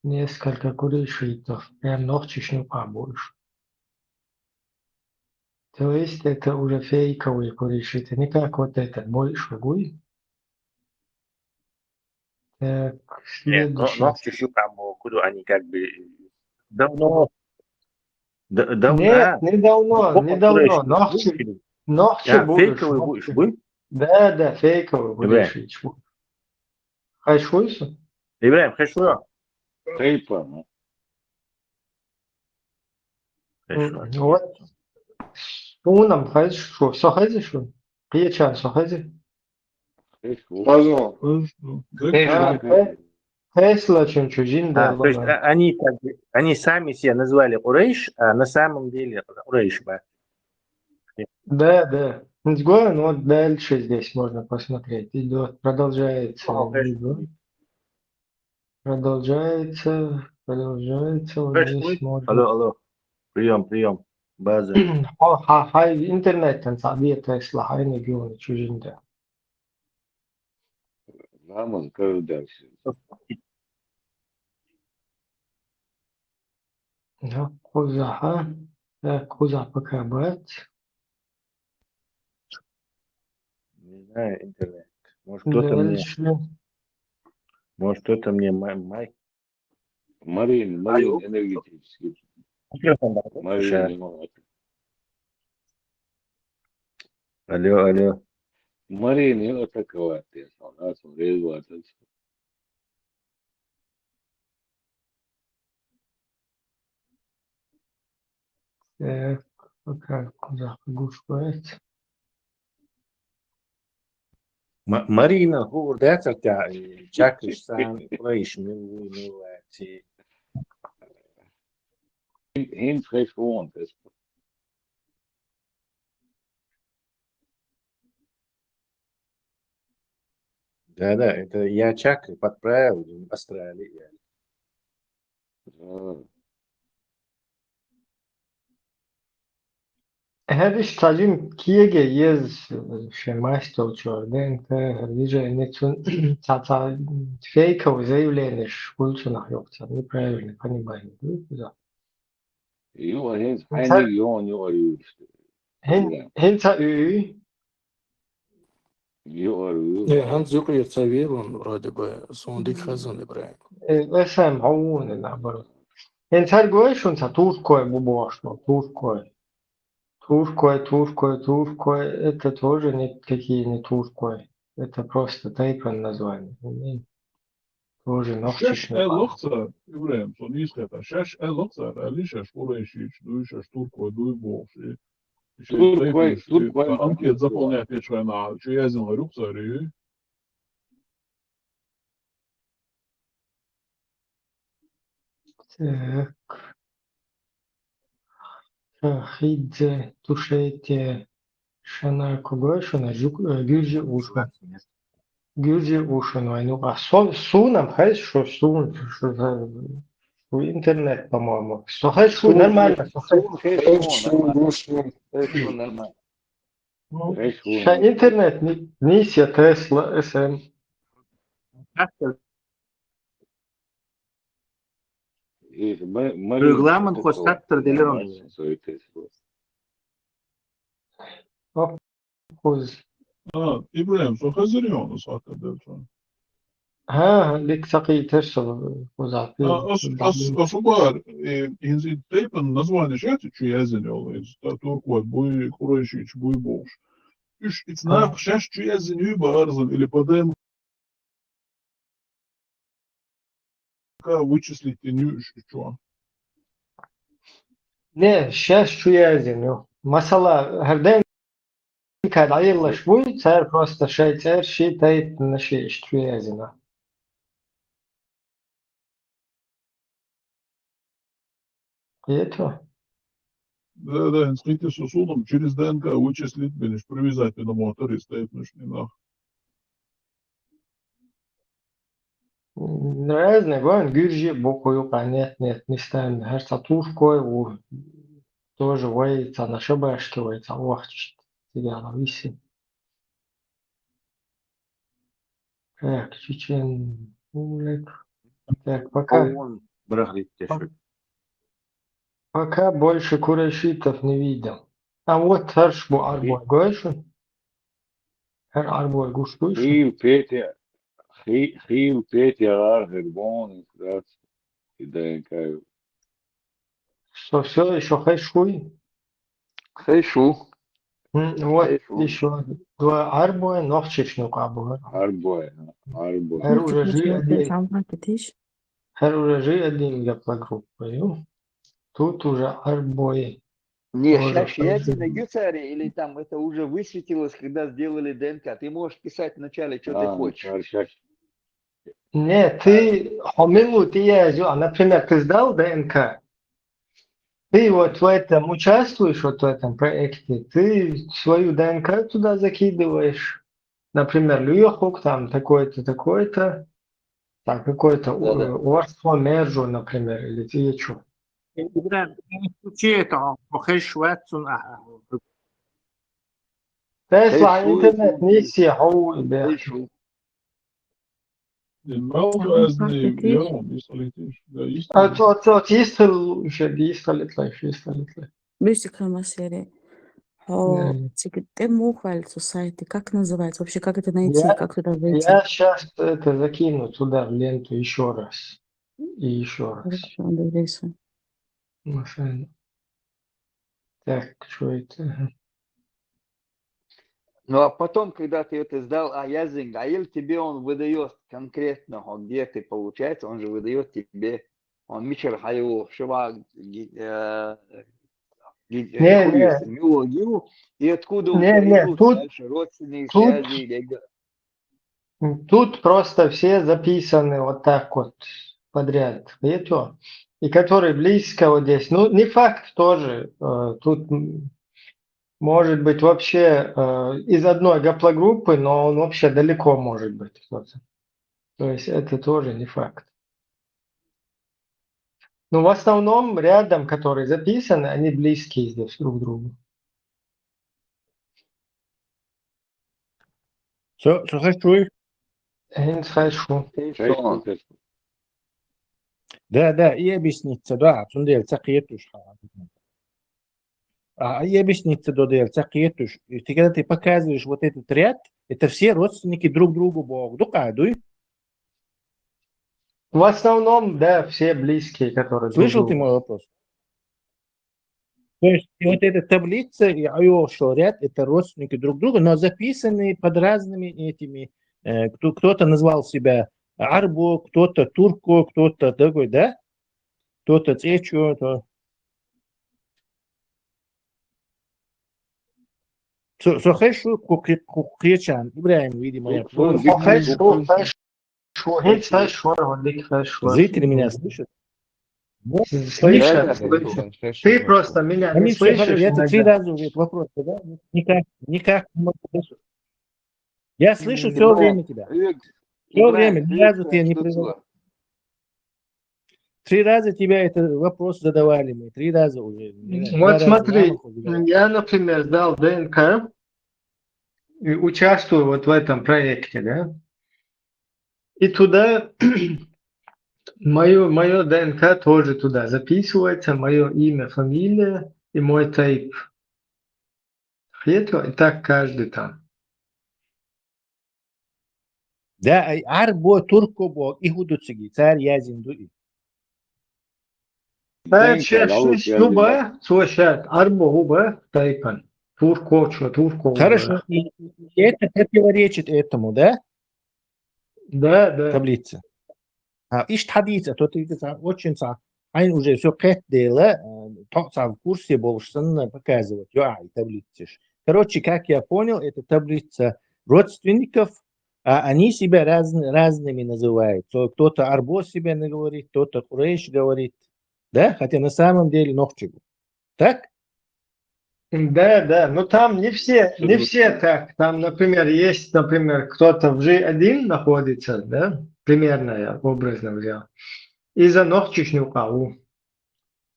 несколько курейшитов. Прям нохчишну побольше. То есть это уже фейковые курейшиты. Не как вот этот больше гуй. Так, не, но, следующий. Нохчи шуй, там, куда они как бы давно. Д-, давно. Нет, а? Не давно, не давно. Нохчи, нохчи. А, будешь, фейковый нохчи будешь, будь? Да, да, фейковый будешь. Хайшуйсу? Ибраим, хайшуй. Хайпа, ну. Хайшуй. М, вот. Сунам хайшу, со хайшу. Кьечан со хайшу. Пазо. Тесла чун чужин. А, то есть, а, они как бы, они сами себя назвали Курейш, а на самом деле Курейш, да? Да, да. Сгоен, вот дальше здесь можно посмотреть. Идёт, продолжается. О, видео. Продолжается, продолжается. Вот здесь можно. Алло, алло. Приём, приём. База. Ха, ха, ха, интернет, там, сабия, Тесла, хай не геоны чужин, да. Рамон, скажи дальше. Да, кузаха. Да, кузах пока бывает. Не знаю, интернет. Может, кто-то мне, дальше. Может, кто-то мне май-, май-, Марин, Марин, алло. Энергетический. Микрофон, да? Марин, слушай. Алло, алло. Марин, я атаковать, я сказал, да, смотри, вот, это. Так, пока кузах гуш бывает. Ма-, Марина, гур дацар тя, э, чакриш сан, Курейш, милуй, милуй, ти. ХӀинца хезаш ву хьуна тесс. Да, да, это я чак подправил, не Австралия. А, ХӀаьдиш цхьа жима кеге еза шен мастолчо, ДНК, хӀара движение, цун цхьа, цхьа фейковый заявленеш хуьлу цунах йоккха, неправильно понимание ду иза. Юкъа хӀинца хьайниг йогӀун юкъара юьйлуш. ХӀин-, хӀинца уьй? Юкъара ю. Э, хӀинца юкъера ца веван, вроде бы, суна дика хазан, Ибрахим. Э, эсэм хьо вуна, наоборот. ХӀинца хӀара гой шуна ца туркой бу бохуш, туркой. Туркой, туркой, туркой, это тоже не, какие не туркой. Это просто тайпан название. Тоже Шаьш нохчишна. аьллах цара, Ибрахим, со нийса хета. Шаьш аьллах цара, аьлли шаьш курайшийча дуй, шаьш туркой дуй бохуш. И шайн Туркой, тайпанаш, туркой, анкета туркой. заполнять ечу хенахь, чу яздина гӀайра юкъа цара, ю? Так. Ша хидзе, тушейте, шана кого шуна, жук-, э, гюржи уша. Гюржи уша, ну, ай, ну, а со-, сунам хай, шо сун, шо за-, шо интернет, по-моему. Со хай, шо нормально, со хай. Сун хезаш ву хьуна, нормально. Хезаш ву хьуна. Ша интернет, ни-, нисья Тесла, эсэм. Иза ма-, ма- Регламент хоть так-то делирован. Нормально, со и Тесла. Оп, хуз. А, Ибрахим, со хезар йону схьа дерца. ХӀа, лик сакхий терсо хуза. А, ас, ас, ас убар, э, хӀинца и тайпан название шаьш чу яздина йолу, иза та туркой буй, курайшийча буй бохуш. Уьш ица нах шаьш чу яздина юй бахарзан или по ДНК вычислить дина ю уьш чу? Не, шаьш чу яздина ю. Масала, хӀара ДНК дӀаеллаш буй, цара просто шайн цӀерш, ши тайпанаш иштта чу яздина. Кхетий? Да, да, хӀинца кхетий со, сунам через ДНК вычислить бинаш, привязать бина мотор из тайпанаш нах. Разные, вон, гюржи бу кху юкъа, нет, нет, местами. ХӀара цхьа туркой ву, тоже вай, цхьана шабашка вай, цхьа охча, цигара виси. Так, чечен, улек. Так, пока. Вон брахлиттеш. Пока больше курайшитов не видел. А вот хӀара шу бу Ӏарбой, гой шу? ХӀара Ӏарбой гуш буй шу? Хил Петя, хи-, хил Петя гӀар хир бон, и ДНК. Что всё ещё хай шуй? Хай шу. М, вот Хай шу. Ещё два Ӏарбой, нохчишна юкъа бу. Ӏарбой, а, Ӏарбой. ХӀара уже жи один. Самбататиш. ХӀара уже жи один гапла группа ю. Тут уже Ӏарбой. Не, Тоже шаьш хай яздина шу. ю цара, или там это уже высветилось, когда сделали ДНК. Ты можешь писать вначале, что ты А, хочешь. цара шаьш. Нет, ты хьо мила ву тӀеязйо, а, например, ты сдал ДНК. Ты вот в этом участвуешь, вот в этом проекте, ты свою ДНК туда закидываешь, например, лёхук, там, такой-то, такой-то, там, какой-то Да-да. э, орство мержу, например, или ты чё. Ибрахим, включи это, хеш ватсун, а, Тесла Хай шу, интернет шу, не все, хау, да. Хай шу. Мел Ага, разные, так и я вам, если ты, да, если А то, то, чисто уже, чисто литло, чисто литло. Бюстик хамасери. Хо, Да. цигит те мухваль су сайты. Как называется? Вообще, как это найти? Я, Как туда зайти? я сейчас это закину туда в ленту еще раз. И еще раз. Хорошо, доверяйся. Машина. Так, что это? Ага. Ну а потом, когда ты это сдал, а я зинг, а или тебе он выдаёт конкретно, он где ты получается, он же выдаёт тебе, он мичер хаю, шива, ги-, э, ги-, э, Не, хуюс, не. миологию, и откуда у Не, тебя не, идут тут, дальше родственные тут, связи, или г- тут просто все записаны вот так вот подряд. И то. и который близко вот здесь. Ну, не факт тоже. Э, тут м, может быть вообще э, из одной гаплогруппы, но он вообще далеко может быть кто-то. То есть это тоже не факт. Ну, в основном рядом, которые записаны, они близкие здесь друг к другу. Со, со хашуй. Эйнс хашуй. Да, да, и объясниться, да, цундел цакъетуш. А, и объясниться до дел цакъетуш. И ты, когда ты показываешь вот этот ряд, это все родственники друг другу Бог. Дукъа дуй? В основном, да, все близкие, которые друг Слышал ты другу. Мой вопрос? То есть и вот эта таблица и Айошо ряд, это родственники друг друга, но записаны под разными этими. Э, кто, кто-то назвал себя Арбо, кто-то Турко, кто-то такой, да? Кто-то Цечо, то. Со, со хашуй, ку кри-, ку кречан, Ибрагим, видимо, я. Ку-, ку-, О, хашуй, хашуй, эйнс хашуй, вот дик хашуй. Зрители меня слышат? Слышат, Да, да, слышат. да, да. Ты просто меня А не мне всё хорошо, слышишь я это три иногда. Раза уже этот вопрос задал, никак, никак не могу слышать. Я слышу все Ну, время тебя. Иг-, Всё Ибрагим, время, ни разу Иг-, тебе не что прервал. было? Три раза тебя этот вопрос задавали мы, три раза уже. Не знаю, два Вот раза смотри, Рамаху задавали. Я, например, сдал ДНК и участвую вот в этом проекте, да? И туда мое, мое ДНК тоже туда записывается, мое имя, фамилия и мой тайп. Хету, и так каждый там. Да, ай, Арбо, Турко Бог, и худуциги, цар язин дуи. Цар Дэнка, шеш лаут шеш язин, юба, цо шеш, Арбо уба, тайпан. Турко, чё, Турко уба. Хорошо, и и это противоречит этому, да? Да, да. Таблица. А, ишт хадица, то ты это очень са-, айн уже всё кэт дела, э, то са в курсе больше, сан показывать. Йо, ай, таблица ж. Короче, как я понял, это таблица родственников, а они себя раз-, разными называют. То кто-то Арбо себя говорит, кто-то Курейш говорит. Да? Хотя на самом деле нохчигу. Так? Да, да, но там не все, не все так. Там, например, есть, например, кто-то в G один находится, да, примерно я образно взял, и за Нохчишню Каву.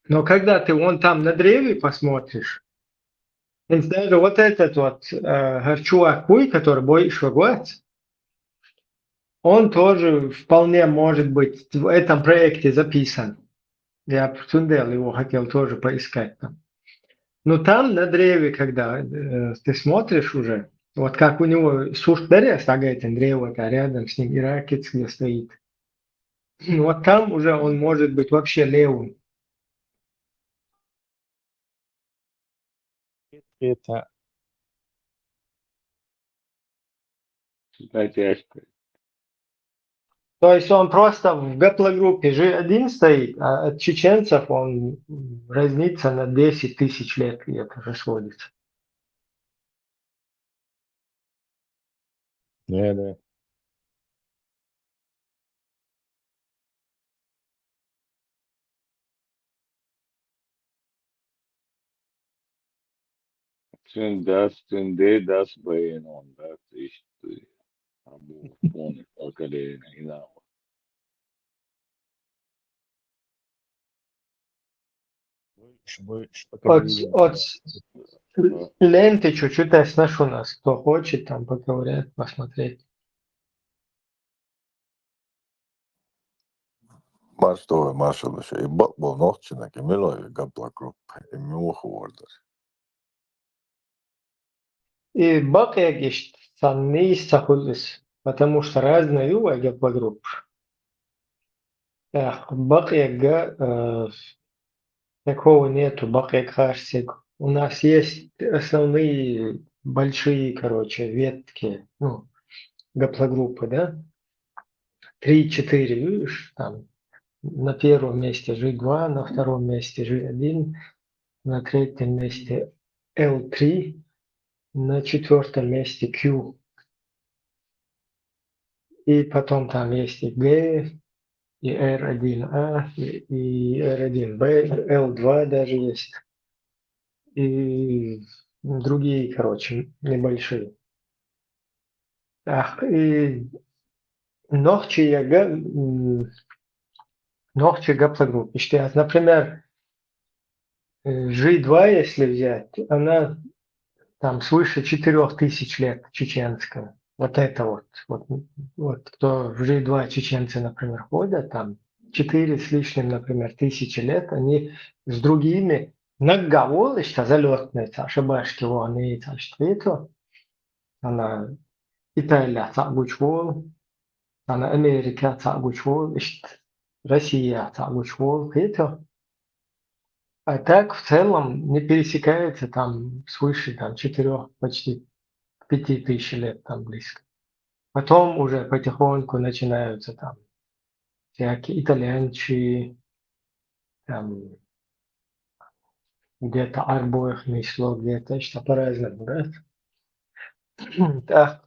Но когда ты вон там на древе посмотришь, ведь даже вот этот вот э, Гарчуа Куй, который Бой Швагуац, он тоже вполне может быть в этом проекте записан. Я посмотрел, его хотел тоже поискать там. Но там на древе, когда э, ты смотришь уже, вот как у него Сурт Берес, а говорит, древо, а рядом с ним Иракец, где стоит. Вот там уже он может быть вообще левым. Это Знаете, я что- То есть он просто в гаплогруппе G один стоит, а от чеченцев он разница на десять тысяч лет где-то расходится. Да, да. Цун дас, цун дэ дас бэйэн он, да, то есть, э, абу пони, пакалена, инава. Больше, больше От, от ленты чуть-чуть оставь у нас. Кто хочет, там поковырять, посмотреть. Марш, давай, марш, лучше. И бак был ногчина, кемело, и габла группа, и мюха вордер. И бакъегиш саннис сахулис, потому что разные ю габла группа. Эх, бакъега э, такого нету, бакъег харсик. У нас есть основные большие, короче, ветки, ну, гаплогруппы, да? Три-четыре, видишь, там на первом месте G два, на втором месте G один, на третьем месте L три, на четвертом месте Q. И потом там есть и G, И Р один А, и, и Р один Б, Л два даже есть. И другие, короче, небольшие. Так, и нохчий яга, м, нохчий гаплогруппа. Иштта, например, э, G два, если взять, она там свыше четырёх тысяч лет чеченская. Вот это вот. Вот, вот кто в G два чеченцы, например, ходят, там четыре с лишним, например, тысячи лет, они с другими наггавол, иштта залётный, цхьа шабашки вон, и цхьа иштта вето. Цхьана Италия цхьаъ гучавол, цхьана Америка цхьаъ гучавол, иштта Россия цхьаъ гучавол, кхетий? А так, в целом, не пересекается там свыше там четырёх, почти пяти тысяч лет там близко. Потом уже потихоньку начинаются там всякие итальянцы, там где-то арабов несло, где-то что по-разному, да? Так,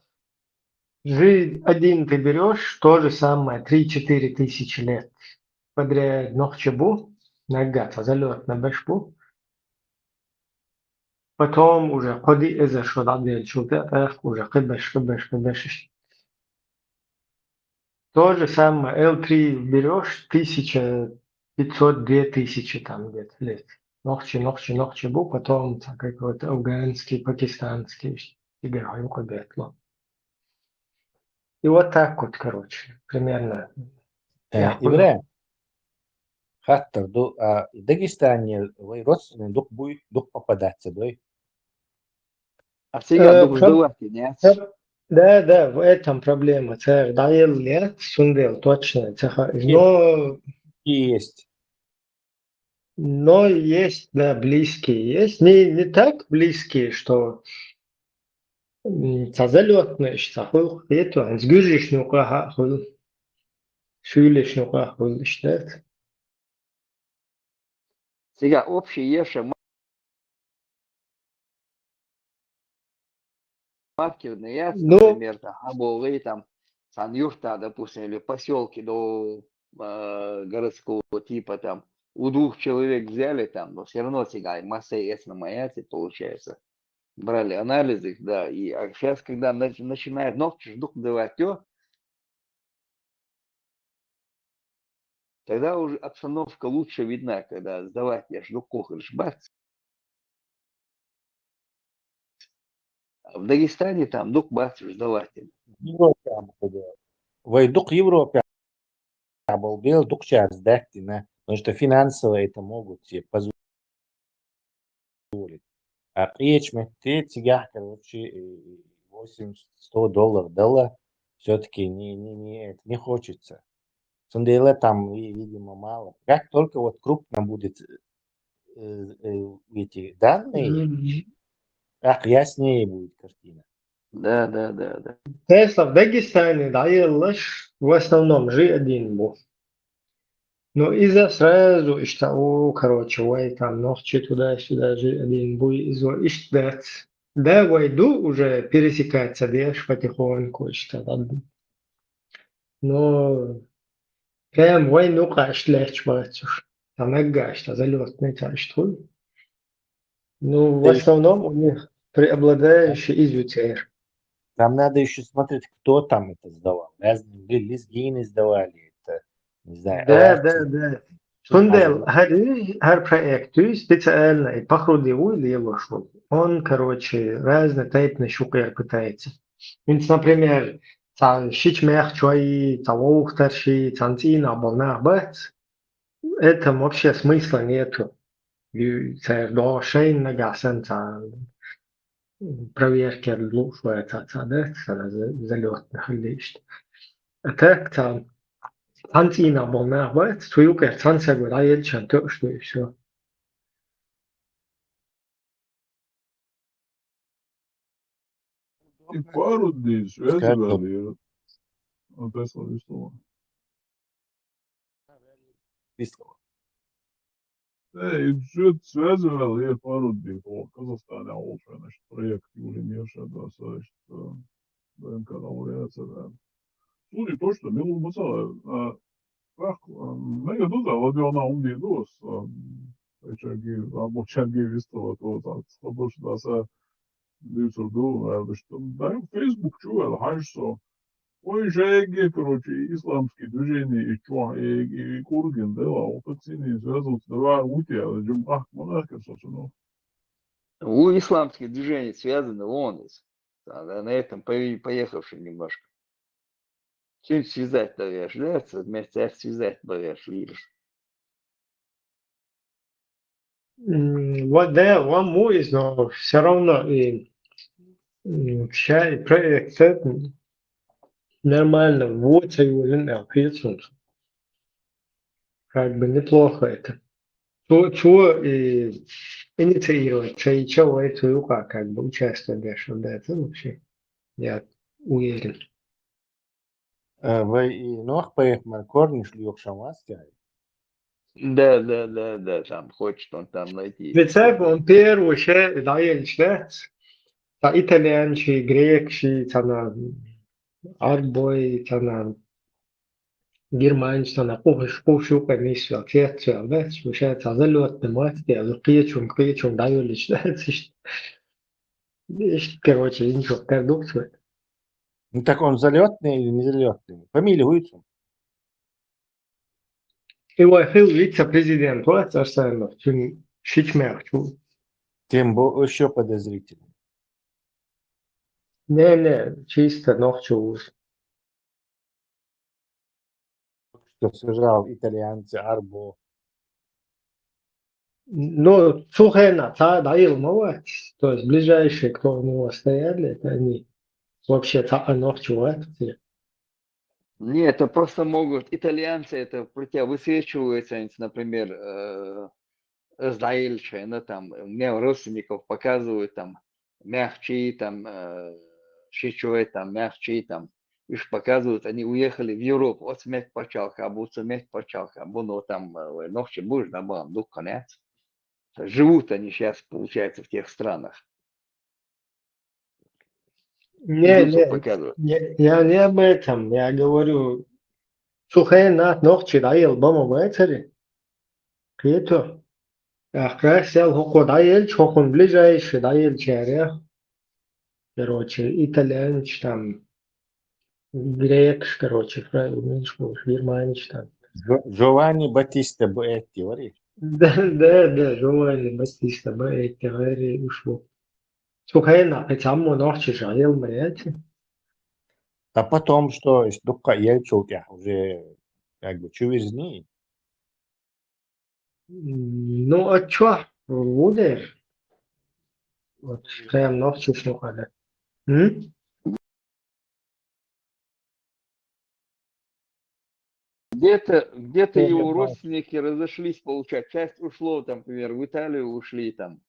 G один ты берёшь, то же самое, три-четыре тысячи лет подряд нохчий бу, наггахь цхьа залётный беш бу. Потом уже кхо-диъ эзар шо дӀаделлачул тӀехьагӀа уже кхибеш, кхибеш, кхибеш. То же самое, Л три берёшь, тысяча пятьсот, две тысячи там где-то лет. Нохчий, нохчий, нохчий бу, потом там какой-то афганский, пакистанский, цигара хьо юкъе беттало. И вот так вот, короче, примерно. Э, Ибрахим, хаттар ду, а Дагестане вай родственный дукха буй, дукха попадаться дой? А всегда э, дукха ждавать, нет? Да, да, в этом проблема. Цар дӀаелла яц, цундела точно ца хаьа. Но есть. Но есть, да, близкие есть. Не, не так близкие, что, м, цхьа залётный, иштта цхьа хуьлу, кхетий, хӀинца гуьржишна юкъахь а хуьлу, шуьйлашна юкъахь а хуьлу, иштта. Цига общий еша маркерный яц, ну, например, там, хьабогӀий, там, цхьана юьртахь, допустим, или посёлке до, а, городского типа, там, у двух человек взяли, там, но всё равно цига массой эцна ма яц, и получается. Брали анализы, да, и, а щас, когда нач-, начинают ногти ждук давать, ё, тогда уже обстановка лучше видна, когда сдавать я ждук кухарь бац. А в Дагестане там дукха бац уж сдавать. Европе ам хӀу бу. Вай дукха Европе болу бел дукхачара сдать дина, потому что финансово это могут себе позволить. А къечу метте цигахь, короче, э, восемьдесят, сто доллар дала, всё-таки не, не, не, это не хочется. Цундела там, ви-, видимо, мало. Как только вот крупно будет, э, э, эти данные, мгм, так яснее будет картина. Да, да, да, да. Тесла в Дагестане дӀаеллаш в основном жи один бу. Ну, иза сразу иштта, о, короче, вай там нохчи туда-сюда жи один буй, иза иштта дац. Да, вай ду уже пересекаться деш потихоньку иштта, ладно. Но прям вайн юкъа иштта лаьтташ бац уж. Цхьа наггахь иштта залётный цхьа иштта хуьлу. Ну, в основном у них преобладающий иза ю церан. Там надо ещё смотреть, кто там это сдавал. Разные были, лезгины сдавали это, не знаю, да, да, да. Цундела хӀара, хӀара проект, то есть, специально и Пахруди вуй лелош ву. Он, короче, разные тайпанаш юкъера пытается. ХӀинца, например, цхьа шича мехчой, цхьа вовхатарший, цхьана цӀийнах болу нах бац, этом вообще смысла нету. И церан догӀу шайна нагахь санна цхьа проверкера лууш вац цхьа, цхьа, да, цхьа за-, залётный хилла иштта. А так цхьа, цхьана цӀийнах болу нах бац, цу юкъера цхьана саго дӀаелча тоьуш ду и всё. И пару дней связи валера. Опять слово, слово. Э, и всё, связи валера пару дней по Казахстане, а вот, значит, проект Юлия Меша, да, значит, э, Д Н К на улице, да. Судя то, что милу масала, а, Ах, мега дуза, ладёна умди дус. Эчаги, або чаги вистава то, да, або да са дюсур ду, да, что, да, Facebook чу, да, хаш со. Ой, жеги, короче, исламские движения, и чё, и, и, и кургин, да, ла, вот так сильно связываются, да, ути, а, джум, ах, монах, как, собственно. У исламских движений связаны он из. Да, на этом по-, поехавший немножко. Чем связать, да, я ж, да, вместе связать, да, я ж, видишь. М, Вот, да, вам муиз, но все равно и м, чай проект, э, нормально, вот, и уверен, а, пьёт он. Как бы неплохо это. Чё, чё и инициировать, чё и чё в эту рука, как бы участвовать, да, что да, это вообще, я уверен. Э, Вай и нох поехмар корниш лёхшам вастяй. Да, да, да, да, там хочет он там найти. Ведь так он первый вообще, да, я начинает. Та итальянчи, грекчи, та на арбой, та на германчи, та на кухаш, кухаш, комиссия, отец, да, смущается, а залётный мастер, киечун, киечун, да, я начинает. Короче, ничего, продукция. Ну так он залётный или не залётный? Фамилия Гуйцун. И вай хил вице-президент, вот, Арсенов, чун шичмях, чу. Тем бо-, ещё подозрительный. Не, не, чисто нохчу. Что сажал итальянцы, арбо. Ну, сухена, та, да, Илмова, то есть ближайшие, кто у него стояли, это они вообще та, а нохчу, вот, те. Не, это просто могут, итальянцы это про тебя высвечиваются, они, например, э, знаешь, ну, там, мне родственников показывают, там, мягче, там, э, щечой, там, мягче, там, уж показывают, они уехали в Европу, от смерть почалка, або от смерть почалка, або, ну, там, э, нохчи будешь, да, бам, дух конец. Живут они сейчас, получается, в тех странах. Не, Идут не, показывают. не, я не об этом, я говорю, сухая на нохчи, да, Илмова, это ли? Кето. Ах, красил, хоко, да, ель, хокон ближайший, да, ель, черя. Короче, итальянч там, грекш, короче, фра-, меньше, германч там. Джо-, Джованни Батиста Буэтти, вари? Да, да, да, Джованни Батиста Буэтти, говори, ушло. Сухена, хотя мы нохчи жалел, блядь. А потом что, дукка ель чултя, уже как бы чувизни. Ну, а чё, Вудер? Вот, прям нохчи слухали. М? Где-то, где-то Я его понимаю. Родственники разошлись, получается. Часть ушло, там, например, в Италию ушли, там.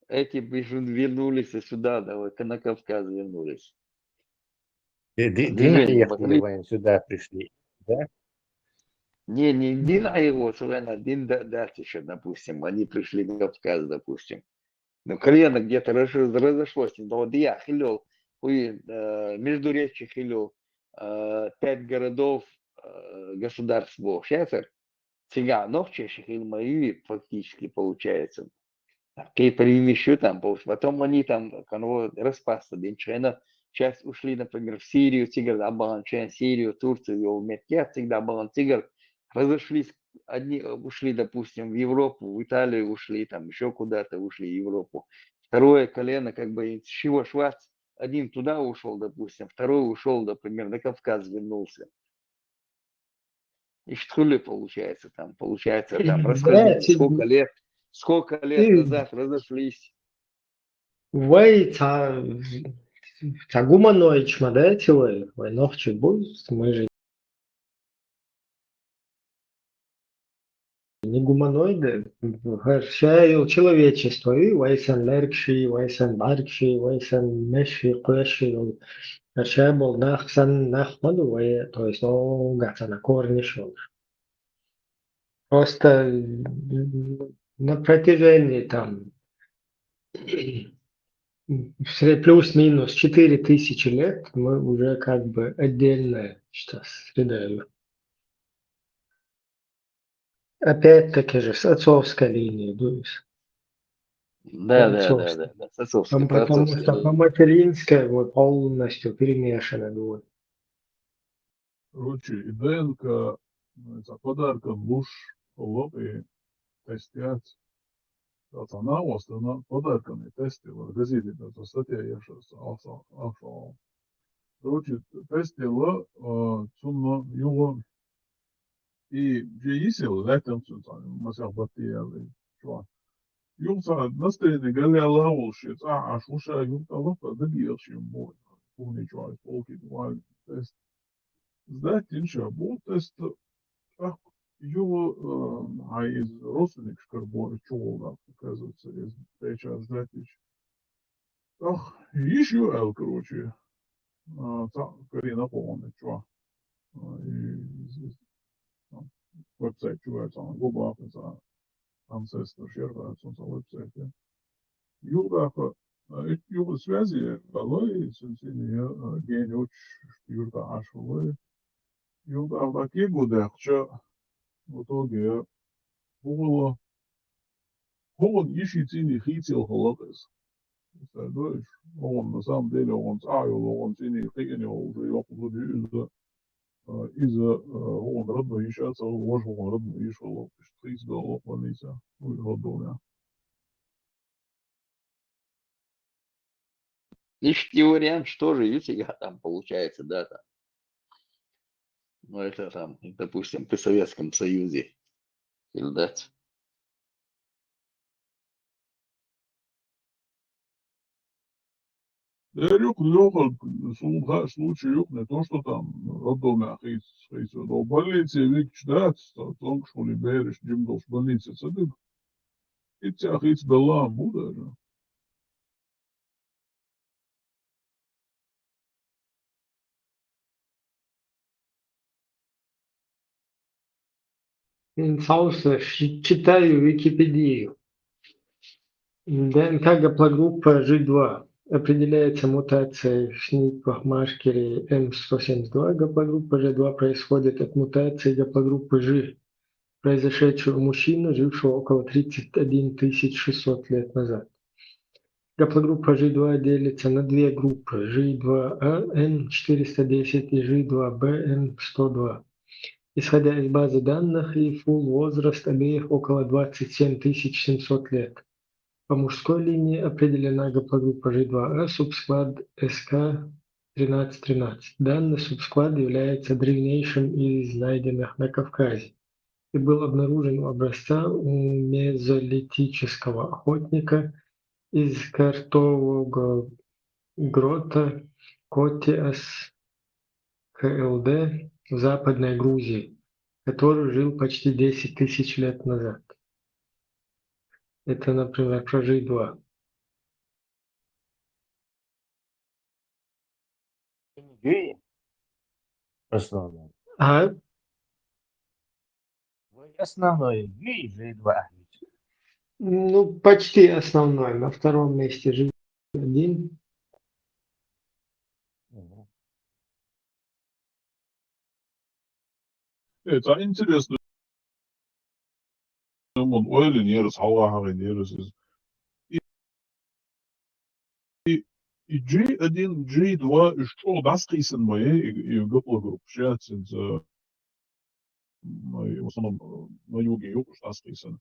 Эти бежу-, вернулись и сюда, да, вот, на Кавказ вернулись. Ди-, ди-, Движение Дин приехали, смотри. Вань, сюда пришли, да? Не, не Дин, а его, Сулейна, Дин да-, дальше ещё, допустим. Они пришли на Кавказ, допустим. Ну, колено где-то раз-, разошлось, но вот я хилёл, хуй, э, Междуречье хилёл, э, пять городов, э, государств был. Сейчас цига нохчи хил мои фактически получается. Кей примещу там, пол-, потом они там, кого распасся, динчена, часть ушли, например, в Сирию, цигар, абан, чен, Сирию, Турцию, метья, цигда, абан, цигар, разошлись, одни, э, ушли, допустим, в Европу, в Италию ушли, там, ещё куда-то ушли, в Европу. Второе колено, как бы, и чего швац, один туда ушёл, допустим, второй ушёл, например, на Кавказ вернулся. И что ли получается там, получается там, Да, расходились, ты- сколько лет, сколько лет ты- назад разошлись. Вай, та, та гуманоидчма, да, эти вай, вай нохчи буй, мы же не гуманоиды, вообще человечество, и вайсан леркши, вайсан баркши, вайсан меши, квеши, вообще был нахсан, нахману, вай, то есть, о, гатана корни шёл. Просто, м, на протяжении там сре-, плюс-минус четыре тысячи лет мы уже как бы отдельная сейчас среда. Опять-таки же, с отцовской линии, то есть. Да, да, да, да, да, с отцовской, Там, по потому отцовской что линии. По материнской вот полностью перемешано было. Короче, и ДНК, ну, это подарком луш, лоб и тестят. Тацана остана подарком и тести, вот газеты, это статья я сейчас, аса, аса. Короче, тести ла, а, цунна юга, и же исел летом цунца, масах баттияли, чуа. Юга ца настроение галя лаулши, ца аш уша юга лапа дагиелши мой. Куни чуа, полки дуал, тест. Сдать инша бу тест. Ах, юга, а из родственник шкарбо чула, оказывается, из печа сдать иш. Ах, иш ю эл, короче. А, ца, Карина помнит, чуа. А, и, и, там, веб-сайт чуа, там, губа, там, Ancestors, я знаю, сон ца веб-сайт, я. Юга, а, э, юга связи, алой, сенсини, я, а, ген уч, юрта аш, алой. Юга, а, ки гудахча, в итоге, я, бугула, бугун иши цини хицел халакас. Представляешь, он на самом деле, он ца, он цини хини, он уже, он уже, а, из-за, а, он родной иш, а ца, он родной иш, он хиц, да, он больница, он родной, я. Ищите вариант, что же, если я там получается, да, там. Ну, это там, допустим, при Советском Союзе. Или дать. Э, юк, лёха, сулха случай юк, не то, что там роддоме хиц, хиц, но больнице вик чдать, тонкш хули береш, джим долш больнице цадык. И тя хиц белам бу даже. М, Сауса, щи-, читаю Википедию. ДНК гаплогруппа G два определяется мутацией в снитпах маркере М сто семьдесят два. Гаплогруппа G два происходит от мутации гаплогруппы G, произошедшей у мужчины, жившего около тридцать один тысяч шестьсот лет назад. Гаплогруппа G два делится на две группы, G два А Н четыреста десять и G два Б Н сто два. Исходя из базы данных, и фул возраст обеих около двадцать семь тысяч семьсот лет. По мужской линии определена гаплогруппа G два А, субсклад С К тринадцать тринадцать. Данный субсклад является древнейшим из найденных на Кавказе и был обнаружен у образца у мезолитического охотника из картового грота Котиас К Л Д в Западной Грузии, который жил почти десять тысяч лет назад. Это, например, про G два. G основной. А? Вы основной G, G два. Ну, почти основной. На втором месте G один. Мгм. Это интересно. Мун ойлин ерес, халга хагин ерес из. И, и, и G один, G два, и что, дас кисэн мае, и, и гаплогруппа, ща, сенза, в основном, э, на юге юг, дас кисэн.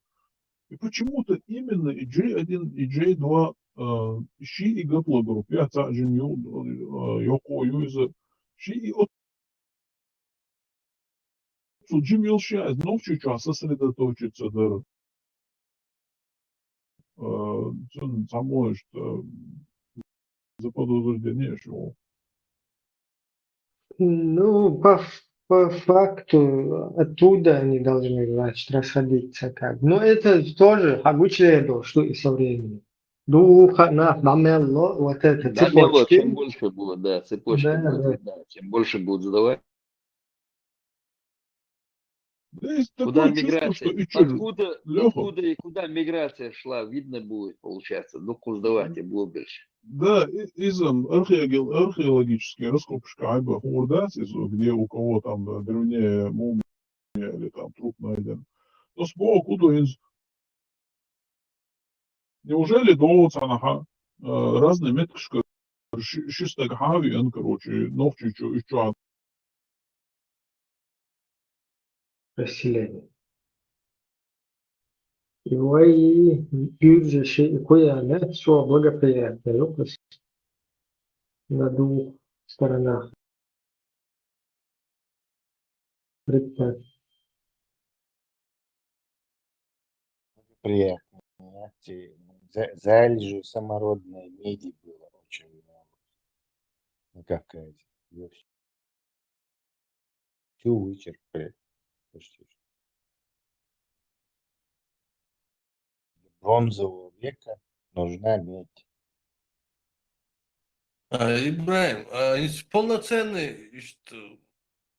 И почему-то именно и G один, и G два, э, щи и гаплогруппа, я ца джин ю, э, йоко юза, щи и от Судьи Милши, а, ну, чуть-чуть сосредоточиться, да. Э, цун самой, что заподозрение, что Ну, по, ф- по факту оттуда они должны, значит, расходиться как. Но это тоже обычное, что и со временем. Духа на дамелло, вот это Да, мело, цепочки. Чем больше будет, да, цепочка Да, будет, да. видна, чем больше будут сдавать. Да, есть Куда такое чувство, миграция? Что и чё, Откуда, Лёха. Откуда и куда миграция шла, видно будет, получается. Ну, куздавать и глубже. Да, и- из м, археоге- археологические раскопки, как бы, хурдас, из, где у кого там, да, древнее мумия или там труп найден. Тос боху, куда инз. Неужели доуца наха, э, разные меткашкара ши-, ши стаг хьавеана, короче, нохчийчо уж чу а. Расселение. И вай, юржа ши, и куяна, всё благоприятно, ёпас. На двух сторонах. Представь. Приятно. Знаете, за-, залежи самородной меди было очень много. Ну, как сказать, её всю вычерпали почти. Для бронзового века нужна медь. А, Ибрагим, а, инс-, полноценный, что,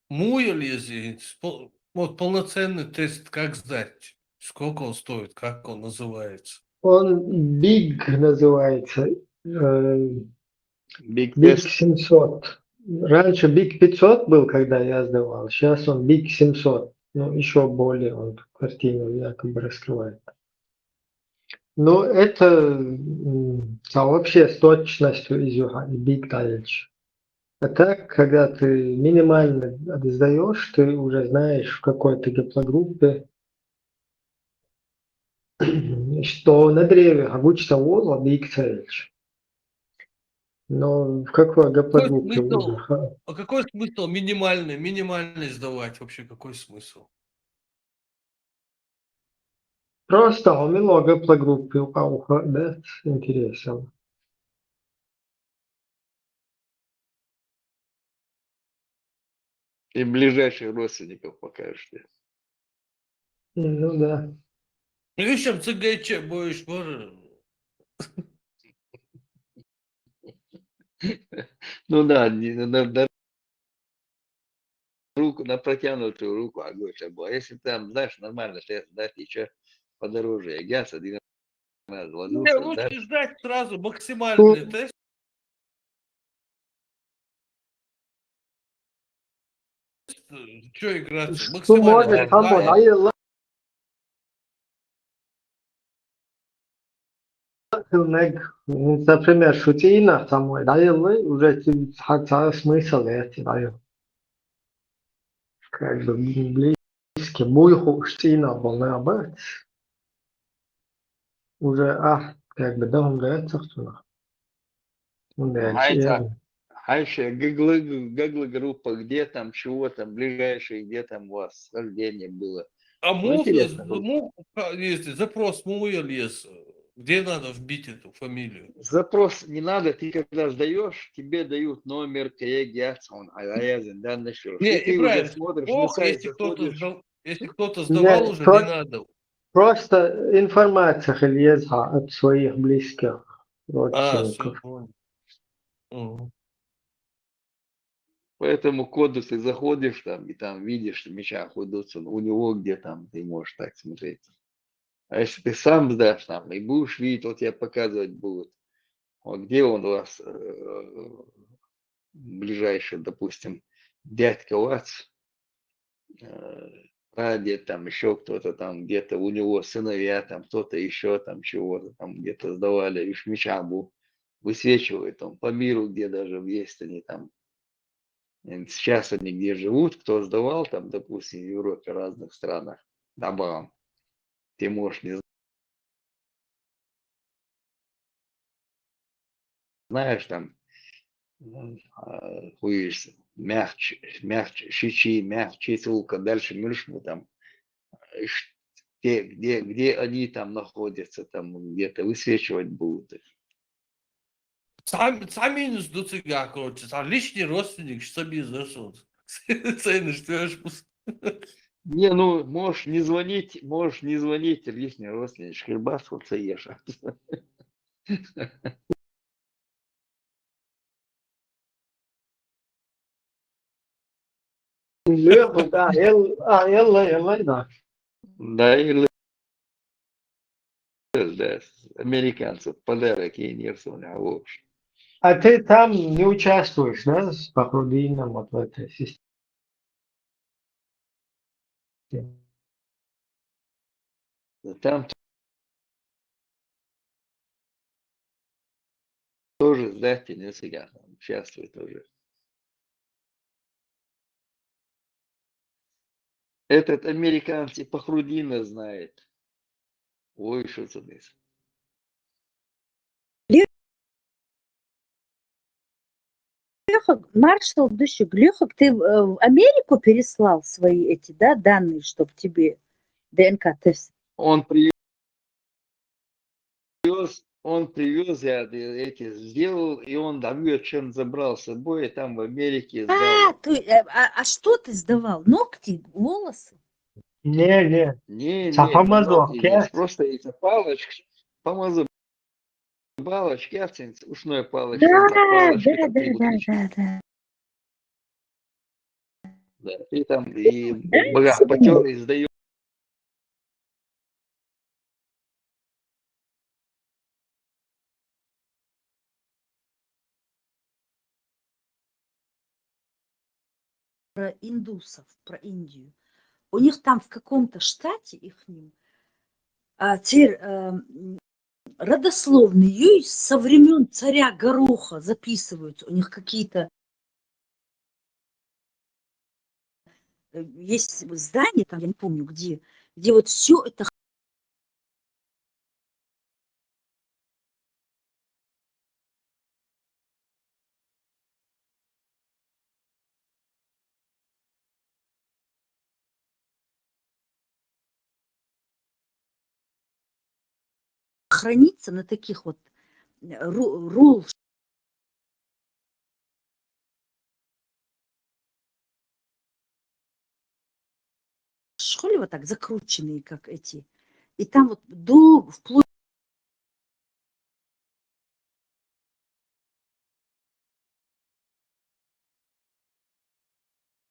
муял, если инс-, пол-, вот полноценный тест как сдать? Сколько он стоит? Как он называется? Он Биг называется. Э, Биг Биг тест. семьсот. Раньше Биг пятьсот был, когда я сдавал. Сейчас он Биг семьсот. Ну, ещё более он картину якобы раскрывает. Но это, м, та вообще с точностью из юха и Биг дальше. А так, когда ты минимально сдаёшь, ты уже знаешь, в какой ты гаплогруппе, что на древе обычно вола Биг Цель. Но в какой Какой гаплогруппе смысл, уже? Ха. А какой смысл минимальный, минимальный сдавать вообще? Какой смысл? Просто у меня гаплогруппы у кого, да, интересно. И ближайших родственников покажете. Ну да. Ишем цыгайче будешь, боже. Ну да, не, на, на руку, на протянутую руку, а говорит, а если там, знаешь, нормально, то я дать ещё подороже. Я газ один раз вложился, лучше да? Сдать сразу максимальный тест. Чё играться? Максимально. Может, там он, а я ла-, например, шутина там, да, я ла-, уже ца-, ца-, смысл есть, да, я. Как бы, блин, блин. Иски буйху штина болна бац. Уже, а, как бы, да, он говорит, собственно. Он говорит, Айца, я Айша, Гагла, Гагла группа, где там, чего там, ближайшие, где там у вас схождение было? А ну, муф, интересно, ну, муф, а, если запрос муял есть, где надо вбить эту фамилию? Запрос не надо, ты когда сдаёшь, тебе дают номер, каегиац, он, а я данные. Не, ты уже Ибрагим, смотришь на сайт, если кто-то заходишь. Сдал-, если кто-то сдавал, нет, уже про-, не надо. Просто информация, Ильеза, от своих близких родственников. А, всё, понял. Мгм. По этому коду ты заходишь там, и там видишь, меча ходится, у него где там, ты можешь так смотреть. А если ты сам сдашь там, и будешь видеть, вот тебе показывать будут, вот где он у вас, э, ближайший, допустим, дядька у вас, э, прадед, там ещё кто-то там, где-то у него сыновья, там кто-то ещё там чего-то там где-то сдавали, и меча высвечивает он по миру, где даже есть они там. Э, сейчас они где живут, кто сдавал там, допустим, в Европе, в разных странах, на бам. Ты можешь не знаешь, там, м, а, хуй, мягче, мягче, щичи, мягче, ссылка, дальше мышку там, э, ш-, где, где, где они там находятся, там где-то высвечивать будут их. Сам, сам минус дуцыга, короче, сам личный родственник, что бизнес вот. Цены, что я ж пус-, Не, ну, можешь не звонить, можешь не звонить, лишний родственник, шкирбас, вот, Саеша. Леха, да, эл-, а, эл-, эл-, да. Да, и ле-, да, с-, американцев подарок и не рисовали, а вот. А ты там не участвуешь, да, с Пахрудином вот в этой системе? Там тоже сдать не всегда, там участвует тоже. Этот американец и Пахрудина знает. Ой, что за десь. Лёха, маршал дышик, Лёха, ты в, э, в Америку переслал свои эти, да, данные, чтобы тебе Д Н К-тест? Он привез, он привез, я эти сделал, и он, да, вечером забрал с собой, и там в Америке А, сдал. ты, э, а, а что ты сдавал? Ногти, волосы? Не, не. Не, не, Сапамазо, ногти нет, кест. Просто эти палочки, помазу палочки, ушной палочки, Да, там палочки да, такие да, вот да, есть. Да, да. Да, и там и Да, богах всё. Потёмный сдаёт. Про индусов, про Индию. У них там в каком-то штате ихним, а, те, э, м, родословные со времен царя Гороха записываются. У них какие-то, э, есть здания, там, я не помню где, где вот все это хранится на таких вот, э, ру- рул, что ли, вот так закрученные, как эти. И там вот до, вплоть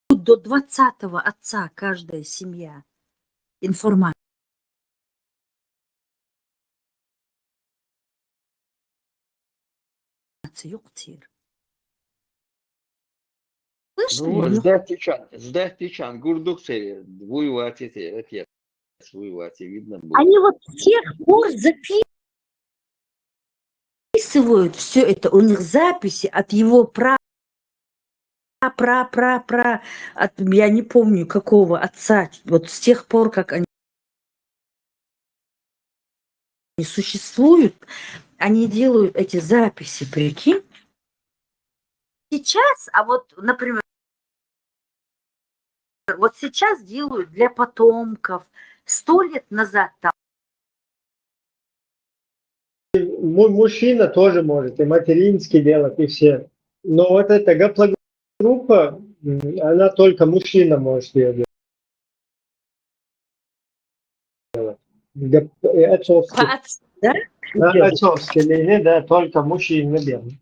до двадцатого отца каждая семья. Информация. Юктир. Слышно Ну вот, меня? сдать течан, сдать течан, гурдук цели, вуйвати, отец, вуйвати, видно было. Они вот с тех пор записывают все это. У них записи от его пра пра пра пра от, я не помню, какого отца. Вот с тех пор, как они существуют, они делают эти записи, прикинь. Сейчас, а вот, например, вот сейчас делают для потомков, сто лет назад там Му- мужчина тоже может, и материнский делать, и все. Но вот эта гаплогруппа, м, она только мужчина может ее делать. Гап- э, Отцовский. По отцу, да? На Делают. Отцовской линии, да, только мужчина делает.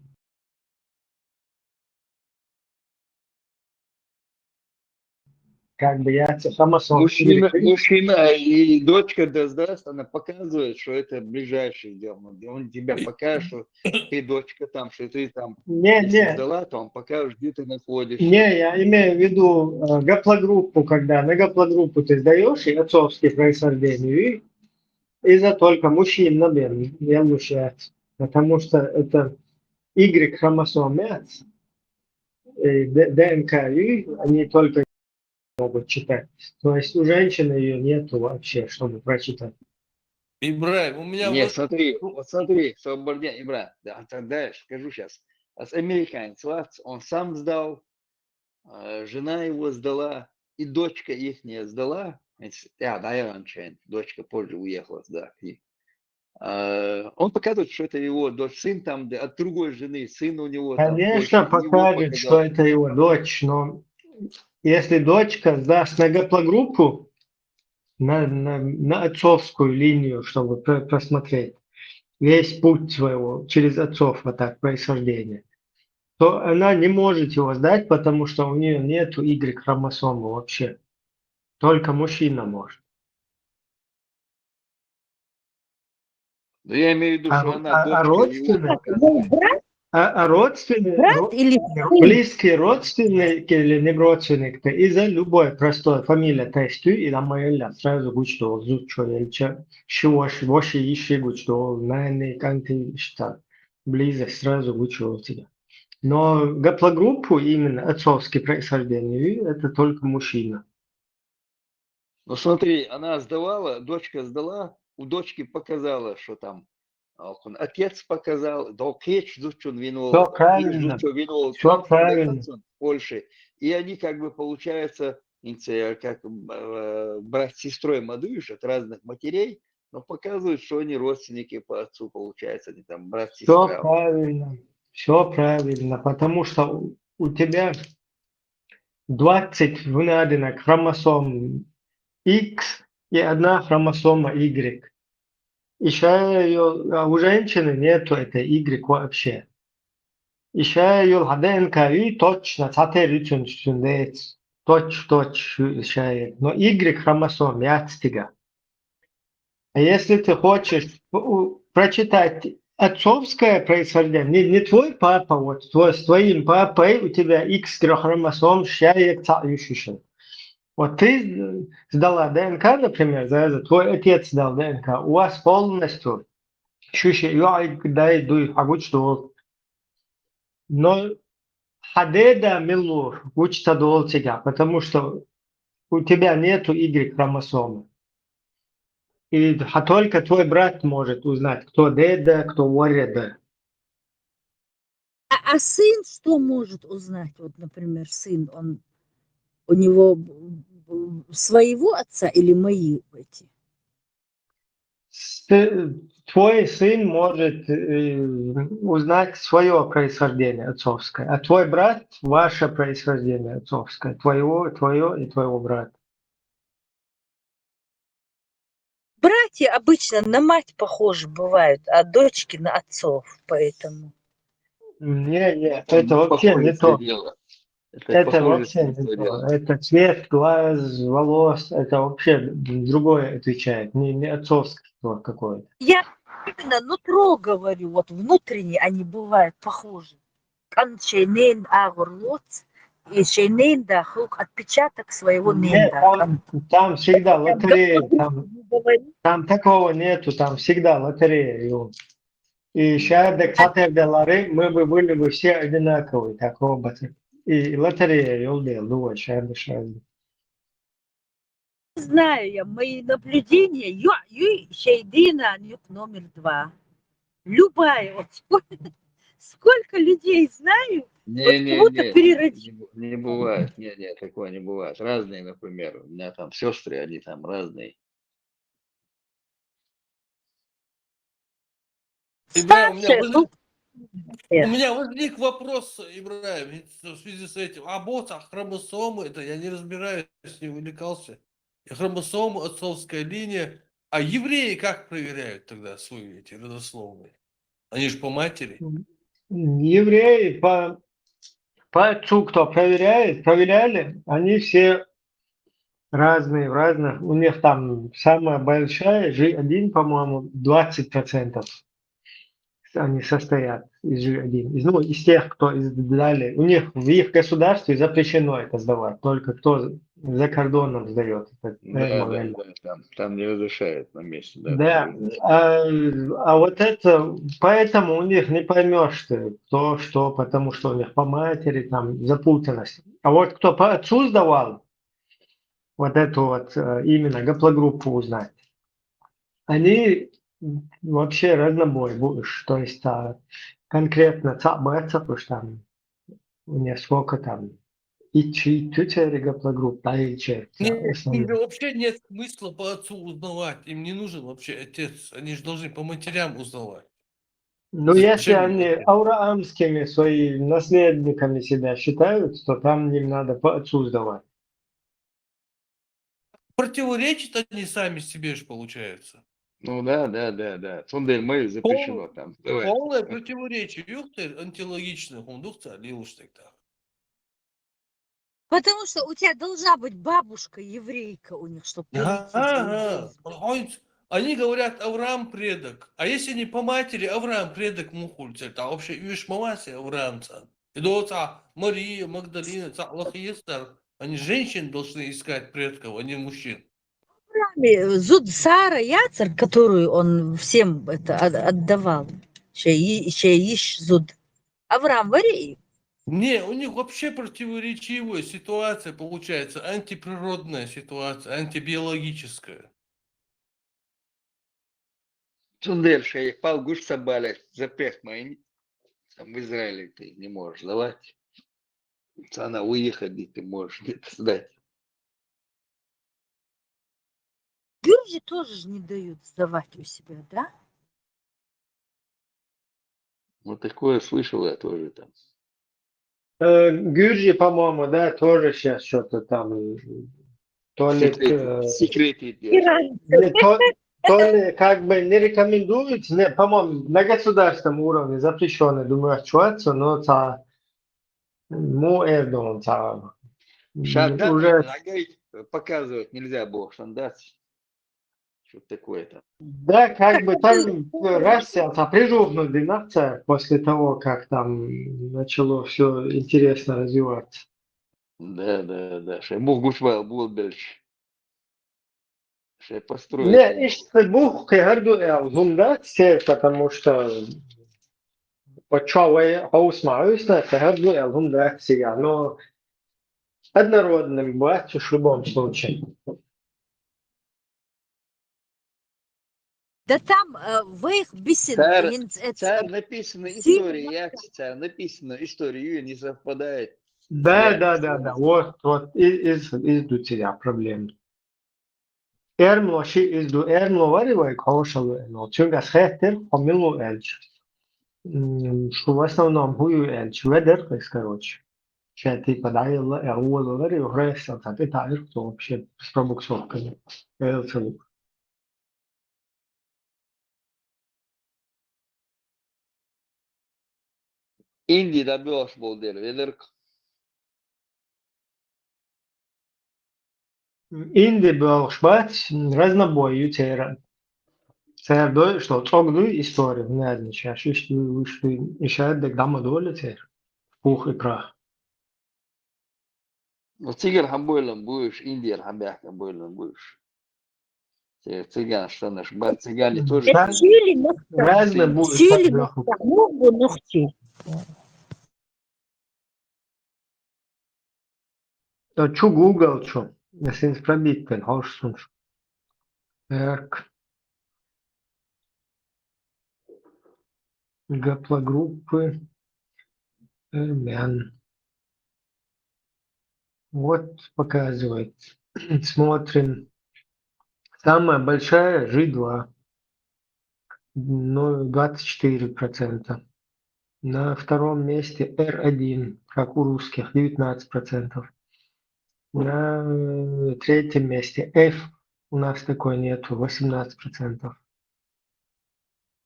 Как бы я это хромосом Мужчина, игры. Мужчина и дочка да сдаст, она показывает, что это ближайший дом. Он тебя покажет, что ты дочка там, что ты там. Не, Если не, сдала, то он покажет, где ты находишься. не, я имею в виду э, гаплогруппу, когда на гаплогруппу ты сдаешь и отцовское происхождение, и из-за только мужчин, наверное, не получается. Потому что это Y хромосомы, э, Д- Д Н К, и они только могут читать. То есть у женщины ее нету вообще, чтобы прочитать. Ибрай, у меня Не, вот смотри, вот смотри, Саббардян, Ибра, да, тогда я скажу сейчас. Американец, вот, он сам сдал, э, жена его сдала, и дочка ихняя сдала. Значит, я, да, я вам чайно, дочка позже уехала сдать. И, э, он показывает, что это его дочь, сын там да, от другой жены, сын у него там Конечно, позже, его покажет, что показал. Это его дочь, но если дочка сдаст на гаплогруппу, на, на, на отцовскую линию, чтобы про- просмотреть весь путь своего через отцов вот так происхождения, то она не может его сдать, потому что у нее нету Y хромосомы вообще. Только мужчина может. Но я имею в виду, А что ру- она а- а дочка его родственник? показала. Мой брат, А, а родственник, Брат ро- или сын? близкий родственник или не родственник, то из-за любой простой фамилии, то есть ты и там моя сразу гучдо, зучо, ельча, шивош, воши, ищи гучдо, нани, канти, что близость сразу гучдо тебя. Но гаплогруппу именно отцовский происхождения, это только мужчина. Ну смотри, она сдавала, дочка сдала, у дочки показала, что там а, он, отец показал, да, кеч зучун винул, Всё правильно. Зучун винул, Всё там, правильно. Польши. И они как бы получаются инце-, как э, брат с сестрой мадуешь от разных матерей, но показывают, что они родственники по отцу, получается, они там брат с Все сестрой. Правильно, все правильно, потому что у- у тебя двадцать вынаденок хромосом X и одна хромосома Y. И ща её, а у женщины нету этой Y вообще. И ща её ДНК и точно цатер ютюн дэц. Точь в точь ща. Но Y хромосом яцтига. А если ты хочешь у- прочитать отцовское происхождение, не, не твой папа, вот твой, с твоим папой у тебя X хромосом, ща Вот ты сдала ДНК, например, да, да, твой отец сдал ДНК, у вас полностью щущи юай дай дуй агучдо. Но хадеда милур гучтадо тебя, потому что у тебя нету Y хромосомы. И ха- только твой брат может узнать, кто деда, кто вореда. А, а сын что может узнать? Вот, например, сын, он у него б- б- своего отца или мои эти? С- Твой сын может э, узнать свое происхождение отцовское, а твой брат ваше происхождение отцовское, твоего, твое и твоего брата. Братья обычно на мать похожи бывают, а дочки на отцов, поэтому. Не, не, это вообще не то. Дело. Это вообще не то. Это цвет глаз, волос, это вообще другое отвечает, не, не отцовское какое-то. Я именно нутро говорю, вот внутренне они бывают похожи. Кан шейнен агурлоц, и шейнен да хук отпечаток своего Нет, ненда. Там, там всегда лотерея, там, там такого нету, там всегда лотерея. И ща дек цатер деларе, мы бы были бы все одинаковые, так роботы. И лотерея, ёлдел, думаю, ща дышали. Знаю я, мои наблюдения, ю, ю, шейдина, нюк номер два. Любая, вот сколько, сколько людей знаю, Не, вот не, кого-то не, переродили. не бу- не бывает, не, не, такое не бывает. Разные, например, у меня там сестры, они там разные. Ибраим, у меня, Старшая, возник, ну, у меня возник вопрос, Ибраим, в связи с этим. А вот, а хромосомы, это я не разбираюсь, не увлекался. И хромосомы, отцовская линия. А евреи как проверяют тогда свои эти родословные? Они же по матери. Евреи по, по отцу, кто проверяет, проверяли, они все разные, в разных. У них там самая большая, G один, по-моему, двадцать процентов они состоят из G один. Из, ну, из тех, кто из, дали. У них в их государстве запрещено это сдавать. Только кто за кордоном сдает. Это Да, да, нормально. Да, там, там не разрешают на месте. Да, а, а вот это, поэтому у них не поймешь ты, кто что, потому что у них по матери там запутанность. А вот кто по отцу сдавал, вот эту вот э, именно гаплогруппу узнать, они вообще разнобой будешь, то есть а, конкретно цапать, потому что там у них сколько там, и чи, гаплогрупп, да, и че, Не, основные. Им же вообще нет смысла по отцу узнавать. Им не нужен вообще отец. Они же должны по матерям узнавать. Ну, если Зачем они это? Авраамскими своими наследниками себя считают, то там им надо по отцу сдавать. Противоречат они сами себе же получается. Ну да, да, да, да. Сондай мы запрещено там сдавать. Полное противоречие. Юхтер антилогично, хундук ца лилуш тогда. Потому что у тебя должна быть бабушка еврейка у них, чтобы перейти в Ага, иудаизм. Хойнц, Они говорят, Авраам предок. А если они по матери Авраам предок мухули церта, вообще юш маваси Авраам цан. И до ца Мария Магдалина, ца лохи естар. Они женщин должны искать предков, а не мужчин. Аврааме зуд Сара яцар, которую он всем это от- отдавал. Ше и- ше иш зуд. Авраам вари? Не, у них вообще противоречивая ситуация получается, антиприродная ситуация, антибиологическая. Цундел шей пал гуш сабале запрет майни. Там в Израиле ты не можешь давать. Цана выехать ты можешь где-то сдать. Гюржи тоже же не дают сдавать у себя, да? Ну, такое слышал я тоже там. Э, Гюржи, по-моему, да, тоже сейчас что-то там. То ли, Секрет, э, секрет идет. Иран. не, то, то ли как бы не рекомендуют, не, по-моему, на государственном уровне запрещено, думаю, отчуваться, но ца, ну, Эрдоган ца. Шардан Уже, нагай показывать нельзя было, что он даст. Что такое там? да, как бы там раз ца прижугнули нация после того, как там начало все интересно развиваться. Да, да, да. Шей бух гушвал был дальше. Шей построить. Не, ишта бух кхы гьарду эл гьум дац, потому что отчувай хаус маусна кхы гьарду эл гьум дац, но однородным бац уж в любом случае. Да там э, вейх бисин Цар- ин ц- э, Цар написано Сильно история, я цар написано история, не совпадает. Да, Да, да, да. Да, да. Вот, вот, и- из, из ду тебя проблем. Эрмло ши из ду, эрмло вари вай кошал, но чунгас хеттер, помилу элч. М, Что в основном хую элч, ведер, короче. Че типа да, ела, я уволил, вари, ухрестил, так и так, то вообще с пробуксовками. Эл целук. Инди да бёш болдер, ведер. Инди бёш бац, разнобой ю цера. Цер дой, что цог дуй история, не одни чаш, ишти, ишти, ишаят дек дама доля цер. Пух и прах. Ну, цигар хамбойлан будешь, Индия хамбяхтан бойлан будешь. Цигар, цыган, что наш, бат цыгане тоже. Да. Чили нохчи. Разные будут Чили подвёху. нохчи. Мугу нохчи. Чу Google чу. Если не пробить, то хочешь слушать. Так. Гаплогруппы армян. Вот показывает. Смотрим. Самая большая G два. Ну, двадцать четыре процента. На втором месте R один, как у русских, девятнадцать процентов. На третьем месте F, у нас такой нету, восемнадцать процентов.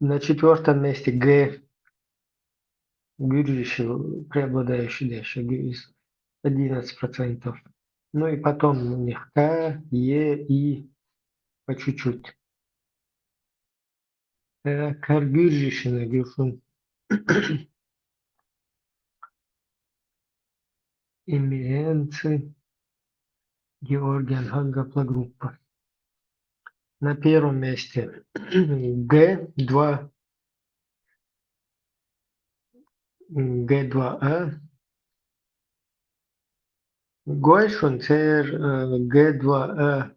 На четвертом месте G, гюржиши, преобладающий деши, одиннадцать процентов. Ну и потом у них К, Е, И по чуть-чуть. Э, Кар гюржишина гюржун. Эмирианцы, Георгиан гаплогруппа. На первом месте Г два, Г два А. Гойшун цер, э, Г два А,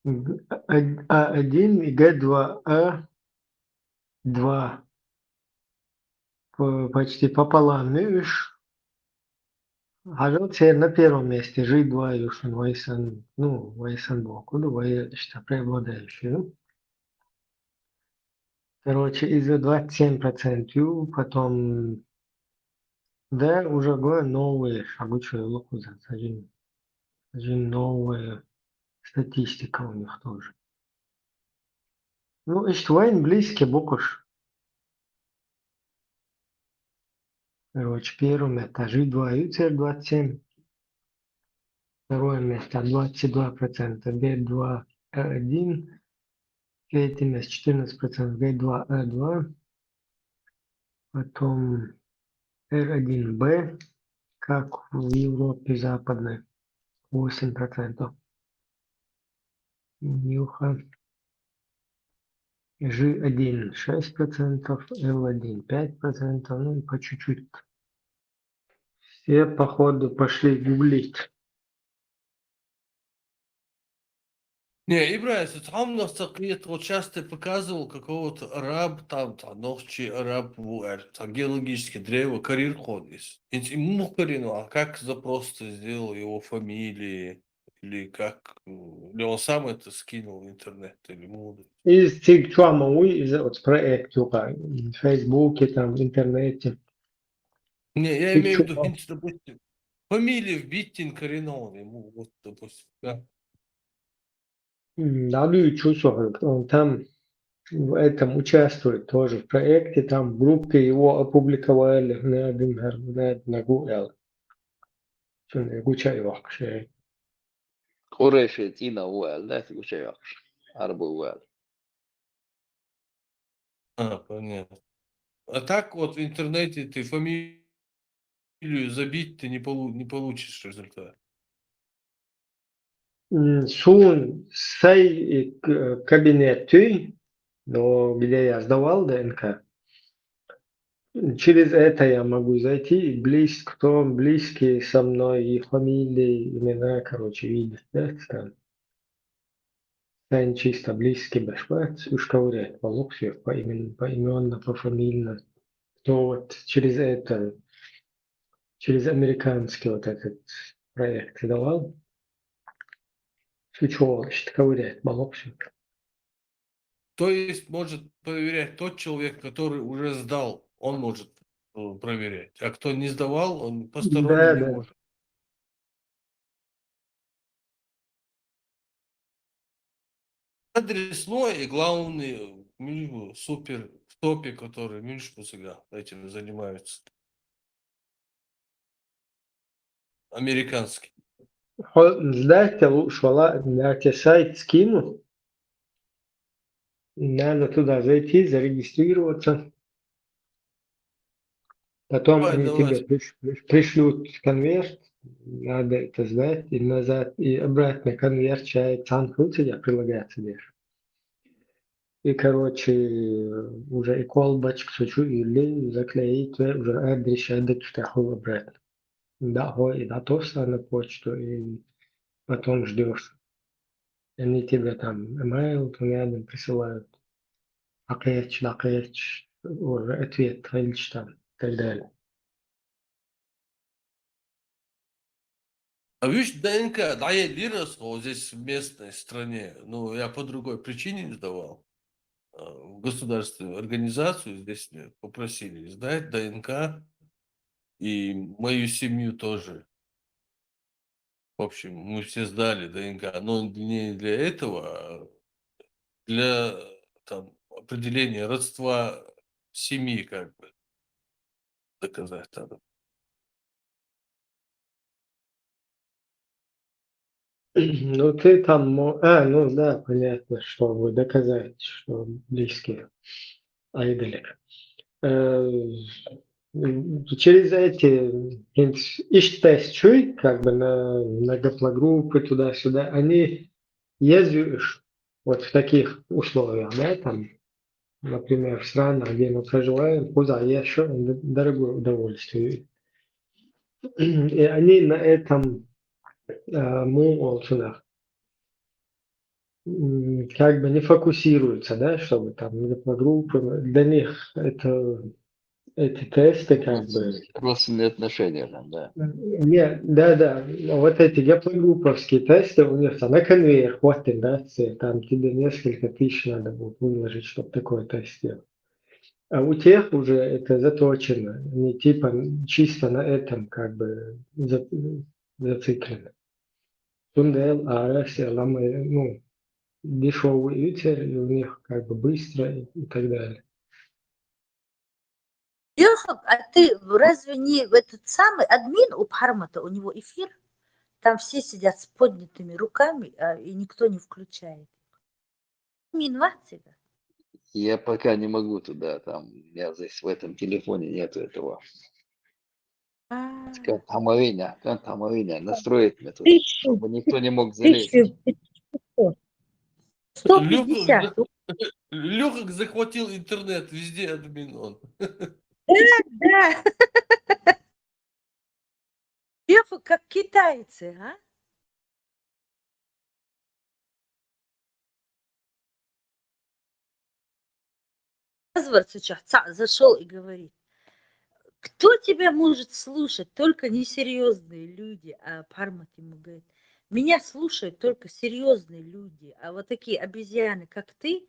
Г-, А один и Г два А два. По- Почти пополам, видишь? Хажал цер на первом месте, G два юшун вайсан, ну, вайсан боку, да, вай, что преобладающий, ну. Короче, из-за двадцать семь процентов, потом, да, уже го новые, шагучу локуза, один, один новая статистика у них тоже. Ну, ишт вайн близкий бокуш. Короче, первое место G два ю цер двадцать семь. Второе место двадцать два процента Г два А один, K один четырнадцать процентов, G два А два, потом R один B, как в Европе Западной, восемь процентов. Нюха. G один шесть процентов, L один пять процентов, ну и по чуть-чуть. Все, походу, пошли гуглить. Не, Ибрагим, сэ цхьа хӀама ца кхета, вот щас ты показывал какого-то араб, там, там, нохчий араб ву аьлла, там генеалогическое древо карийра хьона из. Хьинца и муха карийна, а как запрос ты сделал, его фамилии, или как, м, или он сам это скинул в интернет, или муха? Из цига чу ма вуй, из оцу проект юкъа, в Фейсбуке, там, в интернете. Не, я Ты имею в чё? виду, хьинца, допустим, фамилия вбиттина карийна хьона ему, вот, допустим, да. М, да, ну и чё, слушай, он там в этом участвует тоже, в проекте, там в группе его опубликовали, надо, надо, надо, что не гучай вообще. Къурайши цӀена ву аьлла, дац гучайоккхуш. Арабо ву аьлла. А, понятно. А так вот в интернете ты фамилию забить, ты не, полу- не получишь результат. М, Сун сай, э, к- кабинет ты, но где я сдавал ДНК. Через это я могу зайти, и близко, кто близкий со мной, и фамилии, имена, короче, видеть, да, там. Сайн чисто близкий башка, уж ковырять по луксу, по именно, поименно, пофамильно. Кто вот через это, через американский вот этот проект давал. Все, что ковырять по луксу. То есть может проверять тот человек, который уже сдал, он может э, проверять. А кто не сдавал, он посторонний Да, не да. может. Адрес, ну и главный, э, меню, супер, в топе, который меню всегда этим занимаются. Американский. Хо- Сдать лучше, вала, я тебе сайт скину. Надо туда зайти, зарегистрироваться. Потом Давай, они давай. тебе приш- пришлют конверт, надо это сдать, и назад, и обратно конверт, чай, там у тебя прилагается даже. И, короче, уже и колбочку сучу или заклеить, э, уже адрес, адрес туда обратно. Да, хо, и да, то на почту, и потом ждешь. Они тебе там email, то рядом присылают. Акъеч, акъеч, уже ответ, или что там, и так далее. А видишь, ДНК, да, я лирос вот здесь в местной стране, но я по другой причине не сдавал. А, В государственную организацию здесь мне попросили сдать ДНК и мою семью тоже. В общем, мы все сдали ДНК, но не для этого, а для там, определения родства семьи, как бы, доказать надо. Ну, ты там, мо- а, ну да, понятно, чтобы доказать, что близкие. Айдолик. Э, м, Через эти, ищ тест чуй, как бы на, на гаплогруппы туда-сюда, они ездят вот в таких условиях, да, там, например, в странах, где мы проживаем, куда ещё дорогое удовольствие. И они на этом э, му олсунах, м, как бы не фокусируются, да, чтобы там гаплогруппы, для них это эти тесты, как бы, Родственные отношения там, да. Не, да, да, вот эти гаплогрупповские тесты у них там на конвейер хватит, да, все, там тебе несколько тысяч надо будет выложить, чтобы такой тест сделать. А у тех уже это заточено, они типа чисто на этом как бы за- зациклены. Тундел, а Россия, ламы, ну, дешевый ютер, и у них как бы быстро и, и так далее. Лёха, а ты разве не этот самый админ у Пармата, у него эфир? Там все сидят с поднятыми руками, а, и никто не включает. Мин вацыга. Я пока не могу туда, там, я здесь в этом телефоне нету этого. А, Как хамавиня, как хамавиня, настроить мне тут, Тысячу, чтобы никто не мог залезть. тысячу пятьсот. Сто пятьдесят. Лёха захватил интернет, везде админ он. Да, да. Лёха, как китайцы, а? Азбар цӏыхъуахь цӏа зашёл и говорит: «Кто тебя может слушать? Только несерьёзные люди». А Пармат ему говорит: «Меня слушают только серьёзные люди, а вот такие обезьяны, как ты,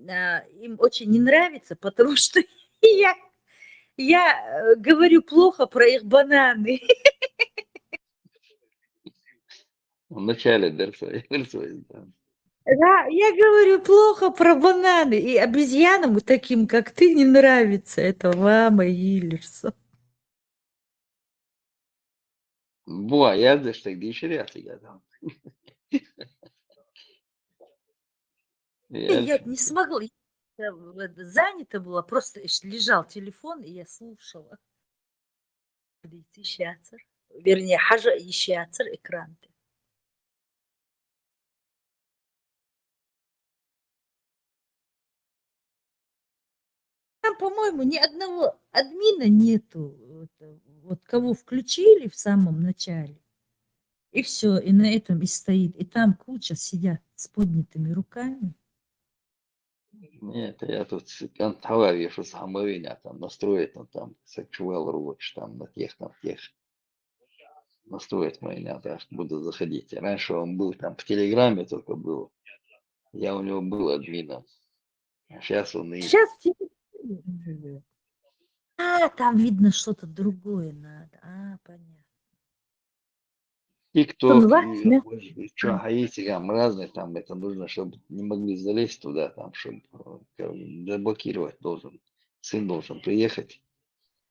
а, им очень не нравится, потому что я, я, э, говорю плохо про их бананы». Вначале дерсай, дерсай, да. Да, я говорю плохо про бананы, и обезьянам, таким как ты, не нравится это, мама Йылерса. Буа, я здесь так дышали, я там. Я не смогла, я, э, занята была, просто ещё лежал телефон, и я слушала. Иши яцар, вернее, хьажа иши яцар экранты. Там, по-моему, ни одного админа нету, вот, э, вот кого включили в самом начале. И всё, и на этом и стоит. И там куча сидят с поднятыми руками. Нет, я тут с-, кан тхьавар ешус хамавиня, там настроить, ну, там, sexual рулоч, там, на тех, на тех. Настроить мои, я так буду заходить. Раньше он был там в Телеграме только был. Я у него был админом. А сейчас он и Сейчас в Телеграме живёт. А, там видно что-то другое надо. А, понятно. ТикТок, Ну, ладно. Что, Хаити, там разные, там это нужно, чтобы не могли залезть туда, там, чтобы заблокировать должен. Сын должен приехать.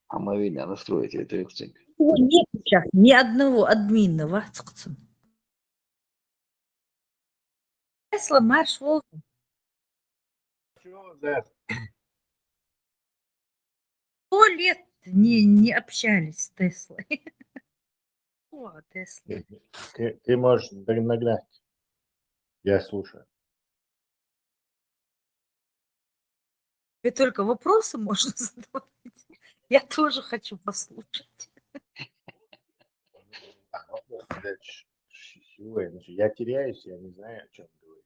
А мы видно настроить эту их цинк. Нет сейчас ни одного админа, вацкцин. Тесла, марш волга. Чего, да? Сто лет не, не общались с Теслой. О, Тесла. Ты, ты можешь дог-, нагнать. Я слушаю. Тебе только вопросы можно задавать. Я тоже хочу послушать. А, вопрос задать ш-, ш-, силой. Значит, я теряюсь, я не знаю, о чем говорить.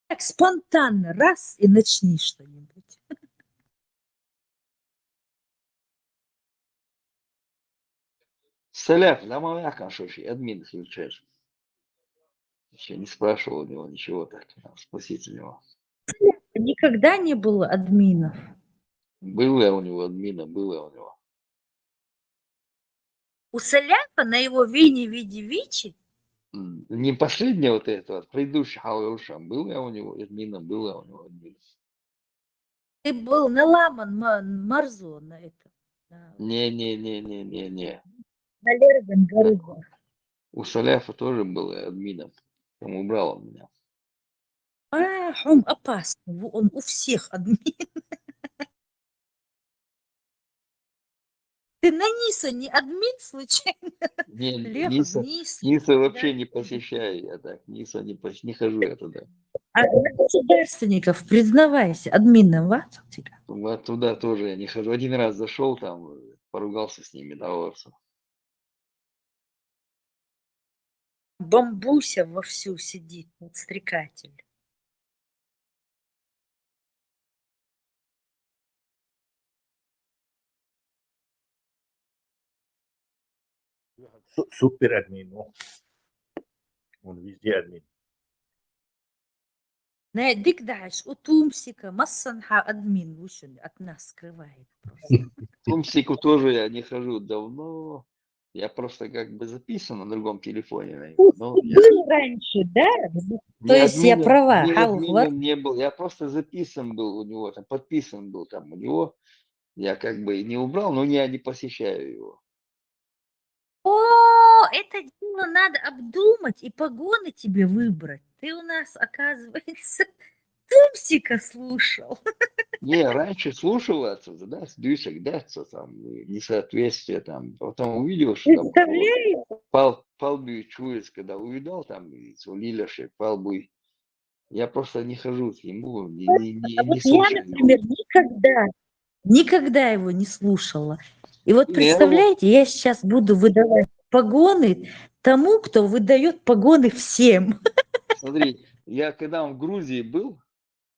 Так спонтанно раз и начни что-нибудь. Саляф, да, мой яхан шоши, админ хилчеш. Ещё не спрашивал у него ничего так, а, спросить у него. Никогда не было админов. Было у него админа, было у него. У Саляфа на его Вини Види Вичи М, Не последнего вот этого, предыдущий Хауэлшам, был я у него админом, был я у него админом. ты был на Ламан Ма-, Марзо на этом. На, Не-не-не-не-не-не. на Лерден Гарыга. У Саляфа тоже был я админом. Там убрал он меня. А, хум опасно. Во-, он у всех админ. Ты на Ниса не админ случайно? Не, Леха, Ниса, Ниса, Ниса вообще да? Не посещаю я так. Ниса не, пос- не хожу я туда. А на государственников признавайся, админом вацкцин. Вот туда тоже я не хожу. Один раз зашел там, э, поругался с ними, да, вот. Бамбуся вовсю сидит, подстрекатель. Су-, супер админ, ну. Он везде админ. Не, дик дальше, у Тумсика, массан ха админ вышел, от нас скрывает просто. Тумсику тоже я не хожу давно. Я просто как бы записан на другом телефоне. Наверное. Но я Был раньше, да? не То есть я админом- права, не Халк админом Вар- не был. Я просто записан был у него, там подписан был там у него. Я как бы и не убрал, но я не посещаю его. О, это дело надо обдумать и погоны тебе выбрать. Ты у нас, оказывается, Томсика слушал. Не, раньше слушал отсюда, да, с дышек, да, что там, э, несоответствие там. Потом увидел, что там Представляете? Пал, Пал Буй Чуис, когда увидал там, и Лиля Шек, Пал Буй. Я просто не хожу к нему, не, не, не, А не вот я, слушаю его. Например, никогда, никогда его не слушала. И вот Не, представляете, я сейчас буду выдавать погоны тому, кто выдает погоны всем. Смотри, я когда он в Грузии был,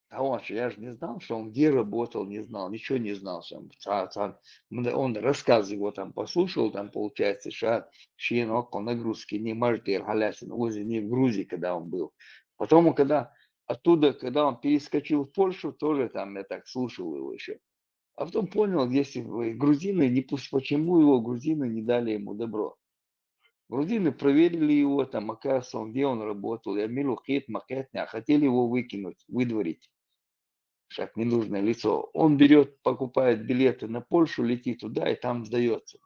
а он же, я же не знал, что он где работал, не знал, ничего не знал. Что он, ца- ца- мне- он рассказ его там послушал, там получается, что Шин около нагрузки не может, и Халясин, не в Грузии, когда он был. Потом, он когда оттуда, когда он перескочил в Польшу, тоже там я так слушал его еще. А потом понял, если вы- грузины, не пусть почему его грузины не дали ему добро. Грузины проверили его, там, оказывается, он, где он работал. Я милу кет макетня, хотели его выкинуть, выдворить. Как ненужное лицо. Он берет, покупает билеты на Польшу, летит туда и там сдается.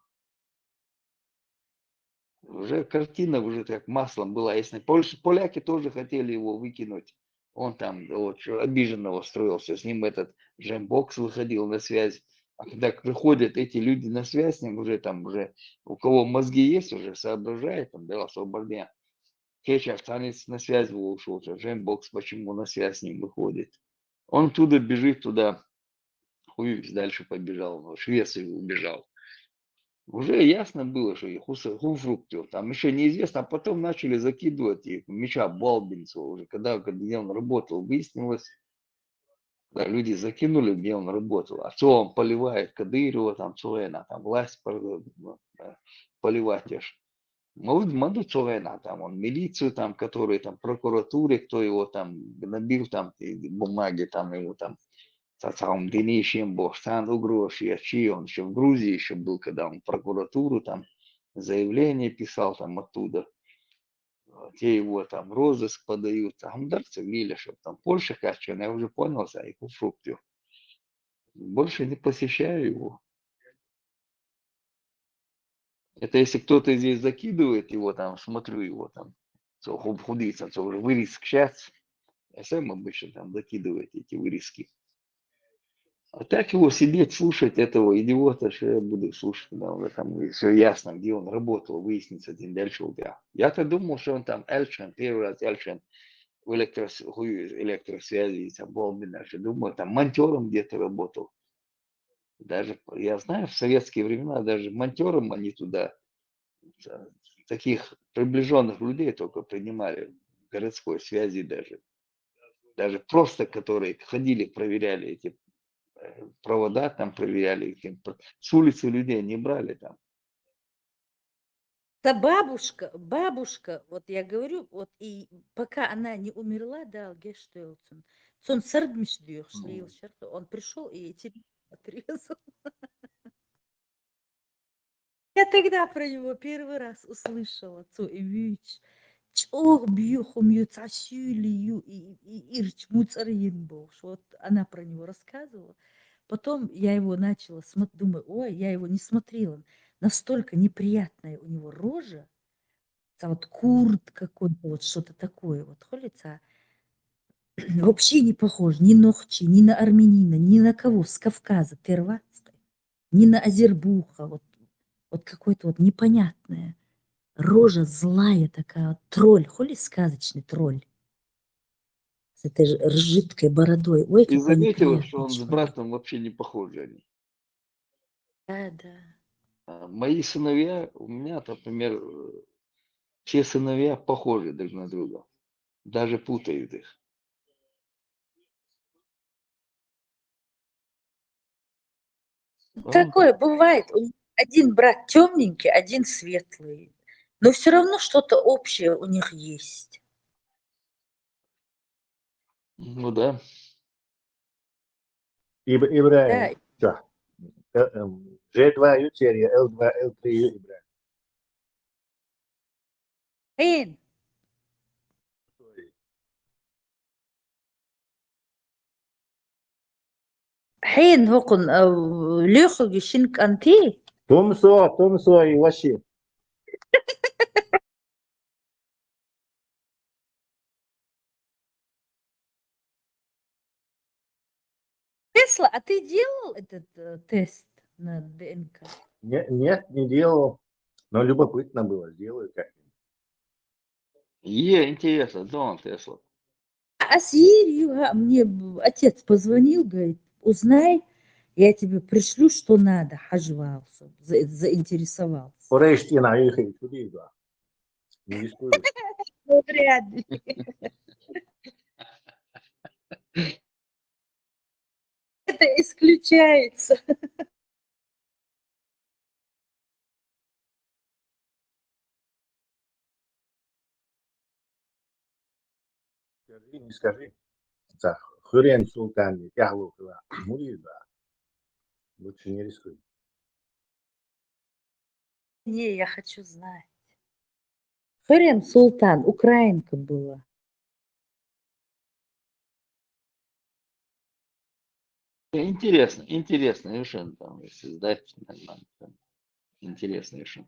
Уже картина уже как маслом была. Если Польша, поляки тоже хотели его выкинуть. Он там вот чё, обиженного строился. С ним этот Джембокс выходил на связь. А когда приходят эти люди на связь, с ним уже там уже, у кого мозги есть, уже соображает, там, да, особо дня. Кеча Танец на связь вышел, Джембокс почему на связь с ним выходит. Он туда бежит, туда, хуй, дальше побежал, в Швецию убежал. Уже ясно было, что и хуса- хуфрукту. Там еще неизвестно, а потом начали закидывать их меча Балбинцева уже, когда, когда где он работал, выяснилось, да, люди закинули, где он работал. А что он поливает Кадырова, там, что она, там, власть пор- э, поливать аж. Мауд Маду Цугайна, там, он милицию, там, который там прокуратуре, кто его там гнобил, там, и бумаги, там, его там, цацаум динишим, бохсан угроши, а чи он еще в Грузии еще был, когда он в прокуратуру там заявление писал, там, оттуда. Те его там розыск подают, там, да, Лиля, чтоб там Польша качана, я уже понял, за их фрукту. Больше не посещаю его. Это если кто-то здесь закидывает его, там, смотрю его, там, цо хуб худица, цо уже вырез к сейчас. А сам обычно там закидывает эти вырезки. А так его сидеть, слушать этого идиота, что я буду слушать, когда уже там все ясно, где он работал, выяснится, один дальше убрал. Я-то думал, что он там Эльчан, первый раз Эльчан в электрос-, хуй-, электросвязи, там, Болбина, что думал, там монтером где-то работал. Даже, я знаю, в советские времена даже монтером они туда, э, таких приближенных людей только принимали, городской связи даже. Даже просто, которые ходили, проверяли эти э, провода, там проверяли, их, им про- с улицы людей не брали там. Та бабушка, бабушка, вот я говорю, вот и пока она не умерла, да, Гештелцин, сон сардмиш дюх, Мгм. Он пришел и эти отрезал. Я тогда про него первый раз услышала, цо и вич. Чох бьюхум ю цасюли ю и, и ирч муцарин бохш. Вот она про него рассказывала. Потом я его начала смотреть, думаю, ой, я его не смотрела. Настолько неприятная у него рожа. Та вот курд какой-то, вот что-то такое. Вот холится. Вообще не похож ни на нохчи, ни на армянина, ни на кого с Кавказа, первацкой, ни на азербуха. Вот, вот какой-то вот непонятная рожа злая такая, вот тролль, холи сказочный тролль. С этой ж- жидкой бородой. Ой, И какой заметила, что неприятный он с человек. Братом вообще не похожи они. Да, да. А мои сыновья, у меня, например, э, все сыновья похожи друг на друга. Даже путают их. Он Такое бывает. У- Один брат темненький, один светлый. Но все равно что-то общее у них есть. Ну да. Иб- Ибраим. Да. Да. Э, эм, G два ю серия, L два, L три ю Ибраим. Хин. Хин хукун, э, лехуги шин канти. Тумсо, тумсо и ваши. Слушай, а ты делал этот э, тест на Д Н К? Не- Нет, не делал. Но любопытно было, сделаю как-нибудь. Е, интересно, Дон Тесла. А Сирию, а, мне б- отец позвонил, говорит, узнай, я тебе пришлю, что надо, хажвался, за- заинтересовался. Пора ишти на их и чудо. Не рискуешь. Ну, вряд ли. Это исключается. Скажи, не скажи. Так, Хюрем Султан, я лукла. Мурида. Лучше не рискуй. Не, я хочу знать. Хюрем Султан, украинка была. Интересно, интересно, решен там, если сдать, нормально. Там. Интересно, решен.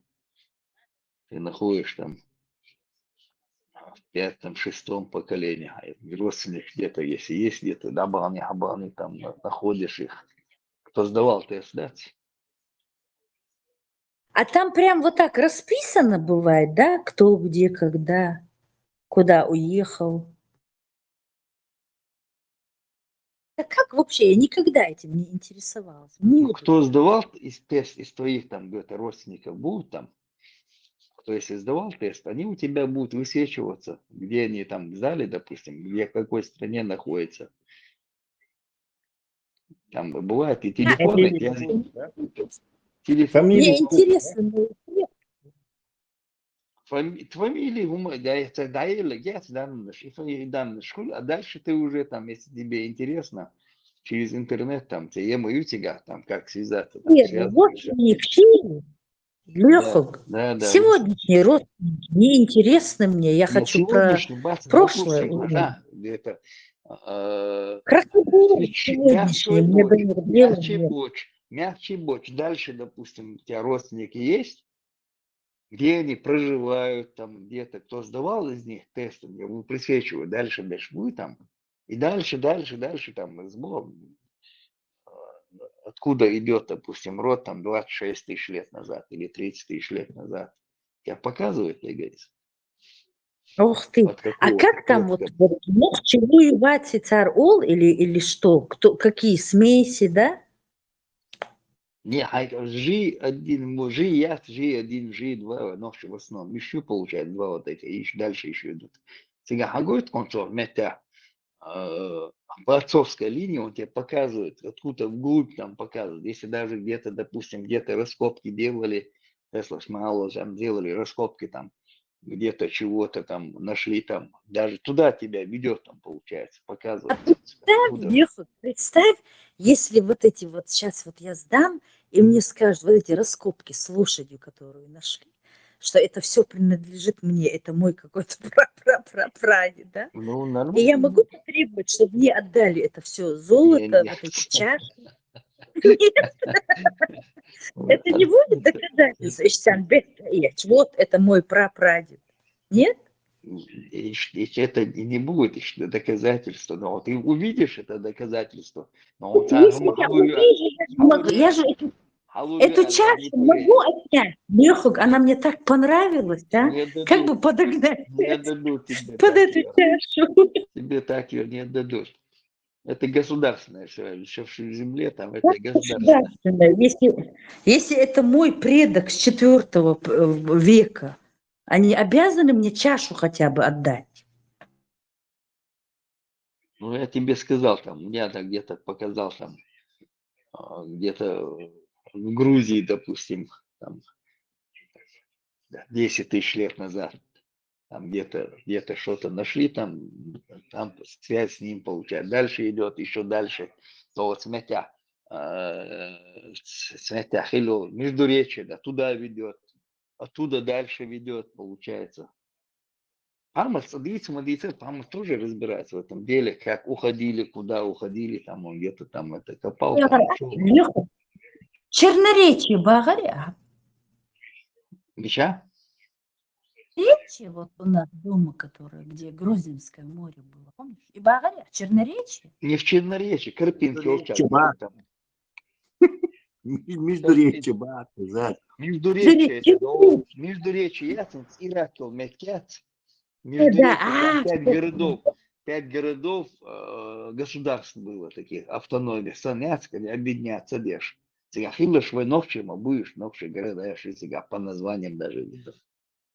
Ты находишь там в пятом, шестом поколении, а это родственник где-то, если есть где-то, да, бани, а бани там на- находишь их. Кто сдавал тест, да? А там прям вот так расписано бывает, да? Кто, где, когда, куда уехал. Да как вообще? Я никогда этим не интересовалась. Ну, Мудро. Кто сдавал из тест, из твоих там где-то родственников будут там, кто если сдавал тест, они у тебя будут высвечиваться, где они там сдали, допустим, где в какой стране находится. Там бывает и телефоны, это я- интересно. телефон. Фамилии Мне будут, интересно, ну, Фами- фамилии, ума- да, это да, или я, да, ну, и фами- да, ну, школ- а дальше ты уже там, если тебе интересно, через интернет там, тебе мою тебя, там, как связаться, там, нет, ну, вот связываешься. мне все, Лёха, Да, да, да. сегодняшние родственники не интересны мне, я Нет, хочу про сегодняшний бац, прошлое допустим, узнать. Ага, где-то э, Красивые Мягче- сегодняшние, мне бы мягче не дело мягче нет. боч, мягче боч. Дальше, допустим, у тебя родственники есть, где они проживают, там где-то, кто сдавал из них тесты, мне вы присвечивают, дальше дальше будет там. И дальше, дальше, дальше там с Богом. Э, Откуда идет, допустим, род там двадцать шесть тысяч лет назад или тридцать тысяч лет назад. Я показываю, ты говоришь. Ух ты. Вот А какого как там вот, предка. Вот ногчи луи вати цар ол или, или что? Кто, какие смеси, да? Не, а это жи один, мо- жи я, жи один, жи два, ну, в основном, еще получается два вот эти, и ещё дальше еще идут. Сега хагойт концов, метя, э, по отцовской линии он тебе показывает, откуда вглубь там показывает. Если даже где-то, допустим, где-то раскопки делали, Тесла мало там делали раскопки там, где-то чего-то там нашли там, даже туда тебя ведет там, получается, показывает. Представь, Откуда. Лёха, представь, если вот эти вот сейчас вот я сдам, и мне скажут, вот эти раскопки с лошадью, которую нашли, что это все принадлежит мне, это мой какой-то пра-пра-пра-прадед, да? Ну, И я нормально. могу потребовать, чтобы мне отдали это все золото, Не, не. Вот эти чаши? Нет, это не будет доказательство, что там бе- я- вот это мой прапрадед. Нет? И ш- и это и не будет ещё доказательства, но вот ты увидишь это доказательство, но он Если я увижу, я же могу, я же эту, эту чашу могу отнять. Лёха, она мне так понравилась, да? Как бы подогнать Не дадут тебе под так эту её. Чашу. Тебе так ее не дадут. Это государственное все, еще в земле, там это государственное. Государственное. Если, если это мой предок с четвертого п- э, века, они обязаны мне чашу хотя бы отдать. Ну, я тебе сказал, там, я там где-то показал, там, а, где-то в Грузии, допустим, там, да, десять тысяч лет назад, там где-то где-то что-то нашли, там, там связь с ним получается. Дальше идет, еще дальше, то вот смотря, э, с- смотря хило, междуречие, да, туда ведет, оттуда дальше ведет, получается. Парма садится, смотрится, Парма тоже разбирается в этом деле, как уходили, куда уходили, там он где-то там это копал, там нашёл. Лёха, черноречие багаря. Миша? Черноречье, вот у нас дома, которое, где Грозненское море было, помнишь? И Багария, Черноречье. Не в Черноречье, Карпинки, Черноречье, Олчак, ба. Там. Междуречье, ба, за. Междуречье, Междуречье. это, ну, Междуречье, ясно, Иракл, Меккят. Междуречье, Да, там а, пять всё. городов, пять городов, э, государств было таких, автономия, Саняцк, объединяться деш. Сега хилаш вы ногчи, ма будешь, ногчи города, я шли сега по названиям даже видел.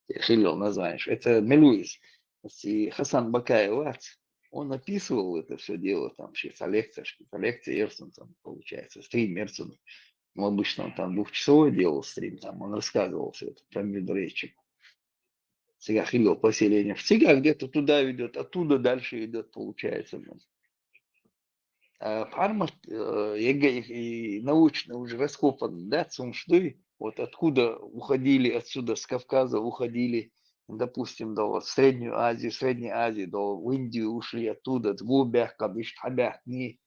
Я хилил название, это Мелуис. И Хасан Бакаев, он описывал это все дело, там, сейчас лекция, что лекция Эрсон, там, получается, стрим Эрсон. Ну, обычно он там двухчасовой делал стрим, там, он рассказывал все это про Междуречье. Сега хилил поселение. Сега где-то туда ведет, оттуда дальше идет, получается. Ну. А Пармат, э, ЕГЭ и, и научно уже раскопан, да, Цумшдуй, вот откуда уходили отсюда, с Кавказа уходили, допустим, да, вот в Среднюю Азию, Средней Азии, да, в Индию ушли оттуда, с Губяхка, Биштхабяхни,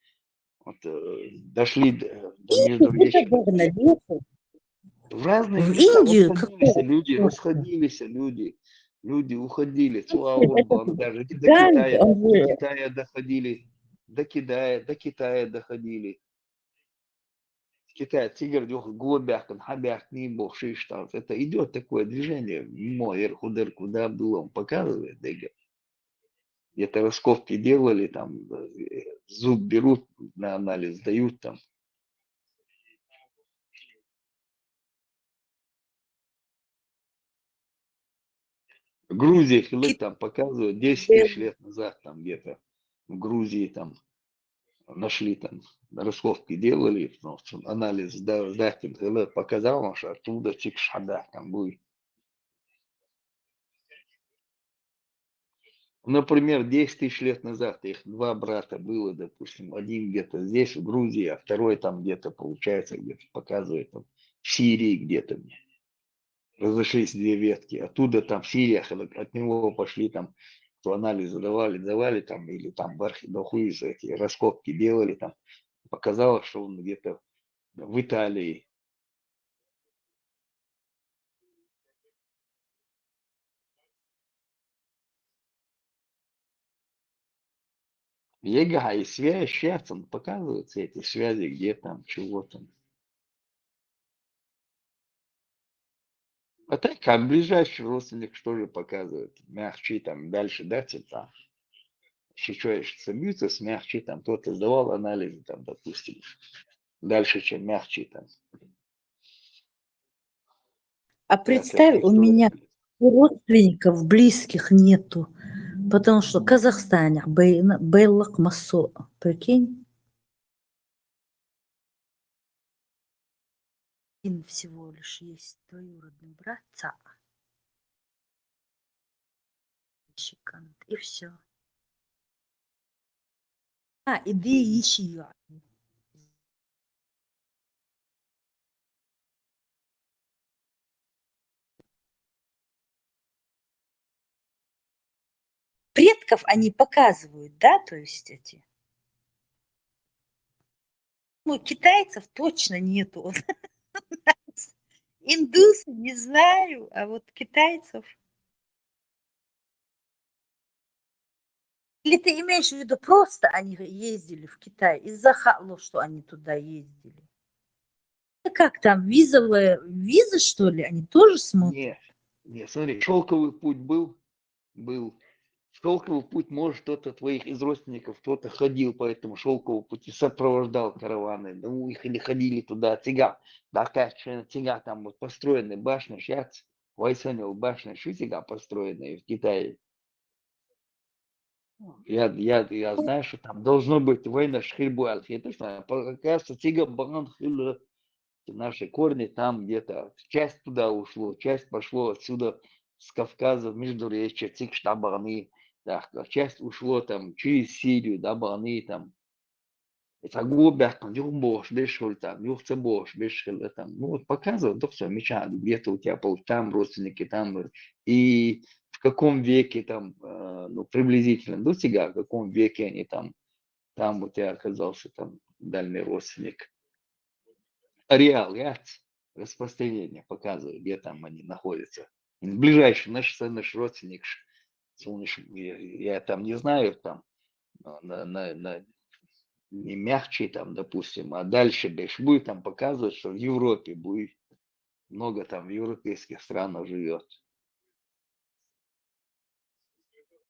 вот, э, дошли до, до Индию Междуречья. Это было где-то. В разные В места Индию расходились какого люди, просто? Расходились люди, люди уходили, Ну, Цуаон, это там, же даже и до Ганг, Китая, он до же Китая доходили, до Китая, до Китая доходили. Китай, тигр, Губяхкан, Хабяхни, Бохшиштан. Это идет такое движение, Моер, Худер, куда было, он показывает, да, где-то раскопки делали, там, э, зуб берут, на анализ дают, там. Грузия, хилык, там показывают десять тысяч лет назад, там где-то в Грузии, там нашли, там раскопки делали, ну, анализ, да, сдать им, хилык, показал, что оттуда Чикшада там был. Например, десять тысяч лет назад их два брата было, допустим, один где-то здесь, в Грузии, а второй там где-то, получается, где-то показывает, там, в Сирии где-то мне. Разошлись две ветки. Оттуда там в Сириях, от от него пошли там, кто анализ давали, давали там, или там в Архидохуизе эти раскопки делали, там показалось, что он где-то в Италии. Ега, и связь, сейчас он показывает все эти связи, где там, чего там. А так, а ближайший родственник что же показывает? Мягче там дальше, да, цвета. Если человек собьются с мягче, там кто-то сдавал анализы, там, допустим, дальше, чем мягче там. А представь, у меня родственников близких нету, потому что Казахстане бейлок массо, прикинь? Один всего лишь есть двоюродный брат, ца. Секунд, и все. А, иди ищи ее. Предков они показывают, да, то есть эти. Ну, китайцев точно нету у нас. Индусы, не знаю, а вот китайцев. Или ты имеешь в виду, просто они ездили в Китай из-за хало, что они туда ездили? Ну, как там, визовая, визы, что ли, они тоже смотрят? Нет, нет, смотри, шелковый путь был, был. Шелковый путь, может, кто-то твоих из родственников, кто-то ходил по этому шелковому пути, сопровождал караваны, ну, их или ходили туда, тига, да, как член тига, там вот построены башни, сейчас, Вайсанел башня, ши тига построенные в Китае. Я, я, я знаю, что там должно быть война шхирбу алхетов, а по- оказывается, тига баган хилы, наши корни там где-то, часть туда ушло, часть пошло отсюда, с Кавказа, в Междуречье, цик штабаны, да, часть ушло там через Сирию, да, баны там. Это глубяк, юг бош, бешхуль там, юг ца бош, бешхуль там. Ну, вот показывают, да, все, меча, где-то у тебя пол, там родственники, там, э, и в каком веке там, э, ну, приблизительно, до тебя, в каком веке они там, там у тебя оказался там дальний родственник. Ареал, я, распространение показывает, где там они находятся. ближайший наш, наш родственник, солнечный, я, я там не знаю, там, а, на, на, на, не мягче там, допустим, а дальше беш будет там показывать, что в Европе будет много там в европейских странах живет.